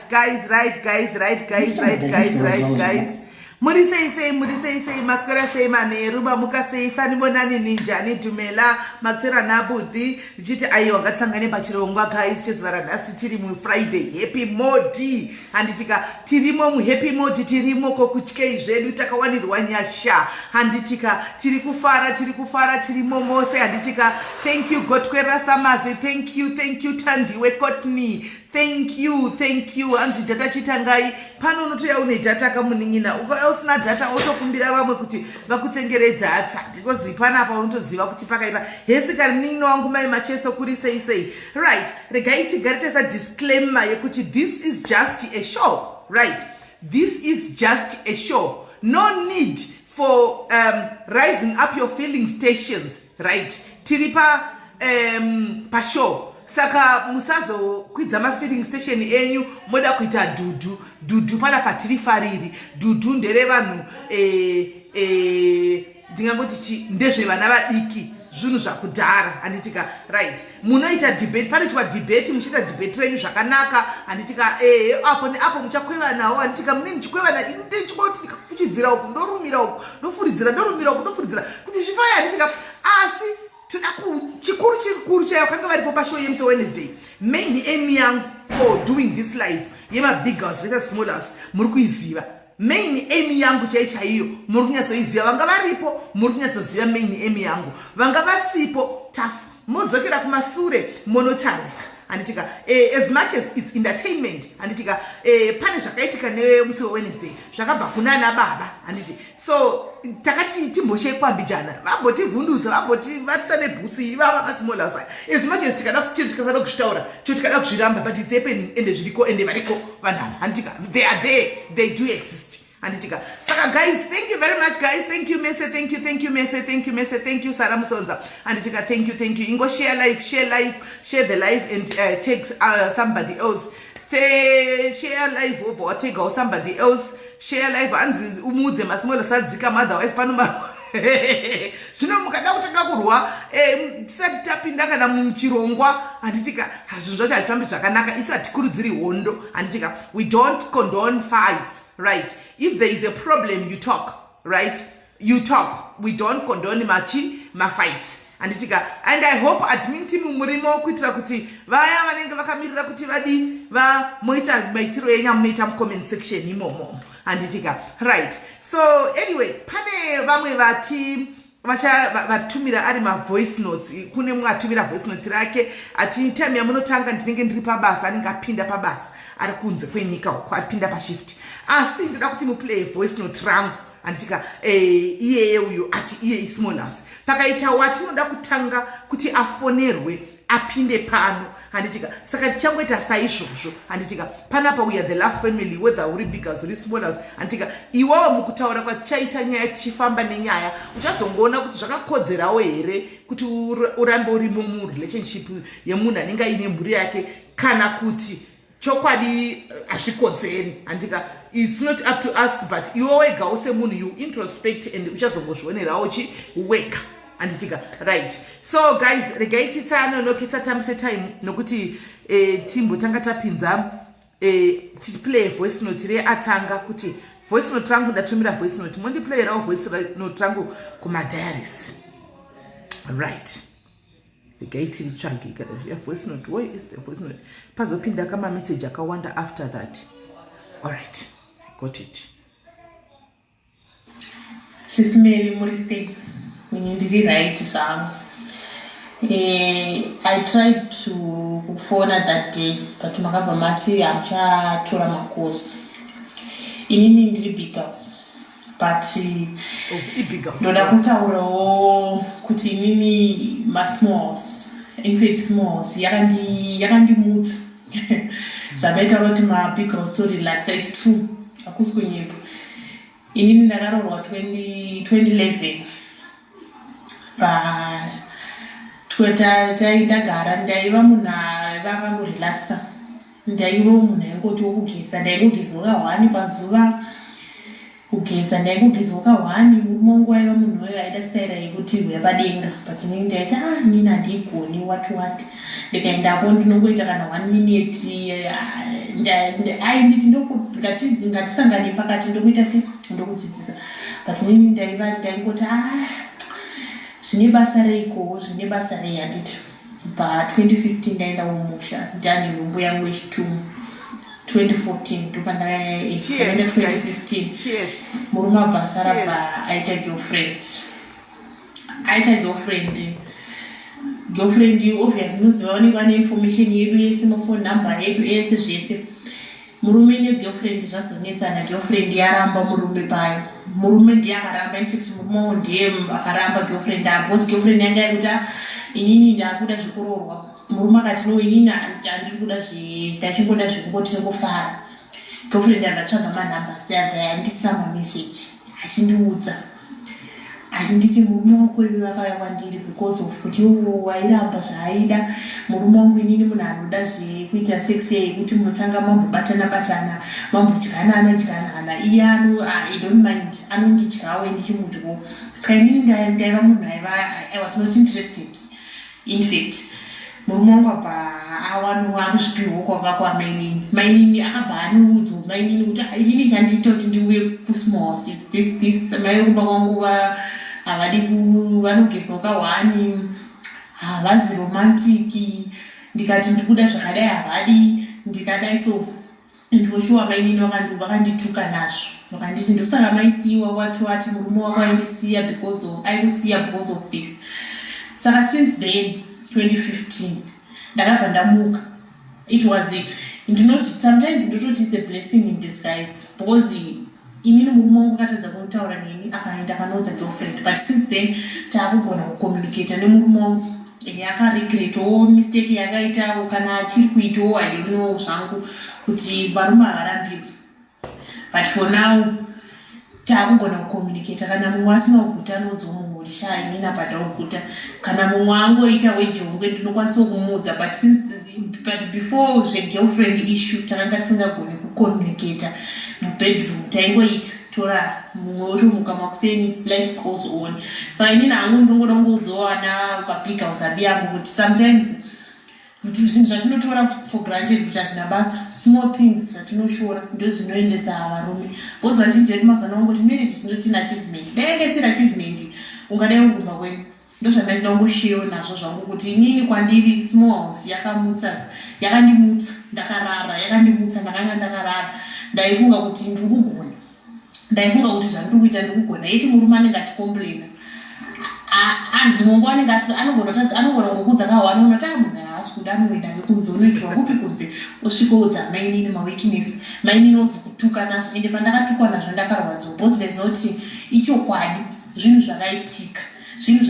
Right guys, right guys, right guys, right guys, right guys. Muri sei sei, muri sei sei, maswera sei manheru, mamuka sei, sanibonani, ninjani, dumela, matsera nabudhi, ndichiti aiwa, ngatisangane pachirongwa guys chezuva ranhasi. Tiri muFriday happy mode, handitika? Tirimo muhappy mode, tirimo kokutyei zvedu, takawanirwa nyasha, handitika? Tiri kufara, tiri kufara, tirimo mose, handitika? Thank you Gotkwera Samazi, thank you, thank you Tandiwe Cotney, thank you, thank you. Hanzi data chitangai pano, unotoya une data kamunin'ina, ukauya usina data otokumbira vamwe kuti vakutengere data, because panapa unotoziva kuti pakaipa. Hesi kari munin'ina wangu mai Macheso, kuri sei sei? Right, regai tigare taisa disclaimer yekuti this is just a show, right? This is just a show. No need for rising up your filling stations, right? Tiri pa pashow, saka musazokwidza mafilling station enyu moda kuita dhudhu dhudhu. Panapa tiri fariri dhudhu nderevanhu, ndingangoti chi ndezvevana vadiki, zvinhu zvakudhara, handitika? Right, munoita debate, panoitwa debate, muchiita debate renyu zvakanaka, handitika? Apo neapo muchakwevanawo, handitika? Mune muchikwevana, ndichingoti ndikafuchidzira uku, ndorumira uku, ndofuridzira, ndorumira uku, ndofuridzira, kuti zvifaya, handitika? Asi toda chikuru chikuru chaiyo kanga varipo pashow yemusi Wednesday. Main aim yangu for doing this live yemabig house versus small house muri kuiziva. Main aim yangu chai chaiyo muri kunyatsoiziva. Vanga varipo muri kunyatsoziva main aim yangu, vanga vasipo tafu modzokera kumasure monotarisa, handitika? As much as it's entertainment, handitika? Pane zvakaitika nemusi weWednesday zvakabva kunana baba, handiti? So takati timboshekwambijana, vambotivhundutsa, vambotivatisa nebhutsi ivava masmall house. As much as tikada chiro tikasada kuzvitaura, chiro tikada kuzviramba, but it's happening, ende zviriko, ende variko vanhu ava, handitika? They are there, they do exist, handitika? Saka guys, thank you very much guys, thank you mese, thank you, thank you mese, thank you mese, thank you Sara Musonza, handitika? Thank you, thank you. Ingo share live, share live, share the live and take somebody else. Share live, wobva wategawo somebody else. Share live, hanzi umuudze masmall sadzika, otherwise pano zvino mukada kutanga kurwa tisati tapinda kana muchirongwa, handitika? Zvinhu zvacho hazvifambi zvakanaka. Isi hatikurudziri hondo, handitika? We don't condone fights, right? If there is a problem, you talk, right? You talk. We don't condone machi mafights, handitika? And I hope admin team murimo kuitira kuti vaya vanenge vakamirira kuti vadi vamoita maitiro enyu amunoita mucomment section imomo, handitika? Right, so anyway, pane vamwe vati vatumira ari mavoice notes. Kune mumwe atumira voice note rake ati time yamunotanga ndinenge ndiri pabasa, anenge apinda pabasa, ari kunze kwenyika uko, apinda pashift, asi ndoda kuti muplay voice note rangu, handitika? Iyeye uyu ati iye ismall house. Pakaita watinoda kutanga kuti afonerwe apinde pano, handitika? Saka tichangoita saizvozvo, handitika? Panapa we are the love family, whether uri big house, uri small house, handitika? Iwewo mukutaura kwatichaita nyaya, tichifamba nenyaya, uchazongoona kuti zvakakodzerawo here kuti urambe urimo murelationship yemunhu anenge aine mhuri yake, kana kuti chokwadi hazvikodzeri, handika? It's not up to us, but iwe wegawo semunhu you introspect and uchazongozvionerawo chi wega, handitika? Right, so guys, regai tisanonoke, tisatambise time nokuti timbotanga tapinza, tiplay voice note reatanga kuti voice note rangu, ndatumira voice note, mondiplayerawo voice note rangu kumadiaries. Right, regai tiritsvage kana zviya voice note. Where is the voice note? Pazopinda kamameseji akawanda after that. Alright, I got it. Sis Mary, muri sei? Ini ndiri right zvangu. I tried to kufona that day, but makabva mati hamuchatora makosi. Inini ndiri big house, but Oh, ibig house. Ndoda kutaurawo kuti inini masmall house, in fact small house yakandimutsa. Zvamaitaura kuti mabig house torelaxa is true, hakusi kunyepa. Inini ndakaroorwa 2011 pa ndagara, ndaiva munhu aiva akangorelaxa, ndaiva munhu aingoti wokugeza, ndaingogeza kahwani pazuva. Kugeza ndaingogezawo kahwani. Murume wangu aiva munhu uyo aida staira yekuti huya padenga, but inini ndaiti, "Ah, inini handigoni, what what." Ndikaendapo ndinongoita kana one minute. Ainditi ngatisangane pakati, ndokuita se ndokudzidzisa, but inini ndaiva ndaingoti, "Ah, zvine basa reikowo, zvine basa rei?" Handiti pa2015 ndaenda mumusha ndane nhumbu yangu yechitu. 2014 ndopandakaenda. 2015 murume abva asarabva aita girlfriend, aita girlfriend. Girlfriend, obvious, munoziva vanenge vane information yedu yese, mafone number yedu ese, zvese. Murume negirlfriend zvazonetsana. Girlfriend yaramba murume payo. Murume ndiye akaramba. Infact, murume wangu ndiye akaramba girlfriend, because girlfriend yanga yakuti, ah, inini ndakuda zvekuroorwa." Murume akati, "No, inini handiri kuda, ndachingoda zvekungoti tingofara." Girlfriend yabva tsvaga manumbers, yabva yandisa mameseji achindiudza, achinditi, "Murume wako iwe vakauya kwandiri because of kuti iwo wairamba zvaaida murume wangu. Inini munhu anoda zvekuita sex yekuti munotanga mambobatana batana, mambodyanana dyanana. Iye ano, I don't mind, anondidyawo, ndichimudyawo. Saka inini ndaiva munhu aiva, I was not interested." In fact, murume wangu abva awano akuzvipiwo kwaka kwamainini. Mainini akabva anoudzwa mainini kuti, ah, inini chandiita kuti ndiuye kusmall house, this this mai kumba kwangu havadi, vanogezawo kahwani, havazi romantic. Ndikati ndikuda zvakadai, havadi. Ndikadai so." And for sure mainini vakandituka nazvo, vakanditi, "Ndosaka maisiyiwa, wati wati murume wako aindisiya because of, aikusiya because of this." Saka since then, 2015, ndakabva ndamuka. It was, ndinozvi, sometimes ndototi it's a blessing in disguise, because inini murume wangu akatadza kutaura neni, akaenda akanoudza girlfriend. But since then taakugona kucommunicata nemurume wangu. Akaregretawo mistake yakaita, kana achiri kuitawo, I don't know zvangu kuti varume havarambiwi, but for now taakugona kucommunicata. Kana mumwe asina kuguta, anoudzawo mumwe kuti, "Sha, inini apa ndauguta." Kana mumwe angoita wejongwe, ndinokwanisawo kumuudza. But since, but before zvegirlfriend issue, takanga tisingagoni kucommunicata mubedroom. Taingoita torara, mumwe otomuka makuseni, life goes on. Saka inini hangu ndinongoda kungoudzawo vana mabig house abi yangu kuti sometimes kuti zvinhu zvatinotora for granted kuti hazvina basa, small things zvatinoshora, ndo zvinoendesa varume, because vazhinji vedu mazana vangoti marriage is not an achievement. Dai yanga isiri achievement, ungadai uri kumba kwenyu. Ndo zvandachida kungoshewo nazvo zvangu, kuti inini kwandiri small house yakamutsa, yakandimutsa ndakarara, yakandimutsa ndakanga ndakarara. Ndaifunga kuti ndiri kugona, ndaifunga kuti zvandiri kuita ndiri kugona, yeti murume anenge achicomplaina. Dzimwe nguva anenge anogona kungokudza kahwa, anoona kuti munhu haasi kuda, anoenda kunze, unoitirwa kupi kunze, osvikoudza mainini maweakness, mainini ozokutuka nazvo. Ende pandakatukwa nazvo ndakarwadziwa, because ndaiziva kuti ichokwadi, zvinhu zvakaitika, zvinhu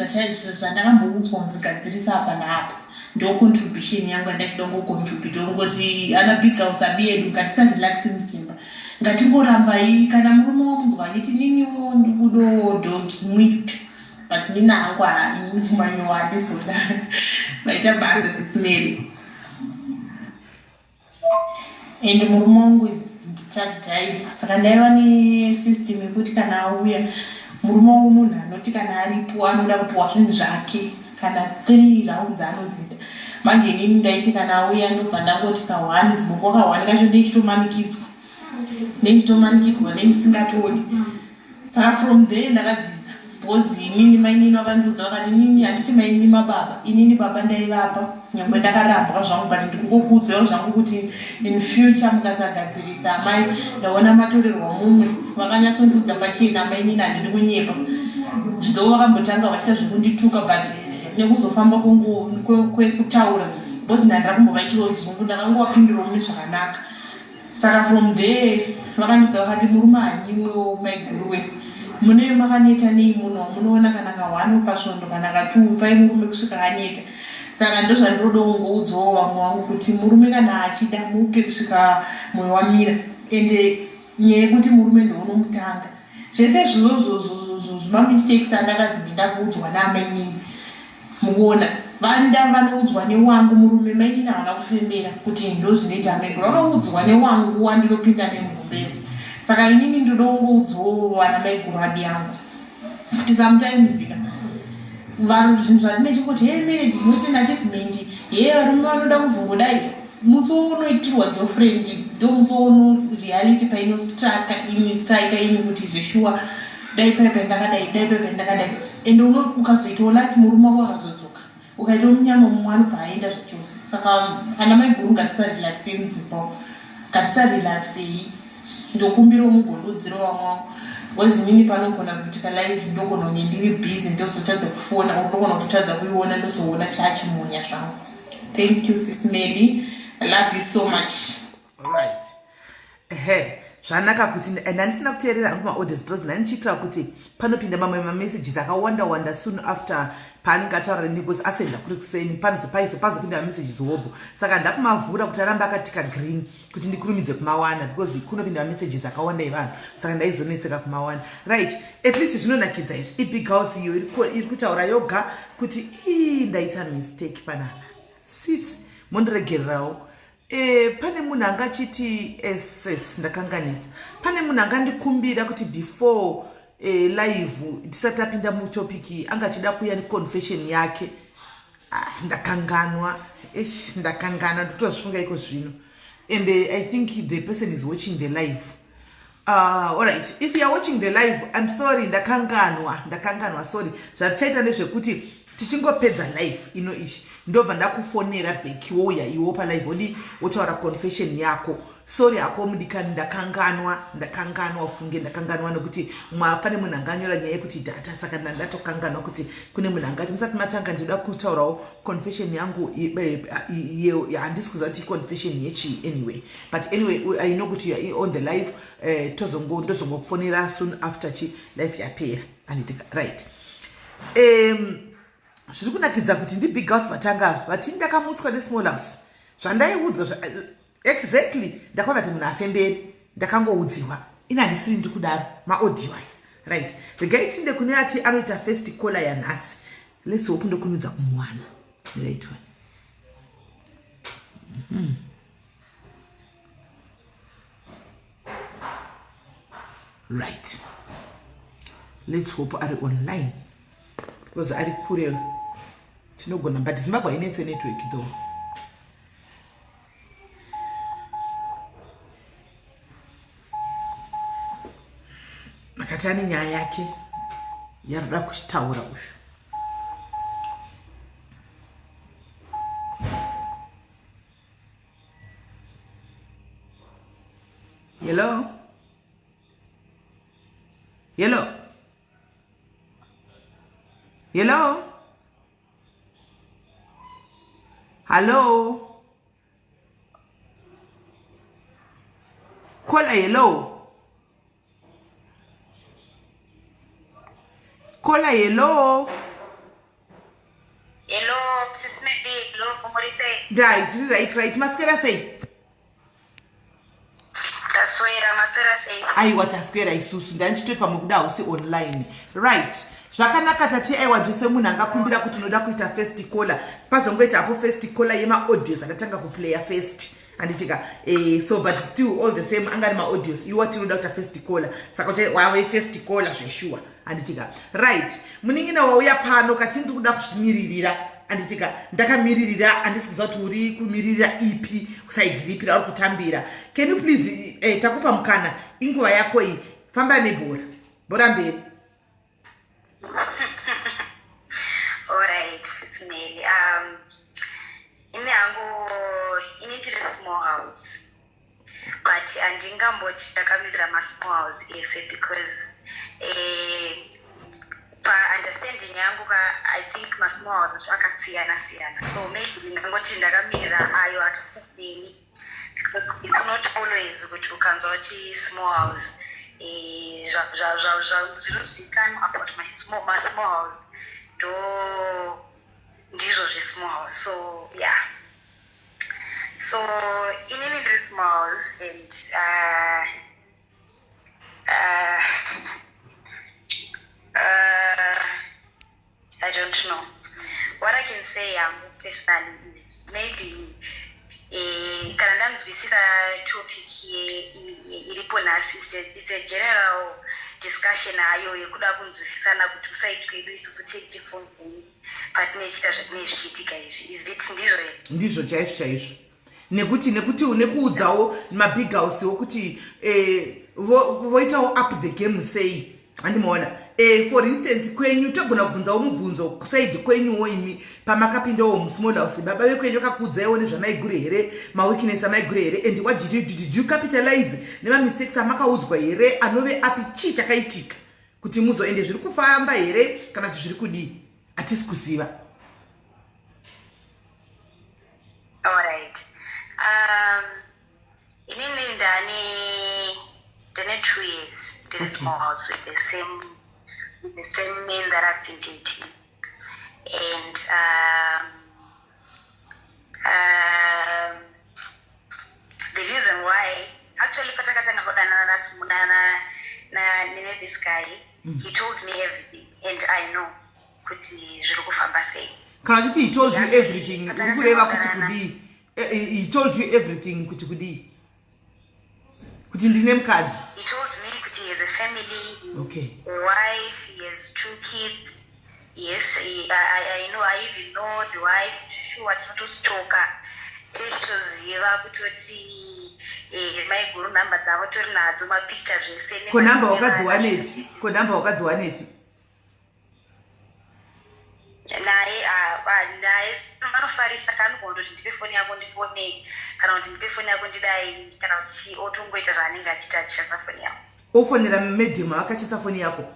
zvandakamboudzwa kunzi gadzirisa apa naapa. Ndo contribution yangu yandachida kungocontribute, kungoti ana big house abi edu, ngatisarelaxe mudzimba, ngatingorambai. Kana murume wamunzwa achiti, "Niniwo ndikudowo doggy," mwipe. But nini hangu manyowa handizoda. Maita basa, Sis Mary. And murume wangu is truck driver, saka ndaiva nesystem yekuti kana auya, murume wangu munhu anoti kana aripo anoda kupiwa zvinhu zvake, kana three rounds anodzida. Manje inini ndaiti kana auya, ndobva ndangoti kahwani. Dzimwe nguva kahwani kacho ndechitomanikidzwa, nenditomanikidzwa nendisingatodi. Saka from there ndakadzidza, because inini mainini vakandiudza, vakati, "Nini handiti mainima baba, inini baba ndaivapa nyangwe ndakarambwa zvangu, but ndikungokuudzawo zvangu kuti in future mukasagadzirisa amai, ndaona matorerwa mumwe." Vakanyatsondiudza pachena mainini, handidi kunyepa. Though vakambotanga vachiita zvekundituka, but nekuzofamba kwekutaura, because ndandira kumbovaitirawo dzungu, ndakangovapindirawo mune zvakanaka. Saka from there vakandiudza, vakati, "Murume hanyimwewo maiguruwe, mune makaneta nei muno, munoona kana kahwani pasvondo kana katuu pai murume kusvika aneta." Saka ndozvandinoda kungoudzawo vamwe vangu, kuti murume kana achida, mupe kusvika mwoyo wamira. Ende nyaya yekuti murume ndounomutanga, zvese izvozvo zvimamistakes andakazi ndindakuudzwa naamainini. Mukuona vanda vanoudzwa newangu murume, mainini havana kufembera kuti ndo zvinoita maiguru, vakaudzwa newangu wandinopinda nemugumbezi. Saka inini ndoda kungoudzawo vana maiguru abi yangu kuti sometimes ka vanhu zvinhu zvatine chingoti hey marriage is not an achievement, hey varume vanoda kuzongodai, musi waunoitirwa girlfriend ndomusi wauno reality painostraka ini strike ini kuti zveshuwa dai paipai ndakadai, dai paipai ndakadai. And ukazoitawo lucky murume wako akazodzoka, ukaitawo munyama mumwe anobva aenda zvachose. Saka ana maiguru ngatisarelaxei mudzimba umu, ngatisarelaxei. Ndokumbirawo mugondiudzirawo vamwe vangu because inini panogona kuitika live ndogona kunge ndiri busy ndozotadza kufona or ndogona kutotadza kuiona ndozoona chachimunya zvangu. Thank you Sis Melly, I love you so much. Right, ehe, zvanaka kuti ndandisina kuteerera hangu maorders because ndandichiitira kuti panopinda mamwe mamessages akawanda wanda soon after paanenge ataura neni because asenda kuri kuseni panozopaizo pazopinda mamessages hobho, saka ndakumavhura kuti arambe akatika green kuti ndikurumidze kumawana because kunopinda mamessages akawanda evanhu, saka ndaizonetseka kumawana. Right, at least zvinonakidza izvi. Ibig house iyo iri kutaura yoga kuti ii ndaita mistake panapa, sis mondiregererawo. Pane munhu anga achiti ss ndakanganisa, pane munhu angandikumbira kuti before live tisati tapinda mutopic anga achida kuuya neconfession yake. Ah, ndakanganwa, ish, ndakanganwa, ndikutozvifunga iko zvino. And I think the person is watching the live. Alright, if you are watching the live, I'm sorry, ndakanganwa, ndakanganwa, sorry. Zvatichaita ndezvekuti tichingopedza live ino ishi ndobva ndakufonera back, wouya iwo palive odi wotaura confession yako. Sorry hako mudikani, ndakanganwa, ndakanganwa ufunge, ndakanganwa nekuti pane munhu anganyora nyaya yekuti data, saka ndatokanganwa kuti kune munhu angati musati matanga ndinoda kutaurawo confession yangu. Handisi kuziva kuti confession yechii anyway, but anyway I know kuti you are on the live. Ndozongokufonera soon after chi live yapera, anditika? Right, zviri kunakidza kuti ndibig house vatanga vati ndakamutswa nesmall house. Zvandaiudzwa exactly, ndakaona kuti munhu afemberi, ndakangoudziwa ini, handisiri ndiri kudaro, maaudio aya. Right, regai tinde kune ati anoita first caller yanhasi. Let's hope ndokurumidza kumuwana. Right one. Right, let's hope ari online because ari kure tinogona, but Zimbabwe hainetse network though. Akati ane nyaya yake yaroda kuchitaura uyu. Hello, hello, hello, hello, caller, hello caller, hello. Hello, Sis Melly. Hello, muri sei? Right, right, maswera sei? Taswera, maswera sei? Aiwa, taswera isusu. Ndandichitoti pamwe kuda hausi online. Right, zvakanaka. Tati aiwa jose munhu angakumbira kuti unoda kuita first caller, pazongoita hapo first caller yemaaudios andatanga kuplaya first, handitika? So but still all the same angari maaudios iwa tinoda kuita first caller, saka wave first caller zveshuwa, handitika? Right, munin'ina wauya pano kati ndiri kuda kuzvimiririra, handitika? Ndakamiririra, handisi kuziva kuti uri kumiririra ipi side, ripi rauri kutambira. Can you please, takupa mukana, inguva yako iyi, famba nebhora, bhora mberi. Alright, Sis Melly. Ini hangu ini ndiri small house, but handingamboti ndakamirira masmall house ese because paunderstanding yangu ka, I think masmall house acho akasiyana siyana, so maybe ndingangoti ndakamirira ayo akasiyeni because it's not always kuti ukanzwa kuti small house zvinozivikanwa about masmall house ndo ndizvo zvesmall house. So yeah, so inini ndiri small house and I don't know what I can say yangu personally is maybe kana. Zvandanzwisisa topic iripo nhasi, it's a general discussion hayo yekuda kunzwisisana kuti kuside kwedu isusu tiri tifungei patinochiita zvatinee zvichiitika izvi. Is it ndizvo here? Ndizvo chaizvo chaizvo, nekuti nekuudzawo mabig housewo kuti voitawo up the game sei, handimaona? For instance, kwenyu togona kubvunzawo mubvunzo kuside kwenyuwo imi pamakapindawo musmall house, baba vekwenyu vakakuudzaiwo nezvamaiguru here, maweakness amaiguru here? And what did you do? Did you capitalize nemamistakes amakaudzwa here? Anove api? Chii chakaitika kuti muzoende? Zviri kufamba here kana kuti zviri kudii? Hatisi kuziva. Alright, inini ndane 2 years ndiri small house with the same man that I've been dating, and the reason why, actually, patakatanga kudanana nene this guy, he told me everything and I know kuti zviri kufamba sei. Kana uchiti he told you everything, uri kureva kuti kudii? He told you everything kuti kudii? Kuti ndine mukadzi? He told me kuti he has a family, a wife, he has two kids. Yes, I know, I even know the wife. Sure, tinotositoka tichitoziva kutoti maiguru nhamba dzavo tori nadzo, mapicture, zvese. Ko nhamba wakadziwanepi? Ko nhamba wakadziwanepi? Naye, naye anofarisa kaanogona kutoti ndipe foni yako ndifone, kana kuti ndipe foni yako ndidai, kana kuti otongoita zvaanenge achiita achishandisa foni yako. Ofonera madam akachisa foni yako?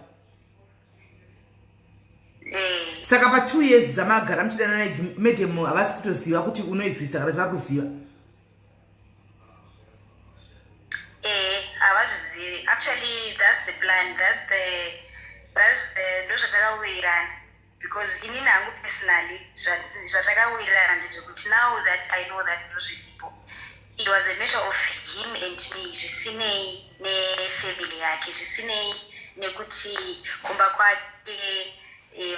Eh. Saka pa2 years dzamagara muchidanana idzi, madam havasi kutoziva kuti unoexista kana kuti vari kuziva? Eh, havazvizivi. Actually, that's the plan, that's the ndozvatakawirirana, because inini hangu personally, zvatakawirirana ndezvekuti now that I know that ndozviripo, it was a matter of him and me, zvisinei nefamily yake, zvisinei nekuti kumba kwake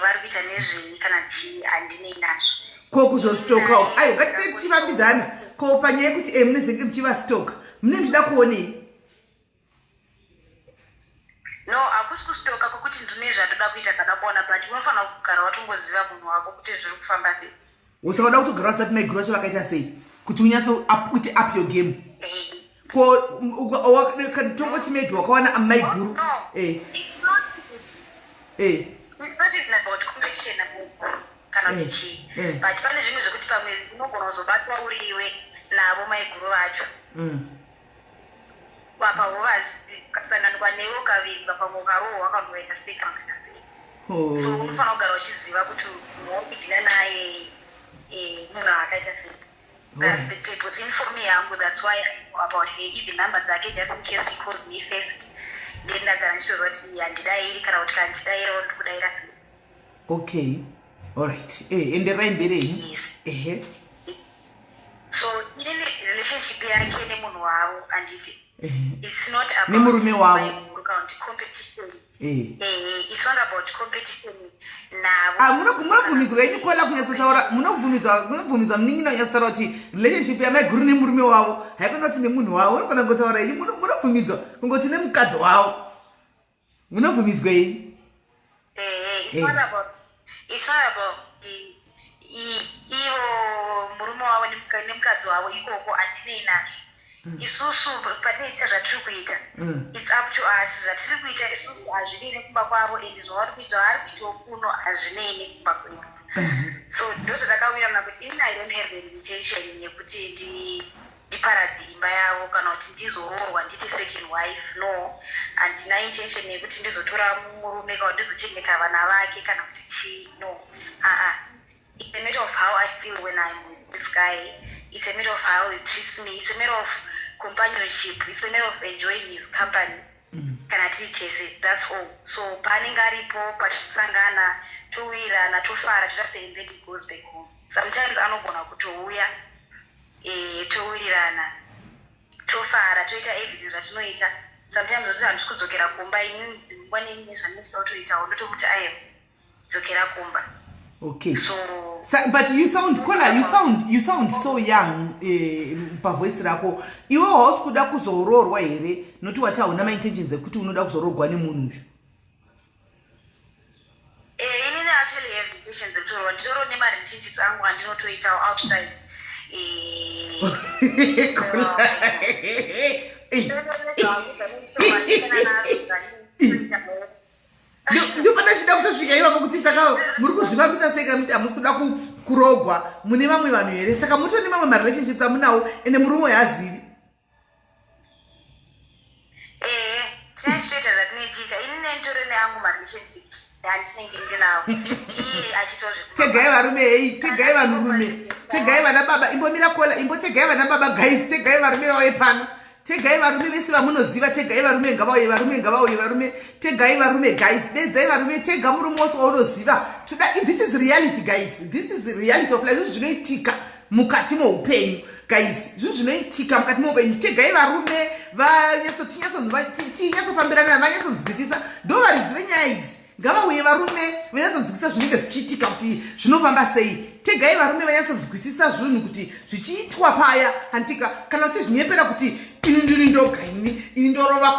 vari kuita nezvei kana chii, handinei nazvo. Ko kuzostoka uko? Aiwa, ngatite tichifambidzana. Ko panyaya yekuti munezenge muchivastoka, mune muchida kuonei? No, hakusi kustoka kwekuti ndine zvandoda kuita kana kuona, but unofanira kugara watongoziva munhu wako kuti zviri kufamba sei. Saka uda kutogara usati maiguru vacho vakaita sei kuti unyatso kuti up your game? Ko tongoti maybe wakawana maiguru. No, it's not even about competition namaiguru kana kuti chii, but pane zvimwe zvekuti pamwe unogona kuzobatwa uriwe navo maiguru vacho. Apa huvazi ukasanganikwa newe, ukavingwa, pamwe ukarohwa, ukangoenda sei kana kuita sei. So unofanira kugara uchiziva kuti munhu wauri kudeala naye munhu akaita sei. That's the purpose in for me yangu. That's why I know about her, even number dzake, just in case she calls me first, then ndagara ndichitoziva kuti iyi handidairi, kana kuti kana ndichidairawo ndikudaira sei. Okay, alright, enderai mberi henyu. Yes. Ehe. So inini relationship yake nemunhu wavo, handiti, it's not about Nemurume wavo. maiguru kana kuti competition. It's not about competition navo. Ah, munobvumidzwa henyu kola kunyatsotaura, munobvumidzwa munin'ina kunyatsotaura kuti relationship yamaiguru nemurume wavo, haikona kuti nemunhu wavo. Unogona kungotaura henyu, munobvumidzwa kungoti nemukadzi wavo, munobvumidzwa henyu. It's not about ivo murume wavo nemukadzi wavo ikoko, handinei nazvo. Isusu patinoita zvatiri kuita, it's up to us. Zvatiri kuita isusu hazvinei nekumba kwavo, and zvavari kuita, zvavari kuitawo kuno hazvinei nekumba kwedu. So ndozvatakawirirana kuti ini I don't have an intention yekuti ndiparadze imba yavo kana kuti ndizoroorwa ndiite second wife. No, handina intention yekuti ndizotora murume kana kuti ndizochengeta vana vake kana kuti chii, no, aa. It's a matter of how I feel when I'm with this guy. It's a matter of how he treats me. It's a matter of companionship. It's a matter of enjoying his company kana tiri chese, that's all. So paanenge aripo, pachisangana, towirirana, tofara, toita sei, and then he goes back home. Sometimes anogona kutouya, towirirana, tofara, toita everything zvatinoita. Sometimes ototi handisi kudzokera kumba inini, dzimwe nguva neni nezvandinochida kutoitawo, ndotomuti aiwa, dzokera kumba. Okay. So Sa, but you sound, Kola, you sound so young pavoice rako. Iwe hausi kuda kuzoroorwa here? Noti wati hauna maintentions ekuti unoda kuzoroorwa nemunhu uyu. Inini actually have intentions ekutorwa. Nditoriwo nemarelationships angu andinotoitawo outside. Kola. Ndopanda chida kutosvika ipapo kuti saka muri kuzvifambisa sei kana muti hamusi kuda kurogwa? Mune vamwe vanhu here? Saka mutori nemamwe marelationships amunawo, ende murume uyu hazivi? Ehe, tinechitoita zvatinochiita. Inini nditori neangu marelationships andinenge ndinawo, iye achitozve. Tegai varume, hei, tegai vanhurume, tegai vana baba. Imbomira, Kola, imbotegai vana baba. Guys, tegai varume vauye pano. Tegai varume vese vamunoziva. Tegai varume, ngavauye varume, ngavauye varume. Tegai varume, guys, dedzai varume. Tega murume wose waunoziva. Toda, this is reality, guys. This is the reality of life. Zvinhu zvinoitika mukati meupenyu, guys, zvinhu zvinoitika mukati meupenyu. Tegai varume tinyatsofambirana, vanyatsonzwisisa. Ndo varidzi venyaya idzi. Ngavauye varume vanyatsonzwisisa zvinenge zvichiitika, kuti zvinofamba sei. Tegai varume vanyatsonzwisisa zvinhu kuti zvichiitwa paya, handitika? Kana uchizvinyepera kuti ini ndini ndoga, ini ndorova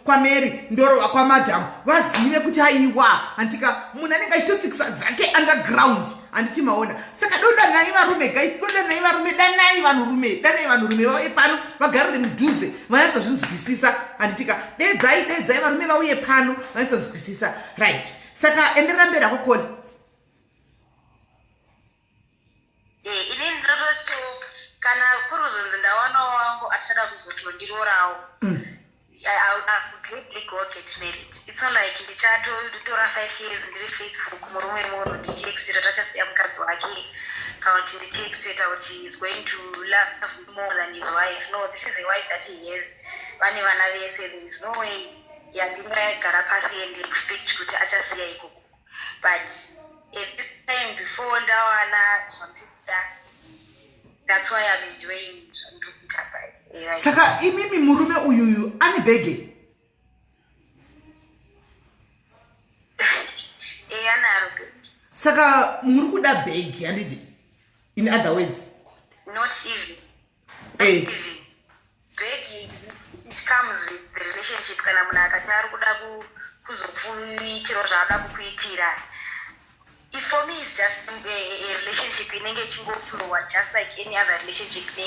kwaMary, ndorova kwamadhamu, vazive kuti aiwa, handitika, munhu anenge achitotsikisa dzake underground, handiti maona? Saka dodanai varume, guys, dodanai varume, danai vanhurume, danai vanhurume vauye pano, vagarire mudhuze, vanyatsozvinzwisisa, handitika? Dedzai, dedzai varume vauye pano, vanyatsonzwisisa. Right, saka enderera mberi ako, Kola. Inini ndinototiwo kana kuri kuzonzi ndawanawo wangu achada kuzotondirorawo, I would gladly go get married. It's not like ndichatotora 5 years ndiri faithful kumurume munhu ndichiexpecta kuti achasiya mukadzi wake, kana kuti ndichiexpecta kuti he is going to love me more than his wife. No, this is a wife that he has. Vane vana vese. There is no way yandingagara pasi and expect kuti achasiya ikoko. But at this time, before ndawana zvandikuda, that's why I'm enjoying zvandiri kuita right. Saka imimi, murume uyuyu ane bhege? Anaro bhegi. Saka muri kuda bhegi, handiti, in other words? Not even. Even bhegi, it comes with the relationship. Kana munhu akati ari kuda kuzokuitirawo zvaada kukuitira, for me it's just a relationship inenge ichingoflowa just like any other relationship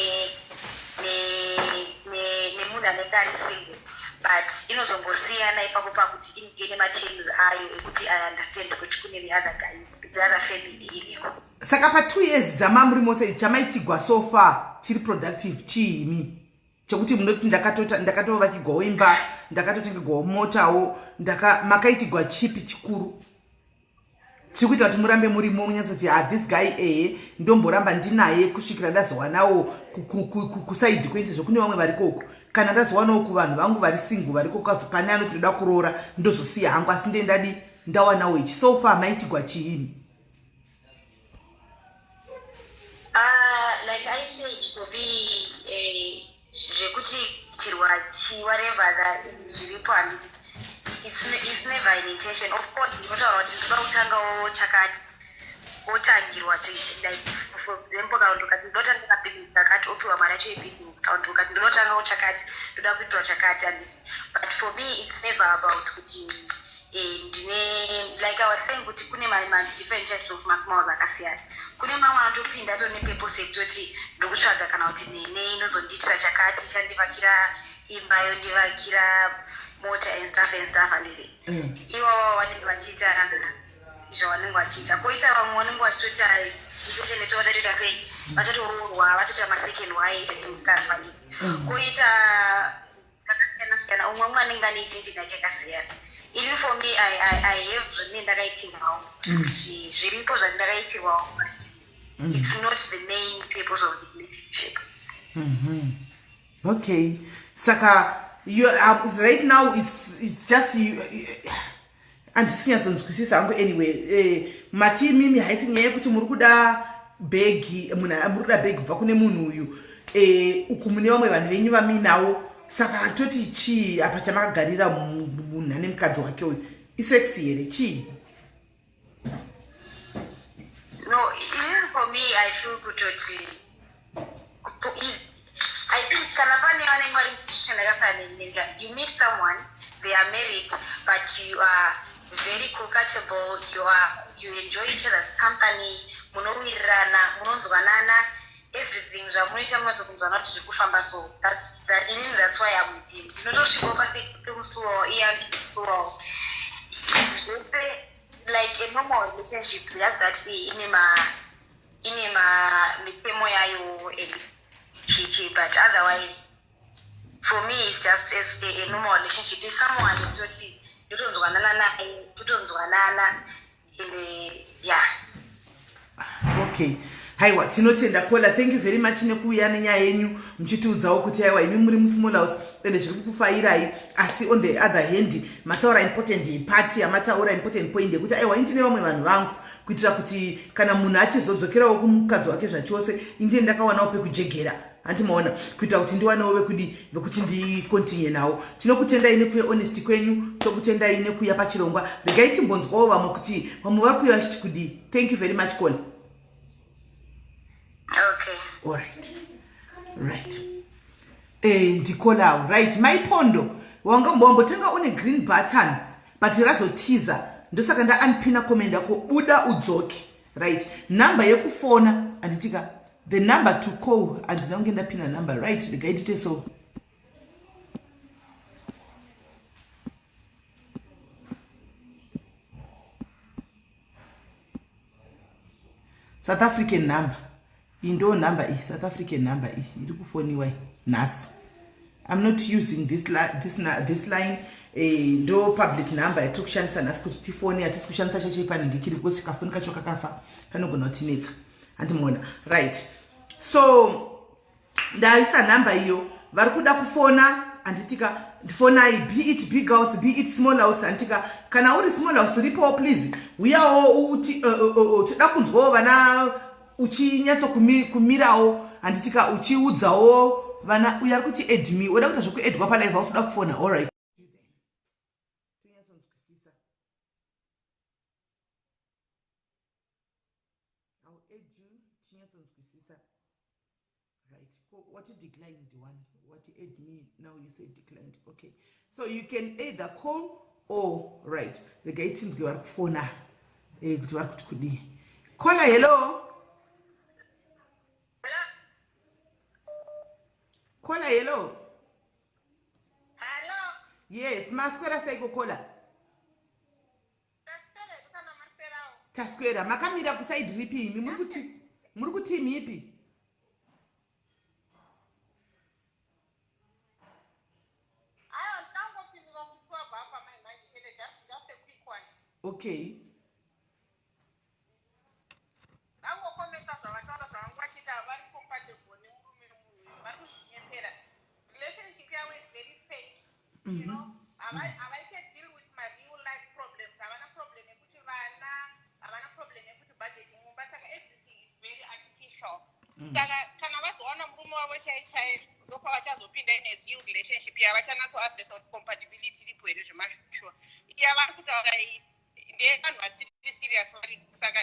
nemunhu anenge ari single, but inozongosiyana ipapo pakuti inenge ine materms ayo ekuti I understand kuti kune the other guy, the other family iriko. Saka pa2 years dzamamuri mose, chamaitigwa so far chiri productive chiimi, chekuti munoti ndakatovakigwawo imba, ndakatotengerwawo motawo, makaitigwa chipi chikuru chiri kuita kuti murambe murimo, munyatsoti, "Ah, this guy, ehe, ndomboramba ndinaye kusvikira ndazowanawo kuside kwenyu, sezvo kune vamwe varikoko, kana ndazowanawo kuvanhu vangu vari single varikoko, kazo pane anoti ndoda kuroora, ndozosiya hangu, asi ndendadi ndawanawo ichi"? So far maitigwa chiimi? Like I said, for me, zvekuti tirwa chi whatever that zviripo, handiti, it's never an intention. Of course ndinotaura kuti ndoda kutangawo chakati, otangirwa. Like for example, kana kuti ukati ndinotanga kabusiness kakati, opiwa mari yacho yebusiness. Kana kuti ukati ndinotangawo chakati, ndoda kuitirwa chakati, handiti? But for me it's never about kuti ndine, like I was saying, kuti kune ma-different types of masmalls akasiyana. Kune mamwe anotopinda atori nepurpose yekutoti ndokutsvaga kana kuti nene inozondiitira chakati, ichandivakira imba, yondivakira mota and stuff and stuff, handiti? Ivavo vanenge vachiita zvavanenge vachiita. Koita vamwe vanenge vachitoita intention yekuti vachatoita sei, vachatoroorwa, vachatoita masecond wife and stuff, handiti? Koita zvakasiyana siyana. Umwe umwe anenge ane intention yake yakasiyana. Even for me, I have zvandinenge ndakaitirwawo. Zviripo zvandakaitirwawo, but it's not the main purpose of the relationship. Okay, saka you, right now it's just you, handisi kunyatsonzwisisa hangu. Anyway, mati mimi haisi nyaya yekuti muri kuda bhegi, munhu muri kuda bhegi kubva kune munhu uyu, uku mune vamwe vanhu venyu vamuinawo. Saka toti chii apa chamakagarira munhu ane mukadzi wake uyu? Isex here? Chii? I feel kutoti I think kana pane vanenge vari musituation yakafanana nenga, you meet someone, they are married, but you are very compatible, you enjoy each other's company, munowirirana, munonzwanana, everything zvamunoita munatsokunzwana kuti zviri kufamba. So that's that, inini that's why I'm with him. Ndinotosvikawo pasemusuwawo, iye andisuwawo, zvese like a normal relationship, just that ine ma mitemo yayo and chichi, but otherwise for me it's just as a normal relationship. Is someone kutoti ndotonzwanana naye, totonzwanana, and yeah. Okay, haiwa, tinotenda caller. Thank you very much nekuuya nenyaya yenyu muchitiudzawo kuti aiwa, imi muri musmall house ende zviri kukufairai. Asi on the other hand mataura important part yamataura, important point yekuti aiwa, ini tine vamwe vanhu vangu, kuitira kuti kana munhu achizodzokerawo kumukadzi wake zvachose, indie ndakawanawo pekujegera, handimaona, kuitira kuti ndiwanewo vekudi vekuti ndicontinue nawo. Tinokutendai nekuve honest kwenyu, tokutendai nekuuya pachirongwa. Regai timbonzwawo vamwe kuti vamwe vari kuuya vachiti kudii. Thank you very much, caller. Okay. Alright, right, ndicaller. Right, Maipondo, wanga wambotenga une green button but razotiza, ndosaka ndaunpina comment yako. Buda udzoke. Right, number yekufona, handitika, the number to call, handina kunge ndapina number. Right, regai tite so. South African number iyi, ndo number iyi, South African number iyi iri kufoniwa nhasi. I'm not using this line. Ndo public number yatiri kushandisa nhasi kuti tifone. Hatisi kushandisa chechepanhingi kiri because kafoni kacho kakafa, kanogona kutinetsa, handimuona. Right, so ndaisa nhamba iyo, vari kuda kufona, handitika, fonai, be it big house, be it small house, handitika. Kana uri small house uripowo, please uyawo uti toda kunzwawo vana uchinyatsokumirawo, handitika, uchiudzawo vana. Uyo ari kuti add me, oda kuita zvekuaddwa palive house, uda kufona. Allright, tonyatsonzwisisa. I'll add you, tinyatsonzwisisa. Right, what declined one, what add me now, you say declined. Okay, so you can either call or, right, regai tinzwe vari kufona kuti vari kuti kudii. Caller, hello. Caller, hello. Hello. Yes, maswera seiko, caller? Taswera. Makamira kuside ripi imi? Muri kuti imipi? Aiwa, ndinangopindura sisi wabva apa mai manje chete, just a quick one. Okay. Ndangocommenta zvavataura zvavanga vachiti havari compatible nemurume munhu, vari kuzvinyepera. Relationship yavo is very fake. Havaite deal with my real life problems. Havana problem yekuti vana, havana problem yekuti budget mumba, saka everything is very artificial. Saka kana vazowana murume wavo chai chai, ndokwavachazopinda in a real relationship yavachanatsoassessa kuti compatibility iripo here zvemasure. Iya vari kutaura iyi ndevanhu vasiri serious vari, saka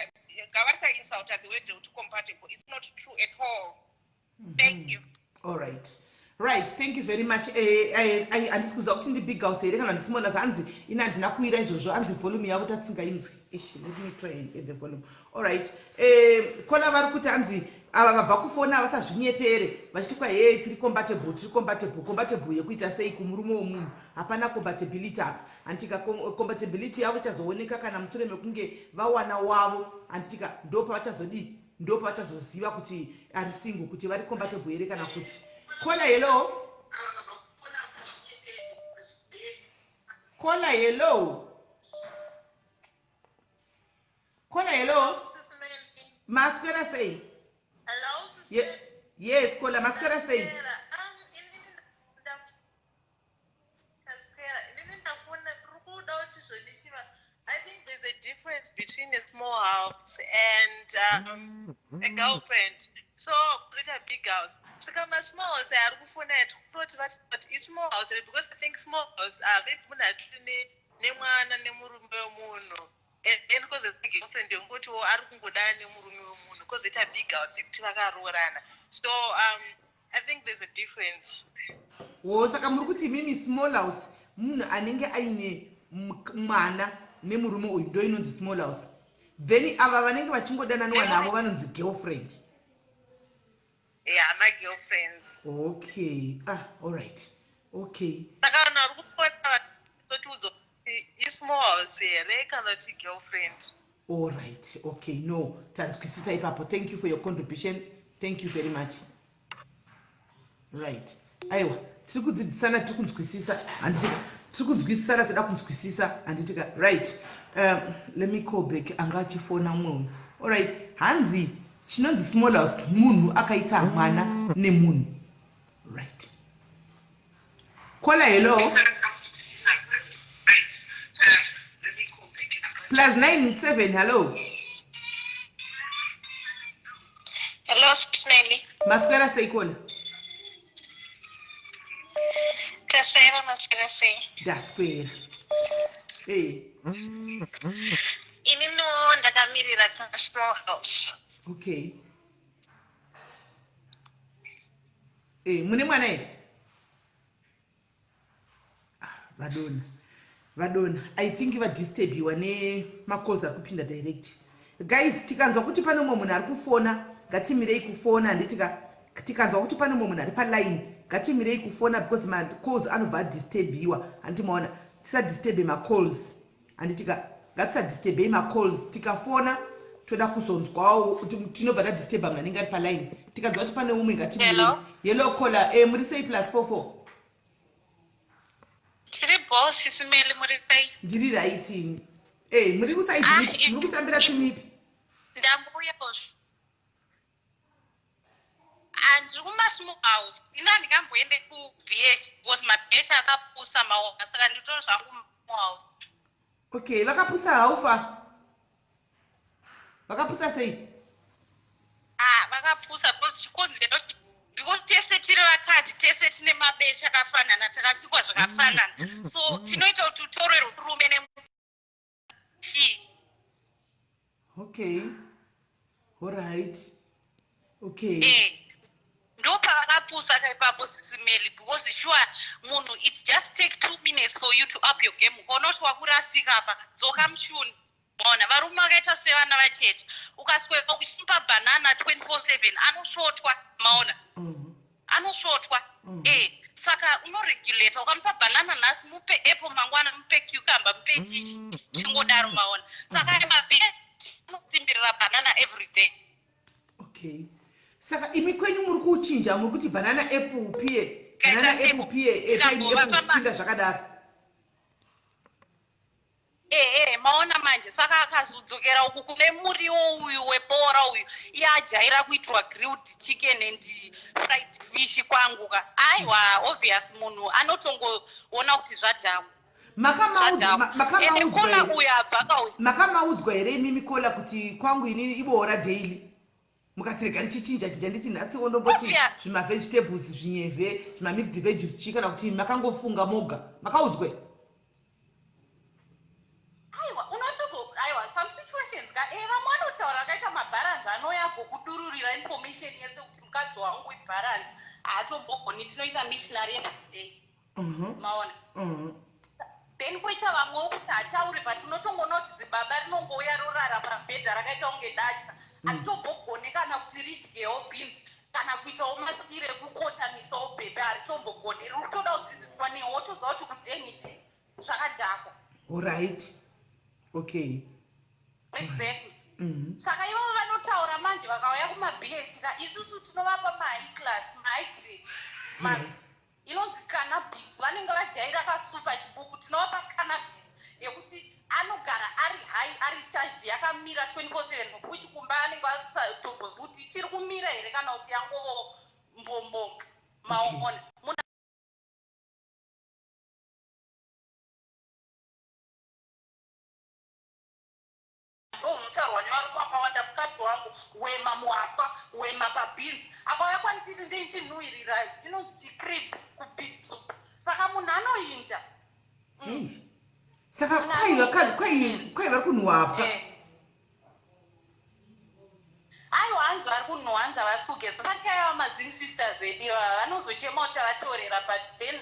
ngavasainsulta the word rekuti compatible. It's not true at all. Thank you. All right, right, thank you very much. Handisi kuziva kuti ndibig house here kana ndismall house. Hanzi ini handina kuira izvozvo, hanzi volume yavo tatsingainzwi. Ish, let me try and add the volume. All right, caller, vari kuti hanzi ava vabva kufona vasazvinyepere vachiti kwa he tiri compatible, tiri compatible. Compatible yekuita sei kumurume womunhu? Hapana compatibility apa, handitika. Compatibility yavo ichazooneka kana mushure mekunge vawana wavo, handitika. Ndo pavachazodii, ndo pavachazoziva kuti ari single, kuti vari compatible here kana kuti. Caller, hello. Caller, hello. Caller, hello. Maswera sei? Hello. Yes, caller, maswera sei? Taswera. Inini ndafona ndiri kuda kuti zvonichiva, I think there's a difference between a small house and a girlfriend. So kuita big house, saka masmall house ari kufona ati kutoti vati but ismall house here? Because I think small house maybe munhu atori nemwana nemurume wemunhu. And then kozoita girlfriend yongotiwo ari kungodana nemurume wemunhu, kozoita big house yekuti vakaroorana. So I think there's a difference. Wo, saka muri kuti imimi small house munhu anenge aine mwana nemurume uyu, ndo inonzi small house. Then ava vanenge vachingodananiwa navo vanonzi girlfriend. Yeah, magirlfriends. Okay, ah, allright, okay. Saka vanhu vari kufona totiudza kuti ismall house here kana kuti girlfriend. Allright, okay, no, tanzwisisa ipapo. Thank you for your contribution, thank you very much. Right, aiwa, tiri kudzidzisana, tiri kunzwisisa, handitika? Tiri kunzwisisana, toda kunzwisisa, handitika? Right, let me call back anga achifona mumwe. Allright, hanzi chinonzi small house munhu akaita mwana nemunhu. Right, caller, hello, +97, hello. Hello, Snelly. Maswera sei, caller? Taswera, maswera sei? Ndaswera. Hey. Inino ndakamirira kuma small house. Okay. Mune mwana here? Ah, vadona, vadona. I think vadisturbiwa nemacalls ari kupinda direct. Guys, tikanzwa kuti pane umwe munhu ari kufona, ngatimirei kufona, handitika? Tikanzwa kuti pane umwe munhu ari paline, ngatimirei kufona because macalls anobva adisturbiwa, handiti maona? Tisadisturbe macalls, handitika? Ngatisadisturbei macalls. Tikafona toda kuzonzwawo, tinobva tadisturba munhu anenge ari paline. Tikanzwa kuti pane umwe, ngatimirei. Hello? Hello, caller. Muri sei, +44? Tiri boss, Simeli, muri sei? Ndiri right. Muri kuside? Ah, muri kutambira timu ipi? Ndambuyawo. Handiri kumasmall house. Ini handingamboende kuBH because maBH akapusa, maona, saka nditori zvangu small house. Okay, vakapusa haufa, vakapusa sei? Ah, vakapusa because chikonzero, because tese tiri vakadzi, tese tine mabeche akafanana, takasikwa zvakafanana, so chinoita kuti utore rurume nemuchii? Okay, alright, okay. Ndopavakapusa kaipapo, Sisimeli, because sure munhu, it just take 2 minutes for you to up your game. Ukaona kuti wakurasika apa, dzoka muchuni. Maona, varume vakaita sevana vacheche. Ukasweka uchimupa banana 24/7, anosvotwa, maona? Anosvotwa. Saka unoregulata. Ukamupa banana nhasi, mupe apple mangwana, mupe cucumber, mupe chichi, chingodaro, maona? Saka mabe anotsimbirira banana every day. Okay, saka imi kwenyu muri kuchinja, muri kuti banana, apple, pear, banana, apple, pear, pineapple, zvichinda zvakadaro. Ehe, maona manje. Saka akazodzokera uku kune muriwo uyu webora uyu, iye ajaira kuitirwa grilled chicken and fried fish kwangu ka, aiwa, obvious munhu anotongoona kuti zvadhakwa. Ende caller uyu abva kauyu. Makamaudzwa here imimi, caller, kuti kwangu inini iboora daily, mukati rega ndichichinja chinja, nditi nhasiwo ndomboti Obvious. zvimavegetables, zvinyevhe, zvimamixed veggies chii, kana kuti makangofunga moga? Makaudzwe? Aiwa, unotozo, aiwa, some situations ka, vamwe vanotaura vakaita mabharanzi, anouya agokudururira information yese kuti mukadzi wangu ibharanzi, haatombogoni, tinoita missionary every day. Maona? Then koita vamwewo kuti hatauri, but unotongoona kuti zibaba rinongouya rorara pabhedha rakaita kunge datya, haritombogoni kana kuti ridyewo beans kana kuitawo maskiri ekukotamisawo bhebhe, haritombogoni. Riri kutoda kudzidziswa newo, wotoziva kuti kudheniti zvakadhakwa. Alright, okay. Exactly. Saka ivovo vanotaura manje, vakauya kumaBH ka, isusu tinovapa mahigh class, mahigh grade, inonzi cannabis. Vanenge vajaira kasupa chibuku, tinovapa cannabis yekuti anogara ari high, ari charged, yakamira 24/7, of which kumba anenge asatombozi kuti ichiri kumira here kana kuti yangovo mbombombo, maona? Munhu ndomunotaurwa nevarume vakawanda, mukadzi wangu wema muhapwa, wema pabhinzi, akauya kwandiri ndichinhuhwirira inonzi chicrib kubeef soup. Saka munhu anoinda. Hey. Saka kwai vakadzi kwai kwai vari kunhuwa hapwa. Eh. Aiwa, hanzi vari kunhuwa, hanzi havasi kugeza. Vakaiva mazim sisters edu ivava vanozochema kuti avatorera, but then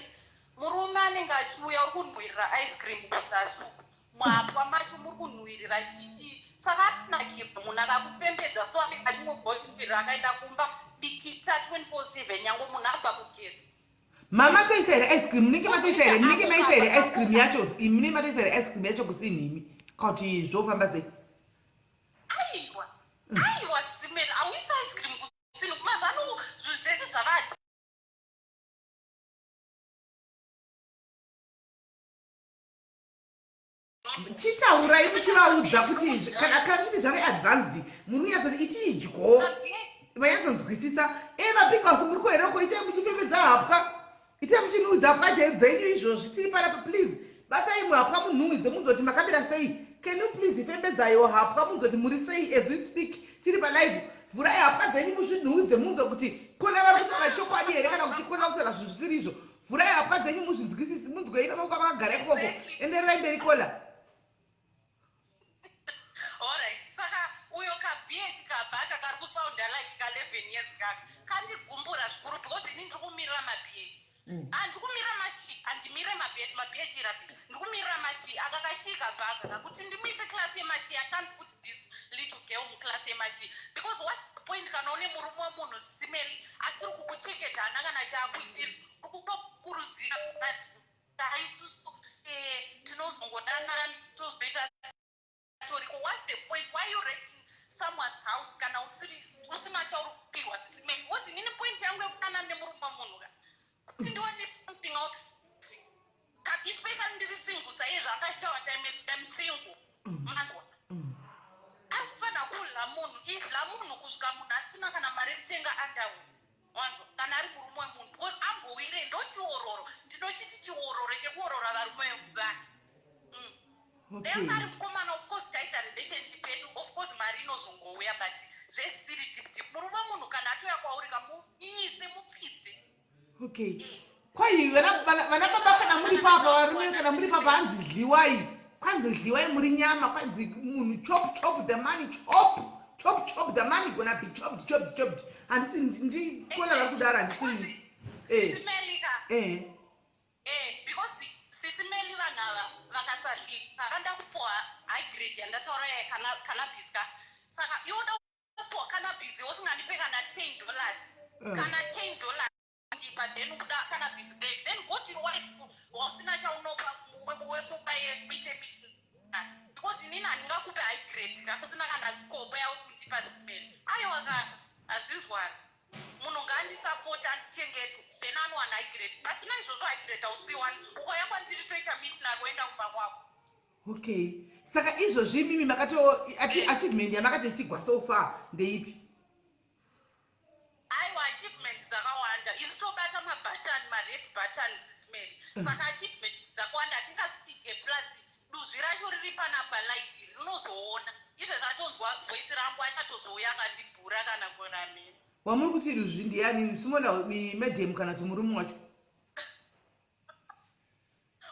murume anenge achiuya, uri kunhuhwirira ice cream kuzasi uku, muhapwa macho muri kunhuhwirira chichi, saka anakirwa munhu akakufembedza. So anenge achingobva uchinhuhwirira, akaenda kumba dikita 24/7, nyange munhu abva kugeza. Mama toisa here ice cream? Munenge matoisa here? Munenge maisa here ice cream yacho? Munenge matoisa here ice cream yacho kusinhimi, kana kuti zvofamba sei? Aiwa, aiwa, simeni auisa ice cream kusini. Mazano zvinhu zvese zvava Chitaurai muchivaudza kuti kana kuti zvave advanced, muri kunyatsoti iti idyo, vanyatsonzwisisa. E, mabig house muri kuhereko, itai muchifembedza hapwa, itai muchinhuhwidza hapwa dzenyu izvozvi. Tiri panapa, please batai muhapwa munhuhwidze, munzoti makamira sei. Can you please fembedzaiwo hapwa, munzoti muri sei? As we speak, tiri palive, vhurai hapwa dzenyu muzvinhuhwidze, munzwe kuti kona vari kutaura chokwadi here kana kuti kona kutaura zvinhu zvisiri izvo. Vhurai hapwa dzenyu muzvinzwisisi, munzwei baba kwavakagara ikoko. Endererai mberi, caller. Alright, saka uyo kabh kabhaka kari kusounda like ka11 years kaka kandigumbura zvikuru, because ini ndiri kumirira mabh, handiri kumirira mashi, handimirire mabh, mabh irabis, ndiri kumirira mashi aka kashii kabhaka kakuti ndimuise class yemashi. I can't put this little girl muclass yemashi, because what's the point kana une murume wemunhu simeri asiri kukuchengeta, hana kana chaakuitira, uri kutokurudzira isusu tinozongodanana tozoita toriko. What's the point? Why you wrecking someone's house kana usiri usina chauri kupiwa, sisimeni? Because inini point yangu yekudanana nemurume wemunhu ka kuti ndiwane something out of it. Especially ndiri single saizvo akachitaura kuti I'm single, manzwa? Ari kufanira kudla munhu, idla munhu kusvika munhu asina kana mari yekutenga underwear, wanzwa? Kana ari murume wemunhu, because ambowire ndo chiororo, ndinochiti chiororo chekuorora varume vanhu. Then ari mukomana, of course taita relationship yedu, of course mari inozongouya, but zvezvisiri deep deep. Murume munhu kana atouya kwauri, kamunyise, mupfidze. Okay, kwai vana baba kana muri papa, varume kana muri papa, hanzi dliwai, kwanzi dliwai muri nyama, kwanzi munhu chop chop the money, chop chop chop the money, gonna be chopped chopped chopped. Handisi ndikola vari kudaro, handisi. Simelika. Eh. Because sisimeli vanhu ava vakasadlika vanda kupuwa high grade yandataura yacannabis ka, saka iwoda kupuwa cannabis usingandipe kana $10, kana $10 ndipa, then ukuda cannabis babe, then go to your wife wausina chaunopa wemupa yekuite missionary, because inini handingakupe high grade ka usina kana kopo yauri kundipa simeli. Aiwa kana hadzinzwani, munhu ngaandisapoti, andichengete, then anowana high grade. Pasina izvozvo high grade hausiwani. Ukauya kwandiri toita missionary, woenda kumba kwako. Okay, saka izvozvi imimi makato achievement yamakatoitigwa so far ndeipi? Aiwa, achievement dzakawanda. Isu tobata mabhatani, mared buttons, simeri. Saka achievement dzakawanda, hatingati tidye plus duzvi racho riri panapa live, rinozoona izvezvi, atonzwa voice rangu, achatozouya akandibhura kana kuramira. Wamuri kuti duzvi ndiani, simona madam kana kuti murume wacho?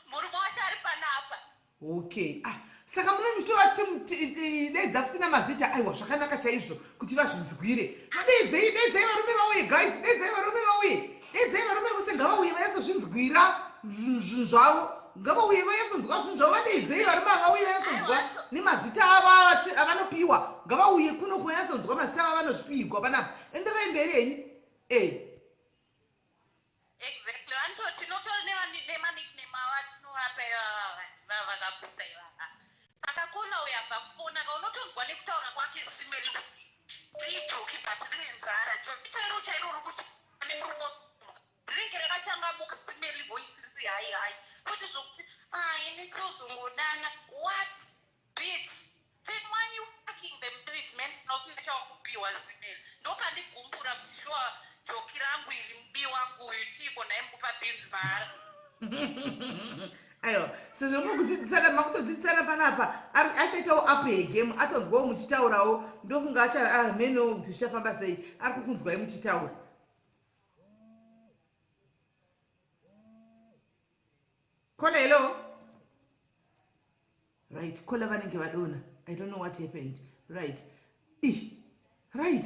Murume wacho ari panapa. Okay, ah, saka munotovadeedza futi namazita? Aiwa, zvakanaka chaizvo kuti vazvinzwire. Madeidzei, deidzai varume vauye, guys, deidzai varume vauye, deidzai varume vose, ngavauye vanyatsozvinzwira zvinhu zvavo, ngavauye vanyatsonzwa zvinhu zvavo. Vadeidzei varume ava vauye vanyatsonzwa nemazita avo avanopiwa, ngavauye kuno kuvanyatsonzwa mazita avo avanozvipigwa panapa. Enderai mberi henyu e. Exactly, vanto tinotori nemanickname avo atinovapa ivava vakapusa ivava. Saka kona uyo abva kufona ka, unotonzwa nekutaura kwake simeri kuti rijoki, but rine nzara. Joki chairo chairo ri kuti nemurume rinenge rakachangamuka simeri, voice riri hai hai, kwete zvokuti ini tozongodana. What bitch, then why you fucking them big man nosina chawakupiwa? Simeri, ndopanigumbura kuti sure joki rangu iri, mubi wangu uyu, chiiko nhai mukupa bhinzi mahara? Aiwa, sezvo muri kudzidzisana, makutodzidzisana panapa, achaitawo up yegame, atonzwawo muchitaurawo, ndofunga acha meno kuti zvichafamba sei, ari kukunzwai muchitaura. Caller, hello. Right, caller vanenge vadona. I don't know what happened. Right, ih, right.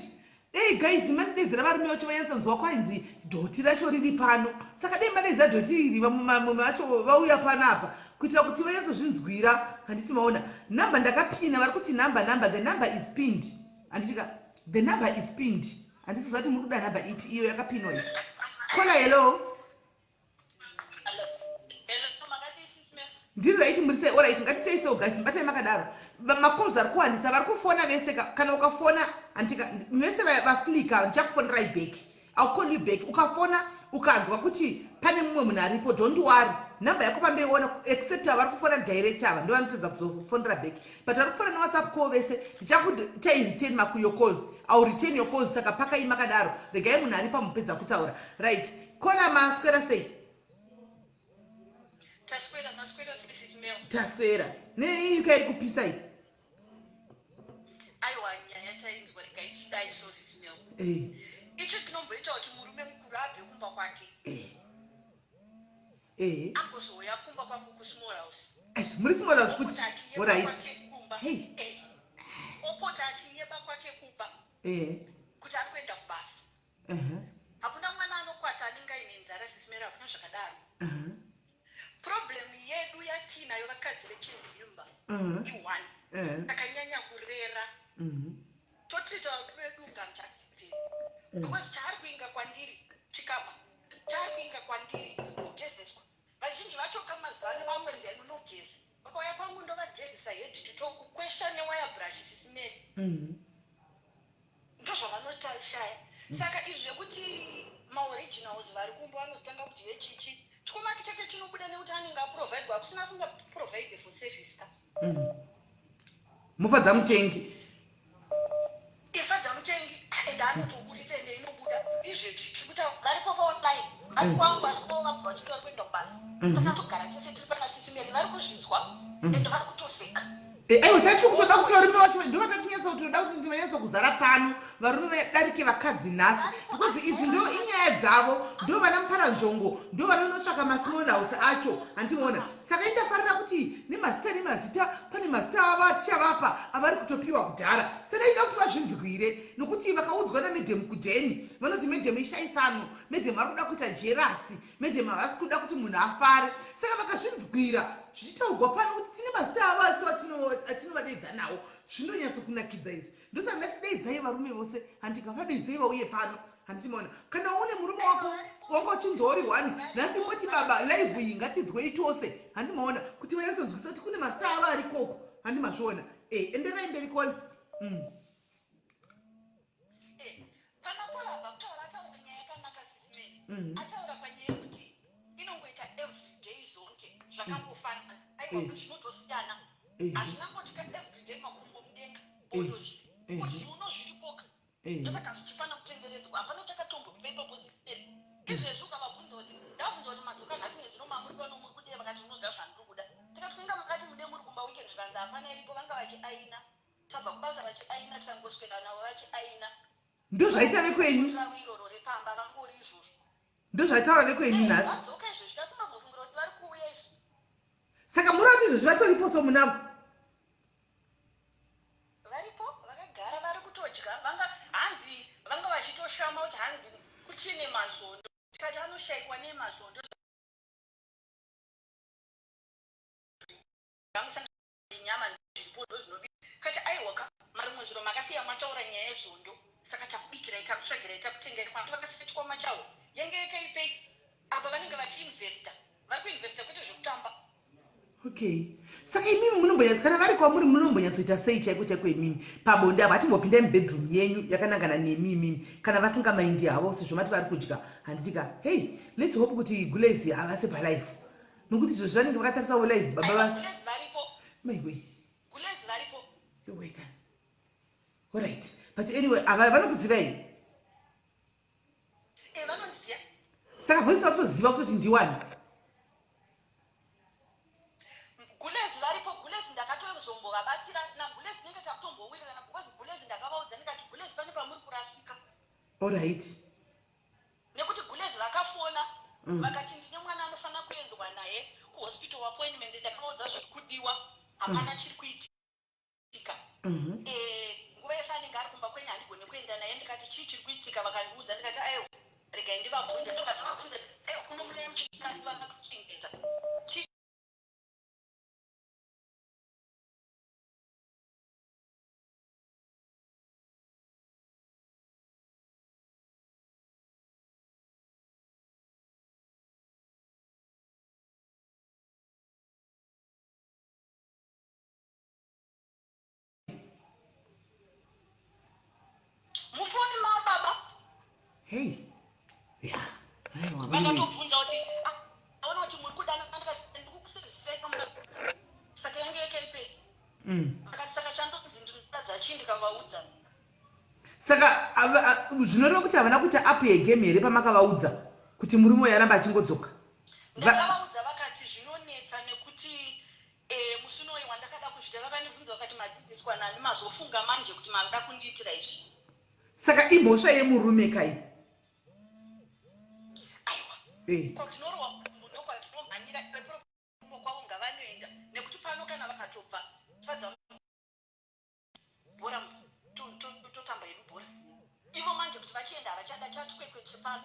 Dei guys mandidedzera varume vacho vanyatsonzwa kwanzi dhoti racho riri pano. Saka dei madedza dhoti iri, vamwe vacho vauya panapa kuitira kuti vanyatsozvinzwira. Handiti maona namba ndakapina? Vari kuti namba, namba, the number is pinned. Handitika the number is pinned? Handisi zati muri kuda namba ipi iyo yakapinwa iyi. Caller, hello. Ndiri right, muri sei? Alright, ngatiteisewo guys, mubatai makadaro. Macalls ari kuwandisa, vari kufona vese. Kana ukafona, handika vese vaflika, ndichakufonerai back. I'll call you back. Ukafona ukanzwa kuti pane mumwe munhu aripo, don't worry, namba yako pandoiona, except ava vari kufona direct, ava ndo vanotedza kuzofonera back. But vari kufona newhatsapp call vese, ndichakutai return makuyo calls. I'll return your calls. Saka pakai makadaro, regai munhu ari pamupedza kutaura. Right, caller, maswera sei? Taswera, maswera, Mrs Mel? Taswera. NeUK iri kupisa iyi. Aiwa, nyaya tainzwa. Regai tidai so, Sis Mel. Icho tinomboita kuti murume mukuru abve kumba kwake, agozouya kumba kwako kusmall house. Muri small house futi? Opota achinyeba Alright. kwake kumba. Hey. Opota achinyeba kwake kumba kuti ari kuenda kubasa. Hakuna mwana anokwata anenge aine nzara, Sis Mel, hakuna zvakadaro. Problem yedu yatiinayo vakadzi vechizimba i-one, takanyanya kurera, totiita varume vedu unganzvadzidze, because chaari kuinga kwandiri chikapa, chaari kuinga kwandiri kugezeswa. Vazhinji vacho kamazuva ano vamwe ndinogeza, vakauya kwangu ndovagezesa head to toe, kukwesha newire brush, Sis Mel. Ndozvavanoshaya. Saka izvi zvekuti maoriginals vari kumba vanozotanga kuti yechichi chikomaki chake chinobuda nekuti anenge aprovidwa, hakusina asingaprovide for service ka. Mufadza mutengi. Ifadza mutengi, ende anotoburitsa, ende inobuda. Izvezvi tiri kuta varipo paonline, vari kwangu, varipo, vabva vachiti vari kuenda kubasa. Takatogara tese tiri pana Sis Mel, vari kuzvinzwa ende vari kutoseka. Aiwa, tatiri kutoda kuti varume vacho ndo vatatinyatsa kutoda kuti vanyatsa kuzara pano, varume vadarike vakadzi nhasi, because idzi ndo inyaya dzavo, ndo vana muparanzvongo, ndo vanonotsvaka masmall house acho, handimaona? Saka indafarira kuti nemazita, nemazita, pane mazita avo atichavapa avari kutopiwa kudhara. Saka ida kuti vazvinzwire, nokuti vakaudzwa namadam kudheni, vanoti madam ishaisano, madam vari kuda kuita jealous, madam havasi kuda kuti munhu afare. Saka vakazvinzwira zvichitaurwa pano kuti tine mazita avo asi atinovadaidza nawo, zvinonyatsokunakidza izvi. Ndosaka ngatidaidzai varume vose, handika? Vadaidzai vauye pano, handichimaona? Kana une murume wako wanga uchinzwa uri one, nhasi ngoti baba, live iyi ngatidzwei tose, handimaona? Kuti vanyatsonzwisa kuti kune mazita avo arikoko, handimazviona? Enderai mberi, caller. Pana caller kutaura, ataura nyaya yakanaka, Sis Mel. Ataura panyaya yekuti inongoita everyday zonke zvakangofanana. Aiwa, zvinotosiyana. Hazvingangotika everyday makumbo mudenga, bhodozvi zviuno zviripoka. Ndosaka zvichifanira kutenderedzwa. Hapana chakatomboipa ipapo, Sis Mel. Izvezvi ukavabvunza kuti, ndavabvunza kuti madzoka nhasi nezvino, mamuri pano muri kudei? Vakati unoziva zvandiri kuda. Tikati kuinga makati mude muri kumba weekend, zvikanzi hapana iripo, vanga vachiaina, tabva kubasa vachiaina, tikangoswera navo vachiaina. Ndozvaita vekwenyu. Ravo iroro repamba vangori izvozvo. Ndozvaitaura vekwenyu nhasi. Vadzoka izvezvi, tasingambofungira kuti vari kuuya izvi. Saka muri kuti izvezvi vatoripo so munavo? Varipo, vakagara, vari kutodya. Vanga hanzi vanga vachitoshama kuti hanzi kuchine mazondo. Tikati anoshayikwa nemazondo nyama zviripo ndo zvinobika. Kati aiwaka, marimwe zviro makasiya mataura nyaya yezondo, saka takubikirai, takutsvagirai, takutengerai. Kwanti vakasiya chikwama chavo yange yakaipei apa, vanenge vachiinvesta, vari kuinvesta kwete zvekutamba. Okay, saka imimi munombonyatso, kana vari kwamuri, munombonyatsoita sei chaiko chaiko imimi pabonde apo? Hatimbopindai mubedroom yenyu yakanangana nemi imimi, kana vasingamaindi havo, sezvo mati vari kudya, handitika? Hey, let's hope kuti gulezi havasi palive, nokuti izvozvi vanenge vakatarisawo live baba va Gulezi varipo. Maiwe! Gulezi varipo. Yowekani. Alright, but anyway, ava vanokuzivai? E, vanondiziva. Saka voisi vakutoziva kutoti ndiwani? Gulezi varipo. Gulezi ndakatozombovabatsira nagulezi, tinenge takutombowirirana, because gulezi ndakavaudza ndikati, "Gulezi, pane pamuri kurasika." Nekuti gulezi vakafona, vakati ndine mwana anofanira kuendwa naye kuhospital appointment. Ndakavaudza zviri kudiwa. Hapana chiri kuitika. Nguva yese anenge ari kumba kwenyu handigone kuenda naye. Ndikati chii chiri kuitika, vakandiudza. Ndikati aiwa, regai ndivabvunze. Ndobva ndavabvunza, aiwa, kuno mune muchikasi vakatochengeta chii? Mufoni mababa. Hey, yeah. Vakatobvunza kuti ah, aona kuti muri kudana. Ndikati ndikukusevisai, saka yange yekaipe. Vakati saka chandonzi ndinotadza chii? Ndikavaudza. Saka zvinoreva kuti havana kuita app yegame here pamakavaudza kuti murume uyu aramba achingodzoka? Ndakavaudza, vakati zvinonetsa nekuti musi unoyi wandakada kuzviita vakandibvunza vakati madzidziswa nani, mazofunga manje kuti mavada kundiitira izvi? Saka imhosva yemurume kai? Aiwa. Kwatinorowa ndokwatinomhanyira kwavo, ngavanoenda nekuti pano kana vakatobva fadza bhora totamba hedu bhora. Ivo manje kuti vachienda havachada chatikwekwe chepano.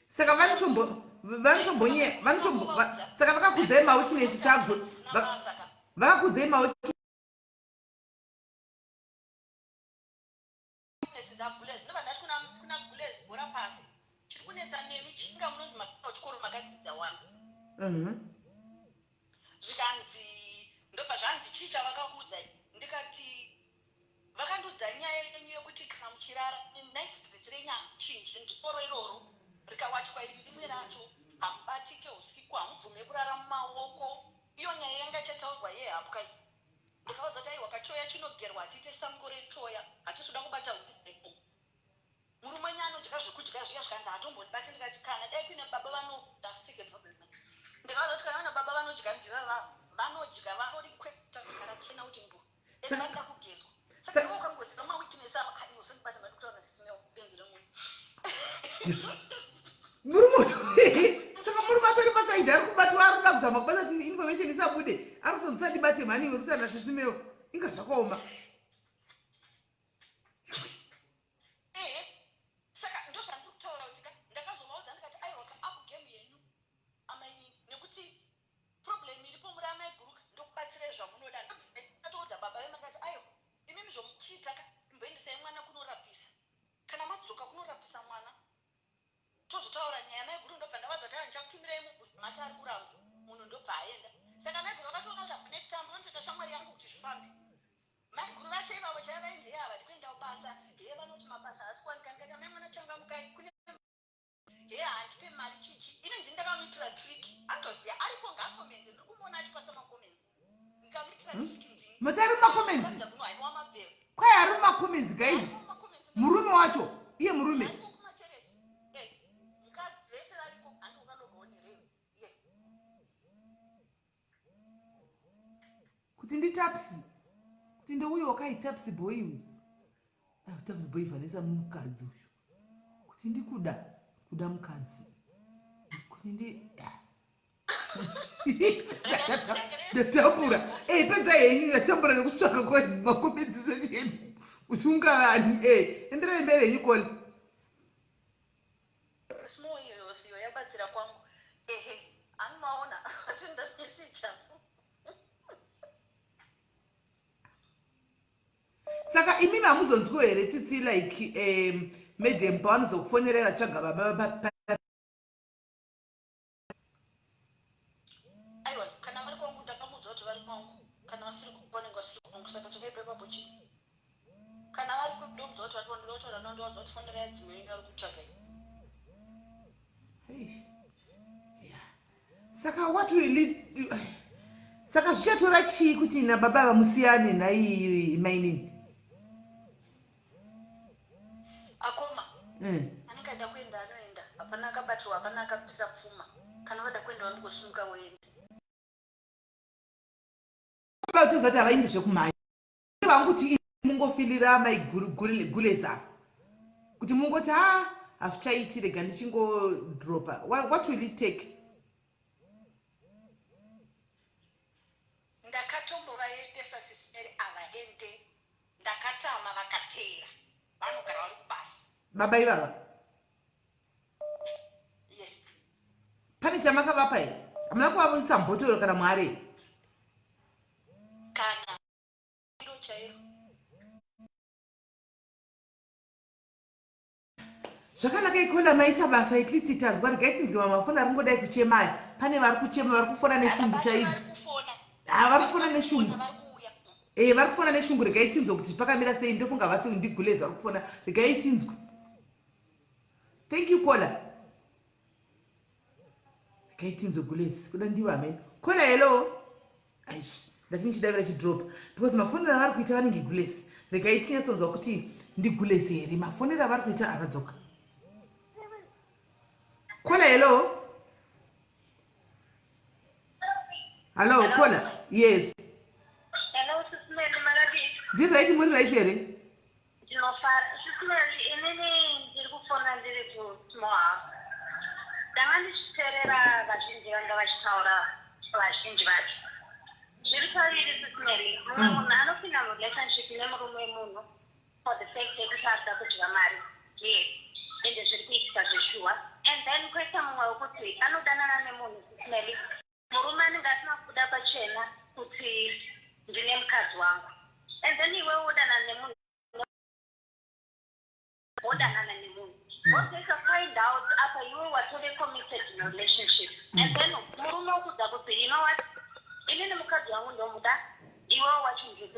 Saka vanotombo vanotombonye vanotombo saka vakakudzai maweaknesses ago, vakakudzai maweaknesses aGulez. Ndobva ndati kuna Gulez, bhora pasi, chiri kunetsa nemi chinga munonzi makaenda kuchikoro makadzidza wani. Zvikanzi, ndobva zvanzi chii chavakakuudzai? Ndikati vakandiudza nyaya yenyu yekuti kana muchirara night dress renyu hamuchinji, ndiro iroro rikawachwa iri rimwe racho, hamubatike usiku, hamubvume kurara mumaoko. Iyo nyaya yanga ichataurwa yehapwa iyi. Ndikaudza kuti aiwa, kachoya chinogerwa, hachiite sango rechoya, hatisi kuda kubata usiku. Murume wenyu anodya zvekudya zviya. Zvikanzi hatombondibati. Ndikati kana dai kuine baba vanodastike problem. Ndikaudza kuti kana vana baba vanodya ndivava vanodya vanorikweta rachena kuti mbu ende vanoda kugezwa. Saka iwe ukangoziva maweakness avo, ai, usandibata, mari kutaura nasisime benzi remunhu. Murume, saka murume atori paside ari kubatwa, ari kuda kuzama kubata kuti information isabude, ari kutonzi sandibate mhani iwe kutaura nasisimewo. Inga zvakaoma. Ehe, saka ndozvandiri kutaura kuti ka ndakazovaudza ndikati aiwa ka, up game yenyu amainini, nekuti problem iripo muri amai guruka, ndokubatsirai zvamunoda. Ndatoudza baba vema ndikati aiwa, imimi zvomuchiita ka, imboendesai mwana kunorapisa. Kana madzoka kunorapisa mwana tozotaura nyaya. Maiguru ndobva ndavadza kuti ndichakutumirai mubvunzo, mati ari kuramba munhu, ndobva aenda. Saka maiguru vakatoona kuti hapane kutamba, vanotoita shamwari yangu kuti zvifambe. Maiguru vacho ivavo chaiva vainzi ye havadi kuenda kubasa, heye vanoti mabasa haasi kuwanika. Ndikati amai mwana changamukai, kune heye handipe mari chichi. Ini ndini ndakamuitira trick, atoziva aripo, ngaacommente, ndiri kumuona achipasa macomments. Ndikamuitira trick ndini. Mati ari mumacomments? Kunohaiwa mabvero. Kwai ari mumacomments, guys, murume wacho iye murume. Ariko kumateresi, mukadzi vese variko, handi ukalogawo nerei ye. Kuti nditapsi, kuti ndeuyo wakai Tapsi boy uyu. Ah, Tapsi boy Vanessa, mukadzi uyu, kuti ndikuda kuda mukadzi, kuti ndi ndatambura. Ei, pedza henyu, ndatambura nekutsvaka macomments section kuti ungavani. E, enderai mberi henyu kole. Small iyo yose iyo yabatsira kwangu. Ehe, anomaona asi ndamisicha. Saka imimi hamuzonzwiwo here tsitsi, like madam pavanozokufonerai vatsvaga baba? Aiwa, kana vari kwangu ndakamuudza kuti vari kwangu, kana vasiri vanenge vasiri kwangu. Saka chakaipa ipapo chii? Kana vari ndomudza kuti vari ndoda kutaura nao, ndovaudza kuti fonerai adzimai enyu ari kutsvagai. Hey. Yeah. Saka what will it, saka zvichatora chii kuti nababa vamusiyane nhai mainini? Akoma. Anenge aida kuenda anoenda, hapana akabatirwa, hapana akabvisira pfuma. Kana vada kuenda vanongosimuka voenda. Baba kuti havaindi zvekumhanya, vanguti mungofilira mai Guleza kuti mungoti ha, hazvichaiti, rega ndichingodropa. What will it take? Ndakatombovaedza. Vakateera, vanogara vari kubasa. Baba ivava? Ye. Pane chamakavapa here? Hamuna kuvavisa mubhotoro kana mwari? Kana iro chairo. Zvakanaka ikola, maita basa. At least tanzwa. Regai tinzwe vamafoni ari kungodai kuchemaya. Pane vari kuchema, vari kufona neshungu chaidzo. Kufona. Ha, vari kufona neshungu. Vari kuuya. E, vari kufona neshungu. Regai tinzwe kuti pakamira sei. Ndofunga vasi ndigulezi vari kufona. Regai tinzwe. Thank you, caller. Regai tinzwe gulezi kuda ndivo hamene. Caller, hello. Aish, ndati ndichidavira chidrop because mafonero avari kuita vanenge gulezi. Regai tinyatsonzwa kuti ndigulezi here mafonero avari kuita. Avadzoka. Caller, hello. Hello, caller, yes. Hello, Sis Melly, makadii? Ndiri right. Muri right here? Ndinofara. Sis Melly, inini ndiri kufona ndiri kusmall house. Ndanga ndichiteerera vazhinji vanga vachitaura, vazhinji vacho. Zviri paviri, Sis Melly. Mumwe munhu anopinda murelationship nemurume wemunhu for the sake yekuti arikuda kudya mari. Yes. Ende zviri kuitika zveshuwa. And then kwoita mumwe wekuti anodanana nemunhu, Sis Melly. Murume anenge asina kubuda pachena kuti ndine mukadzi wangu. And then iwe wodanana nemunhu, wodanana nemunhu, wozoita find out apa iwe watove committed in a relationship, and then murume wokudza kuti, "You know what, inini mukadzi wangu ndomuda, iwewo wacho ndiri.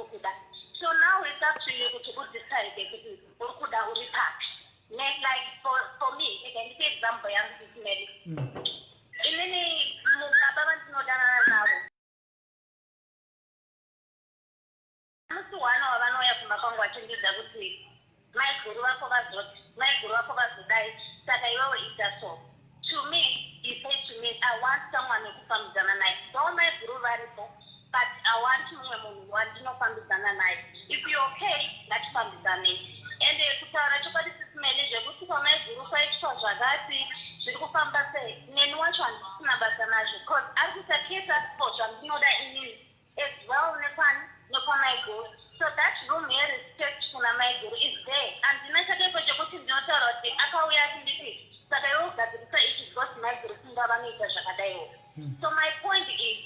So now it's up to you kuti udecide kuti uri kuda uri papi." Like for me, ika ndipe example yangu, Sis Melly. Inini baba vandinodanana navo, musi one wavanouya kumba kwangu vachindiudza kuti maiguru vako vazoti, maiguru vako vazodai, saka iwewe ita so. To me, he said to me, "I want someone wekufambidzana naye, though maiguru varipo, but I want mumwe munhu wandinofambidzana naye. If you okay, ngatifambidzanei." Ende kutaura chokwadi, Sis Melly, zvekuti kwamaiguru kwaitwa zvakati, zviri kufamba sei, neni wacho handisina basa nazvo, cause ari kuita cater for zvandinoda inini as well nekwani nekwamaiguru. So that room yerespect kuna maiguru is there. Handina chakaipo chekuti ndinotaura kuti akauya achinditi, "Saka iwe ugadzirisa ichi because maiguru kumba vanoita zvakadaiwo." So my point is,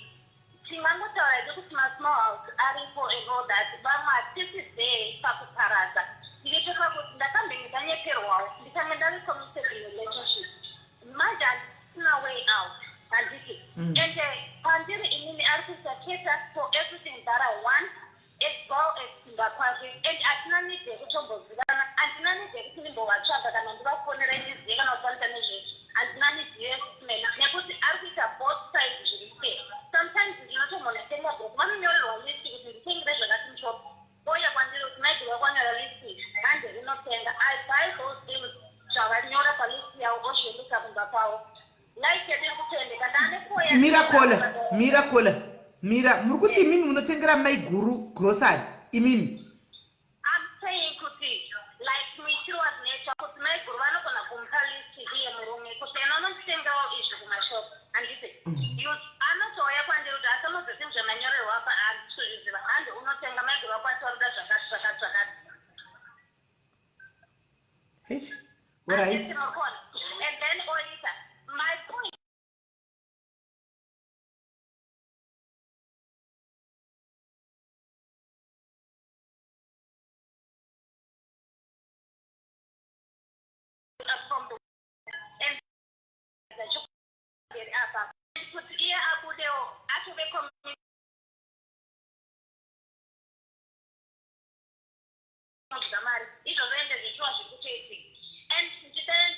tingangotaura hedu kuti masmall house aripo and all that, vamwe hatisi there pakuparadza. Ndinotoka kuti ndakambenge ndanyeperwawo, ndikange ndave committed in relationship, manje handisina way out, handiti? And pandiri inini ari kuita cater for everything that I want as well as kumba kwake, and hatina need yekutombozivana, handina need yekuti ndimbovatsvaga kana ndivafonere ndizive kana kuti vanoita nezvezvi. Handina need yesmel nekuti ari kuita both sides zviri fair. Sometimes ndinotombonotenga grocery, vanonyorerwa list kuti nditengere zvakati mushop, ouya kwandiri kuti maiguru vakwanyora list, hande rinotenga. I buy those things zvavanyora palist yavo, ozviendesa kumba kwavo. Life yedu iri kutoendeka ndaane foya. Mira caller, mira caller, mira. Muri kuti imimi munotengera maiguru grocery imimi? I'm saying kuti like muitiro wazvinoitwa kuti maiguru vanogona kumupa list iye murume kuti ena unonditengawo izvi kumashopu, handiti? Anotouya kwandiri kuti asamozoti zvamanyorerwa apa handisozviziva, handi unotenga, maiguru vako ati varuda zvakati zvakati zvakati. Eish, alright. Handiti muri kuona? And then oita my point from the and apa kuti iye abudewo atove kudya mari izvozvo. Ende zvichiwa zviri kutoitika. And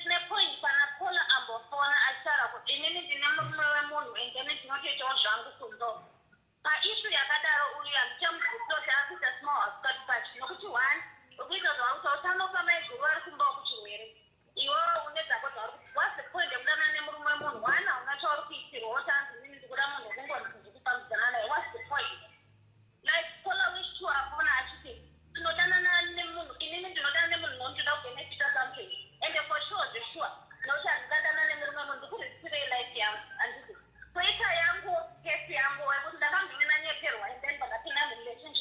ndine point pana caller ambofona achitaura kuti inini ndine murume wemunhu and then ndinotoitawo zvangu kunzo. Paissue yakadaro, uyu handichamubvunzi kuti ari kuita small house party pachi, nokuti one, ukuita zvauri utanopa maiguru vari kumbawo kuchirwere, iwewe une dzako dzauri kuti what's the point yekudanana nemurume wemunhu? One, hauna chauri kuitirwa. Woti hanzi inini ndikuda munhu wekungoni kufambidzana naye. What's the point? Like caller wish to afona achiti tinodanana nemunhu, inini ndinodana nemunhu nokuti ndoda kubenefita something. And for sure, zvesure, nokuti handingadana nemurume wemunhu, ndikurisirei life yangu, handiti? Toita yangu kesi yangu yekuti ndakambenge ndanyeperwa and then ndakapinda murelationship.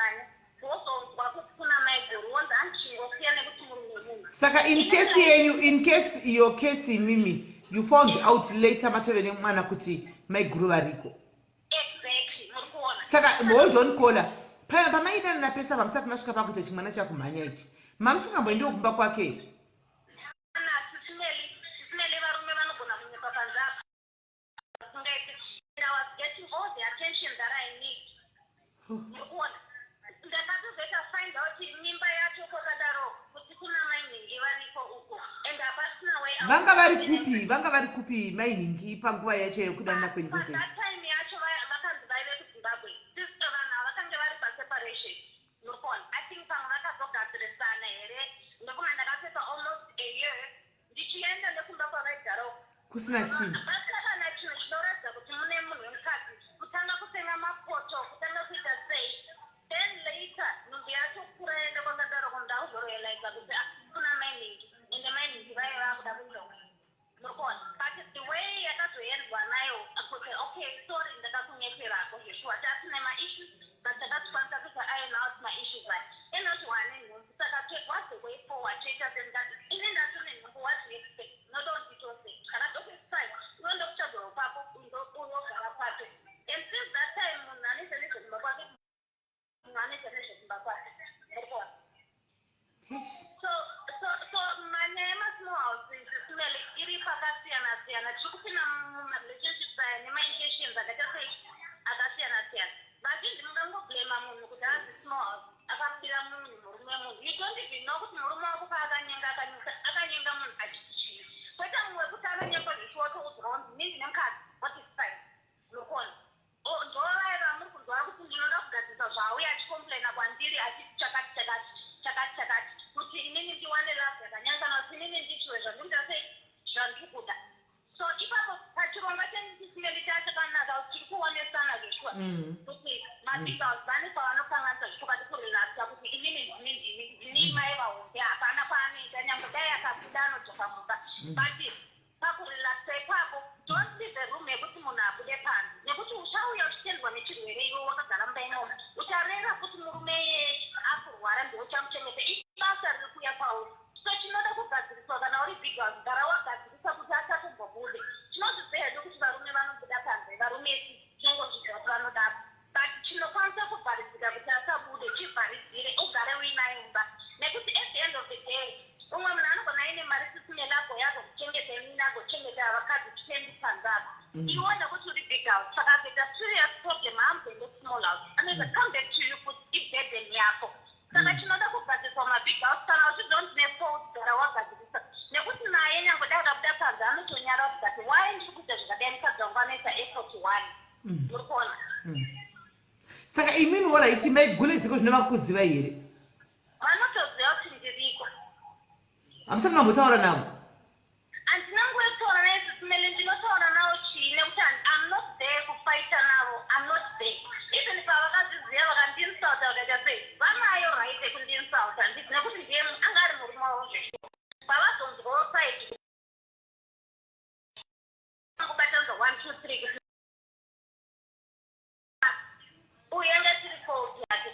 kumhanya, wozonzwa kuti kuna maiguru, wonzi andichingosiya nekuti murume munhu. Saka in case yenyu, in case your case imimi, you found out later matove nemwana kuti maiguru variko. Exactly, muri kuona. Saka hold on, caller. Pamaidanana pesa, pamusati masvika pakuita chimwana chakumhanya ichi, mamusingamboendiwo kumba kwake? Kana Sis Melly, varume vanogona kunyepa panze apa singaiti, and I was getting all the attention that I need, muri kuona. Ndakatozoita find out mimba yacho kwakadaro kuti kuna mainhingi variko uko, and hapasina way out. Vanga vari kupi? Vanga vari kupi mainhingi panguva yacho yekudanana kwenyu kwese? That time yacho vakanzi vaive kuZimbabwe. Sister, vanhu ava vakange vari paseparation, muri kuona. I think pamwe vakazogadzirisana here, ndokunga ndakapedza almost a year ndichienda nekumba kwavaigara uko. Kusina chinhu. Pasina kana chinhu chinoratidza kuti mune munhu wemukadzi. Kutanga kutenga mapoto, kutanga kuita sei, then later nhumbu yacho kura yaenda kwakadaro, ndakuzorealiza kuti, ah, kuna mainhingi, ende mainhingi vaive vakuda kudzoka, muri kuona. But the way yakazoendwa nayo kuti, okay, sorry, ndakakunyeperako zveshuwa, tasine maissues, but takatokwanisa kuita iron out maissues aya. Enoti wane nhumbu, saka what's the way forward? Toita sendati ini ndatone nhumbu, what do you expect? Unoda kunditose kana ndokufine, iwe ndokutsvagirwa kwako, unogara kwake. And since that time munhu anoita nezvekumba kwake, munhu anoita nezvekumba kwake, muri kuona. So manyaya emasmall houses, Sis Melly, iri pakasiyana siyana. Tiri kupinda mumarelationships aya nemaintentions akaita sei, akasiyana siyana. Vazhinji mungangoblema munhu kuti anzi small house, akabira munhu, murume munhu. You don't even know kuti murume wako paakanyenga, akanyenga munhu achiti chii. Kwete mumwe wekuti anonyenga zvishuwa, toudzwa kunzi mindi nemukadzi, what is fine, muri kuona. Ndovaya vamuri kunzwa kuti ndinoda kugadzirisa zvauya achicomplaina kwandiri achiti chakati chakati chakati chakati, kuti inini ndiwane love yakanyanya, kana kuti inini ndichiwe zvandinoita sei, zvandiri kuda. So ipapo pachirongwa cheSis Melly chachakanaka kuti tiri kuonesana zveshuwa kuti mabig house vane pavanokanganisa zvechokwadi, kurelaxa kuti inini ndini, ndini, ndini mai vahombe, hapana kwaanoita, nyange dai akabuda anodzoka mumba. But pakurelaxa ipapo, don't leave a room yekuti munhu abude panze, nekuti uchauya uchitendwa nechirwere iwe wakagara mumba imomo. Ucharera kuti murume iyeye akurwara, ndiwe uchamuchengeta, ibasa riri kuuya pauri. So chinoda kugadziriswa, kana uri big house, gara wagadzirisa kuti asatombobude. Tinozviziva hedu kuti varume vanobuda panze, varume tinongozviziva kuti vanodaro, but chinokwanisa kuvharidzika kuti asabude, chivharidzire, ugare uinaye mumba, nekuti at the end of the day umwe munhu anogona aine mari, Sis Melly, agokuchengeta imini, agochengeta vakadzi chitendi panze apa. Iwe nekuti uri big house, saka azoita serious problem, haamboende small house, anoita come back to you kuti iburden yako. Saka chinoda kugadziriswa mabig house, kana uchiziva kuti nefault, gara wagadzirisa, nekuti naye nyange dai akabuda panze anotonyara kuti, but why ndiri kuita zvakadai, mukadzi wangu anoita effort one, muri kuona. Saka imimi, alright, maiguledziko zvino vakuziva here? Vanotoziva kuti ndiriko. Hamusati mambotaura navo? Handina nguva yekutaura naye, Sis Melly. Ndinotaura navo chii? Nekuti I'm not there kufighta navo, I'm not there. Even pavakazviziva vakandiinsulta, vakaita sei, vanayo right yekundiinsulta, nekuti ndiye anga ari murume wavo zveshuwa. Pavazonzwawo side kubatanidza one two three kuti uyu anga tiri fault yake,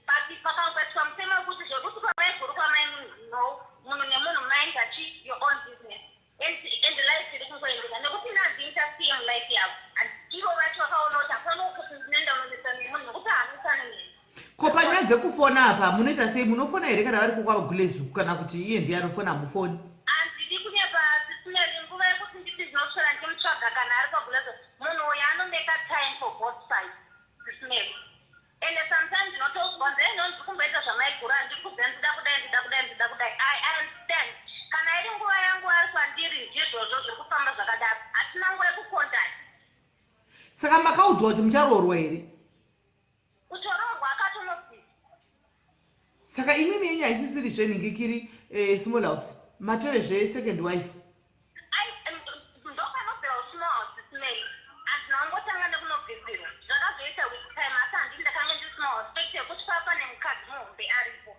but pakangoitwa mutemo wekuti zvekuti kwamaiguru, kwamainini, no, munhu nemunhu, mind achi your own business, and life iri kungoendeka, nekuti nandinterfere mulife yavo, and ivo vacho vakaona kuti hapana kuti ndinoenda unonesana nemunhu, nekuti haanesani neni. Ko panyaya dzekufona apa munoita sei? Munofona here kana vari kukwagulezi, kana kuti iye ndiye anofona, hamufoni? Handidi kunyepa, Sis Melly, nguva yekuti nditi ndinoswera ndichimutsvaga kana ari pagulezo, munhu uyu anomeka time for both sides, Sis Melly. Ende sometimes ndinotozwa nzee, ndiri kumboita zvamaiguru, handiri kuziva, ndida kudai, ndida kudai, ndida kudai. I understand kana iri nguva yangu ari kwandiri, ndizvozvo zviri kufamba zvakadaro, hatina nguva yekucontact. Saka makaudzwa kuti mucharoorwa here? Kutoroorwa akatonobvisa. Saka imimi yenyu haisisiri zvenhingikiri, small house, matove zvesecond wife? Ndopanobvira usmall house, Sis Melly. Handina kungotanga nekunobvisirwa, zvakazoita with time, asi handii ndakange ndiri small house fact yekuti papa nemukadzi muhombe aripo.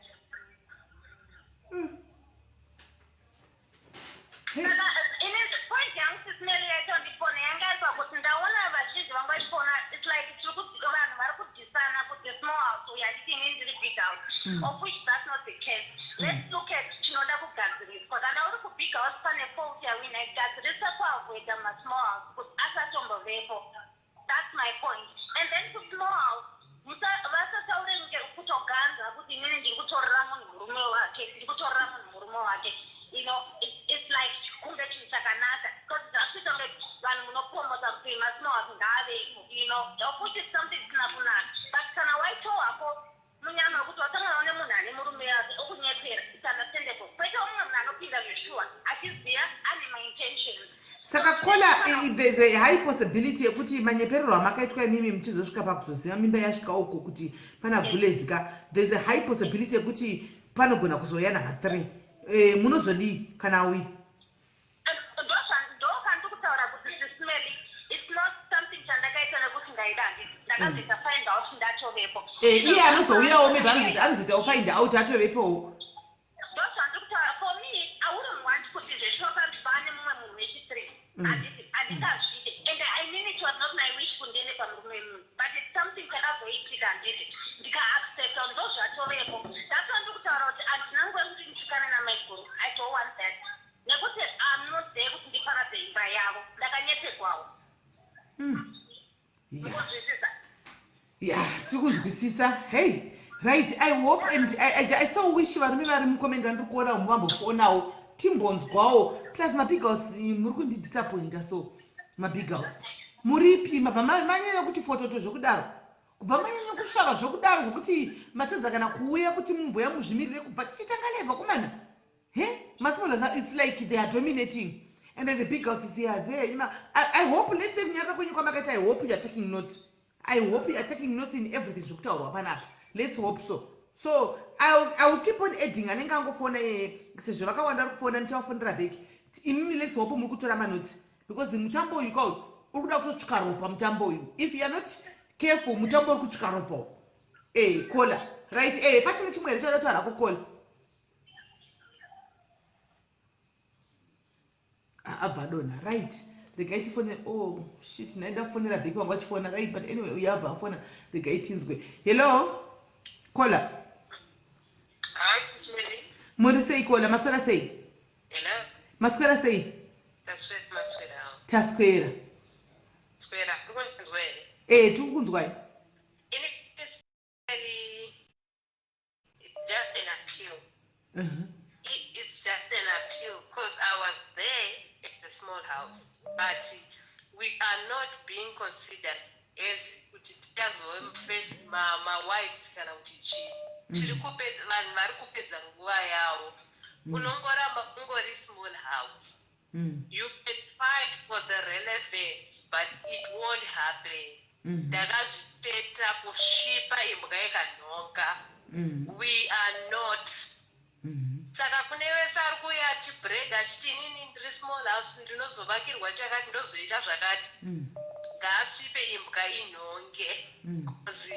Saka ini point yangu, Sis Melly, yacho ndifone yanga iri pakuti ndaona vazhinji vangu vachifona, it's like tiri vanhu vari kudhisana kuti small house uyu. Handiti inini ndiri big house, of which that's not the case. Let's look at chinoda kugadziriswa. Kana uri kubig house, pane fault yawina, gadzirisa kuavoida masmall house kuti asatombovepo. That's my point. And then kusmall house, vasataure kutoganza kuti inini ndiri kutorera munhu murume wake, ndiri kutorera munhu murume wake. It's like kunge chinhu chakanaka, because zvakuita kunge vanhu munopromota kuti masmall house ngaave, of which is something isina kunaka. But kana waitohwako munyama wekuti wasanganawo nemunhu ane murume wake okunyepera, it's understandable. Kwoitawo mumwe munhu anopinda zveshuwa achiziva ane maintentions. Saka caller, there's a high possibility yekuti manyeperero amakaitwa imimi muchizosvika pakuzoziva mimba yasvika uko kuti pana gulezika, there's a high possibility yekuti panogona kuzouya number 3. Munozodii kana auya? Ndokandiri kutaura kuti, Sis Melly, it's not something chandakaita nekuti ndaida. Handiti ndakazoita find out ndatovepo. Iye anozouyawo, maybe anozoitawo find out atovepowo. Ndozvandiri kutaura. For me, I wouldn't want kuti zveshuwa pane mumwe munhu wechi3. Handiti handingazvide, and I mean, it was not my wish kundiende pamurume wemunhu, but it's something chakazoitika, handiti ndikaaccepta ndo zvatovepo. That's why ndiri kutaura kuti handina nguva yekuti ndisvikane namaiguru. I don't want that, nekuti I'm not there kuti ndiparadze imba yavo. Ndakanyepegwawo. Kunzwisisa? Ya, tiri kunzwisisa. Hey, right, I hope and I so wish varume vari mucomment vandiri kuona umu vambofonawo timbonzwawo. Plus mabig house, muri kundidisappointa. So mabig house muripi? Mabva manyanya kuti fototo zvokudaro, kubva manyanya kusvava zvokudaro, zvokuti matadza kana kuuya kuti mumboya muzvimirire. Kubva tichitanga live, komana, he, masmall, it's like they are dominating, and then the big houses are there. I hope, let's say, kunyarara kwenyu kwamakaita, I hope you are taking notes. I hope you are taking notes in everything zviri kutaurwa panapa. Let's hope so. So I will keep on adding anenge angofona sezvo vakawanda vari kufona, ndichavafonera back. Imimi, let's hope muri kutora manotsi, because mutambo uyu ka uri kuda kutotsvika ropa. Mutambo uyu, if you are not careful, mutambo uri kutsvika ropa. Caller, right, pachine chimwe here chauda kutaura ko, caller? Abva adonha. Right, regai tifone. Oh shit, ndaenda kufonera back, vanga vachifona. Right, but anyway, uyo abva afona, regai tinzwe. Hello, caller. Hi, Sis Melly. Muri sei, caller? Maswera sei? Hello. Maswera sei? Taswera, maswera. Taswera. Swera. Uri kunzwa here? Tiri kukunzwai. Ini, Sis Melly, it's just an appeal. It's just an appeal because I was there at the small house, but we are not being considered as kuti tichazove first ma-wives kana kuti chii. Tiri kupedza, vanhu vari kupedza nguva yavo. Unongoramba ungori small house. You can fight for the relevance, but it won't happen. Ndakazvipeta kusvipa imbwa yekanhonga. We are not. Saka kune vese ari kuuya achibrega achiti inini ndiri small house, ndinozovakirwa chakati, ndozoita zvakati, ngaasvipe imbwa inhonge, because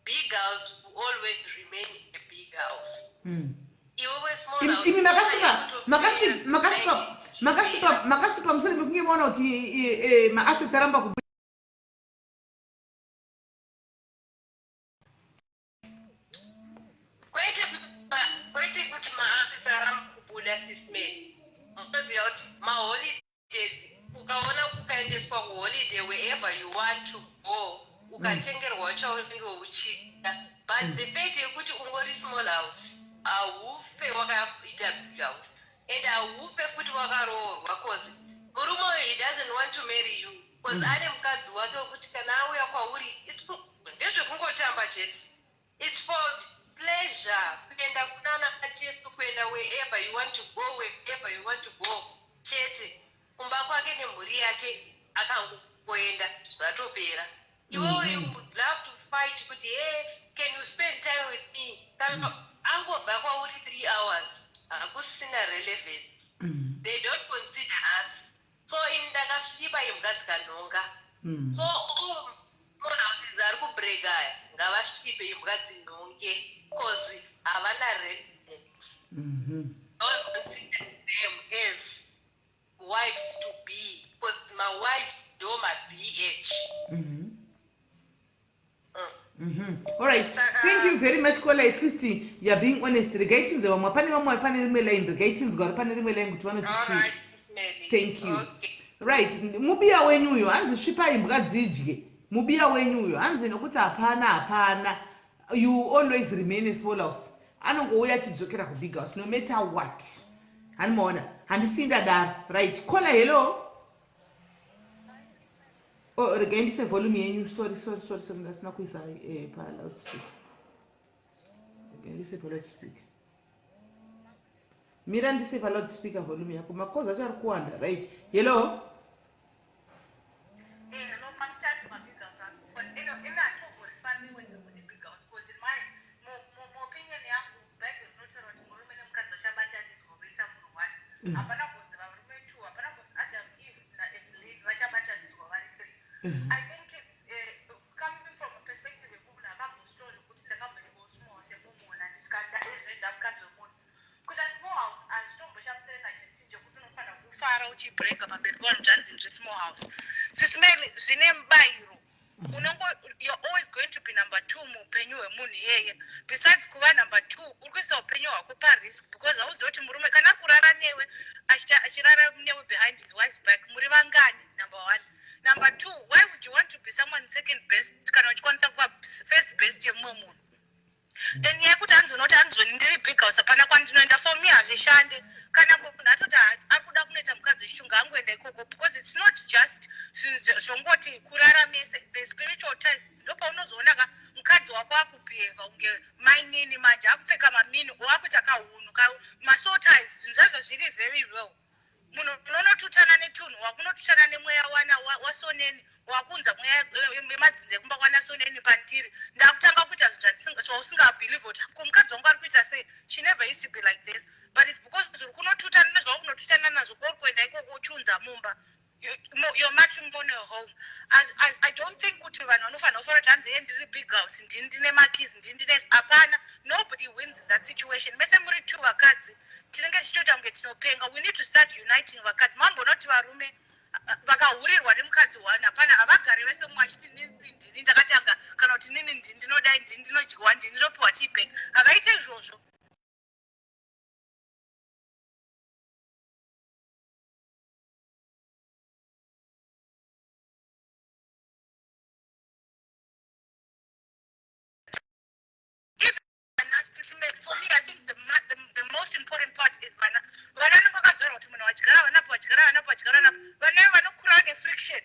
big house will always remain a big house. Iwe wesmall house, Imi makasvipa mushure mekunge maona kuti maassets aramba kubuda? Kwete kuti maassets aramba kubuda, Sis Melly. Munoziva kuti maholidays, ukaona ukaendeswa kuholiday, wherever you want to go, ukatengerwa chaunenge uchida, but the fact yekuti ungori small house, haufe wakaita big house, and haufe futi wakaroorwa, cause murume uyu, he doesn't want to marry you, because ane mukadzi wake wekuti kana auya kwauri, ndezvekungotamba chete. It's for pleasure, kuenda kunana Jesu, kuenda wherever you want to go, wherever you want to go chete. Kumba kwake nemhuri yake akangoenda, zvatopera. Iwewe, you would love to fight kuti, "Hey, can you spend time with me?" Kana angobva kwauri 3 hours, hakusina relevance. They don't consider us. So ini ndakasvipa imbwa dzikanhonga. So all houses ari kubrega aya, ngavasvipe imbwa dzinhonge, cause havana relevance. Don't consider them as wives to be, because mawives ndo mabh. All right, thank you very much, caller. At least you are being honest. Regai tinzwe vamwe, pane vamwe vari pane rimwe line. Regai tinzwe vari pane rimwe line kuti vanoti chii. Thank you. Right, mubiya wenyu uyo hanzi svipai imbwa dzidye. Mubiya wenyu uyo hanzi nokuti hapana, hapana, you always remain a small house. Anongouya achidzokera kubig house no matter what. Handimaona, handisii ndadaro. Right, caller, hello. Oh, regai ndise volume yenyu. Sorry, sorry, sorry, sorry, ndasina kuisa paloudspeaker. Regai ndise paloudspeaker. Mira, ndise paloudspeaker volume yako. Makozi acho ari kuwanda. Right, hello. Hello, mamuchati mabig house asi ino hatomborifanirwe kuti big house, because in my muopinion yangu, Bhaibheri rinotaura kuti murume nemukadzi vachabatanidzwa voita munhu one. Hapana kunzi varume two, hapana kunzi Adam, Eve naEvelyn vachabatanidzwa vari three. I think it's coming from a perspective yemunhu akambositoa zvekuti ndakamboitwawo small house yemumunhu, handisika ezvinoita mukadzi wemunhu. Kuita small house hazvitomboshamisire kachichinje kuti unofanira kufara uchibrega pamberi pevanhu kuti hanzi ndiri small house. Sis Mary, zvine mubayiro. Unongo, you're always going to be number two muupenyu hwemunhu iyeye. Besides kuva number two, uri kuisa upenyu hwako parisk, because hauzivi kuti murume kana ari kurara newe, achirara newe behind his wife's back, muri vangani? Number one. Number two, why would you want to be someone second best kana uchikwanisa kuva first best yemumwe munhu? And nyaya yekuti hanzi unoti hanzoni ndiri big house, hapana kwandinoenda, for me hazvishande. Kana munhu atoti ari kuda kunoita mukadzi wechishungu, angoenda ikoko, because it's not just zvinhu zvongoti kurara mese. The spiritual ties, ndopaunozoona ka mukadzi wako akubehava kunge mainini manje, akupfeka mamini o akuita kahunhu masoul ties. Zvinhu zvazvo zviri very real. Munhu unonotutana netunhu, wakunotutana nemweya wana wasoneni, wakunza mweya yemadzinza ekumba kwana soneni pandiri. Ndakutanga kuita zvinhu zvausingabelieve kuti ko mukadzi wangu ari kuita sei? She never used to be like this. But it's because uri kunotutana nezvaunotutana nazvo kwauri kuenda ikoko, uchiunza mumba your matrimonial home. As, I don't think kuti vanhu vanofanira kufara kuti hanzi ye ndiri big house, ndini ndine makeys, ndini ndine. Hapana, nobody wins in that situation. Mese muri two vakadzi, tinenge tichitoita kunge tinopenga. We need to start uniting vakadzi. Mambonoti varume vakahurirwa nemukadzi one, hapana, havagari vese mumwe achiti nini ndini ndakatanga, kana kuti nini ndini ndinodai, ndini ndinodyiwa, ndini ndinopiwa teabag. Havaite izvozvo. For me, I think the most important part is vana. Vana vanenge vakazvarwa kuti munhu wadyara vanapo, vadyara vanapo, vadyara vanapo. Vana vanokura vane friction,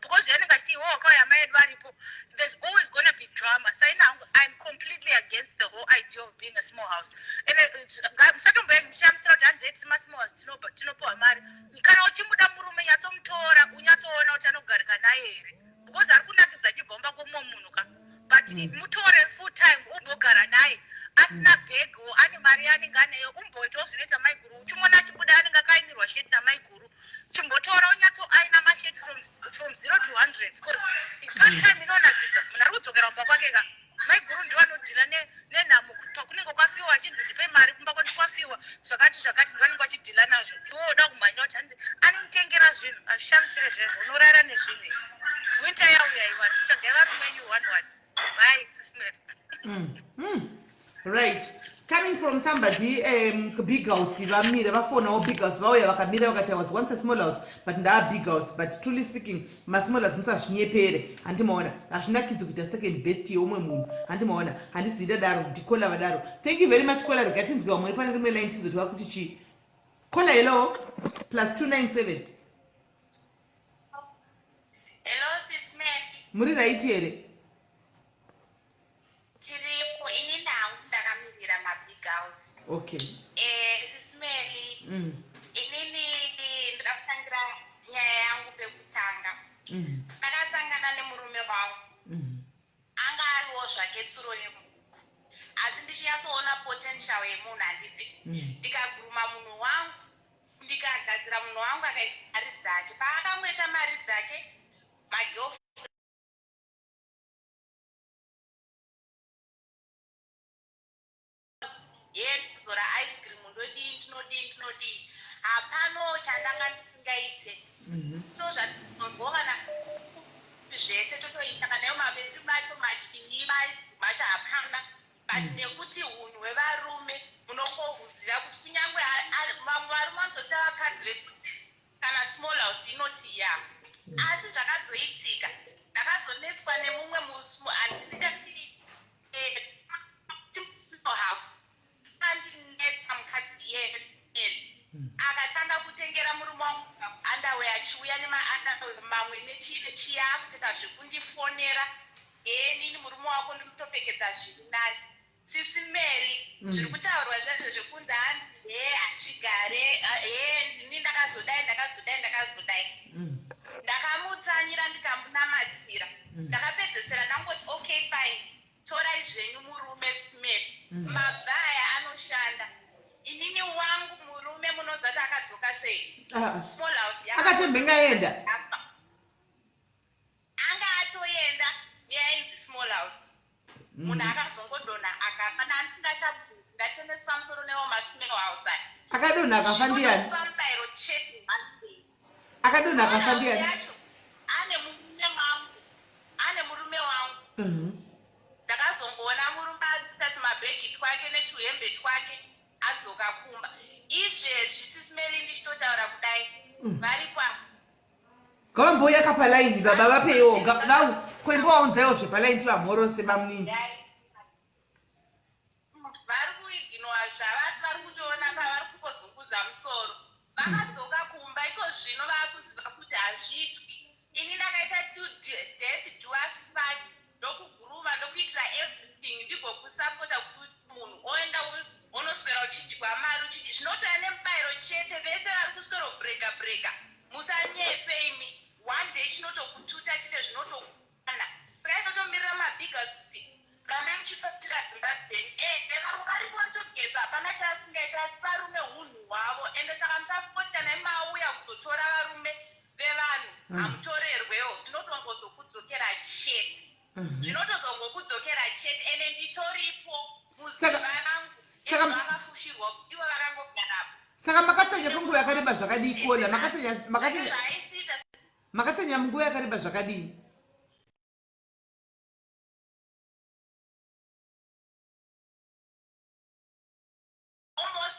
because yanenge achiti iwo wakauya mai edu varipo. There's always gonna be drama. Saina hangu, I'm completely against the whole idea of being a small house. And musatomboshamisira kuti hanzi eti masmall house tinopiwa mari. Kana uchimuda murume, nyatsomutora, unyatsoona kuti anogarika naye here, because ari kunakidza achibva mumba kwomumwe munhu ka. But mutore full time, umbogara naye asina bhegi, ane mari yaanenge anayo, umboitawo zvinoita maiguru. Uchimuona achibuda anenge akainirwa sheti namaiguru. Chimbotora unyatso aina masheti from 0 to 100, because part time inonakidza. Munhu ari kudzokera kumba kwake ka. Maiguru ndivanodhila nenhamo pakunenge kwafiwa, achinzi ndipe mari, kumba kwedu kwafiwa zvakati zvakati, ndivanenge vachidhila nazvo. Iwe woda kumhanya kuti hanzi anomutengera zvinhu. Hazvishamisire zvezvo, unorara nezvinhu. Winter yauya iwa, tsvagai varume enyu one one. Bye, Sis Mary. Right, coming from somebody big house, vamira vafonawo big house, vauya vakamira vakati, "I was once a small house, but ndaa big house." But truly speaking, masmall house musazvinyepere. Handimaona, hazvinakidzi kuita second best yeumwe munhu. Handimaona, handizii dadaro. Ndicaller vadaro. Thank you very much, caller. Rega tinzwe vamwe pane rimwe line, tinzwe kuti vari kuti chii. Caller, hello, +297. Hello, Sis Mary. Muri right here? Tiripo. Ini hangu ndakamirira mabig house. Sis Mary, inini ndoda kutangira nyaya yangu pekutanga. Ndakasangana nemurume wangu. Anga ariwo zvake tsuro yemuhuku. Asi ndichinyatsoona potential yemunhu, handiti? Ndikaguruma munhu wangu, ndikagadzira munhu wangu akaita mari dzake. Paakangoita mari dzake, magirlfriend ye ndozora ice cream, ndodii, ndinodii, ndinodii, hapano chandanga ndisingaite. So zvazorwa kana Zvese totoita, kana iwo mavedu macho machinyi macho hapana, but nekuti unhu hwevarume munongohuziva kuti kunyange vamwe varume vanotosiya vakadzi vekuti kana small house inoti ya. Asi zvakazoitika, ndakazonetswa nemumwe, handingati house, andinetsa mukadzi yesl, akatanga kutengera murume wangu underwear, achiuya nemaunderwear mamwe nechii nechiya, akutoita zvekundifonera, "He, nini murume wako ndinotopfekedza zviri nani." Sisi Meli, zviri kutaurwa zvezvo zvekunzi hanzi he hazvigare, he ndini ndakazodai, ndakazodai, ndakazodai. Ndakamutsanyira, ndikamunamatira. Ndakapedzesera ndangoti, "Okay, fine, torai zvenyu murume." Smel, mabva aya anoshanda. Inini wangu murume munozati akadzoka sei? Ah, small house. Akatembenga enda. Anga atoenda neyainzi small house. Munhu akazongodonha akafa, nandingachabvunzi, ndatemeswa musoro newo masmall house aya. Akadonha akafa ndiani? Zvinotopa mubayiro chete. Akadonha akafa ndiani? Yacho ane murume wangu, ane murume wangu. Ndakazongoona murume aita tumabhegi twake netuhembe twake adzoka kumba. Izvezvi, Sisi Meli, ndichitotaura kudai, varipo apa. Ngavambouya kapalaini, baba vapeiwo koimbowaunzaiwo zvepalaini tivamhorose, bamunini. Vari kuignora zvavari vari kutoona, pavari kungozunguza musoro. Vakadzoka kumba iko zvino, vaakuziva kuti hazviitwi. Ini ndakaita till death do us part, ndokuguruma, ndokuitira everything, ndigokusapota kuti munhu oenda onoswera uchidya mari uchidi, zvinotouya nemubayiro chete. Vese vari kuswero brega brega, musanyepe imi. One day chinotokututa chete, zvinotokwana. Saka inotomirira mabiggers kuti rambai muchifatira dzimba dzenyu. Vamwe varipo vatogeza, hapana chaasingaita, asi varume hunhu hwavo ende. Saka musafoti kana mauya kuzotora varume vevanhu. Hamutorerwewo, zvinotongozokudzokera chete. Zvinotozongokudzokera chete, ende nditoripo muziva rangu vakafushirwa ivo vakangogarapo. Saka makatsanya kwenguva yakareba zvakadii, kola? Makatsanya makatsanya Zvaaisiita. Makatsanya munguva yakareba zvakadii? Almost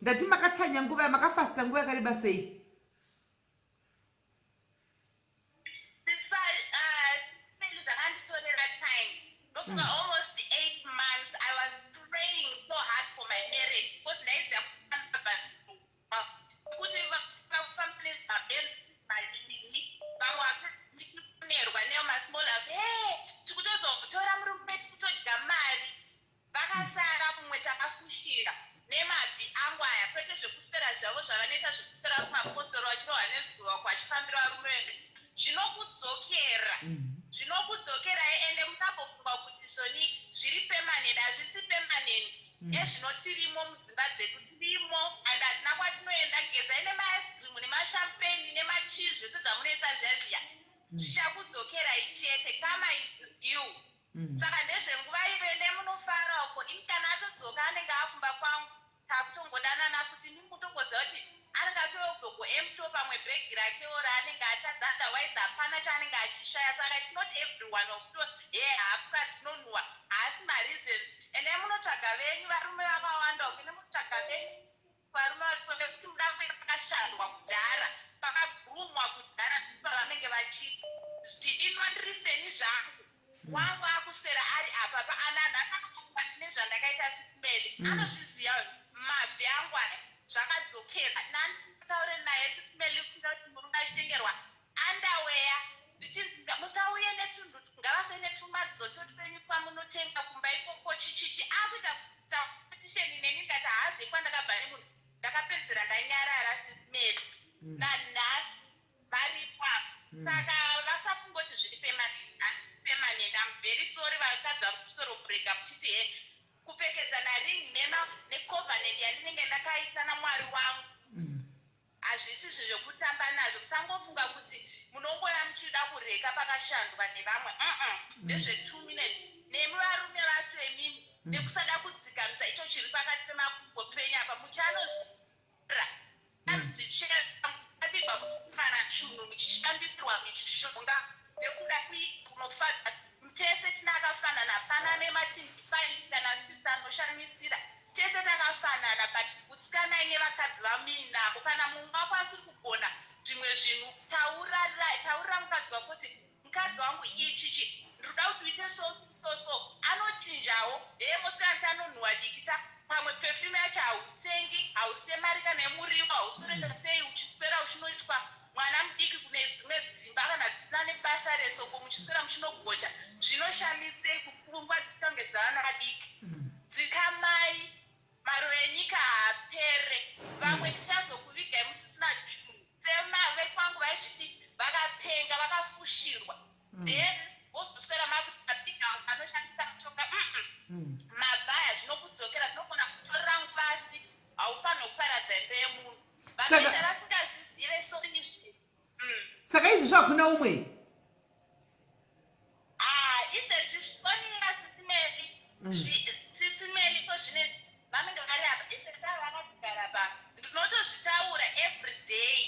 Ndati makatsanya nguva, makafasta nguva yakareba sei? Zvakanditorera time, ndofunga almost 8 months. I was praying so hard for my marriage because ndaiziva kuti vasina kufamba nemabenzi maviri, vamwe vakandinerwa nemasmall house, he tikutozotora murume, tikutodya mari. Vakasara mumwe takafushira nemabvi angu aya, kwete zvekuswera zvavo zvavanoita zvekuswera kumapostori vachirohwa nezuva, kwachifambira varume. Zvinokudzokera, zvinokudzokerai. Ende musambofunga kuti zvoni zviri permanent, hazvisi permanent. Ezvino tirimo mudzimba dzedu, tirimo and hatina kwatinoenda. Gezai nemaice cream nemashampeni nemachii, zvese zvamunoita zviya zviya zvichakudzokerai chete. Kama you. Saka ndezvenguva ive nemunofara uko. Ini kana atodzoka anenge akumba kwangu, takutongodanana kuti nimutongoziva kuti anenge atozogoemto pamwe bhegi rakewo raanenge atadza, otherwise hapana chaanenge achishaya. Saka it's not everyone wakuto he hapuka tinonhuwa, haasi mareasons. Endai munotsvaga venyu varume vakawanda uko, ende munotsvaga venyu varume varipo vekuti muda kuenda pakashandwa kudhara, pakagurumwa kudhara, pavanenge vachiti zvinwa ndiri seni zvangu wangu akuswera ari apa paananhu akati ndine zvandakaita. Sisi Meli anozviziva mabvi angu aya, zvakadzokera nandisataure naye. Sisi Meli, kuita kuti murume achitengerwa underwear, zvichinzi musauye netunhu, ngavasauye netumadzoto twenyu twamunotenga kumba ikoko, chichichi, akuita competition neni. Ndati haazivi kwandakabva nemunhu. Ndakapedzera ndanyarara, Sisi Meli. Nanhasi varipo apa. Saka vasafungoti zviri permanent, permanent. I'm very sorry, vakadzi vari kusorobrega muchiti he kupfekedzana ring necovenant yandinenge ndakaita namwari wangu hazvisi zvezvekutamba nazvo. Musangofunga kuti munongoya muchida kureka pakashandwa nevamwe. Ndezve2 minutes. Nemi varume vacho emimi, nekusada kudzikamisa icho chiri pakati pemakumbo penyu apa. chinhu, muchishandisirwa mishonga nekuda kunofadza. Tese tina akafanana, hapana nematindifaili kana sisi anoshamisira, tese takafanana. But gutsikanai nevakadzi vamuinavo. Kana mumwe wako asiri kugona zvimwe zvinhu, taurira mukadzi wako kuti, "Mukadzi wangu, ichichi ndinoda kuti uite so so so." Anochinjawo. Hee, musikana anonhuhwa dikita, pamwe perfume yacho hautengi, hausemari kana yemuriwo, hauswereta sei uchiswera uchinoitwa mwana mudiki kune dzimwe dzimba kana dzisina nebasa resoko, muchiswera muchinogocha. Zvinoshamisei kupfungwa dzitange dzavana vadiki? Dzikamai, maro enyika haapere. Vamwe tichazokuvigai musisina chinhu. Sema vekwangu vaizviti vakapenga, vakafushirwa, then vozoswera makuti mabig house anoshandisa mushonga. Mabvaya zvinokudzokera, zvinogona kutorera nguva, asi haufaniri kuparadza imba yemunhu. Vanoita vasingazvizive so. Saka izvi hakuna umwe? Ah, izvezvi zvoninga, Sis Melly. Sis Melly, ko zvine vanenge vari apa izvezvi ava vanogara pa, ndinotozvitaura every day,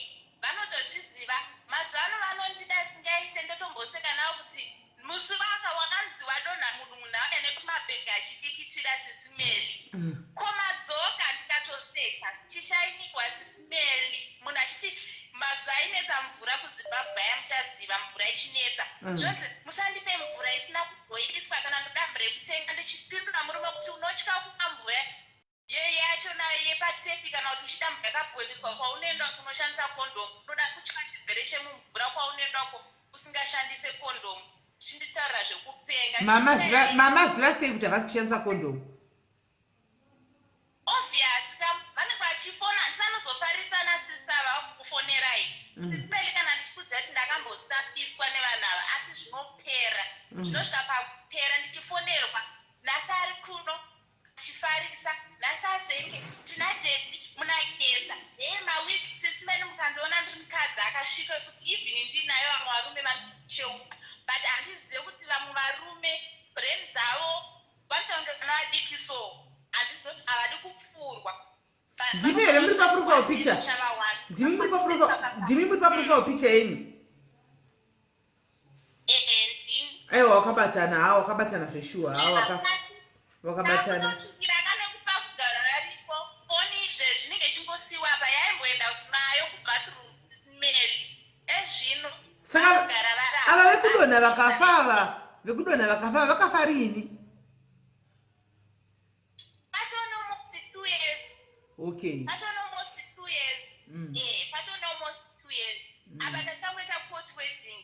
vanotozviziva. Mazuva ano vanondida singaite. Ndotomboseka navo kuti musi waka wakanzi wadonha munhu, munhu auya netumabhegi achidikitira, Sis Melly. Komadzoka, ndikatoseka chishainikwa, Sis Melly. Munhu achiti mazuva ainetsa mvura kuZimbabwe aya, muchaziva mvura ichinetsa. Zvonzi, "Musandipe mvura isina kubhoiliswa, kana ndoda mvura yekutenga." Ndichipindura murume kuti, "Unotya kumwa mvura yachona yepatepi, kana kuti uchida mvura yakabhoiliswa kwaunoenda kunoshandisa kondomu? Unoda kutya chirwere chemumvura kwaunoendako usingashandise kondomu?" Chinditaurira zvekupenga. Mama ziva sei kuti havasi kushandisa kondomu? Obvious, vanenge vachifona, handisi vanozofarisana sisava kufonerai. Sis Melly, kana ndichikuziva kuti ndakambosapiswa nevanhu ava, asi zvinopera. Zvinosvika pakupera. Ndichifonerwa nhasi ari kuno achifarisa, nhasi azenge tina dedi munageza hee mawiki. Sis Melly, mukandiona ndiri mukadzi akasvika kuti even ndinayo, vamwe varume vanocheuka, but handizive kuti vamwe varume brain dzavo vanoita kunge vana vadiki, so handizive kuti havadi kupfurwa. Ndimi here muri paprofile picture? Ndimi muri paprofile picture yenyu? Ehe, ndini. Aiwa, wakabatana ha, wakabatana zveshuwa ha, wakabatana. Nekuti vakugara varipo, foni izvezvi inenge ichingosiyiwa apa, yaimboenda nayo kubathroom, Sis Melly, ezvino Saka vakugara vari ava vekudonha vakafa, ava vekudonha vakafa, vakafa riini? Patone almost 2 years. Patone almost 2 years. Patone almost 2 years. Apa tatangoita court wedding,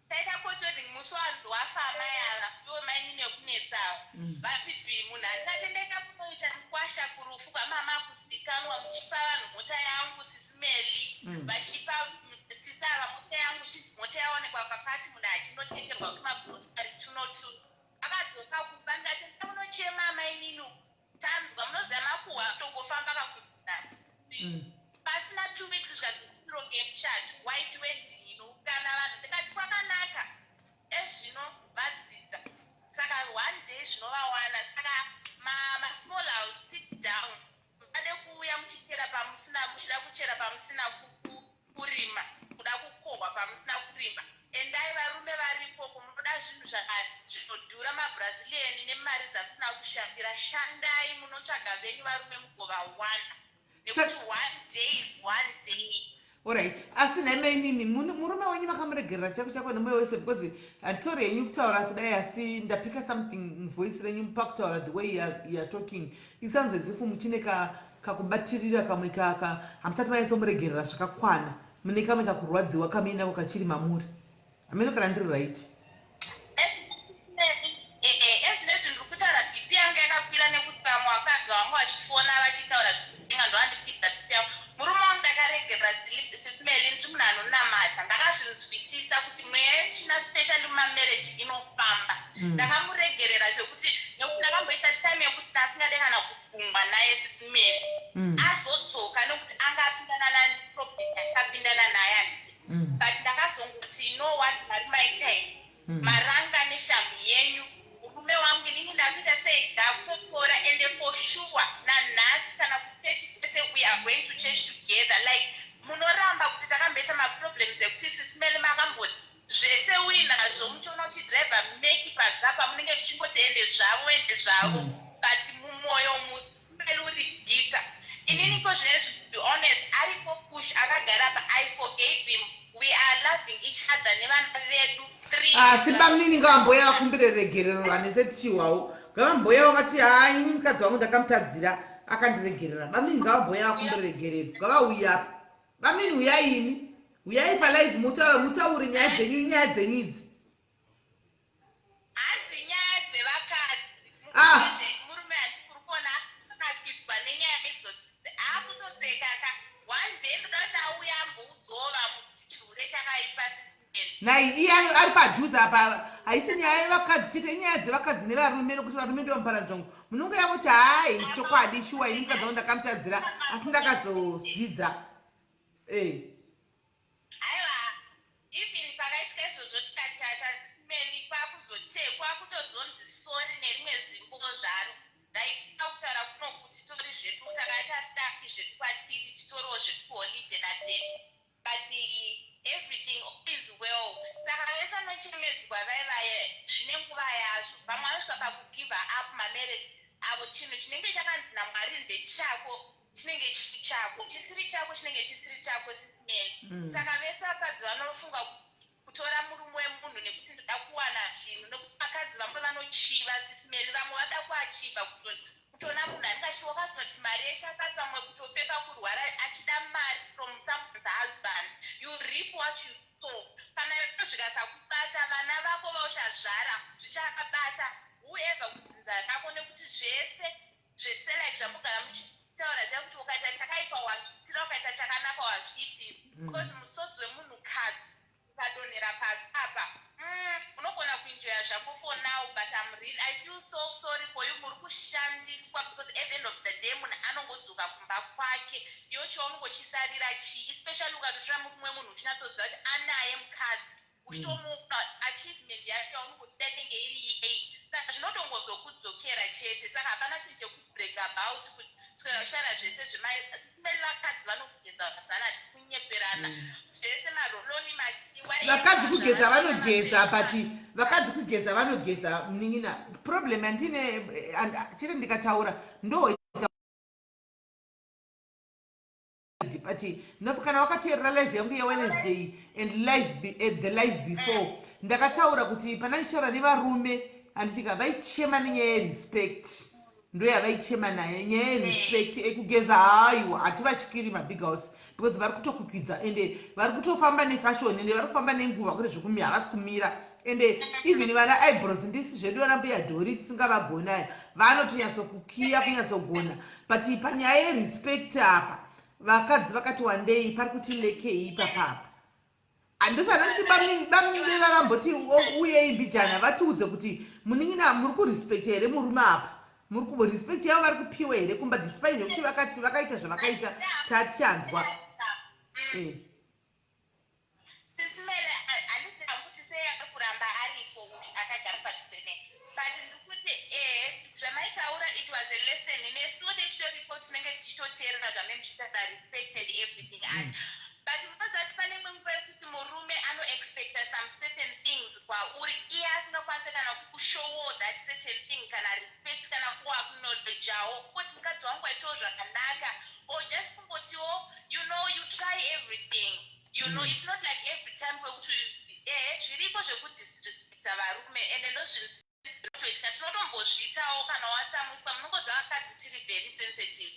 taita court wedding musi wanzi wafa amai ava, ivo mainini vekunetsawo. Vati b munhu handingatendeka kunoita mukwasha kurufu kwamama kuzikanwa, muchipa vanhu mota yangu, Sis Melly. Vachipa sisi ava mota yangu, chinzi mota yaonekwa kakati, munhu achinotengerwa kumagrosari tunotu. Akadzoka kumba, ndikati, "Munochema amainini, tanzwa." Munoziva makuhwa tongofamba kakuzinati. Pasina 2 weeks zvikati tironge muchato, white wedding inoungana vanhu. Ndikati kwakanaka, ezvino vadzidza, saka one day zvinovawana. Saka masmall house, sit down. Mungade kuuya muchichera pamusina, muchida kuchera pamusina kurima, kuda kukohwa pamusina kurima. Endai, varume varikoko. Munoda zvinhu zvinodhura, mabrazilian, nemari dzamusina kushandira. Shandai, munotsvaga venyu varume, mugovawana, nekuti one day is one day. Alright, asi nhai mainini, murume wenyu makamuregerera chako chako nemwoyo wese? Because handisori henyu kutaura kudai, asi ndapika something muvoice renyu pakutaura, the way you are talking, it sounds as if muchine kakubatirira kamwe kaka, hamusati manyatsomuregerera zvakakwana. Mune kamwe kakurwadziwa kamuinako kachiri mamuri. Hameno kana ndiri right. Ezvinezvi ndiri kutaura, BP yangu yakakwira nekuti vamwe vakadzi vangu vachifona vachitaura zvekutenga, ndovandipidza BP yangu. Murume wangu ndakaregerera, Sis Melly. Ndiri munhu anonamata, ndakazvinzwisisa kuti mweya yetsvina, specially mumamarriage, inofamba. Ndakamuregerera zvekuti, nekuti ndakamboita time yekuti ndasingade kana kugumwa naye, Sis Melly. Azodzoka nekuti anga apindana naproblem akapindana naye, handiti? But ndakazongoti, "You know what, mari maitai maranga neshamhu yenyu, murume wangu inini ndakuita sei, ndakutotora." Ende for sure nanhasi kana kuchechi tese, we are going to church together, like Munoramba kuti takamboita maproblems ekuti sisimele makamboti zvese uinazvo, muchiona uchidhiraivha meki padzapa, munenge muchingoti ende zvavo, ende zvavo, but mumwoyo mumele uri gitsa. Inini ko zvinezvi, to be honest, aripo Push akagara pa, I forgave him. We are loving each other nevana vedu three. Asi bamunini ngavamboya vakumbire regerero. Vanese tichihwawo, ngavamboya vakati, "Hai, ini mukadzi wangu ndakamutadzira, akandiregerera." Bamunini ngavamboya vakumbire regerero, ngavauya. Bamunini, uyai imi, uyai palive, mutaure, mutaure nyaya dzenyu, nyaya dzenyu idzi. Hanzi nyaya dzevakadzi. Ah. Murume handikuri kuona anakidzwa nenyaya idzodzi, akutoseka ka. One day ndoda kuti auya amboudzawo vamwe kuti chihure chakaipa, sisimeni. Nai iye ari padhuze apa. Haisi nyaya yevakadzi chete, inyaya dzevakadzi nevarume, nokuti varume ndivo muparanzvongo. Munonge yavoti, "Hai, chokwadi, shuwa, ini mukadzi wangu ndakamutadzira, asi ndakazodzidza." Aiwa, even pakaitika izvozvo tikachata, sisimeni, kwakutozonzi sorry nerimwe zimbo zvaro. Ndaisina kutaura kuno kuti tori zvedu takaita stuck zvedu kwatiri, titoriwo zvedu kuholiday nadaddy, but everything is well. Saka vese vanochemedzwa vaivaya, zvine nguva yazvo. Vamwe vanosvika pakugive up mamarriages avo. Chinhu chinenge chakanzi naMwari ndechako chinenge chiri chako, chisiri chako chinenge chisiri chako, sisimeni. Saka vese vakadzi vanofunga kutora murume wemunhu nekuti ndoda kuwana zvinhu, nekuti vakadzi vamwe vanochiva, sisimeni. Vamwe vada kuachiva kutoona munhu anenge achiwa wakazoti mari yechakati, vamwe kutopfeka kurwara achida mari from someone's husband. You reap what you sow. Kana zvikasakubata, vana vako vauchazvara zvichakabata, whoever kudzinza rako, nekuti zvese zvese, like zvamugara muchitaura zviya kuti ukaita chakaipa wazviitira, ukaita chakanaka wazviitira, because musodzi wemunhukadzi ukadonhera pasi apa, unogona kuenjoya zvako for now, but I feel so sorry for you. Muri kushandiswa, because at the end of the day munhu anongodzoka kumba kwake. Iwe chaunongochisarira chii? Especially ukatotora mumwe munhu uchinatsoziva kuti anaye mukadzi, uchitomuona achievement yacho yaunongoda inenge iri yei. Saka zvinotongozokudzokera chete. Saka hapana chinhu chekubrag about, kuswera uchitaura zvese zvemasisimeli. Vakadzi vanogeza vazana, tikunyeperana zvese, maroll-on machiwa. Vakadzi kugeza vanogeza, but vakadzi kugeza vanogeza. Munin'ina, problem yandine chete ndikataura ndo, but nof kana wakateerera live yangu yeWednesday and the live before, ndakataura kuti pana ndichitaura nevarume, handitika vaichema nenyaya yerespect, ndo yavaichema nayo, nyaya yerespect. Ekugeza, haiwa, hativatyiri mabig house, because vari kutokukwidza, ende vari kutofamba nefashion, ende vari kufamba nenguva, kwete zvekumira, havasi kumira. Ende even vana eyebrows, ndisi zvedu vana mbuya dhori tisingavagonaya, vanotonyatsokukiya kunyatsogona. But panyaya yerespect apa, vakadzi vakati wandei pari kuti lekei ipapapa. Handisana chiti bamunini vavamboti uyei mbijana vatiudze kuti, "Munin'ina, muri kurespecta here murume apa? Muri kurespect yavo vari kupiwa here kumba, despite zvekuti vakati vakaita zvavakaita?" Tatichanzwa. Sisimele, handisina kuti sei ari kuramba aripo akagara padhuze nei, but ndikuti zvamaitaura, it was a lesson. Nesuwo tichitoripo tinenge tichitoteerera zvame muchiita, respect and everything. And but munoziva kuti pane imwe nguva yekuti murume anoexpecta some certain things kwauri, iye asingakwanisi kana kushowo that certain thing, kana respect, kana kuacknowledgeawo kungoti mukadzi wangu waitawo zvakanaka, or just kungotiwo, you try everything. It's not like every time kwekuti zviriko zvekudisrespecta varume, ende ndozvinhu zvinotoitika, tinotombozviitawo kana watsamwiswa. Munongoziva vakadzi tiri very sensitive,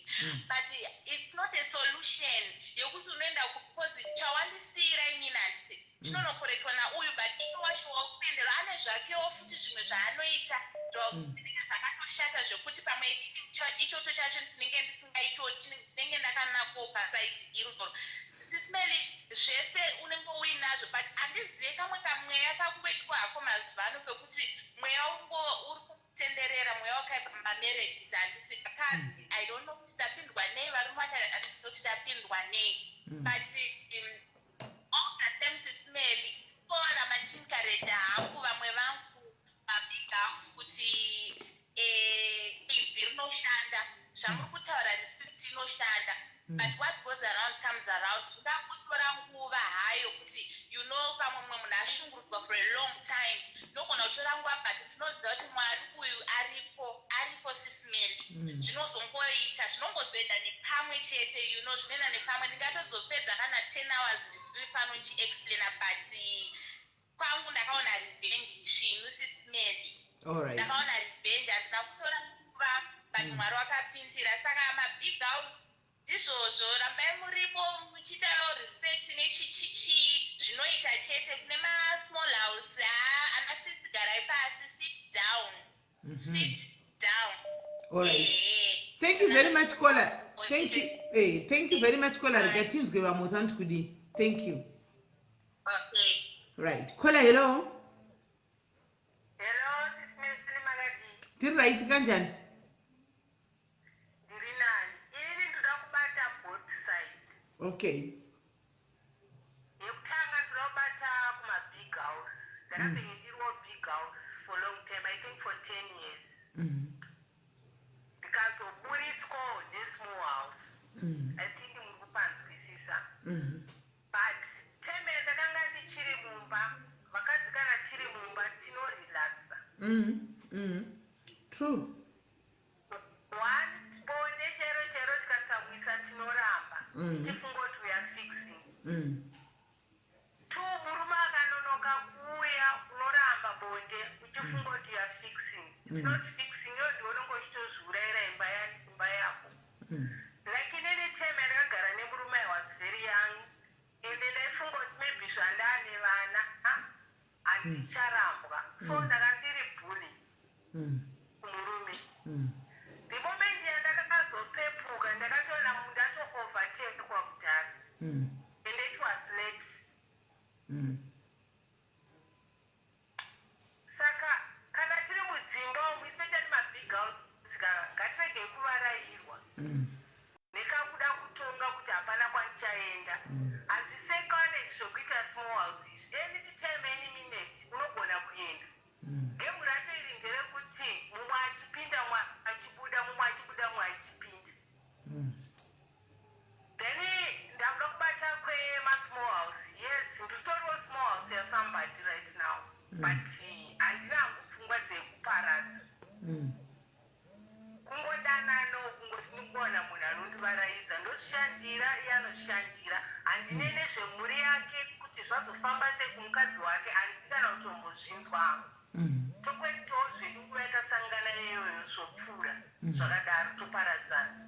but it's not a solution yekuti unoenda because chawandisiyira inini handiti chinonokoretwa nauyu, but iye wacho wakuendera ane zvakewo futi zvimwe zvaanoita zvinenge zvakatoshata, zvekuti pamwe ichocho chacho ndinenge ndisingaito, ndinenge ndakanako paside iroro. Sisimeli, zvese unenge uinazvo, but handizive kamwe kamweya kakungoitwa hako mazuva ano kekuti mweya uri kutenderera, mweya wakaipa mumamarriages. Handisi vakadzi, I don't know kuti tapindwa nei, varume vacho handizivi kuti tapindwa nei, but all the same, sisimeli, koramba ndichiencourage hangu vamwe vangu mabig house kuti ibvi rinoshanda, zvamuri kutaura, respect inoshanda, but what goes around comes around. Pamwe mumwe munhu ashungurudzwa for a long time, ndogona kutora nguva, but ndinoziva kuti Mwari uyu ariko, ariko, Sis Melly. Zvinozongoita, zvinongozoenda nepamwe chete, zvinoenda nepamwe. Ndingatozopedza kana 10 hours ndiri pano ndichiexplaina, but kwangu ndakaona revenge svinu, Sis Melly. Ndakaona revenge, handina kutora nguva, but Mwari wakapindira. Saka mabig house, ndizvozvo, rambai muripo muchiitawo respect nechichichi, zvinoita chete. Kune masmall house, ha, ana sisi, garai pasi, sit down, sit down. All right. Thank you very much, caller. Thank you. Hey, thank you very much, caller. Rega tinzwe vamwe kuti vanoti kudii. Thank you. Okay. Right, caller, hello. Hello, Sis Melly, makadii? Tiri right, kanjani? Ndiri nani. Inini ndoda kubata both sides. Yekutanga, ndoda kubata kumabig house. Ndakambenge ndiriwo big house for long time, I think for 10 years. Ndikazoburitswawo nesmall house. I think muri kupanzwisisa. But time yandakanga ndichiri mumba, vakadzi kana tiri mumba tinorelaxa. True. One, bonde chero chero tikatsamwisa tinoramba, tichifunga kuti we are fixing. Two, murume akanonoka kuuya unoramba bonde uchifunga kuti you are fixing. It's not fixing, iyo ndiwe unonge uchitozviurayira imba yako. Like inini, time yandakagara nemurume, I was very young, ende ndaifunga kuti maybe zvandane vana handicharambwa, so ndanga ndiri bully kumurume. The moment yandakazopepuka, ndakatoona ndato-overtakwa kudhara, and it was late. Saka kana tiri mudzimba umu, especially mabig house, ngatiregei kuvarayirwa nekakuda kutonga kuti hapana kwandichaenda. Hazvisekane zvokuita small house izvi. Anytime, any minute unogona kuenda. Game racho iri nderekuti mumwe achipinda, mumwe achibuda, mumwe achibuda, mumwe achipinda. Then ndakuda kubata kwemasmall house. Yes, nditoriwo small house yasomebody right now, but handina hangu pfungwa dzekuparadza. Kungodanano, kungoti ndikuwana munhu anondivaraidza, ndozvishandira, iye anozvishandira. Handine nezvemhuri yake kuti zvazofamba sei kumukadzi wake, handidi kana kutombozvinzwa hangu. Tokwetawo zvedu nguva yatasangana iyoyo, zvopfuura zvakadaro, toparadzana.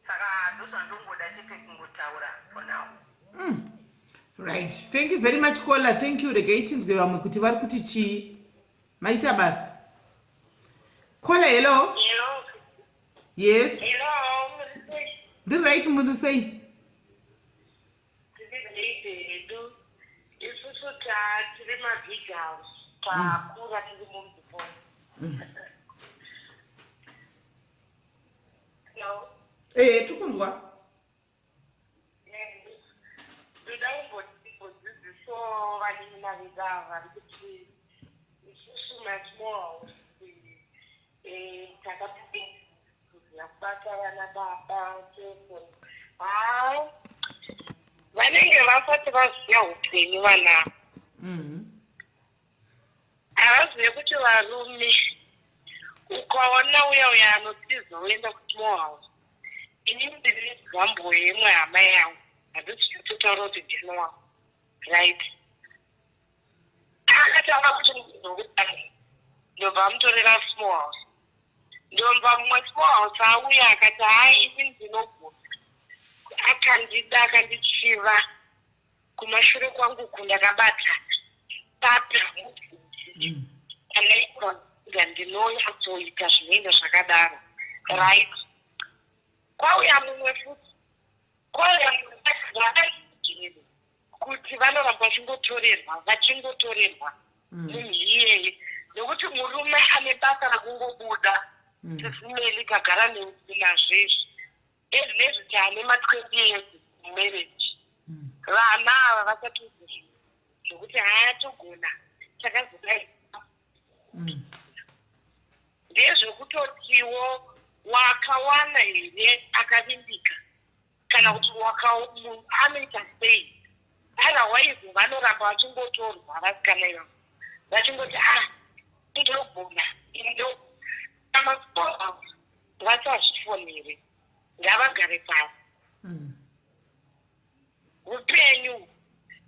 Saka ndozvandongoda chete kungotaura for now. Right, thank you very much, caller. Thank you. Regai tinzwe vamwe kuti vari kuti chii. Maita basa, caller. Hello. Hello. Yes. Hello. Ndiri right, muri sei? Tiri right hedu. Isusu tiri mabig house, takura tiri munzvimbo. Hello. Ee, tikunzwa. Ndoda kumbodzidzisawo vanin'ina vedu ava vari kuti isusu masmall house takatokuziva kubata vana baba tese. Ha, vanenge vasati vaziva upenyu vanavo. Havazive kuti varume, ukaona uya uya anotiza oenda kusmall house, inini ndiri example yemwe hama yangu, handisi kutotaura kuti ndini wangu, right? Akatanga kuti ndokudai, ndobva amutorera small house, ndobva mumwe small house auya akati, "Hai, ini ndinogona." Akandida, akandichiva kumashure kwangu kundakabata papa. Kana ndinonyatsoita zvinoenda zvakadaro, right? Kwauya mumwe futi, kwauya mumwe kuti vanoramba vachingotorerwa, vachingotorerwa munhu iyeye, nekuti murume ane basa rekungobuda. Sis Melly, kagara nazvo izvi ezvinezvi, taane ma20 years mumarriage. Vana ava vasatodzi zvinhu zvokuti haatogona takazodai. Ndezvekutotiwo wakawana here akavimbika? Kana Kana kuti anoita sei? Otherwise vanoramba vachingotorwa vasikana ivavo, vachingoti, "Ah, ndinogona." Amasmall vasazvifonere, ngavagare pasi. Upenyu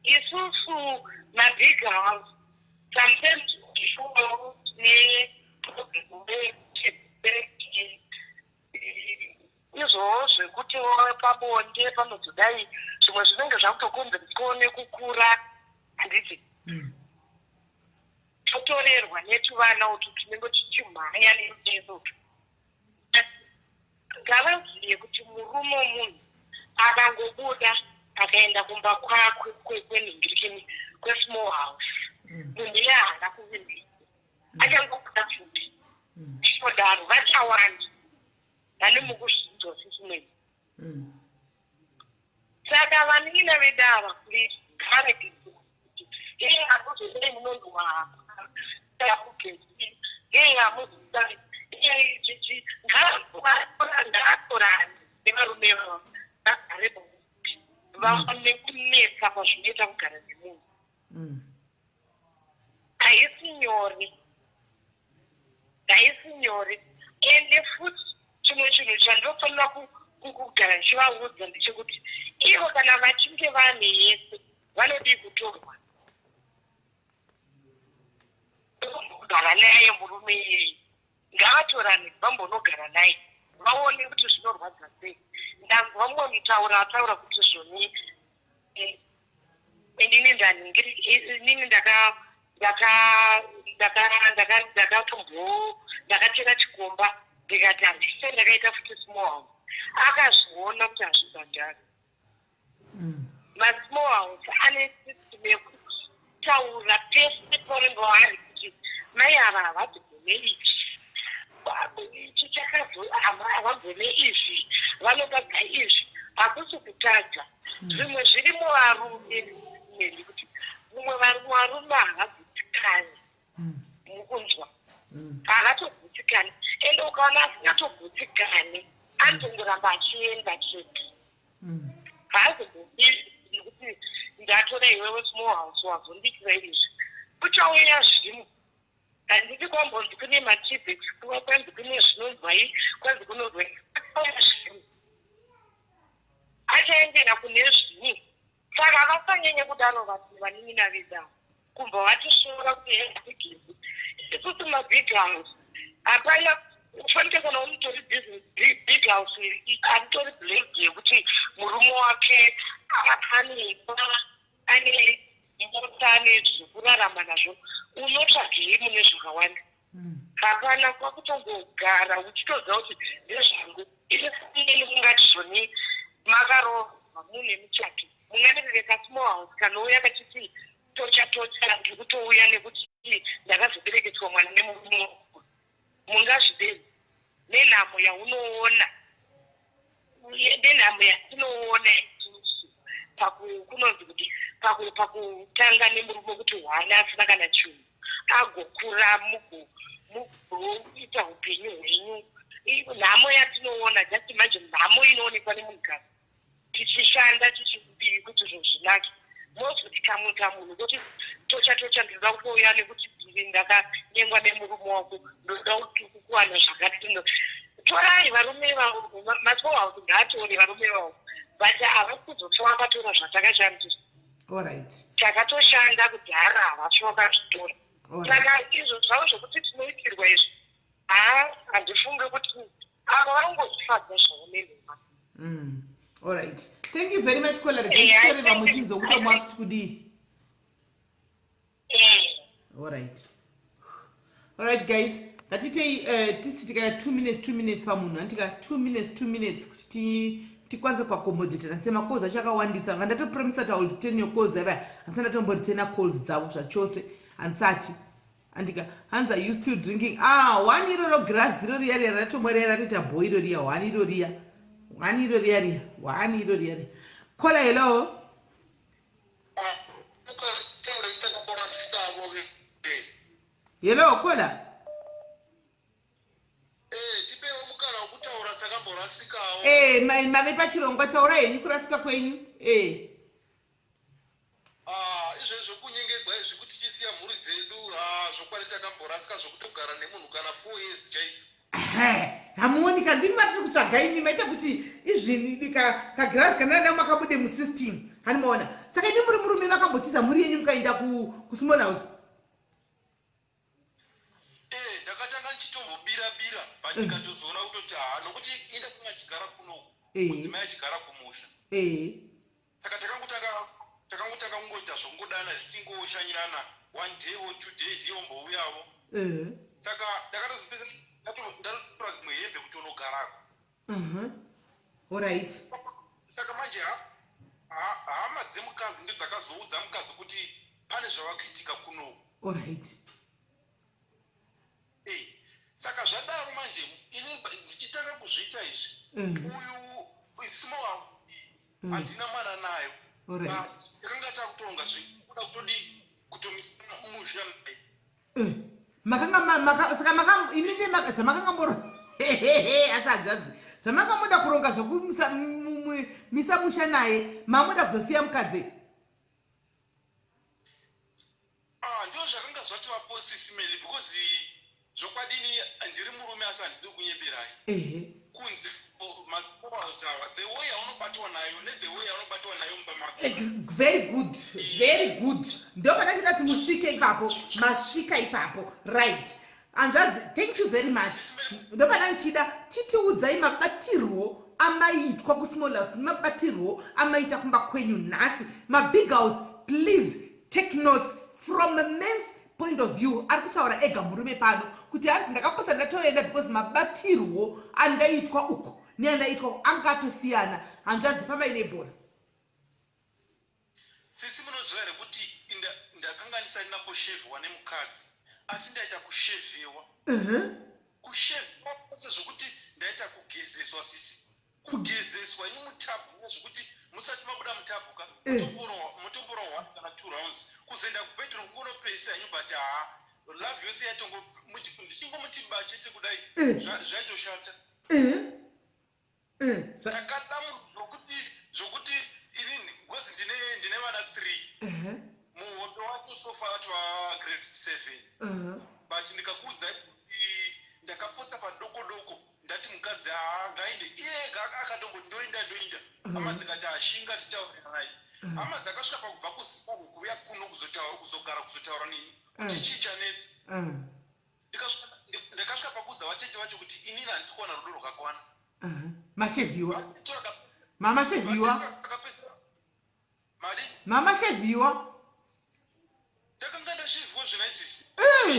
isusu mabig house sometimes tine izvowo zvekuti pabonde panozodai, zvimwe zvinenge zvakutokonzeretswawo nekukura, handiti? Totorerwa netuvana utu tunenge tuchimhanya nerutezo utu. Ngavazive kuti murume womunhu akangobuda akaenda kumba kwakwe kwenhingirikini, kwesmall house, munhu iye haana kuvimbisa, achangobuda futi. Chinodaro vachawanda vane mukuzvinzwa sisimweni. Saka vanin'ina vedu ava, please, ngavarege kuti, "Hei, hamuzodai munonzwa kugezi, hei, hamuzodai chichi." Ngaatorane nevarume vavo, vagare pamuti, vaone kunetsa kwazvinoita kugara nemunhu. Haisi nyore, haisi nyore. Ende futi chimwe chinhu chandinofanira kugara ndichivaudza ndechekuti ivo kana vachinge vane yese, vanodii kutorwa kugara naye murume iyeye? Ngavatorane, vambonogara naye, vaone kuti zvinorwadza sei. Ndanzwa mumwe mutauro ataura kuti zvoni inini ndaningiri, inini ndakatombo ndakatera chikomba, ndikati handise ndakaita futi small house. Akazviona kuti hazvibhadhari. Masmall house ane system yekutaura pese pavanenge vari kuti mai ava havadzigone ichi, ichi chakazo, havagone izvi, vanotadza izvi. Hakusi kutadza, zvimwe zviri muvarume neni kuti mumwe varume havagutsikani mukunzwa, havatogutsikani. Ende ukaona asingatogutsikani, anotongoramba achienda chete. Haazogoni nekuti ndatora iwewe small house, wazondiitira izvi, kuchauya zvimwe. Handiti kwambonzi kune mateabags, kwanzi kune zvinonzwai, kwanzi kunonzwai, kuchauya zvimwe, achaendera kune zvimwe. Saka vasanyanye kudaro vanin'ina vedu ava, kubva vatisvora kuti hatigezi. Isusu mabig house hapana ufanike kana unotori big house aritori blessed yekuti murume wake ane imba, ane mota, ane zvekurarama nazvo. Unotsvagei mune zvakawanda? Hapana. Kwakutongogara uchitoziva kuti ndezvangu. Ini mungati zvoni makaroorwa mune muchato, mungamirire kasmall house kanouya kachiti tocha tocha, ndiri kutouya nekuti ndakazobereketswa mwana nemurume wangu? Mungazvidei nenhamo yaunoona, nenhamo yatinoona isusu kunonzi kuti pakutanga nemurume kuti hwana asina kana chinhu, agokura, mugoita upenyu hwenyu? Nhamo yatinoona, just imagine nhamo inoonekwa nemunhukadzi tichishanda, tichidii kuti zvinhu zvinake. Mozoti kamwe kamunhu kuti tocha tocha, ndinoda kutouya nekuti ndiri ndakanyengwa nemurume wako, ndoda kuwana zvakati. Torai varume vavo. Masmall house ngaatore varume vavo, but havasi kuzofa vakatora zvatakashandisa. Takatoshanda kudhara, havafi vakazvitora. Saka izvo zvavo zvekuti tinoitirwa izvi, haa, handifungi kuti ava vanongozvifadza zvavo nenhema. Alright, thank you very much, caller. Regai vamwe tinzwe kuti vamwe vari kuti kudii. Alright guys, ngatitei tisi tikaita 2 minutes, 2 minutes pamunhu, anditika 2 minutes, 2 minutes, kuti tikwanise kuaccommodata semacalls acho akawandisa. Vandatopromisa kuti I will return your calls ava, handisati ndatomboreturna calls dzavo zvachose, handisati. Andika hanzi, "Are you still drinking?" Ah, one iroro grass iro riya riya ratomwa riya, ratoita bho iro riya, one iro riya, one iro riya riya, one iro riya riya. Caller, hello. Taura takakorasitavo. Hello, caller. Tipewo mukana wekutaura, takamborasikawo. Eh, mave pachirongwa, taura henyu kurasika kwenyu. Eh. Ah, izvezvi zvekunyengegwa izvi kuti tichisiya mhuri dzedu, ah, zvokwadi takamborasika zvokutogara nemunhu kana 4 years chaidzo. Hamuoni kandimi vatiri kutsvaga imi, maita kuti izvini kagirazi kana nda makabude musystem, hanimaona. Saka imi muri murume vakambotiza mhuri yenyu mukaenda kusmall house? Eh, ndakatanga ndichitombobira bira, but ndikatozoona kutoti ha, nokuti inde kunge achigara kunoku, mudzimai achigara kumusha. Saka takangotanga kungoita zvongodana, zvichingoshanyirana one day or 2 days, iye ombouyavo. Saka ndakatozopesa ndatotora dzimwe hembe kuti unogarako. Alright. Saka manje hama dzemukadzi ndo dzakazoudza mukadzi kuti pane zvava kuitika kunoku. Eh, saka zvadaro manje, ini ndichitanga kuzviita izvi, uyu small handina mwana nayo. But takanga takutoronga zvekuda kutodi kutomisa musha naye. Eh, makanga saka maka imimi zvamakanga moro, asi hanzvadzi, zvamanga muda kuronga zvokumisa misa musha naye, mamuda kuzosiya mukadzi? Ah, ndo zvakanga zvatovapo, Sis Melly, because zvokwadini ndiri murume, asi handidi kunyeberai. Kunze masmall ava, the way yaunobatwa nayo nethe way yaunobatwa nayo mumba mako. Very good, very good. Ndo pana chida kuti musvike ipapo, masvika ipapo. Right, hanzvadzi, thank you very much. Ndo pana ndichida titiudzai mabatirwo amaitwa kusmall house nemabatirwo amaita kumba kwenyu nhasi. Mabig house, please take notes from a man's point of view. Ari kutaura ega murume pano kuti hanzi ndakapotsa ndatoenda because mabatirwo andaitwa uku neandaitwa uku anga atosiyana. Hanzvadzi, fambai nebhora. Sisi, munoziva here kuti ndakanga ndisati ndamboshevhewa nemukadzi, asi ndaita kushevhewa, kushevhewa kwose zvokuti ndaita kugezeswa, sisi, kugezeswa ini mutabhu, nezvekuti musati mabuda mutabhu ka, mutomborohwa kana two rounds, kuzoenda kubedroom kungonopesa henyu, but haa, love yose yaitongo ndichingomuti bachete kudai, zvaitoshata. Takada munhu zvokuti inini, because ndine vana three, muhondo wacho so far atova grade 7, but ndikakuudzai kuti ndakapotsa padoko doko, ndati mukadzi haa, ngaende iye ega, akatomboti ndoinda, ndoinda. Hama dzikati hashinga, titaure naye. Hama dzakasvika pakubva kuZimbabwe kuuya kuno kuzotaura, kuzogara, kuzotaura neni kuti chii chanetsa. Ndakasvika pakuudza vatete vacho kuti inini handisi kuwana rudo rwakakwana. Mashevhiwa? Vatete Mamashevhiwa? vatete vakapedzisira mari. Mamashevhiwa? Ndakanga ndashevhiwa zvinaisisi,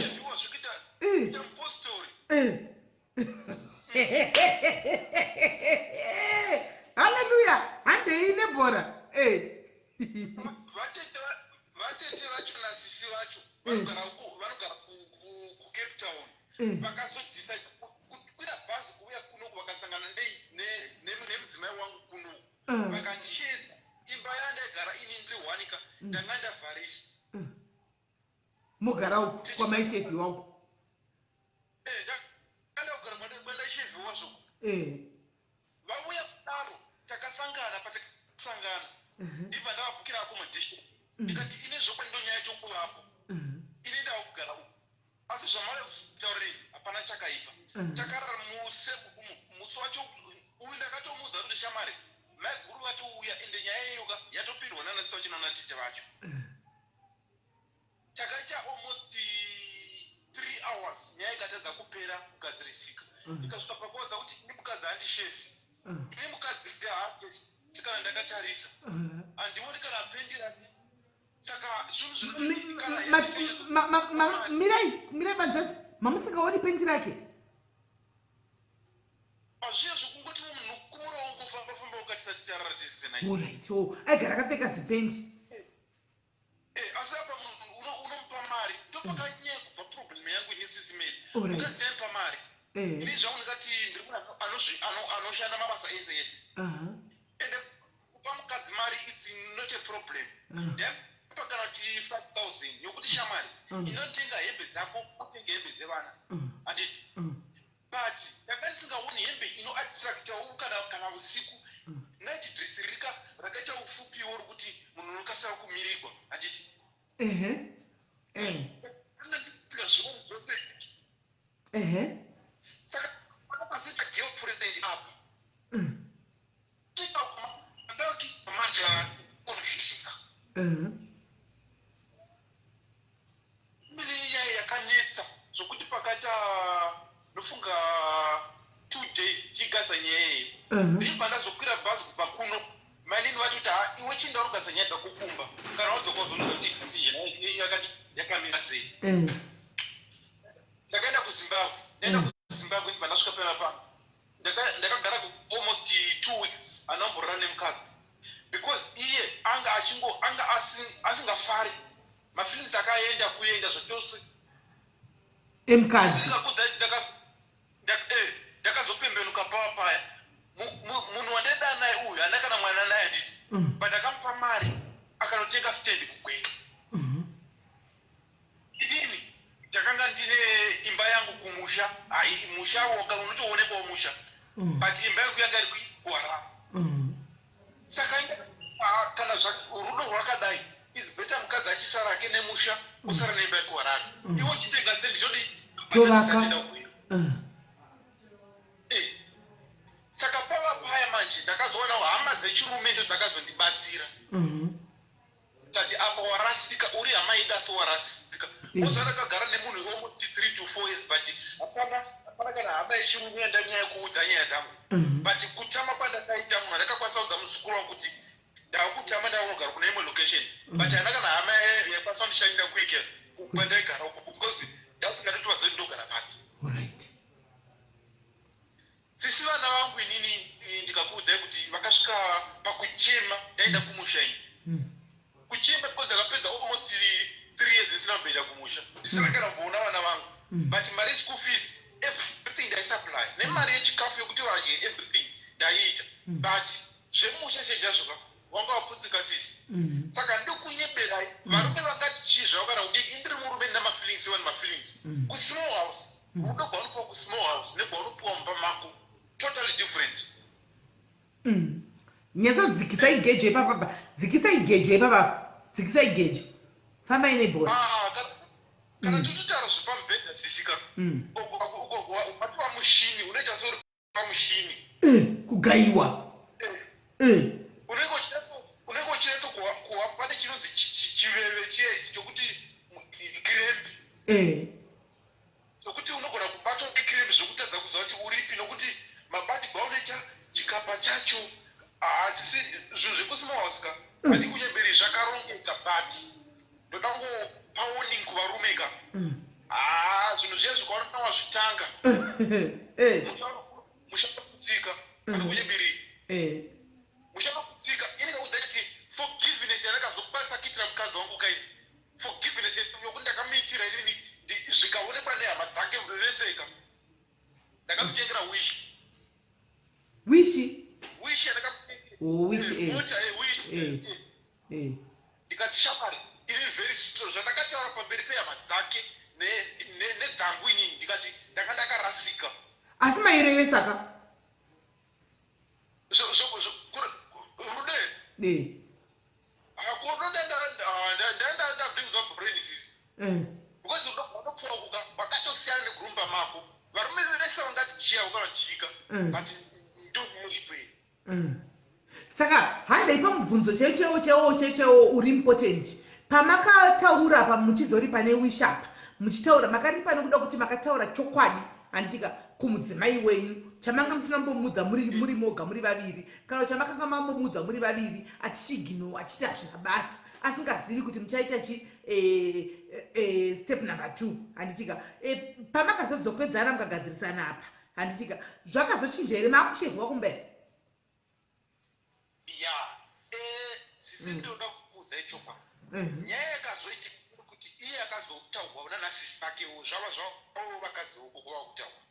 shevhiwa zvekuita kuita mupostori. Haleluya, handei nebhora. Vatete vacho nasisi vacho vanogara kuCape Town. Vakazodecide kukwira bhazi kuuya kunoku, vakasangana nemudzimai wangu kunoku. Vakandichedza imba yandaigara ini ndiri hwanika, ndanga ndavharisa. Mugara uku kwamaishevhiwa uku? Eh, ndakanda kugara kwandashevhiwa zvoko. Vauya kudaro, takasangana. Patakasangana, ndibva ndavabhukira accommodation. Ndikati ine zvokwadi ndonyaya tokuvapo, ini ndava kugara uku, asi zvamave kutaurei hapana chakaipa. Takarara musi wacho uyu. Ndakatomuudza kuti shamari, maiguru vatouya, ende nyaya iyoka yatopindwa nanasisi vacho nanatete vacho. Takaita almost 3 hours, nyaya ikatadza kupera kugadzirisika. Ikasvika pakuwadza kuti ini mukadzi handishefi, ini mukadzi haagezi kana ndakatarisa, handioni kana pendirani. Saka zvinhu zvinototi kana Mirai, mirai banzadzi, mamusingaoni pendi rake? Zviya zvekungoti munhu kumura wongofamba famba ukatisati tarara tese nai. Alright, o aigara akapfeka zipendi. Eh, asi apa munhu unomupa mari, ndopakanyanya kubva problem yangu ini, Sis Melly. Mukadzi aimupa mari. Ini zvangu ndikati ndiri munhu anoshanda mabasa ese ese. Ende kupa mukadzi mari is not a problem. Ndaipa kana kuti 5000 yokuti shamari, inotenga hembe dzako, utenge hembe dzevana, handiti? But ndanga ndisingaoni hembe inoattractawo kana usiku. Night dress rika rakaita ufupiwo rokuti munhu unokasira kumirigwa, handiti? Ehe. Eh. Anga ndisingazvioni zvose. Saka pakazoita girlfriend apa. Manje kunzwisika. Mune nyaya yakanetsa zvokuti pakaita, ndofunga, 2 days tichigaza nyaya iyi. Ndibva ndazokwira bhazi kubva kuno. Mainini vati kuti, "Ha, iwe chinda unogaza nyaya dzakukumba, kana wadzoka uzonoza kuti decision yakamira sei." Ndakaenda kuZimbabwe, ndaenda kuZimbabwe, ndibva ndasvika pema pa ndakagara almost 2 weeks anomborora nemukadzi, because iye anga achingo anga asingafari, mafeelings akaenda kuenda zvachose. Emukadzi. Ndikakudza, ndakazopembenuka pava paya. Munhu wandaida naye uyu handa kana mwana naye, handiti? But ndakamupa mari, akanotenga stand kuGweru. Inini ndakanga ndine imba yangu kumusha. Hai, musha wanga unotoonekwawo musha, but imba yangu yanga iri kuHarare. Saka kana rudo rwakadai, is better mukadzi achisara ake nemusha, usara neimba yekuHarare, iwe uchitenga stand, todi Tovaka. Kugweru. Saka pava paya manje ndakazoonawo hama dzechirume ndo dzakazondibatsira, kati apa warasika, uri hama yedaso, warasika. Oza ndakagara nemunhu almost 3 to 4 years, but hapana kana hama yechirume yandanyaya kuudza nyaya dzangu. But kutama kwandakaita, munhu andakakwanisa kuudza muzukuru wangu kuti ndakutama, ndakunogara kune imwe location, but hana kana hama yaikwanisa kundishanyira kuikera kwandaigara uko, because ndasingatoti vazive ndogara papi. Sisi, vana vangu inini, ndikakuudzai kuti vakasvika pakuchema ndaenda kumusha ini, kuchema because ndakapedza almost 3 years ndisina kumboenda kumusha, ndisina kana kumboona vana vangu. But mari yeschool fees, everything ndaisupply, nemari yechikafu yekuti vadye, everything ndaiita. But zvemusha chejazvoka wanga waputsika, sisi. Saka ndikunyeberai, varume vangati chii zvavo kana kudii, indiri murume ndina mafeelings, iwa nemafeelings. Kusmall house, rudo gwaunopiwa kusmall house negwaunopiwa mumba mako, totally different. Nyatsodzikisai gejo ipapapa, dzikisai gejo ipapapa, dzikisai gejo, fambai nebhora. Ah, kana tichitaura zvepamubhedha, sisika, watiwa mushini, unoita seuri pamushini. Kugayiwa. Unenge uchinetso kuwa pane chinonzi chiveve chiyechi chokuti cramp, chokuti unogona kubatwa necramp zvokutadza kuziva kuti uripi, nokuti mabatirwo aunoita chikapa chacho haasisi. Zvinhu zvekusmall house ka, handikunyemberi, zvakarongeka, but ndoda kungopa warning kuvarume ka. Haa, zvinhu zviya zvikaona wazvitanga, muchanokutsika, handikunyemberi. Muchanokutsika. Ini kaudza kuti forgiveness yandakazokwanisa kuitira mukadzi wangu kaini, forgiveness yokuti ndakamuitira inini, zvikaonekwa nehama dzake veseka, ndakamutengera Wish. Wish. Wish. Oh, Wish, eh. Mota, Wish. Ndikati, "Shamwari, ini very sorry zvandakataura pamberi pehama dzake nedzangu inini." Ndikati ndanga ndakarasika. Asi mairevesaka. Rude. Hakuno ndavhinzwa brain, sisi. Because unopuwa kuka wakatosiyana negurumba mako. Varume vese vangati chiya ukanojika, but ndoiripo iyi. Saka handei pamubvunzo chaiwo chaiwo chaiwo uri important. Pamakataura pa muchizori pane Wish apa, muchitaura makaripa nekuda kuti makataura chokwadi, handitika, kumudzimai wenyu, chamanga musina mbomudza muri moga muri vaviri, kana chamakanga mambomudza muri vaviri achichiignore, achiti hazvina basa, asingazivi kuti muchaita chi step number 2, handitika? Pamakazodzokedzana mukagadzirisana apa, handitika, zvakazochinja here? Maakushevhwa kumberi? Ya, sisi, ndinoda kukuudzai chokwadi. Nyaya yakazoitika kuti iye akazotaurwa nanasisi vakewo, zvava zvavo vakadzi voko kwava kutaura.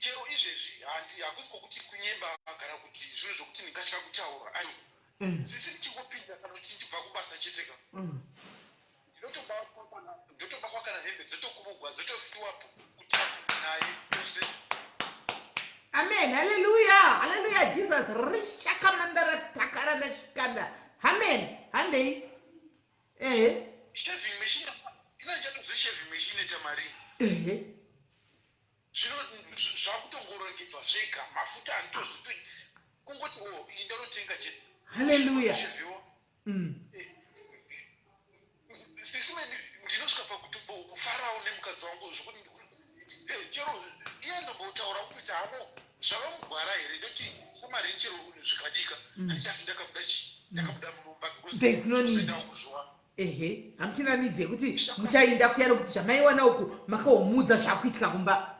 Chero izvezvi handi, hakusi kwokuti kunyemba kana kuti zvinhu zvokuti ndingatya kutaura, aiwa. Sisi, ndichingopinda kana kuti ndichibva kubasa cheteka, ndinotobatwa kana hembe. Dzotokurugwa, dzotosiwapo kuti naye tose. Amen, haleluya, haleluya, Jesus rishakamandara takaranda shikanda. Amen, handei, ehe. Shaving machine inanjatozi shaving machine ita marii. Zvino zvakutongorongedzwa zvega, mafuta handitozipi, kungoti o indanotenga chete. Shevhiwa. Sisime, ndinosvika pakutofarawo nemukadzi wangu zvokuti chero iye ndombotaura kuti havo zvava mugwara here, ndoti samari chero zvikadika handichafi ndakabuda chi ndakabuda mumba because There's no need. ndakuzviwana. Ehe, hamuchina need yekuti muchainda kuya, nokuti zvamaiwana uku makahomudza zvakuitika kumba.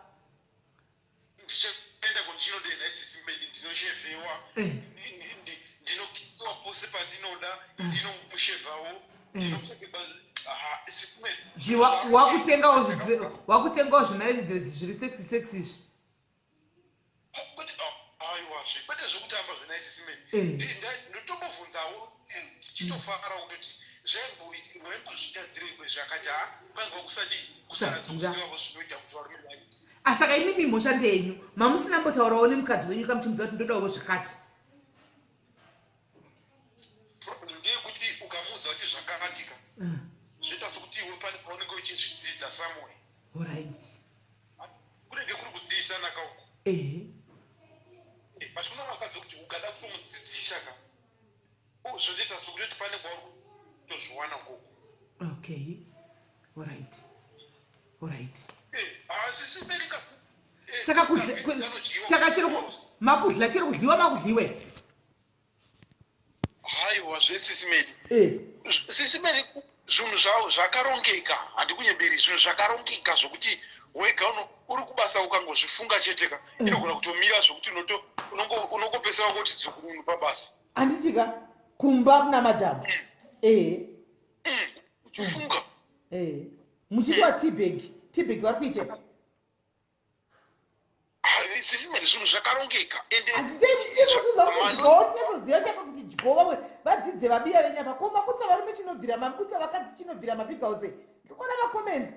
Ndichaenda kundinodenha isisimeni, ndinoshevhewa. Ndinokisiwa pose pandinoda, ndinomushevhawo, ndinopfekwa sisimeni. Wakutengawo zvimarriage dress zviri sexy sexy izvi. Kwete, aiwazve, kwete zvekutamba zvena isisimeni. Ndotombobvunzawo tichitofara kutoti zvaimbozvitadzireikwe zvakati ha kwangwa kusadi. Kusaziva. Kusaziva zvinoita kuti varume vaite. Asaka imimi mhosva ndeyenyu, mamusina mbotaurawo nemukadzi wenyu kamuchimudza kuti ndodawo zvakati. Problem ndeyekuti ukamuudza kuti zvakatika, zvoita sokuti iwe pane paunenge uchizvidzidza somewhere. Kunenge kuri kudzidzisana kauko. But kuna vakadzi kuti ukada kutomudzidzisa ka, zvotoita sokutoti pane kwauri kutozviwana ukoko. Okay, alright. Asi simerika. Saka saka chero makudla, chero kudliwa makudliwe. Haiwa, zvesisimeri. Sisimeri, zvinhu zvavo zvakarongeka, handikunyemberi, zvinhu zvakarongeka zvokuti wega uri kubasa ukangozvifunga cheteka, inogona kutomira zvokuti unongopesera kuti dzukununu pabasa. Handitika kumba kuna madhamu, ehe. Uchifunga. Muchidiwa teabag, teabag vari kuita. Sisimeri, zvinhu zvakarongeka ende Handiteiuza kuti dyo, tinyatsoziva chako kuti dyo, vamwe vadzidze vabiya venyapa ko mamutsa varume chinobvira, mamutsa vakadzi chinobvira, mabig house. Ndikuona macomments,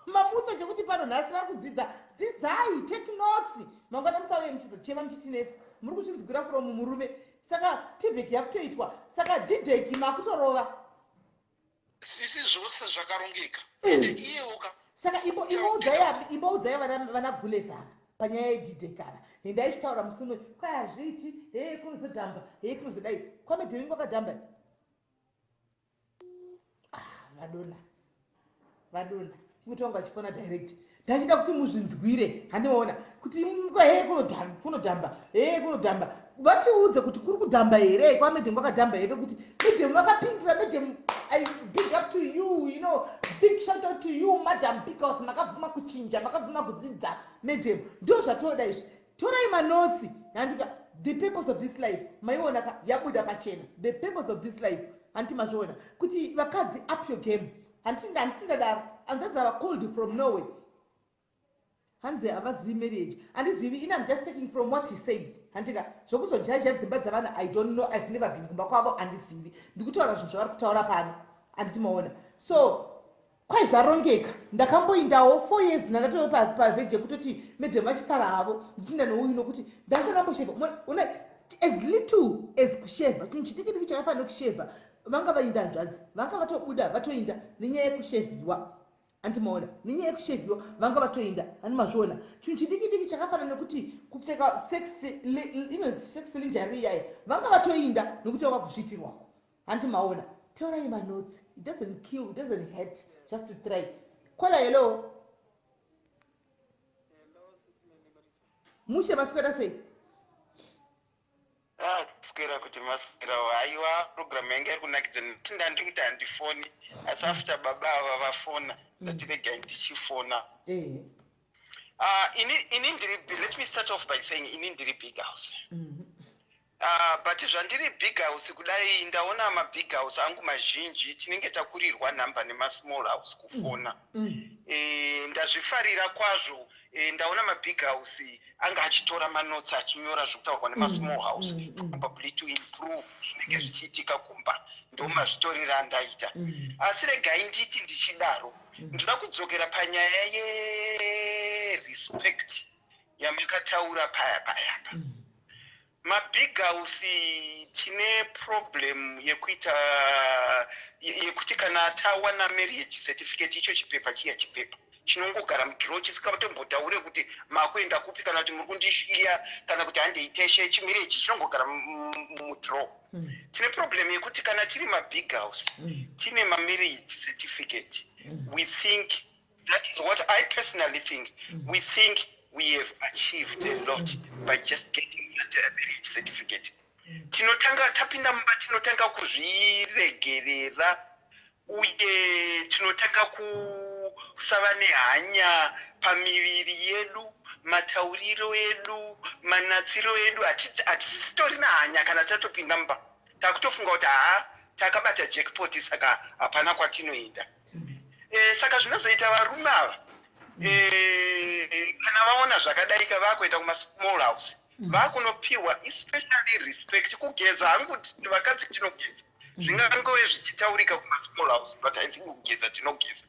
mamutsa chekuti pano nhasi vari kudzidza. Dzidzai, take notes, mangwana musauye muchizochema muchitinetsa muri kuzvinzwira from murume. Saka teabag yakutoitwa, saka dideki makutorova. Sisi, zvose zvakarongeka ende iyewoka. Saka imboudzai vana guleza ava panyaya yedidek ava. Hendaizvitaura musi uno, kwai hazviiti, hee kunozodhamba, hee kunozodai, kwamedhevingi kwakadhamba. Ah, vadona, vadona, kungoita kunge vachifona direct. Ndachida kuti muzvinzwire, handimaona kuti hee kunodhamba, hee kunodhamba. Vatiudze kuti kuri kudhamba here, kwamedhem kwakadhamba here, kuti madam vakapindira. Madam, I big up to you, big shout out to you, madam, because makabvuma kuchinja, makabvuma kudzidza. Madam, ndo zvatoda izvi. Torai manotes, handika? The purpose of this life maiona ka, yabuda pachena, the purpose of this life. Handiti mazviona kuti vakadzi, up your game? Handiti handisindadaro? Hanzvadzi ava called from Norway, hanzi havazivi marriage. Handizivi ini, I'm just taking from what he said, handika? Zvokuzojaja dzimba dzavanhu, I don't know, I've never been kumba kwavo, handizivi. Ndikutaura zvinhu zvavari kutaura pano, handiti maona? So kwai zvarongeka. Ndakamboindawo 4 years, ndandatove paverge yekutoti madam vachisara havo, ndichinda nouyu, nokuti ndasandamboshevha. Una as little as kushevha, chinhu chidiki diki chakafanira nekushevha, vanga vainda hanzvadzi, vanga vatobuda vatoinda nenyaya yekushevhiwa, andimaona? Nenyaya yekushevhiwa vanga vatoinda, handi mazviona? Chinhu chidiki diki chakafanana nekuti kupfeka inonzi sex lingerie yayo, vanga vatoinda nekuti vanga kuzviitirwako, handi maona? Taurai manotes, it doesn't kill, it doesn't hurt, just to try. Caller, hello. Mushe, maswera sei? Ah, swera kuti maswerawo. Haiwa, programu yanga iri kunakidza nekuti ndandiri kuti handifoni, asi after baba ava vafona, ndati regai ndichifona. Ah, ini ndiri, let me start off by saying ini ndiri big house. But zvandiri big house kudai, ndaona mabig house angu mazhinji tinenge takurirwa nhamba nemasmall house kufona. Ndazvifarira kwazvo. Ndaona mabig house anga achitora manotes, achinyora zvekutaurwa nemasmall house, probably to improve zvinenge zvichiitika kumba. Ndo mazvitorero andaita. Asi regai nditi ndichidaro. Ndoda kudzokera panyaya yerespect yamakataura paya payapa. Mabig house tine problem yekuita yekuti kana tawana marriage certificate icho chipepa chiya chipepa chinongogara mudraw chisingatombotaure kuti makuenda kupi kana kuti muri kundishiya kana kuti handei teshe chimarriage chinongogara mudraw. Tine problem yekuti kana tiri mabig house tine mamarriage certificate, we think, that is what I personally think, we think we have achieved a lot by just getting that marriage certificate. Tinotanga tapinda mumba, tinotanga kuzviregerera uye tinotanga kusava nehanya pamiviri yedu, matauriro edu, manatsiro edu. Hatisitorina hanya kana tatopinda mumba. Takutofunga kuti haa, takabata jackpot, saka hapana kwatinoenda. Saka zvinozoita varume ava, kana vaona zvakadaika, vakuenda kumasmall house, vakunopiwa especially respect. Kugeza hangu, vakadzi tinogeza, zvingangove zvichitaurika kumasmall house, but I think kugeza tinogeza.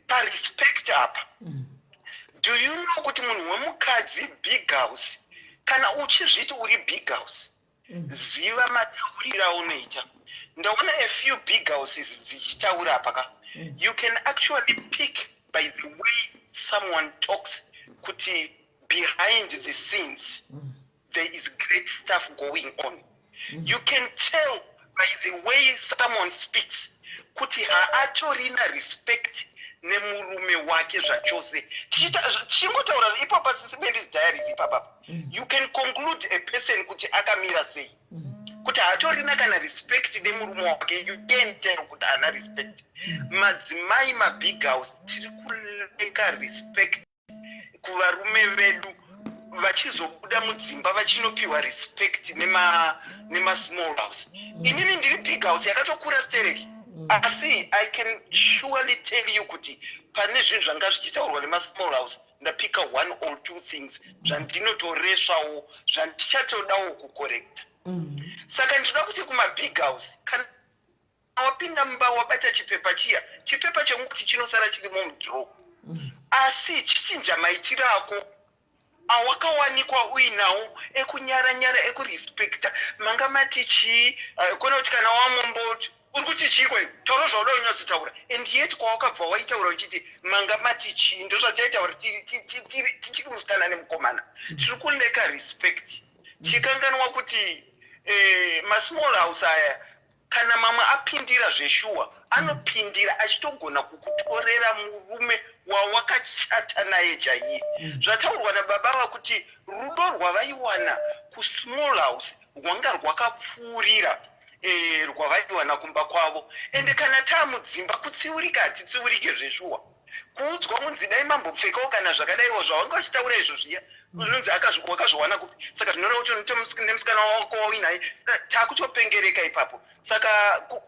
Parespect apa, do you know kuti munhu wemukadzi big house, kana uchizviti uri big house, ziva matauriro aunoita. Ndaona a few big houses dzichitaura apa ka. You can actually pick by the way someone talks kuti behind the scenes there is great stuff going on. You can tell by the way someone speaks kuti haatorina respect nemurume wake zvachose. Tichingotaura ipapa, Sis Melly's Diaries ipapapa, you can conclude a person kuti akamira sei, kuti haatorina kana respect nemurume wake. You can tell kuti haana respect. Madzimai mabig house tiri kulacka respect kuvarume vedu, vachizobuda mudzimba vachinopiwa respect nemasmall house. Inini ndiri big house yakatokura stereki, asi I can surely tell you kuti pane zvinhu zvanga zvichitaurwa nemasmall house, ndapicka one or two things zvandinotoresvawo, zvandichatodawo kucorrecta. Saka ndinoda kuti kumabig house, kana wapinda mumba wabata chipepa chiya, chipepa chekuti chinosara chirimo mudraw, asi chichinja maitiro ako awakawanikwa uinawo ekunyara-nyara, ekurespecta. Manga mati chii? Kona kuti kana wamombo uri kuti chii kwai, taura zvauda kunyatsotaura, and yet kwawakabva waitaura uchiti manga mati chii, ndozvataitaura tichiri musikana nemukomana. Tiri kulacka respect, tichikanganwa kuti masmall house aya, kana mamwe apindira zveshuwa, anopindira achitogona kukutorera murume wawakachata naye chaiye. Zvataurwa nababa vakuti rudo rwavaiwana kusmall house rwanga rwakapfuurira rwavaiwana kumba kwavo. Ende kana taamudzimba, kutsiurika hatitsiurike zveshuwa. Kuudzwa kunzi dai mambopfekawo kana zvakadaiwo, zvawanga uchitaura izvo zviya, unonzi wakazviwana kupi? Saka zvinoreva kuti nemusikana wako wauinaye taakutopengereka ipapo. Saka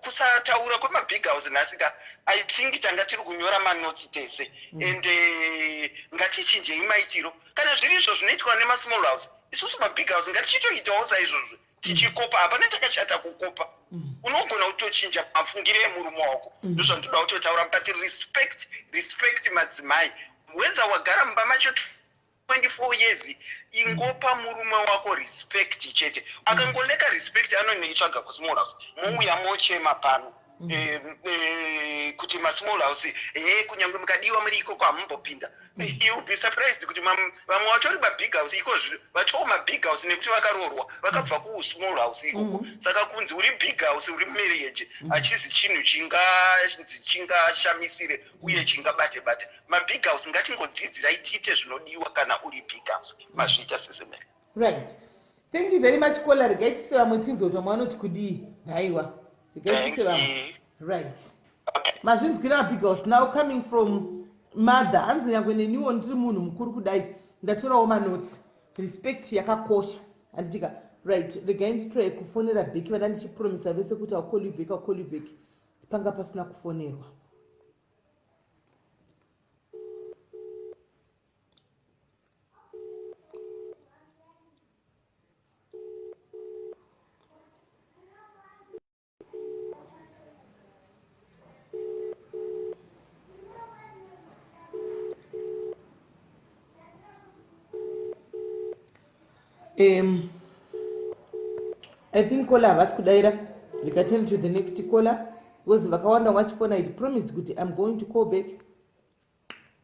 kusataura kwemabig house nhasi ka, I think tanga tiri kunyora manotsi tese. And ngatichinjei maitiro. Kana zviri izvo zvinoitwa nemasmall house, isusu mabig house ngatichitoitawo saizvozvo, tichikopa. Hapana chakashata kukopa. Unogona kutochinja mafungiro emurume wako. Ndozvandoda kutotaura. But respect, respect, madzimai. Whether wagara mumba macho 24 years, ingopa murume wako respect chete. Akangolacka respect, anonoitsvaga kusmall house, mouya mochema pano kuti masmall house e kunyange mukadiwa muri ikoko hamumbopinda. You be surprised kuti vamwe vatori mabig house iko zvino, vatoo mabig house nekuti vakaroorwa vakabva kusmall house ikoko. Saka kunzi uri big house uri marriage hachizi chinhu chinganzi chingashamisire uye chingabate bate. Mabig house ngatingodzidzirai tiite zvinodiwa kana uri big house. Mazviita, Sis Melly. Right, thank you very much, caller. Regai tise vamwe tinzwe kuti vamwe vanoti kudii. Haiwa, regai tise vamwe. Right, mazvinzwira mabig house. Now coming from mother, hanzi nyangwe neniwo ndiri munhu mukuru kudai, ndatorawo manotsi. Respect yakakosha, handitika? Right, regai nditry kufonera back vana ndichipromisa vese kuti I'll call you back, I'll call you back. Panga pasina kufonerwa. I think caller havasi kudaira. Ndikaturn to the next caller because vakawanda vachifona. It promised kuti I'm going to call back,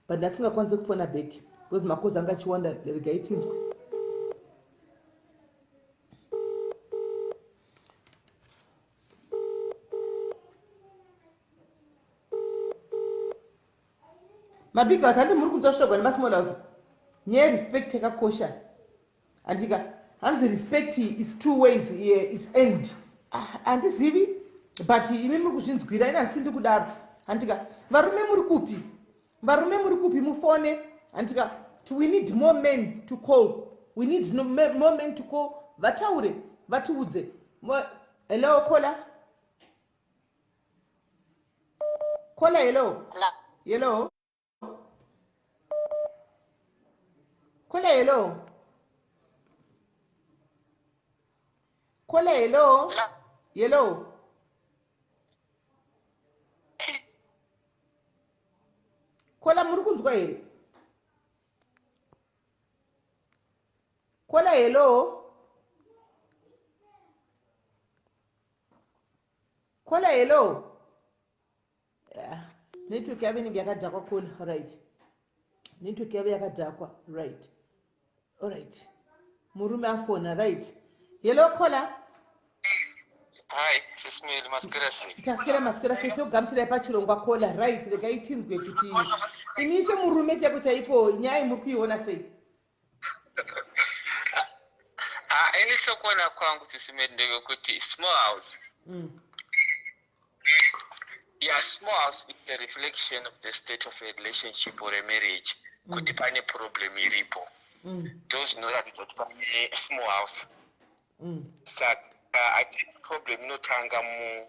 but ndasingakwanisi kufona back because macalls anga achiwanda. Regai tinzwe. Mabig house, handi muri kunzwa zvitogwa nemasmall house? Nyaya yerespect yakakosha, handika? Hanzi respect is two ways, it's end. Ah, handizivi, but imi muri kuzvinzwira, ina handisindi kudaro, handika? Varume muri kupi? Varume muri kupi? Mufone, handika? We need more men to call. We need more men to call, vataure, vatiudze. Hello, caller. Caller, hello. Hello, caller. Hello, caller. Hello, hello, caller. Muri kunzwa here, caller? Hello, caller. Hello. Network yavo inenge yakadhakwa, caller. Right, network yavo yakadhakwa. Right, alright, murume afona. Right, hello, caller. Hi, Sis Melly, maswera sei? Taswera, maswera sei? Togamuchirai pachirongwa, caller. Right, regai tinzwe kuti imi semurume chaiko chaiko, nyaya muri kuiona sei? Ah, ini sekuona kwangu, Sis Melly, ndevekuti small house, yeah, small house is a reflection of the state of a relationship or a marriage, kuti pane problem iripo. Ndo zvinoratidza kuti pane small house. Saka I think problem inotanga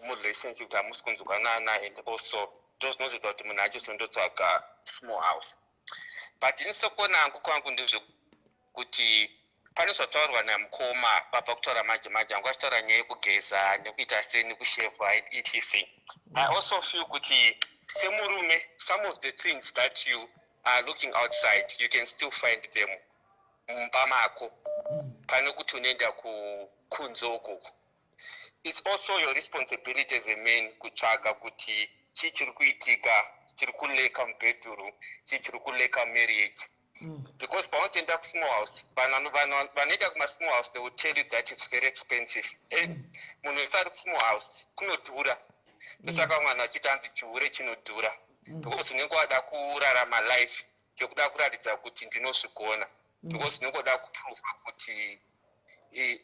murelationship, kuti hamusi kunzwanana, and also ndo zvinozoita kuti munhu achizondotsvaga small house. But ini sekuona hangu kwangu ndezvekuti pane zvataurwa namukoma vabva kutaura manje manje, hangu achitaura nyaya yekugeza nekuita sei, nekushevha, etc. I also feel kuti semurume, some of the things that you are looking outside, you can still find them mumba mako, pane kuti unoenda kunze ukoko. It's also your responsibility as a man kutsvaga kuti chii chiri kuitika, chiri kulacka mubedroom, chii chiri kulacka marriage, because paunotoenda kusmall house, vanhu vanoenda kumasmall house, they will tell you that it's very expensive. Munhu wese ari kusmall house, kunodhura. Ndosaka mwana achiti anzi chihure chinodhura, because unenge wada kurarama life yekuda kuratidza kuti ndinozvigona, because unenge wada kuprova kuti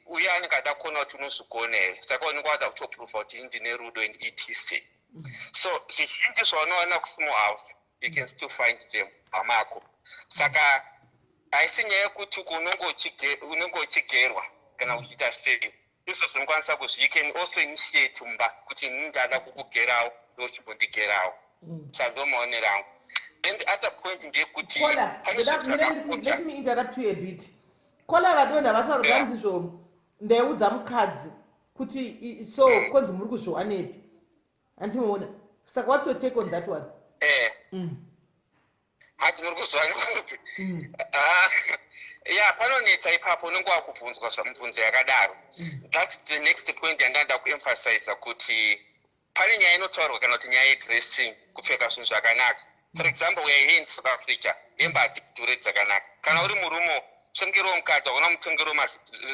uye anenge ada kuona kuti unozvigona here. Saka unenge wada kutoprova kuti ndine rudo and etc. So zvizhinji zvaunowana kusmall house, you can still find them pamako. Saka haisi nyaya yekuti unenge uchigerwa kana uchiita sei. Izvo zvinokwanisa kuzvi, you can also initiate mumba kuti ini ndada kukugerawo, ndochimbondigerawo. Saka ndo maonero angu. Then the other point ndeyekuti Let me interrupt you a bit. Caller, vadonha vataura zvanzizvo, ndaiudza mukadzi kuti so konzi muri kuzviwanepi, handimuona. Saka what's your take on that one? Hati muri kuzviwanepi? Ah, ya, panonetsa ipapo, unenge wakubvunzwa zvamubvunzo yakadaro. That's the next point yandanda kuemphasiza, kuti pane nyaya inotaurwa kana kuti nyaya yedressing, kupfeka zvinhu zvakanaka. For example, we are here in South Africa, hembe hadzidhure dzakanaka. Kana uri murume, tengerawo mukadzi, hakuna mutengero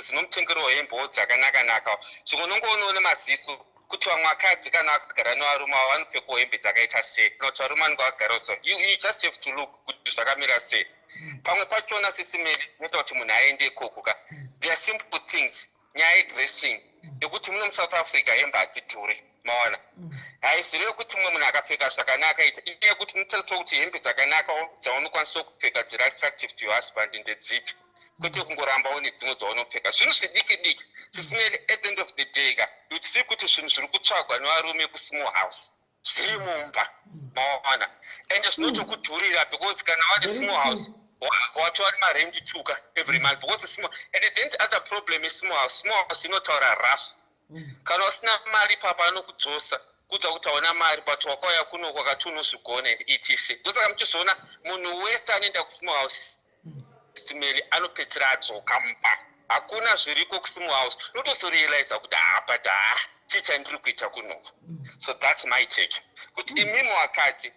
zinomutengerowo hembewo dzakanaka-naka. Zvimwe unongoonawo nemaziso kuti vamwe vakadzi kana vakagara nevarume avo vanopfekawo hembe dzakaita sei, kana kuti varume vanenge vakagara. So you just have to look kuti zvakamira sei. Pamwe pachona, Sis Melly, inoita kuti munhu aende ikoko ka, there are simple things, nyaya yedressing, yekuti muno muSouth Africa hembe hadzidhure, maona? Haizvirevi kuti mumwe munhu akapfeka zvakanaka ita inyaya yekuti unotariswa kuti hembe dzakanaka dzaunokwanisa kupfeka dziri attractive to your husband ndedzipi, kwete kungorambawo nedzimwe dzaunopfeka, zvinhu zvidiki diki. Sis Melly, at the end of the day ka, you'd see kuti zvinhu zviri kutsvagwa nevarume kusmall house zviri mumba, maona? And zvinotokudhurira, because kana wari small house, watova nemarent tuka every month, because small. And then the other problem is small house, small house inotaura rough. Kana usina mari papa anokudzosa kudza kuti hauna mari, but wakauya kuno kwakati unozvigona and etc. Ndosaka muchizoona munhu wese anoenda kusmall house, Sis Melly, anopedzisira adzoka mumba. Hakuna zviriko kusmall house. Unotozorealiza kuti ha, but ha, chii chandiri kuita kunoku? So that's my take, kuti imimi wakadzi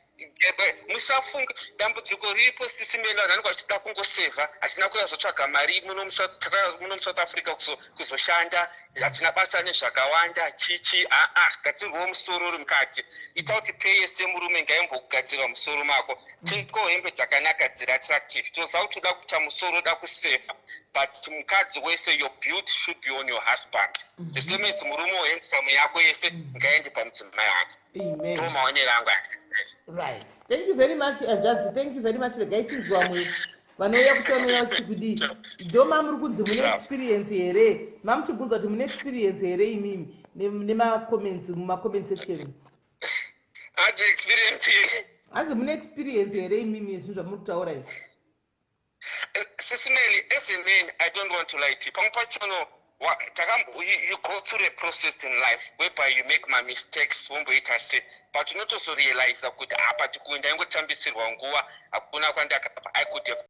musafunga dambudziko riripo, Sis Melly. Vanhu vanenge vachida kungosevha. Hatina kuyazotsvaga mari muno muSouth Africa kuzoshanda, hatina basa nezvakawanda chichi. Aa, gadzirwawo musoro uri mukati. Ita kuti pay semurume ngaimbokugadzirwa musoro mako. Tengawo hembe dzakanaka dziri attractive. Tinoziva kuti uda kuita musoro, uda kusevha, but mukadzi wese, your beauty should be on your husband, the same as murume wehandsome yako yese ngaende pamudzimai wako. Amen. Ndo maonero angu aya. Right, thank you very much, Anjadzi. Thank you very much. Regai tinzwa vamwe vanouya kuti vanouya vachiti kudii. Ndo mamuri kunzi mune experience here? Mamuchibvunza kuti mune experience here imimi nemacomments mumacomment section? Ati experience? Hanzi mune experience here imimi yezvinhu zvamuri kutaura izvi? Sis Melly, as a man, I don't want to lie to you. Pamwe pachono you go through a process in life whereby you make my mistakes, womboita se, but unotozorealiza kuti apa tikuenda ingotambisirwa nguva, hakuna kwandakabva. I could have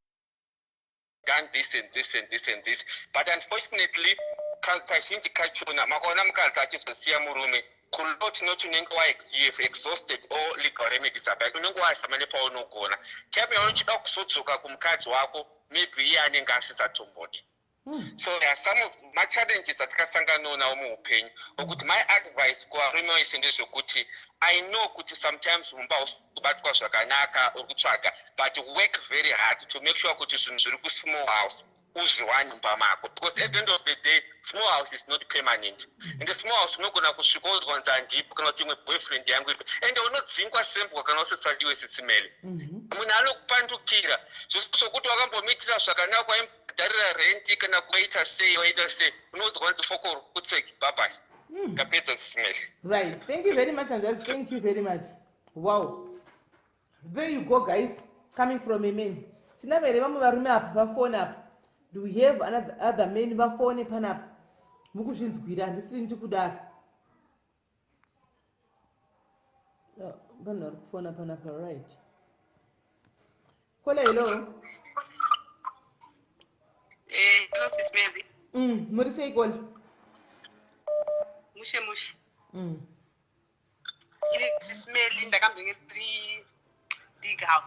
done this and this and this and this, but unfortunately kazhinji kachona makaona mukadzi achizosiya murume kulaw, tinoti unenge you have exhausted all legal remedies about, unenge wazama nepaunogona. Time yaunochida kuzodzoka kumukadzi wako, maybe iye anenge asisatombodi. So there are some of machallenges atikasanganawo nawo muupenyu, okuti my advice kuvarume vese ndezvekuti I know kuti sometimes mumba hausi kubatwa zvakanaka, uri kutsvaga, but work very hard to make sure kuti zvinhu zviri kusmall house uzviwane mumba mako, because at the end of the day, small house is not permanent. Ende small house unogona kusvika uzwanzi handipo, kana kuti imwe boyfriend yangu iripo, ende unodzingwa sembwa kana usisadiwe, Sis Melly. Munhu anokupandukira zvisi zvokuti wakambomuitira zvakanaka, waimubhadharira renti kana kuwaita sei, waita sei, unoudzwa kunzi fokoro, kutseki, bye bye. Ndapedza, Sis Melly. Right, thank you very much, Anjadzi. Thank you very much. Wow, there you go, guys, coming from a man. Tina vere vamwe varume apa vafone apa? Do we have another other men vafone panapa? Mukuzvinzwira, handisiri ndi kudaro. Vanhu vari kufona panapa. Right, caller, hello. Hello, Sis Melly. Muri sei, caller? Mushe mushe. Ini, Sis Melly, ndakambenge ndiri big house.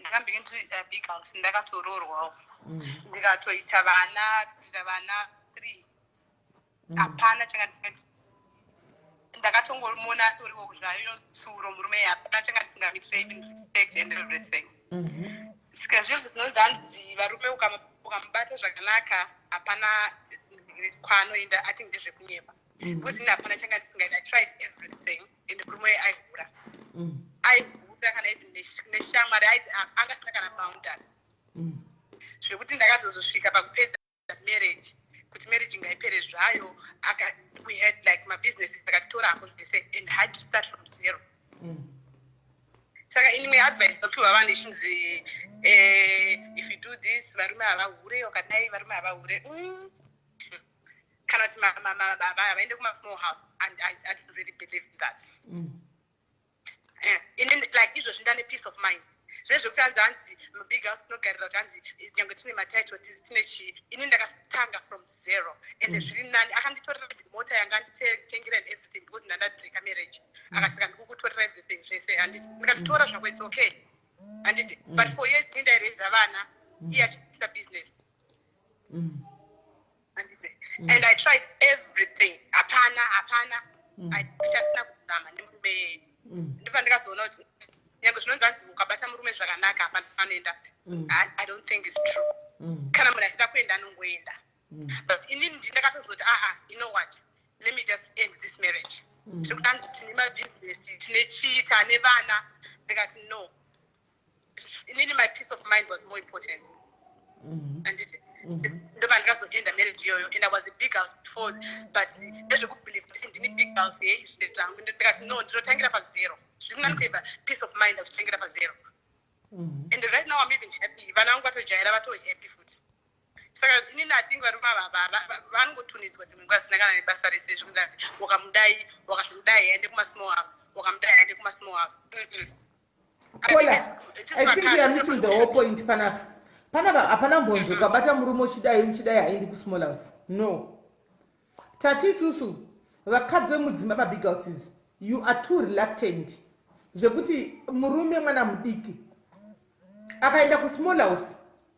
Ndakambenge ndiri big house, ndakatoroorwawo. Ndikatoita vana, kuita vana three. Hapana changa ndisingati, ndakatongomona atoriwo zvayo tsuro murume, hapana changa ndisingamitire, even respect and everything. Saka zvezvo zvinonzi hanzi varume ukamubata zvakanaka hapana kwaanoenda, I think ndezvekunyeba, because ini hapana changa ndisingaita. I tried everything and murume aihura. Aihura kana even neshamwari, angasina kana boundary, zvekuti ndakazozosvika pakupedza marriage, kuti marriage ngaipere zvayo. We had like mabusinesses, akatitora hako zvese and had to start from zero. Saka inimwe advice inopiwa vanhu ichinzi if you do this, varume havahure, wakadai varume havahure. Kana kuti havaende kumasmall house, and I don't really believe in that. Inini like izvozvi ndane peace of mind. Zvezvekuti hanzi mubig house tinogarira kuti hanzi nyange tine matitle deeds, tine chii, ini ndakatanga from zero and zviri nani. Akanditorera mota yanga anditengera and everything because ndandabreaka marriage. Akasaka ndikukutorera everything zvese, handiti? Ndikatitora zvako, it's okay, handiti? But for years ini ndairedza vana, iye achiita business, handiti? And I tried everything, hapana, hapana chasina kuzama nemurume. Ndobva ndikazoona kuti nyange zvinonzi hanzi ukabata murume zvakanaka hapana anoenda, I don't think it's true. Kana munhu achida kuenda anongoenda. But inini ndakatozoti, aa, you know what, let me just end this marriage. Tiri kuti hanzi tine mabusiness, tine chii, tane vana. Ndikati no, inini my peace of mind was more important, handiti? Ndobva ndikazoenda marriage iyoyo and I was a big house before, but ndezvekubelieve kuti ndini big house yeizvi ndezvangu. Ndikati no, ndinotangira pazero, zviri nani kueva peace of mind akuchitangira pazero. And right now I'm even happy, vana vangu vatojaira, vatohappy futi. Saka inini hatingi varume ava vanongotunidzwa dzimwe nguva zvisina kana nebasa rese, zvekunzi wakamudai, wakazomudai aende kumasmall house, wakamudai aende kumasmall house. Kola, I think we are missing the whole point panapa. Panapa hapana mbonzo ukabata murume uchidai uchidai haindi kusmall house. No. Tati isusu vakadzi vemudzimba mabig houses, you are too reluctant. Zvekuti murume mwana mudiki akaenda kusmall house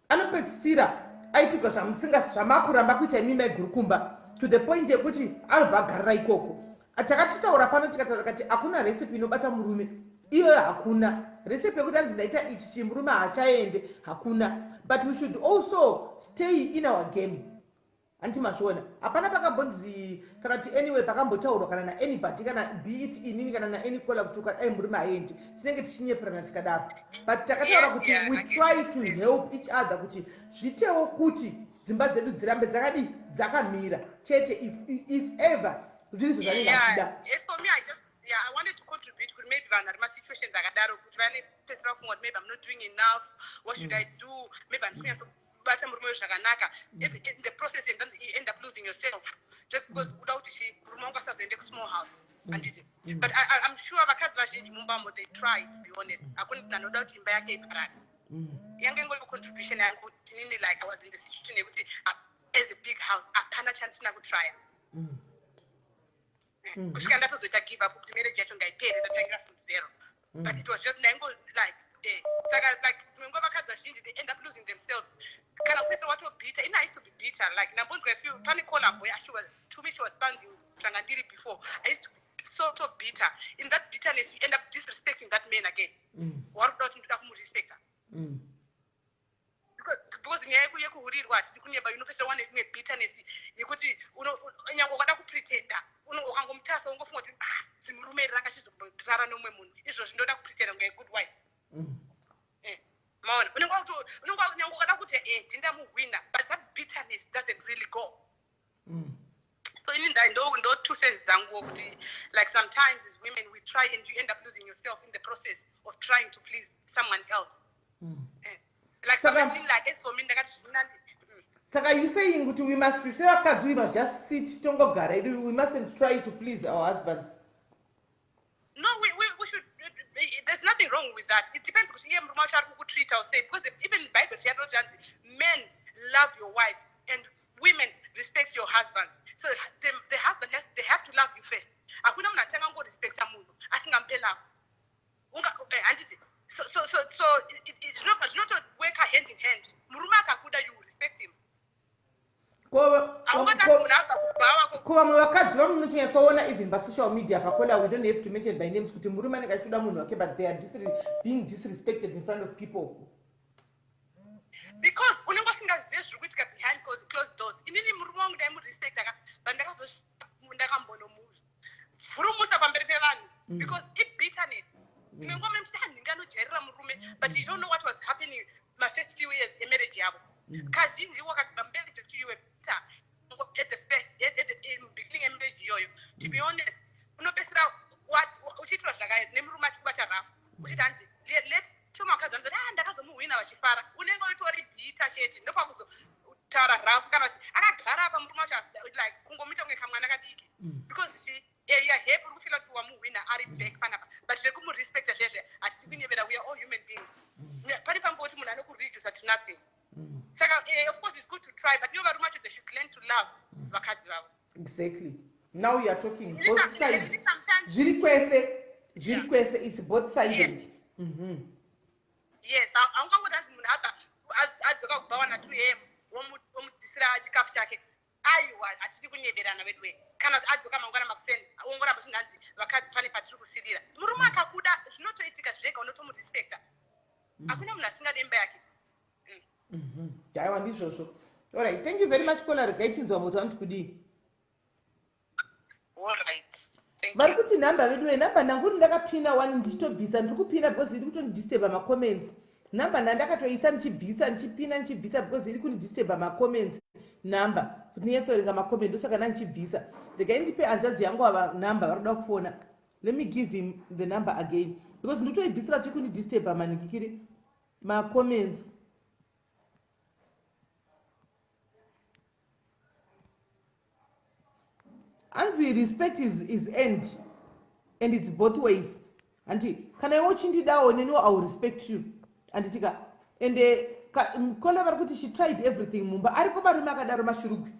anopedzisira aitirwa zvamusinga zvamakuramba kuita imi maiguru kumba, to the point yekuti anobva agarira ikoko. Takatotaura pano, tikataura kati hakuna recipe inobata murume iyoyo, hakuna recipe yekuti anzi ndaita ichi chimurume haachaende, hakuna. But we should also stay in our game, handiti mazviona? Hapana pakambonzi kana kuti anyway pakambotaurwa kana naanybody, kana be it inini kana naany caller, kuti ukadai murume haendi. Tinenge tichinyeperana tikadaro, but takataura kuti we try to help each other kuti zvitewo kuti dzimba dzedu dzirambe dzakadi dzakamira chete, if ever zviri zvo zvanenge achida. Yes, for me, I just, yeah, I wanted to contribute kuti maybe vanhu vari masituations akadaro, kuti vanepesera kufunga kuti maybe I'm not doing enough, what should I do, maybe handisi kunyatsobata murume zvakanaka. In the process, and then you end up losing yourself just because uda kuti chi murume wangu asazoende kusmall house, handiti? But I'm sure vakadzi vazhinji mumbamo, they try to be honest. Hakuna munhu anoda kuti imba yake iparare. Yange ingori contribution yangu kuti inini, like, I was in the situation yekuti as a big house hapana chandisina kutrya kusvika ndatozoita give up kuti marriage yacho ngaipere, ndatangira from zero. But it was just ndaingo like saka like dzimwe nguva vakadzi vazhinji, they end up losing themselves kana kupedzisa watobhitter. Ini I used to be bitter. Like ndambonzwa few pane caller boy, she was to me, she was sounding zvanga ndiri before. I used to be sort of bitter. In that bitterness, you end up disrespecting that man again. Wari kuda kuti ndoda kumurespecta because nyaya yekuhurirwa, hatidi kunyeba, unopedzisira wane imwe bitterness yekuti nyange ukada kupretenda, ukangomutasa ungofunga kuti, "Ah, zimurume iri ranga chizomborara nomumwe munhu, izvozvi ndoda kupretenda kunge a good wife." Maona, unenge nyange ukada kuti ndindamuhwina, but that bitterness doesn't really go. So ini ndo two cents dzanguwo kuti like sometimes as women we try and you end up losing yourself in the process of trying to please someone else. Like sometimes, like as for me, ndakati zvinani. Saka you saying kuti we must, sevakadzi, we must just sit, tongogara edu, we mustn't try to please our husbands? No, we should. There's nothing wrong with that. It depends kuti iye murume wacho ari kukutreata sei, because even Bible yanoti hanzi men, love your wives, and women, respect your husbands. So the husband has, they have to love you first. Hakuna munhu atanga ngorespecta munhu asingamupe love. Handiti? So zvinobva zvinotoweka hand in hand. Murume akakuda, you will respect him. Haungatati munhu abva kubhawa. Ko vamwe vakadzi vamunotonyatsoona even pasocial media pakola, we don't have to mention by names, kuti murume anenge achitoda munhu wake, but they are being disrespected in front of people? Because unenge usingazive zviri kuitika behind closed doors. Inini murume wangu ndaimurespecta ka, but ndakambonomuvhurumusa pamberi pevanhu because ibitterness. Imwe nguva muchiti hanhingi anojairira murume, but you don't know what was happening mafirst few years emarriage yavo. Kazhinji wakati pamarriage kuti you were bitter at the first at the in beginning emarriage iyoyo, to be honest, unopedzisira uchiitirwa zvakare nemurume achikubata rafu, uchiti hanzi let vakadzi vanozoti, "Ah, ndakazomuhwina," vachifara. Unenge utori bitter chete, ndopakuzotaura rafu kana kuti akagara apa murume wacho like kungomuita kunge kamwana kadiki because chi you are happy, uri kufeela kuti wamuhwina, ari back panapa. But zvekumurespecta zvezve, hatidi kunyevera, we are all human beings. Pane pangoti munhu anokuredusa to nothing. Saka of course it's good to try, but ivo varume vacho, they should learn to love vakadzi vavo. Exactly, now you are talking. Both sides, zviri kwese, zviri kwese, it's both sided. Yes, haungangoti hanzi munhu abva adzoka kubva wana 2 a.m., womudzisira chikafu chake. Aiwa, hatidi kunyeberana veduwe. Kana kuti adzoka mangwana makuseni, wongoramba chinhanzi vakadzi pane patiri kusirira. Murume akakuda, zvinotoitika zvega, unotomurespecta. Hakuna munhu asingadi imba yake. Aiwa, ndizvozvo. Alright, thank you very much, caller. Regai tinzwa muti vanoti kudii. Alright. Vari kuti nhamba veduwe, nhamba ndanguri ndakapina one, ndichitobvisa, ndiri kupina because iri kutondidisturba macomments. Nhamba ndandakatoisa, ndichibvisa, ndichipina, ndichibvisa because iri kundidisturba macomments nhamba, kuti ndinyatsoverenga macomment, ndosaka ndandichibvisa. Regai ndipe hanzvadzi yangu ava nhamba, vari kuda kufona. Let me give him the number again because nditoibvisira kuti kundidisturba manhikikiri macomments. Hanzi respect is earned and it's both ways. Handi kana iwe uchindidawo, neniwo I will respect you, handitika? Ende mukole vari kuti she tried everything mumba. Ariko varume akadaro mashurugwi,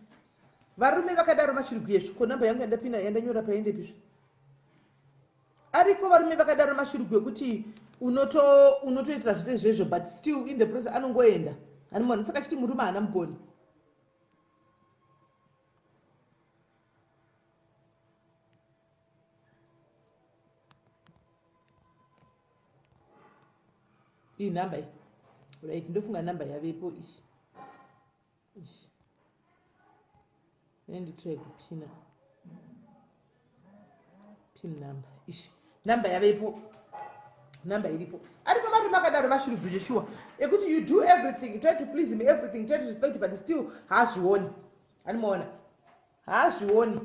varume vakadaro mashurugwi. Yezvo, ko namba yangu yandapina, yandanyora paendepizvo? Ariko varume vakadaro mashurugwi ekuti unotoitira zvese izvezvo, but still in the process anongoenda. Animona saka chiti murume haana mugoni. Iyi nhamba iyi, right? Ndofunga namba yavepo iyi. Nditry kupina pin number ishi. Namba yavepo, namba iripo. Aripo varume akadaro mashurugwi zveshuwa, ekuti you do everything, you try to please him, everything, try to respect, but still haazvioni. Animaona, haazvioni.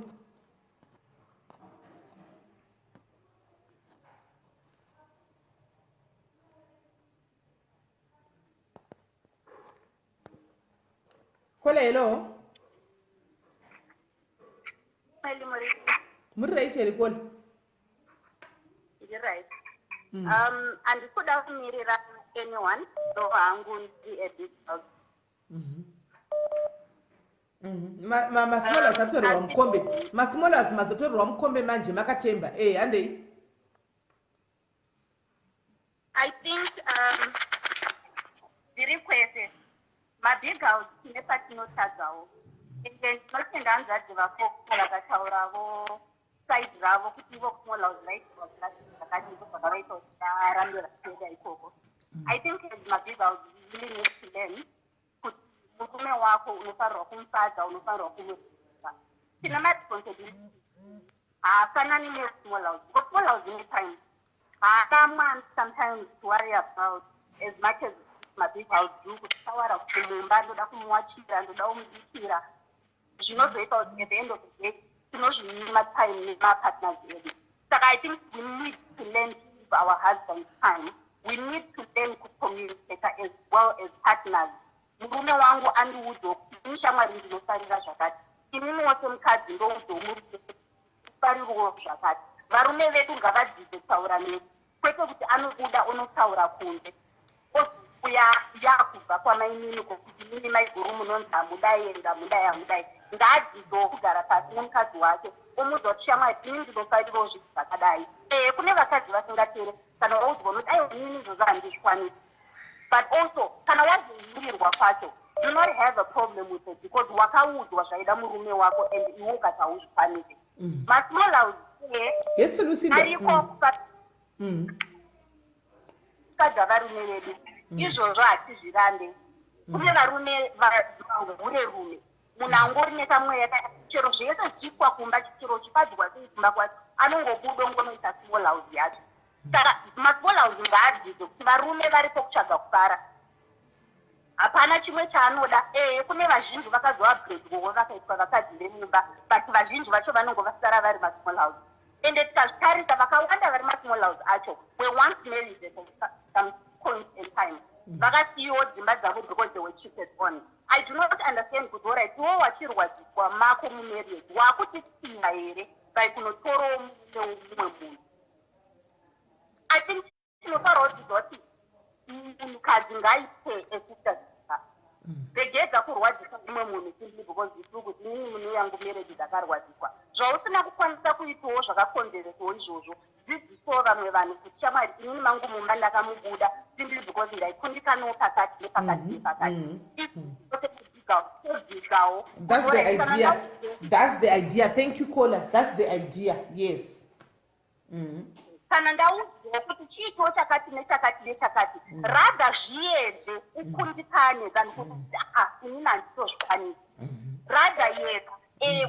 Caller, hello. Muri right here, caller? Ndiri right. Handisi kuda kumirira anyone, so hangu ndi a big house. Masmall house atorerwa mukombe, masmall house mazotorerwa mukombe manje makatemba. E, handei. I think ndiri kwese mabig house tine patinotadzawo. Ende ndinotenda hanzvadzi vako vakatauravo side ravo kuti ivo small house vaitirwa zvakadii, zvakavaita kuti varambe vachienda ikoko. I think as mabig house we really need to learn kuti murume wako unofanirwa kumufadza, unofanirwa kumurisa. Tine maresponsibility, haafanani nesmall house, because small house ine time, haana mwana sometimes to worry about as much as mabig house do, kutaura kuti mumba ndoda kumuwachira, ndoda kumubikira, zvinozoita kuti at the end of the day tinozvinyima time nemapartners edu. Saka I think we need to learn to give our husbands time. We need to learn kucommunicate as well as partners. Murume wangu andiudzawo kuti ini shamwari ndinofarira zvakati, ininiwo semukadzi ndoudzawo murume farirwo zvakati. Varume vedu ngavadzidze kutaura nesu, kwete kuti anobuda onotaura kunze, ozouya yakubva kwamainini kokuti mini maiguru munonzi hamudai ende hamudai, hamudai. Ngaadzidzewo kugara pasi nemukadzi wake, omuudza kuti shamwari, ini ndinofarirawo zvinhu zvakadai. Ee, kune vakadzi vasingatere. Kana waudzwa unoti aiwa, inini izvozvo handizvikwanisi. But also kana wazohurirwa kwacho, do not have a problem with it, because wakaudzwa zvaida murume wako and iwe ukati hauzvikwanisi. Masmall house Yes, Lucinda. ariko kufadza varume vedu. Izvozvo hatizvirambe. Kune varume vahure rume, munhu angori nekamweya, chero zvese zvichiitwa kumba, chero uchifadzwa sei kumba kwacho, anongobuda ongonoita small house yacho. Saka masmall house ngaadzidze kuti varume varipo kutsvaga kufara, hapana chimwe chaanoda. Ee, kune vazhinji vakazoupgradewo vakaitwa vakadzi vemumba, but vazhinji vacho vanongo vasara vari masmall house. Ende tikazvitarisa, vakawanda vari masmall house acho were once married at some point in time, vakasiyiwo dzimba dzavo because they were cheated on. I do not understand kuti alright, iwo wachirwadziswa mako mumarriage, wakutisiya here by kunotorawo murume womumwe munhu? I think tinofanira kudzidza kuti munhukadzi ngaite esister, regedza kurwadzisa umwe munhu simply because you feel kuti inini mune yangu marriage ndakarwadziswa. Zvausina kukwanisa kuitawo zvakakonzeresawo izvozvo, dzidzisawo vamwe vanhu kuti shamwari, inini mangu mumba ndakamubuda simply because ndaikundikanawo pakati nepakati nepakati. Todzidzawo. That's the idea, that's the idea. Thank you, caller. That's the idea, yes. Kana ndaudzwawo kuti chiitwo chakati nechakati nechakati, rather zviedze ukundikane than kuti a inini handitozvikwanisi. Rather yedza.